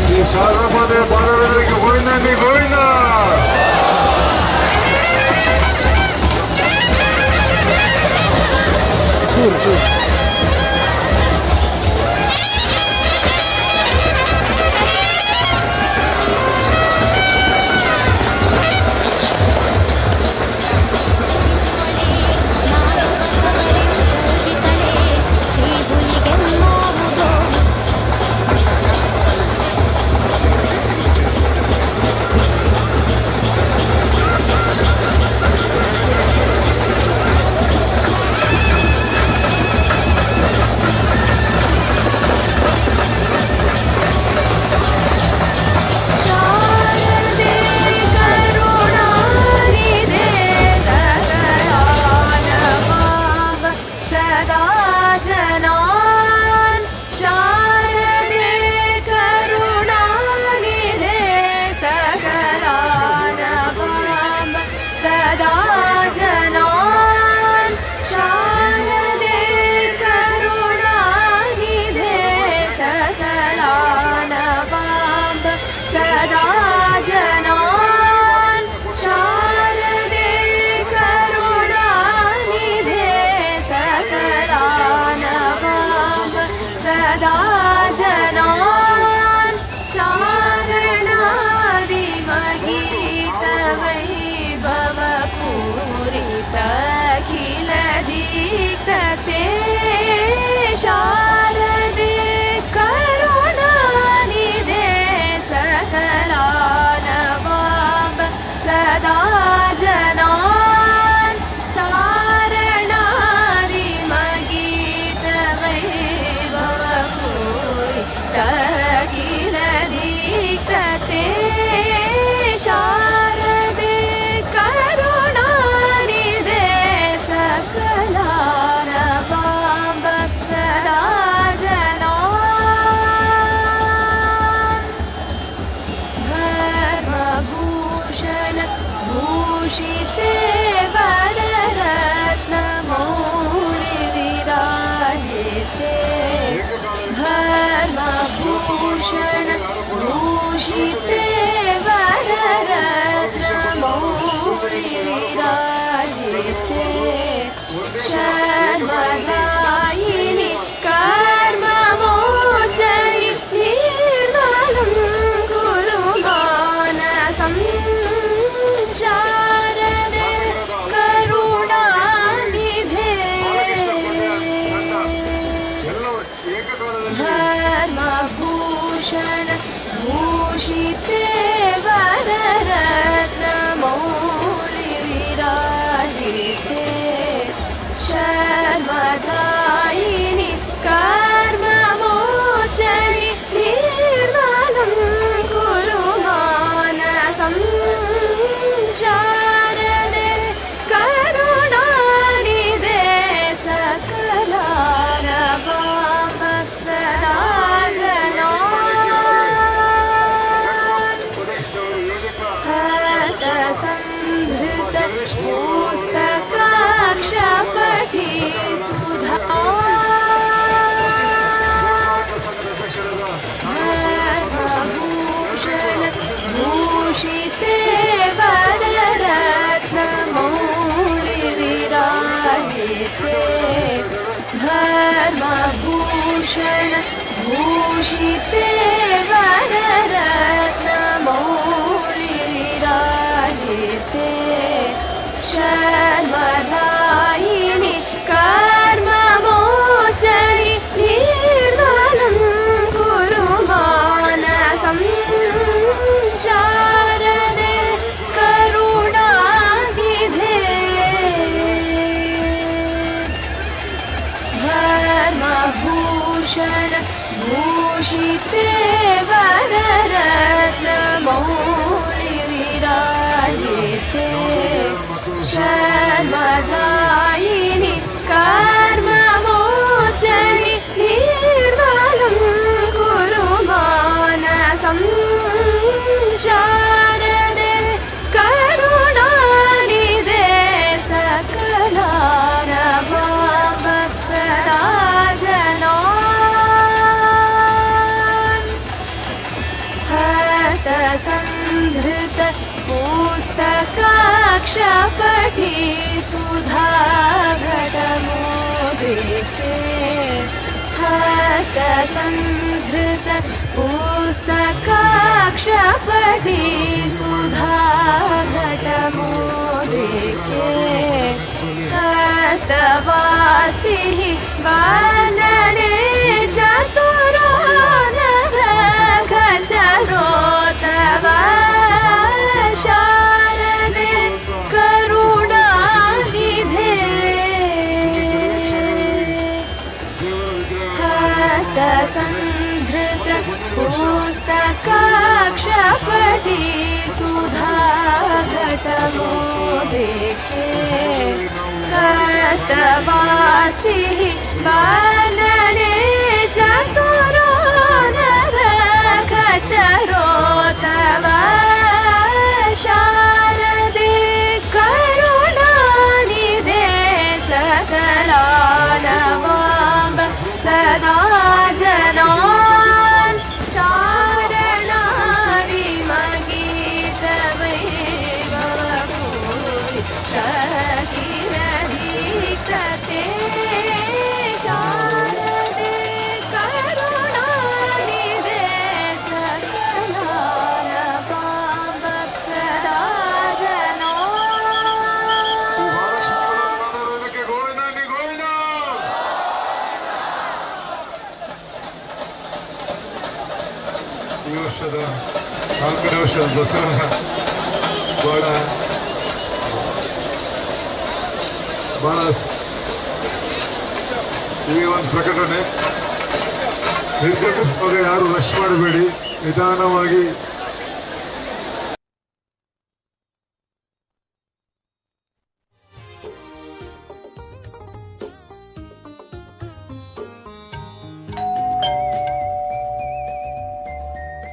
ಶ್ರೀ ಶಾರದಾಮಾತೆಯ ಪಾದಗಳಿಗೆ ಗೋವಿಂದ ಗೋವಿಂದ. ಶ್ರೀ विराजिते शर्मदायिनि कर्ममोचनि निर्मलं कुरु मानसं शारदे करुणानिधे सकलानवाम सदा जनान् हस्तसन्धृत पुस्तकाक्षपटी सुधा भूषण भूषिते वररत्नमौलिविराजिते धर्मभूषण भूषिते वररत्नमौलिविराजिते शर्मदायिनि कर्ममोचनि निर्मलं कुरु मानसं शारदे करुणानिधे धर्मभूषण भूषिते वररत्नमौलिविराजिते शर्मदायिनि कर्ममोचनि निर्मलं कुरु मानसं शारदे करुणानिधे सकलानवाम सदा जनान् हस्तसन्धृत पुस्तकाक्षपटी सुधा घटमोदिते हस्तसन्धृत पुस्तकाक्षपटी सुधा घटमोदिके कस्तवास्तिः वर्णने चतुरो नरखचरोतव शारदे करुणानिधे हस्तसन्धृत पुस्तकाक्षपटी सुधा घटमोदिके कस्तवास्तिः वर्णने चतुरो नरखचरोतव शारदे करुणानिधे सकलानवाम्ब सदा जनान् चारणारिमगीतवैभवभूरि किरधिकृते शारदे करुणानिधे सकलानवाम्ब सदा जनान् ಈ ವರ್ಷದ ನಾಲ್ಕನೇ ವರ್ಷದ ದಸರಾ ಬಹಳ ಬಹಳ ಈ ಒಂದು ಪ್ರಕಟಣೆ ನಿರ್ಗಮಿಸುವಾಗ ಯಾರು ರಶ್ ಮಾಡಬೇಡಿ, ನಿಧಾನವಾಗಿ.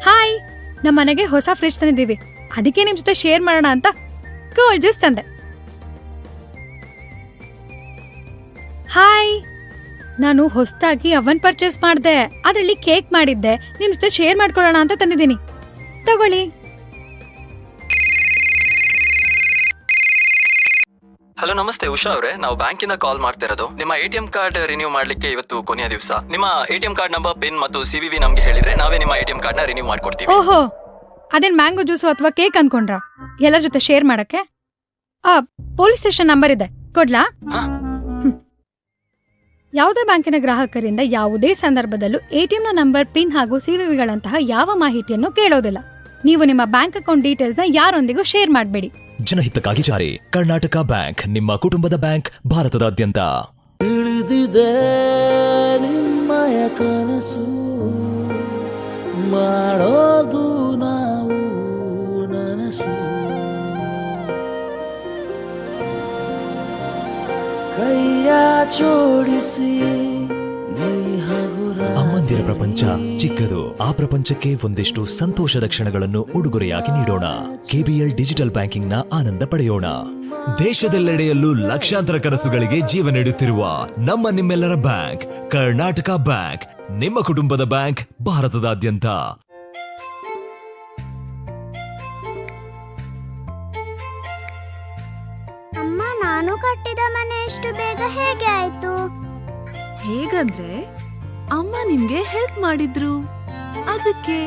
ಹಾಯ್, ನಮ್ಮ ಮನೆಗೆ ಹೊಸ ಫ್ರಿಡ್ಜ್ ತಂದಿದ್ದೀವಿ. ಅದಕ್ಕೆ ನಿಮ್ ಜೊತೆ ಶೇರ್ ಮಾಡೋಣ ಅಂತ ಕೋಲ್ಡ್ ಜ್ಯೂಸ್ ತಂದೆ. ಹಾಯ್, ನಾನು ಹೊಸದಾಗಿ ಅವನ್ ಪರ್ಚೇಸ್ ಮಾಡಿದೆ. ಅದರಲ್ಲಿ ಕೇಕ್ ಮಾಡಿದ್ದೆ. ನಿಮ್ ಜೊತೆ ಶೇರ್ ಮಾಡ್ಕೊಳ್ಳೋಣ ಅಂತ ತಂದಿದ್ದೀನಿ, ತಗೊಳ್ಳಿ. ಹಲೋ, ನಮಸ್ತೆ ಉಷಾ ಅವರೇ. ನಾವು ಬ್ಯಾಂಕಿಂದ ಕಾಲ್ ಮಾಡ್ತಿರೋದು. ನಿಮ್ಮ ಎಟಿಎಂ ಕಾರ್ಡ್ ರಿನ್ಯೂ ಮಾಡ್ಲಿಕ್ಕೆ ಇವತ್ತು ಕೊನೆಯ ದಿವಸ. ನಿಮ್ಮ ಎಟಿಎಂ ಕಾರ್ಡ್ ನಂಬರ್, ಪಿನ್ ಮತ್ತು ಸಿವಿವಿ ನಮಗೆ ಹೇಳಿದ್ರೆ ನಾವೇ ನಿಮ್ಮ ಎಟಿಎಂ ಕಾರ್ಡ್ ನ ರಿನ್ಯೂ ಮಾಡ್ಕೊಡ್ತೀವಿ. ಓಹೋ, ಅದೇನ್ ಮ್ಯಾಂಗೋ ಜ್ಯೂಸು ಅಥವಾ ಕೇಕ್ ಅನ್ಕೊಂಡ್ರಾ ಎಲ್ಲರ ಜೊತೆ ಶೇರ್ ಮಾಡಕ್ಕೆ? ಆ ಪೊಲೀಸ್ ಸ್ಟೇಷನ್ ನಂಬರ್ ಇದೆ, ಕೊಡ್ಲಾ? ಹ್ಮ್. ಯಾವುದೇ ಬ್ಯಾಂಕಿನ ಗ್ರಾಹಕರಿಂದ ಯಾವುದೇ ಸಂದರ್ಭದಲ್ಲೂ ಎಟಿಎಂನ ನಂಬರ್, ಪಿನ್ ಹಾಗೂ ಸಿವಿವಿಗಳಂತಹ ಯಾವ ಮಾಹಿತಿಯನ್ನು ಕೇಳೋದಿಲ್ಲ. ನೀವು ನಿಮ್ಮ ಬ್ಯಾಂಕ್ ಅಕೌಂಟ್ ಡೀಟೇಲ್ಸ್ನ ಯಾರೊಂದಿಗೂ ಶೇರ್ ಮಾಡಬೇಡಿ. ಜನಹಿತಕ್ಕಾಗಿ ಜಾರಿ. ಕರ್ನಾಟಕ ಬ್ಯಾಂಕ್, ನಿಮ್ಮ ಕುಟುಂಬದ ಬ್ಯಾಂಕ್, ಭಾರತದಾದ್ಯಂತ. ತಿಳಿದಿದೆ ನಿಮ್ಮಯ ಕನಸು, ಮಾಡೋದು ನಾವು ನನಸು. ಕೈಯ ಜೋಡಿಸಿ ನೀ ಹಗುರ. ಅಮ್ಮಂದಿರ ಪ್ರಪಂಚ ಚಿಕ್ಕದು. ಆ ಪ್ರಪಂಚಕ್ಕೆ ಒಂದಿಷ್ಟು ಸಂತೋಷದ ಕ್ಷಣಗಳನ್ನು ಉಡುಗೊರೆಯಾಗಿ ನೀಡೋಣ. ಕೆಬಿಎಲ್ ಡಿಜಿಟಲ್ ಬ್ಯಾಂಕಿಂಗ್ ನ ಆನಂದ ಪಡೆಯೋಣ. ದೇಶದೆಲ್ಲೆಡೆಯಲ್ಲೂ ಲಕ್ಷಾಂತರ ಕನಸುಗಳಿಗೆ ಜೀವ ನೀಡುತ್ತಿರುವ ನಮ್ಮ ನಿಮ್ಮೆಲ್ಲರ ಬ್ಯಾಂಕ್, ಕರ್ನಾಟಕ ಬ್ಯಾಂಕ್, ನಿಮ್ಮ ಕುಟುಂಬದ ಬ್ಯಾಂಕ್, ಭಾರತದಾದ್ಯಂತ. ಅಮ್ಮ, ನಾನು ಕಟ್ಟಿದ ಮನೆ ಇಷ್ಟು ಬೇಗ ಹೇಗೆ ಆಯ್ತು? ಹೇಗಂದ್ರೆ, ಅಮ್ಮ ನಿಮ್ಗೆ ಹೆಲ್ಪ್ ಮಾಡಿದ್ರು, ಅದಕ್ಕೆ.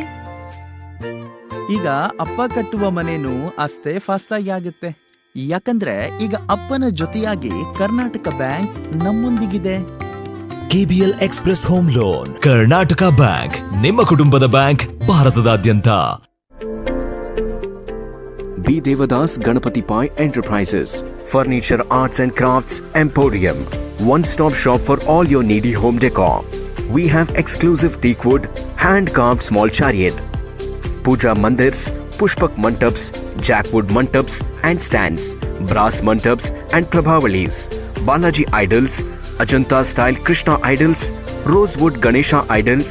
ಈಗ ಅಪ್ಪ ಕಟ್ಟುವ ಮನೇನು ಅಷ್ಟೇ ಫಾಸ್ಟ್ ಆಗಿ ಆಗುತ್ತೆ. ಯಾಕಂದ್ರೆ ಈಗ ಅಪ್ಪನ ಜೊತೆಯಾಗಿ ಕರ್ನಾಟಕ ಬ್ಯಾಂಕ್ ನಮ್ಮೊಂದಿಗಿದೆ. KBL express home loan. Karnataka bank, ನಿಮ್ಮ ಕುಟುಂಬದ ಬ್ಯಾಂಕ್, ಭಾರತದಾದ್ಯಂತ. B. Devadas Ganapati Pai Enterprises, Furniture Arts and Crafts Emporium, one stop shop for all your needy home decor. We have exclusive teak wood, hand carved small chariot, puja mandirs, pushpak mantaps, jackwood mantaps and stands, brass mantaps and prabhavalis, Balaji idols, Ajanta style Krishna idols, rosewood Ganesha idols,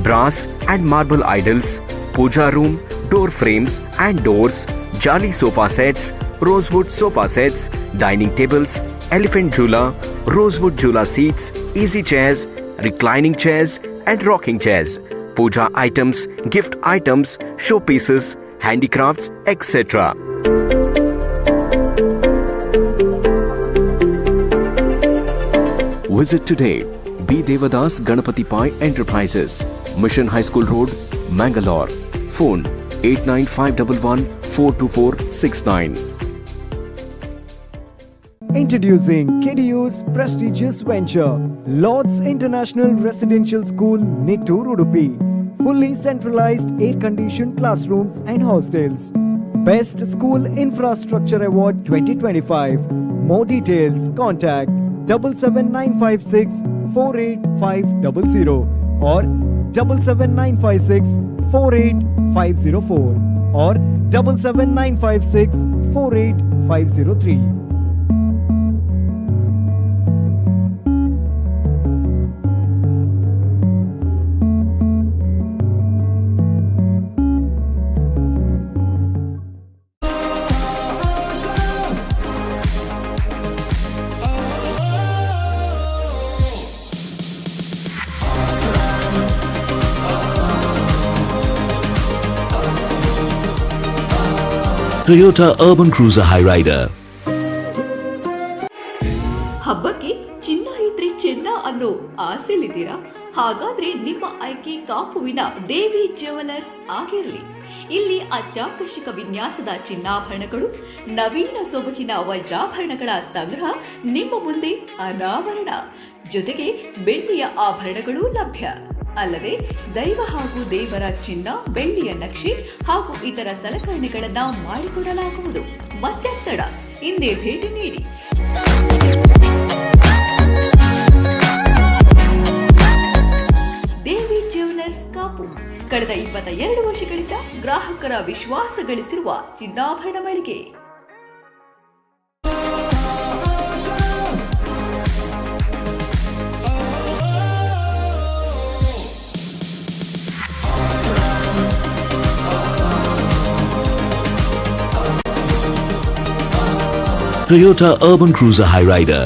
brass and marble idols, puja room, door frames and doors, jali sofa sets, rosewood sofa sets, dining tables, elephant jhula, rosewood jhula seats, easy chairs, reclining chairs and rocking chairs, puja items, gift items, showpieces, handicrafts, etc. Visit today. B. Devadas Ganapati Pai Enterprises, Mission High School Road, Mangalore. Phone 89511 42469. Introducing KDU's prestigious venture, Lords International Residential School, Nittur, Udupi. Fully centralized air-conditioned classrooms and hostels. Best School Infrastructure Award 2025. More details, contact 77956 48500 or 77956 48504 or 77956 48503. Toyota Urban Cruiser Hyryder. ಹಬ್ಬಕ್ಕೆ ಚಿನ್ನ ಇದ್ರೆ ಚೆನ್ನ ಅನ್ನೋ ಆಸೆಲಿದ್ದೀರಾ? ಹಾಗಾದ್ರೆ ನಿಮ್ಮ ಆಯ್ಕೆ ಕಾಪುವಿನ ದೇವಿ jewellers ಆಗಿರಲಿ. ಇಲ್ಲಿ ಅತ್ಯಾಕರ್ಷಕ ವಿನ್ಯಾಸದ ಚಿನ್ನಾಭರಣಗಳು, ನವೀನ ಸೊಬಗಿನ ವಜ್ರಾಭರಣಗಳ ಸಂಗ್ರಹ ನಿಮ್ಮ ಮುಂದೆ ಅನಾವರಣ. ಜೊತೆಗೆ ಬೆಳ್ಳಿಯ ಆಭರಣಗಳೂ ಲಭ್ಯ. ಅಲ್ಲದೆ ದೈವ ಹಾಗೂ ದೇವರ ಚಿನ್ನ ಬೆಳ್ಳಿಯ ನಕ್ಷೆ ಹಾಗೂ ಇತರ ಸಲಕರಣೆಗಳನ್ನ ಮಾಡಿಕೊಡಲಾಗುವುದು. ಮತ್ತ್ಯಾಕ್ ತಡ? ಇಂದೇ ಭೇಟಿ ನೀಡಿ. ದೇವಿ ಜ್ಯುವೆಲರ್ಸ್ ಕಾಪು, ಕಳೆದ 22 ವರ್ಷಗಳಿಂದ ಗ್ರಾಹಕರ ವಿಶ್ವಾಸ ಗಳಿಸಿರುವ ಚಿನ್ನಾಭರಣ ಮಳಿಗೆ. Toyota Urban Cruiser Hyryder.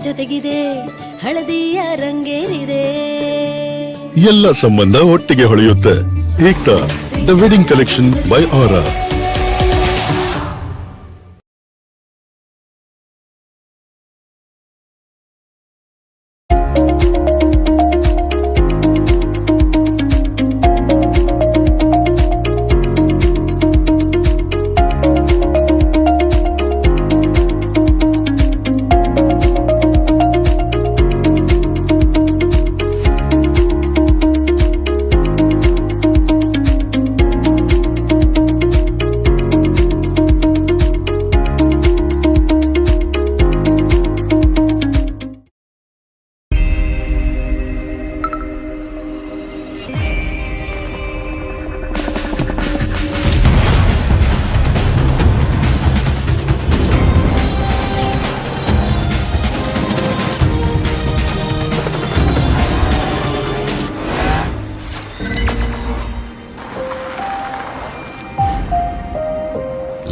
ಜೊತೆಗಿದೆ, ಹಳದಿಯ ರಂಗೇರಿದೆ. ಎಲ್ಲ ಸಂಬಂಧ ಒಟ್ಟಿಗೆ ಹೊಳೆಯುತ್ತೆ. Ekta, the wedding collection by Aura.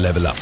Level up.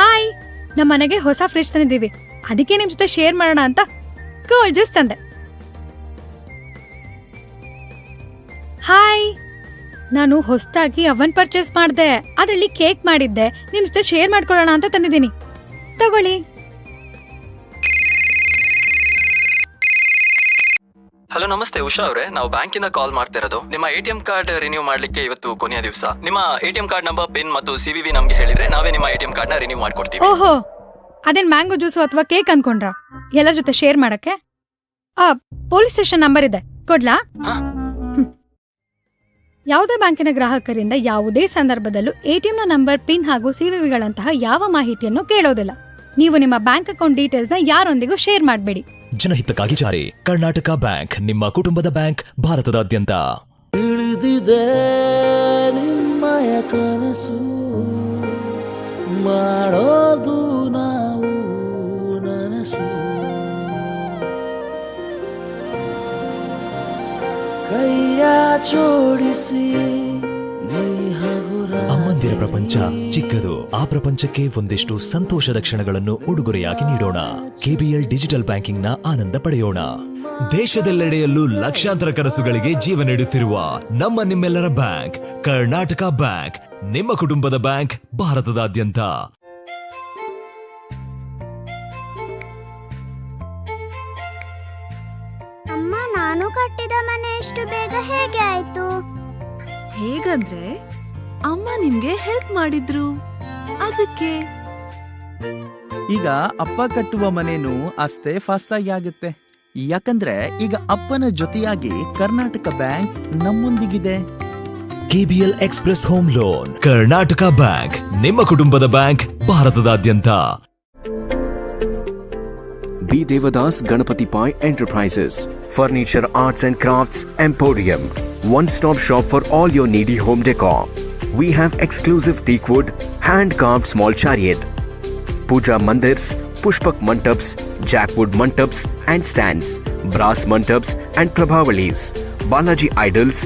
Hi, ನಮ್ಮ ಮನೆಗೆ ಹೊಸ ಫ್ರಿಜ್ ತಂದಿದ್ದೀವಿ. ಅದಕ್ಕೆ ನಿಮ್ ಜೊತೆ ಶೇರ್ ಮಾಡೋಣ ಅಂತ ಕೋಲ್ಡ್ ಜ್ಯೂಸ್ ತಂದೆ. ಹಾಯ್, ನಾನು ಹೊಸದಾಗಿ ಅವನ್ ಪರ್ಚೇಸ್ ಮಾಡಿದೆ. ಅದರಲ್ಲಿ ಕೇಕ್ ಮಾಡಿದ್ದೆ. ನಿಮ್ ಜೊತೆ ಶೇರ್ ಮಾಡ್ಕೊಳ್ಳೋಣ ಅಂತ ತಂದಿದ್ದೀನಿ, ತಗೊಳ್ಳಿ. ಹಲೋ ನಮಸ್ತೆ ಉಷಾ ಅವರೇ, ನಾವು ಬ್ಯಾಂಕಿಂದ ಕಾಲ್ ಮಾಡ್ತಿರೋದು. ನಿಮ್ಮ ATM card renew ಮಾಡ್ಲಿಕ್ಕೆ ಇವತ್ತು ಕೊನೆಯ ದಿವಸ. ನಿಮ್ಮ ATM card number, pin ಮತ್ತು ಸಿವಿವಿ ನಮಗೆ ಹೇಳಿದ್ರೆ ನಾವೇ ನಿಮ್ಮ ಎಟಿಎಂ ಕಾರ್ಡ್ನ ರಿನ್ಯೂ ಮಾಡ್ಕೊಡ್ತೀವಿ. ಓಹೋ, ಅದೇನ್ ಮ್ಯಾಂಗೋ ಜ್ಯೂಸು ಅಥವಾ ಕೇಕ್ ಅನ್ಕೊಂಡ್ರಾ ಎಲ್ಲರ ಜೊತೆ ಶೇರ್ ಮಾಡಕ್ಕೆ? ಆ ಪೊಲೀಸ್ ಸ್ಟೇಷನ್ ನಂಬರ್ ಇದೆ, ಕೊಡ್ಲಾ? ಹ್ಮ್. ಯಾವುದೇ ಬ್ಯಾಂಕಿನ ಗ್ರಾಹಕರಿಂದ ಯಾವುದೇ ಸಂದರ್ಭದಲ್ಲೂ ಎಟಿಎಂನ ನಂಬರ್, ಪಿನ್ ಹಾಗೂ ಸಿವಿವಿಗಳಂತಹ ಯಾವ ಮಾಹಿತಿಯನ್ನು ಕೇಳೋದಿಲ್ಲ. ನೀವು ನಿಮ್ಮ ಬ್ಯಾಂಕ್ ಅಕೌಂಟ್ ಡೀಟೇಲ್ಸ್ನ ಯಾರೊಂದಿಗೂ ಶೇರ್ ಮಾಡಬೇಡಿ. ಜನಹಿತಕ್ಕಾಗಿ ಜಾರಿ. ಕರ್ನಾಟಕ ಬ್ಯಾಂಕ್, ನಿಮ್ಮ ಕುಟುಂಬದ ಬ್ಯಾಂಕ್, ಭಾರತದಾದ್ಯಂತ. ತಿಳಿದಿದೆ ನಿಮ್ಮಯ ಕನಸು, ಮಾಡೋದು ನಾವು ನನಸು. ಕೈಯ ಜೋಡಿಸಿ ನೀ ಹಗುರ. ಅಮ್ಮಂದಿರ ಪ್ರಪಂಚ ಚಿಕ್ಕದು. ಆ ಪ್ರಪಂಚಕ್ಕೆ ಒಂದಿಷ್ಟು ಸಂತೋಷದ ಕ್ಷಣಗಳನ್ನು ಉಡುಗೊರೆಯಾಗಿ ನೀಡೋಣ. ಕೆಬಿಎಲ್ ಡಿಜಿಟಲ್ ಬ್ಯಾಂಕಿಂಗ್ ನ ಆನಂದ ಪಡೆಯೋಣ. ದೇಶದೆಲ್ಲೆಡೆಯಲ್ಲೂ ಲಕ್ಷಾಂತರ ಕನಸುಗಳಿಗೆ ಜೀವ ನೀಡುತ್ತಿರುವ ನಮ್ಮ ನಿಮ್ಮೆಲ್ಲರ ಬ್ಯಾಂಕ್, ಕರ್ನಾಟಕ ಬ್ಯಾಂಕ್, ನಿಮ್ಮ ಕುಟುಂಬದ ಬ್ಯಾಂಕ್, ಭಾರತದಾದ್ಯಂತ. ಅಮ್ಮ, ನಾನು ಕಟ್ಟಿದ ಮನೆ ಇಷ್ಟು ಬೇಗ ಹೇಗೆ ಆಯ್ತು? ಹೇಗಂದ್ರೆ, ಅಮ್ಮ ನಿಮ್ಗೆ ಹೆಲ್ಪ್ ಮಾಡಿದ್ರು, ಅದಕ್ಕೆ. ಈಗ ಅಪ್ಪ ಕಟ್ಟುವ ಮನೇನು ಅಷ್ಟೇ ಫಾಸ್ಟ್ ಆಗಿ ಆಗುತ್ತೆ. ಯಾಕಂದ್ರೆ ಈಗ ಅಪ್ಪನ ಜೊತೆಯಾಗಿ ಕರ್ನಾಟಕ ಬ್ಯಾಂಕ್ ನಮ್ಮೊಂದಿಗಿದೆ. KBL express home loan. Karnataka bank, ನಿಮ್ಮ ಕುಟುಂಬದ ಬ್ಯಾಂಕ್, ಭಾರತದಾದ್ಯಂತ. B. Devadas Ganapati Pai Enterprises, Furniture Arts and Crafts Emporium, one stop shop for all your needy home decor. We have exclusive teak wood, hand carved small chariot, puja mandirs, pushpak mantaps, jackwood mantaps and stands, brass mantaps and prabhavalis, Balaji idols.